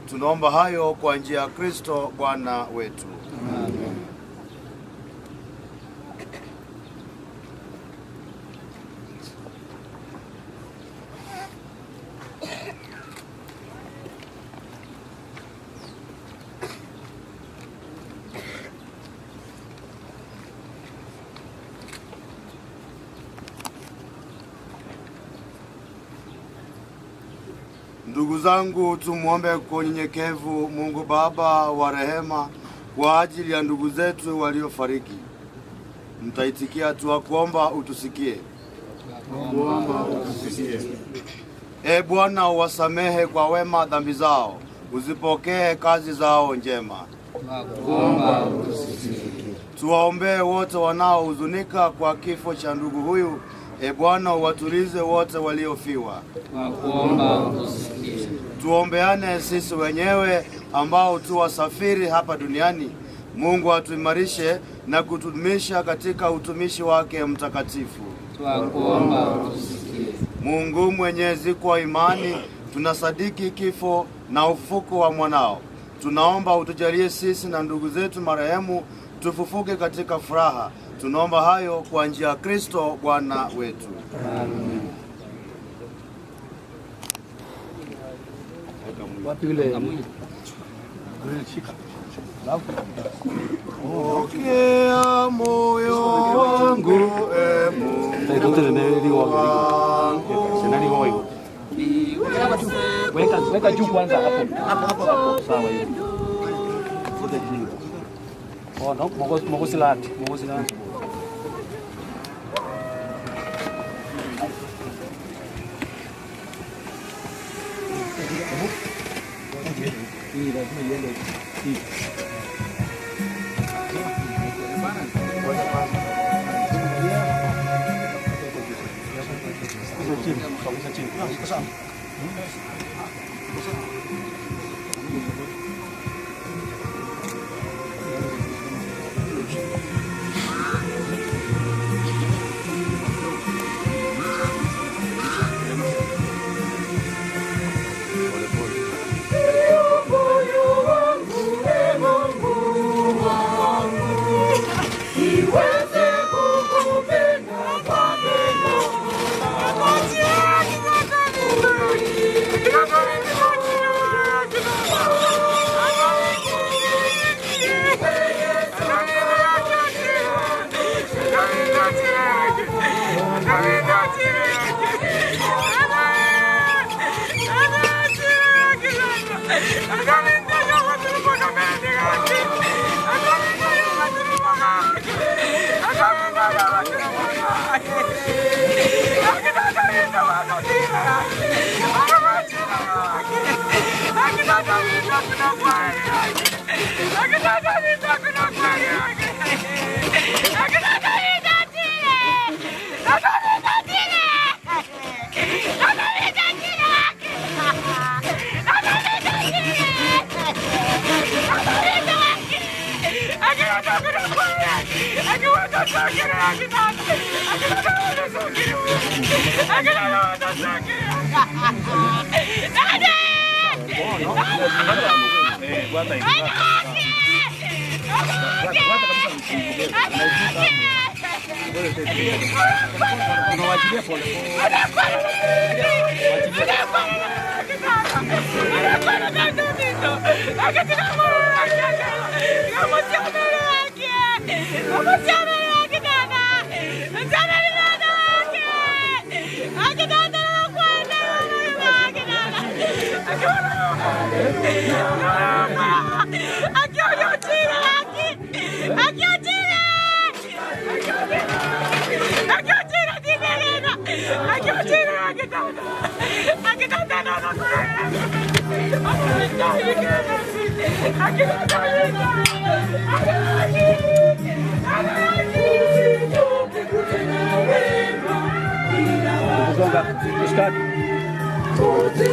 Speaker 19: Tunaomba hayo kwa njia ya Kristo Bwana wetu. Amen. Ndugu zangu, tumwombe kwa unyenyekevu Mungu Baba wa rehema kwa ajili ya ndugu zetu waliofariki. Mtaitikia tuwakuomba utusikie.
Speaker 3: Tunakuomba utusikie.
Speaker 19: E Bwana, uwasamehe kwa wema dhambi zao, uzipokee kazi zao njema.
Speaker 23: Tunakuomba utusikie.
Speaker 19: Tuwaombee wote wanaohuzunika kwa kifo cha ndugu huyu. E Bwana, uwatulize wote waliofiwa.
Speaker 23: Tunakuomba utusikie.
Speaker 19: Tuombeane sisi wenyewe ambao tu wasafiri hapa duniani. Mungu atuimarishe na kutudumisha katika utumishi wake mtakatifu.
Speaker 23: Tunakuomba utusikie.
Speaker 19: Mungu Mwenyezi, kwa imani tunasadiki kifo na ufufuko wa mwanao. Tunaomba utujalie sisi na ndugu zetu marehemu tufufuke katika furaha. Tunaomba hayo kwa njia ya Kristo Bwana wetu.
Speaker 23: Amen.
Speaker 3: Wapi yule grill shika. Alafu
Speaker 19: Pokea moyo wangu e Mungu wangu.
Speaker 3: Weka weka juu kwanza hapo. Hapo hapo hapo. Sawa hiyo. Futa juu. Oh no, mogo mogo silat, mogo silat. Hii lazima iende hii. Chini, chini.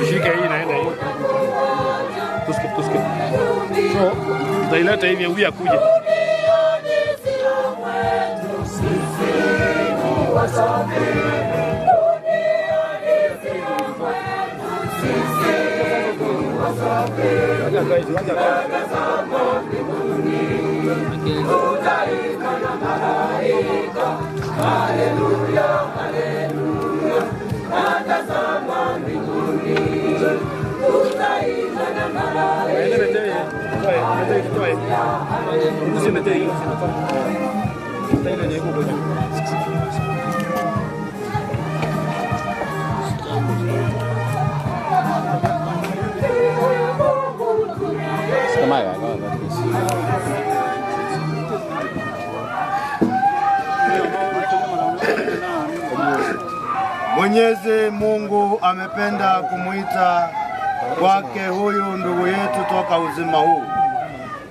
Speaker 3: Shika hii naenda hiyo. Tuske tuske. So, tutaileta hivi huyu akuje.
Speaker 19: Mwenyezi Mungu amependa kumwita kwake huyu ndugu yetu toka uzima huu.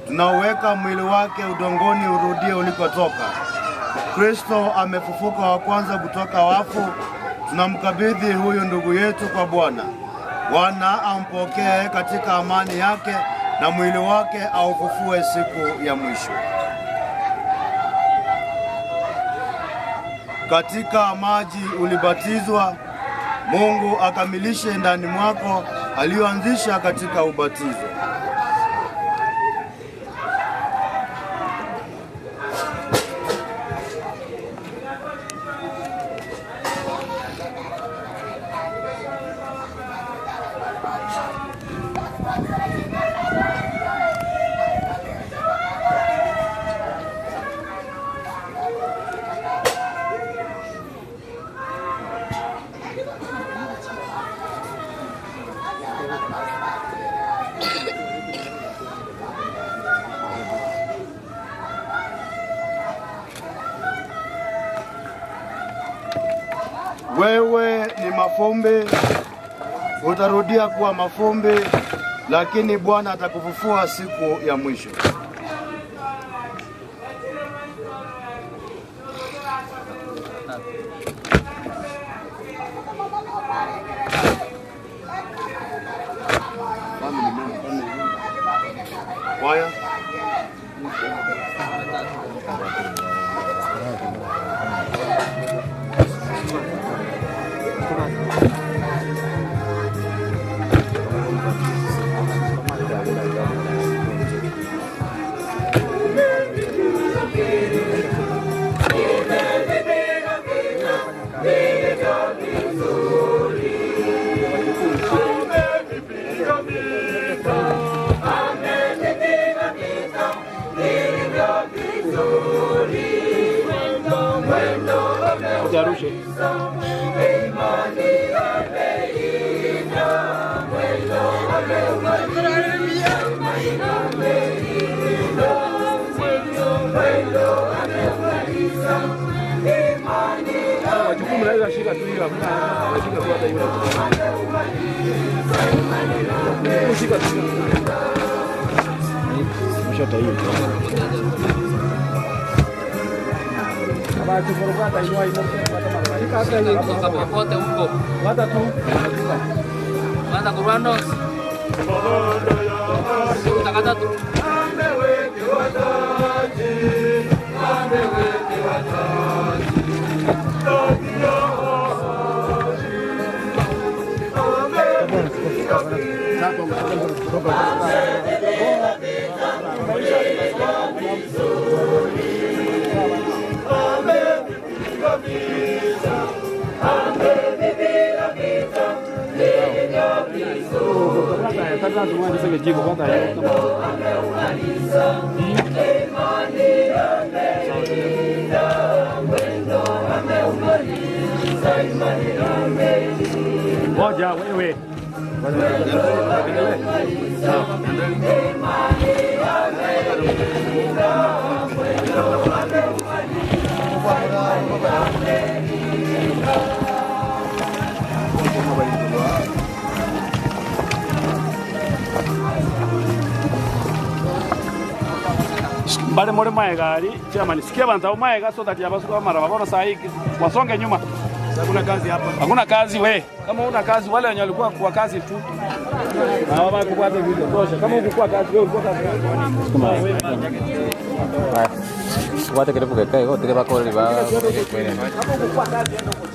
Speaker 19: Tunauweka mwili wake udongoni urudie ulikotoka. Kristo amefufuka wa kwanza kutoka wafu. Tunamkabidhi huyu ndugu yetu kwa Bwana. Bwana ampokee katika amani yake na mwili wake aufufue siku ya mwisho. Katika maji ulibatizwa, Mungu akamilishe ndani mwako aliyoanzisha katika ubatizo. Wewe ni mafumbi, utarudia kuwa mafumbi, lakini Bwana atakufufua siku ya mwisho. Kwaya.
Speaker 3: Mnaweza shika tu hiyo, hakuna shika tu hata hiyo. Shika tu.
Speaker 6: Mshota hiyo.
Speaker 23: Popote huko.
Speaker 3: Hata tu.
Speaker 23: Kwanza kurwano. Utakata tu.
Speaker 3: Ngoja wewe. Mbale more maegari chairman, sikia bantu abo maega so that yabasuka mara babona saa hii wasonge nyuma. Hakuna kazi hapa. Hakuna kazi we. Kama una kazi wale wenye walikuwa kwa kazi tu. Na wao kupata video tosha. Kama hukuwa kazi wewe ulikuwa kazi.
Speaker 7: Wate kirefu kekae go tike bakori ba
Speaker 3: Kama hukuwa kazi enda huko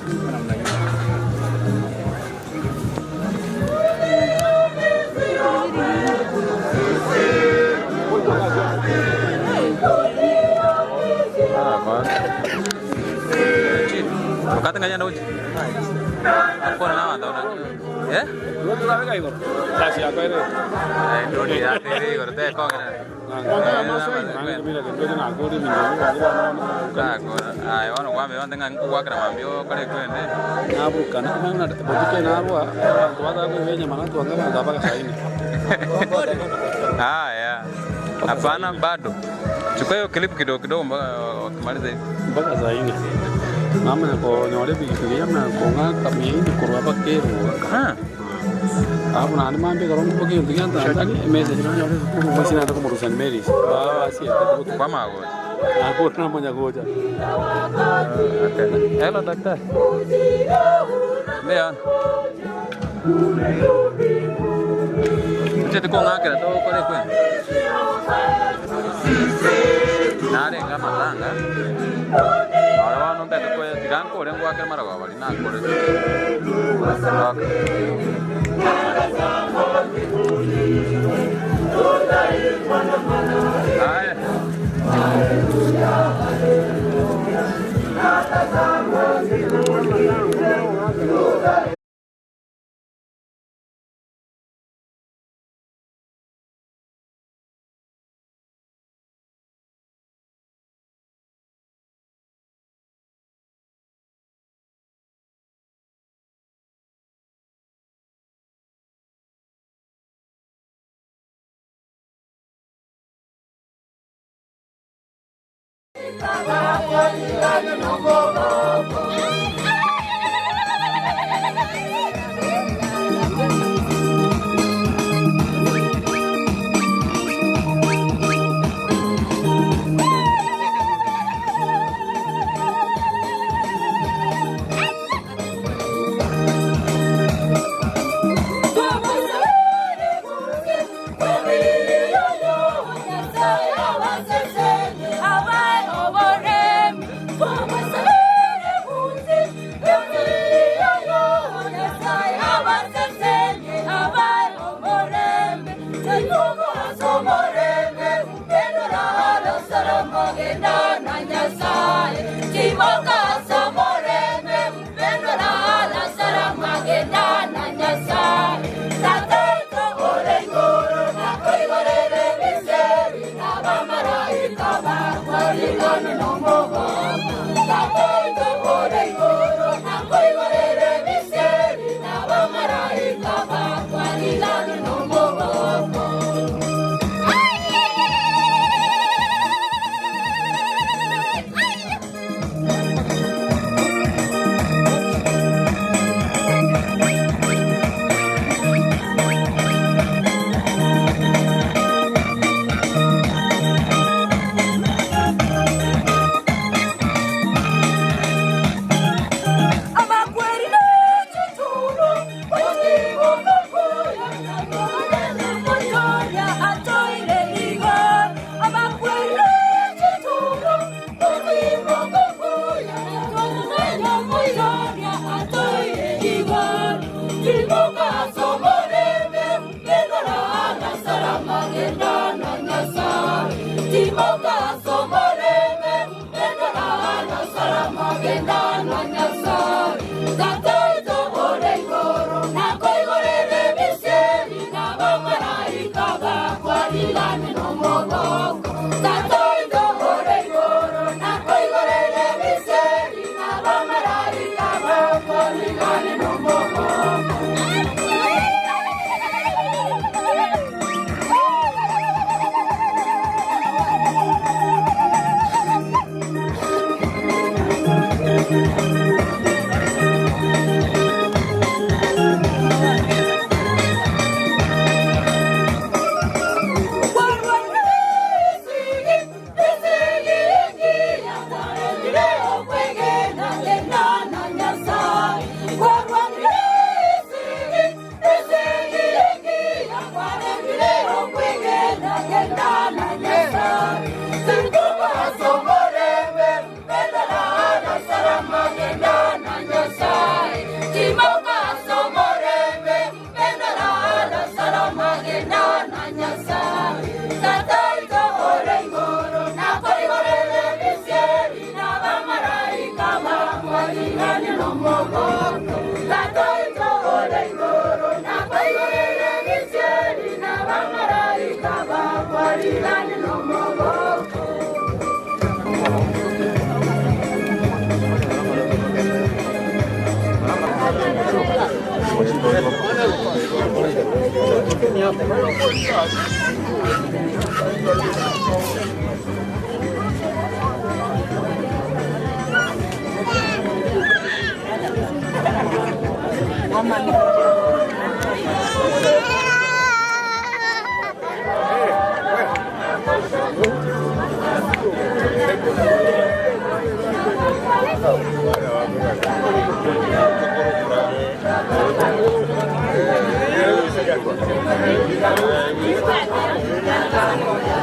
Speaker 3: chini.
Speaker 7: Wakati nganya uji. Akona na wanda ona. Eh?
Speaker 3: Wewe igoro. Kazi yako ile.
Speaker 7: Eh, ndoni ya tere igoro te kongena. Ay, bueno, guambe, wande nga ngwakira mambio kare kwende.
Speaker 3: Nabuka na na botuke nabwa abantu batakwebenya mana twanga bantu abakasaini.
Speaker 7: Haya. Hapana bado. Chukua hiyo clip kidogo kidogo mpaka wakimaliza hivi.
Speaker 3: Mpaka saa ine. Mama konyore pikipiki yamna konga kamini kurwa bakeru. Apo nani mambe karongo poke kintu kyanta ndani message nanyore basi nanda kumurusa ni Mary. Basi
Speaker 7: kwa mago.
Speaker 3: Ako na moja goja.
Speaker 7: Okay. Hello daktari. Ndio. Chete kong'akira to kore kwende. Narenga matanga. Ora wano ndete koya tigankore ngwakira marago bari nakore. Okay. Haya.
Speaker 10: Abai oborem,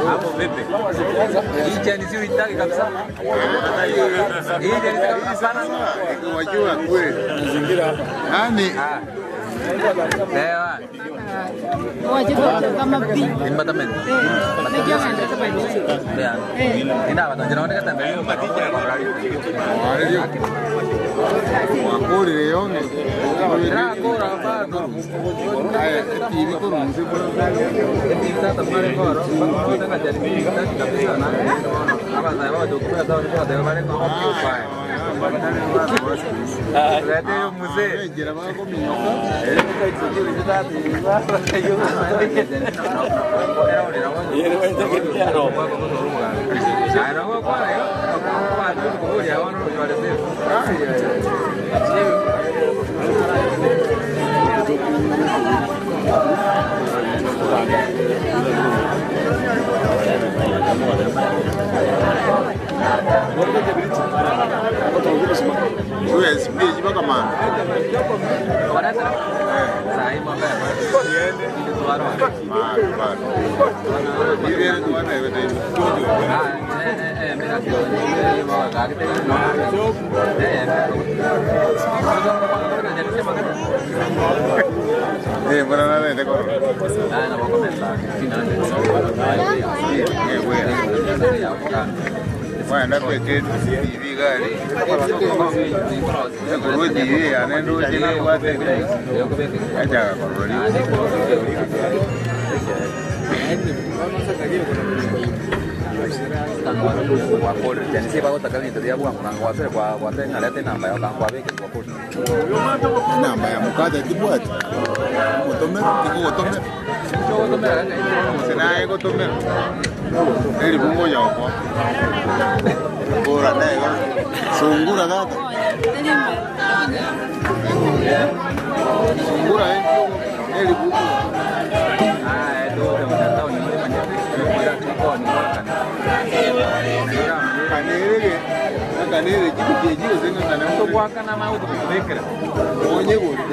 Speaker 7: Hapo vipi? Hii chani si uitaki kabisa. Hii chani hapana.
Speaker 4: Wajua kweli. Mazingira hapa. Yaani
Speaker 7: Ewa. Imbatament. Ya. Ina batanje naone kata mbele.
Speaker 4: wakurire yonge. Aya, TV kurunzi USB bakamana. Eh, bueno, nada, te corro. Bueno, pues que TV gari. Ekuru TV ane ndo chile kwate. Acha korori. Namba ya mukate tibwati. Gotomera, tikugotomera. Sinaye gotomera. Eri bungo yoko. Bora nego. Sungura gata. Sungura eh. Eri bungo. Kanere kanere kitu kyejiyo zenga kana
Speaker 7: Kwakana mauto kubekera.
Speaker 4: Onye gore.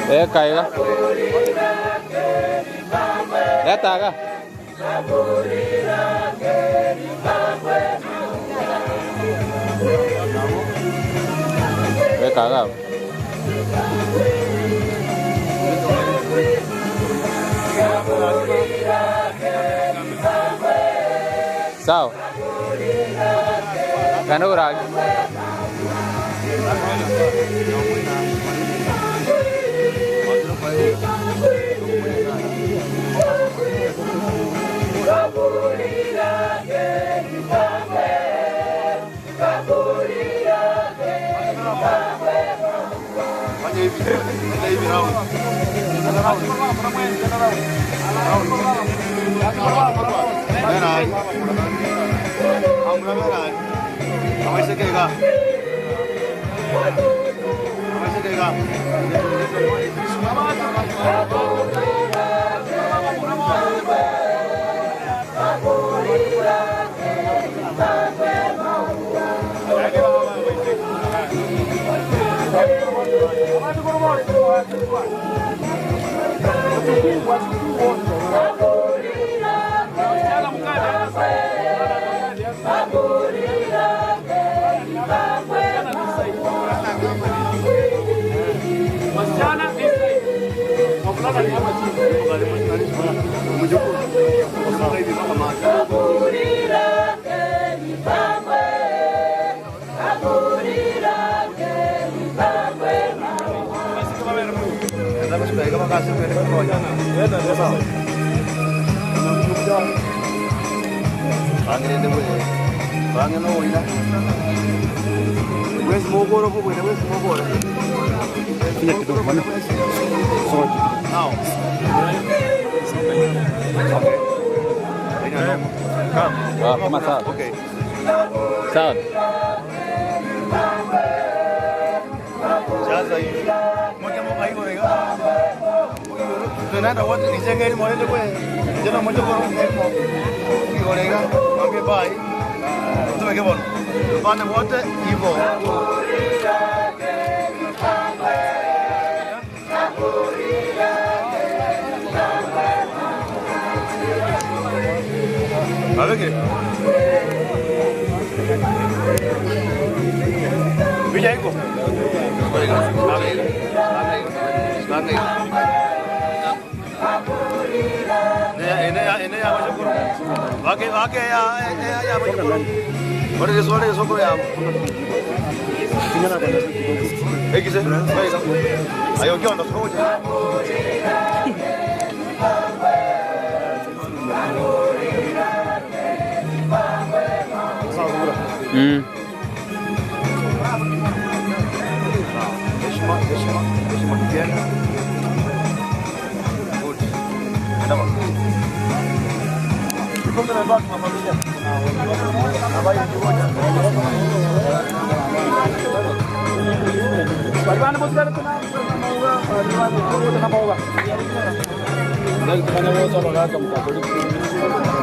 Speaker 7: Beka iga. Leta iga. Beka iga. Sawa. Gana orage. Ah, kama sawa.
Speaker 19: Okay.
Speaker 7: Sawa.
Speaker 19: Sasa hivi. Moja moja hiyo hiyo. Tunaenda wote nijenge ile moja kwa. Jana moja kwa mo. Kigolega, mwambie bye. Tumeke bono. Tupande wote hivyo. Babeke. Villa iko.
Speaker 7: Mm.
Speaker 19: Heshima, heshima, heshima kipiana. Good. Andama. Yuko mtu amevaa kama familia. Ambaye ni mmoja.
Speaker 3: Ndali tumanya wote abagaka mukatoliki.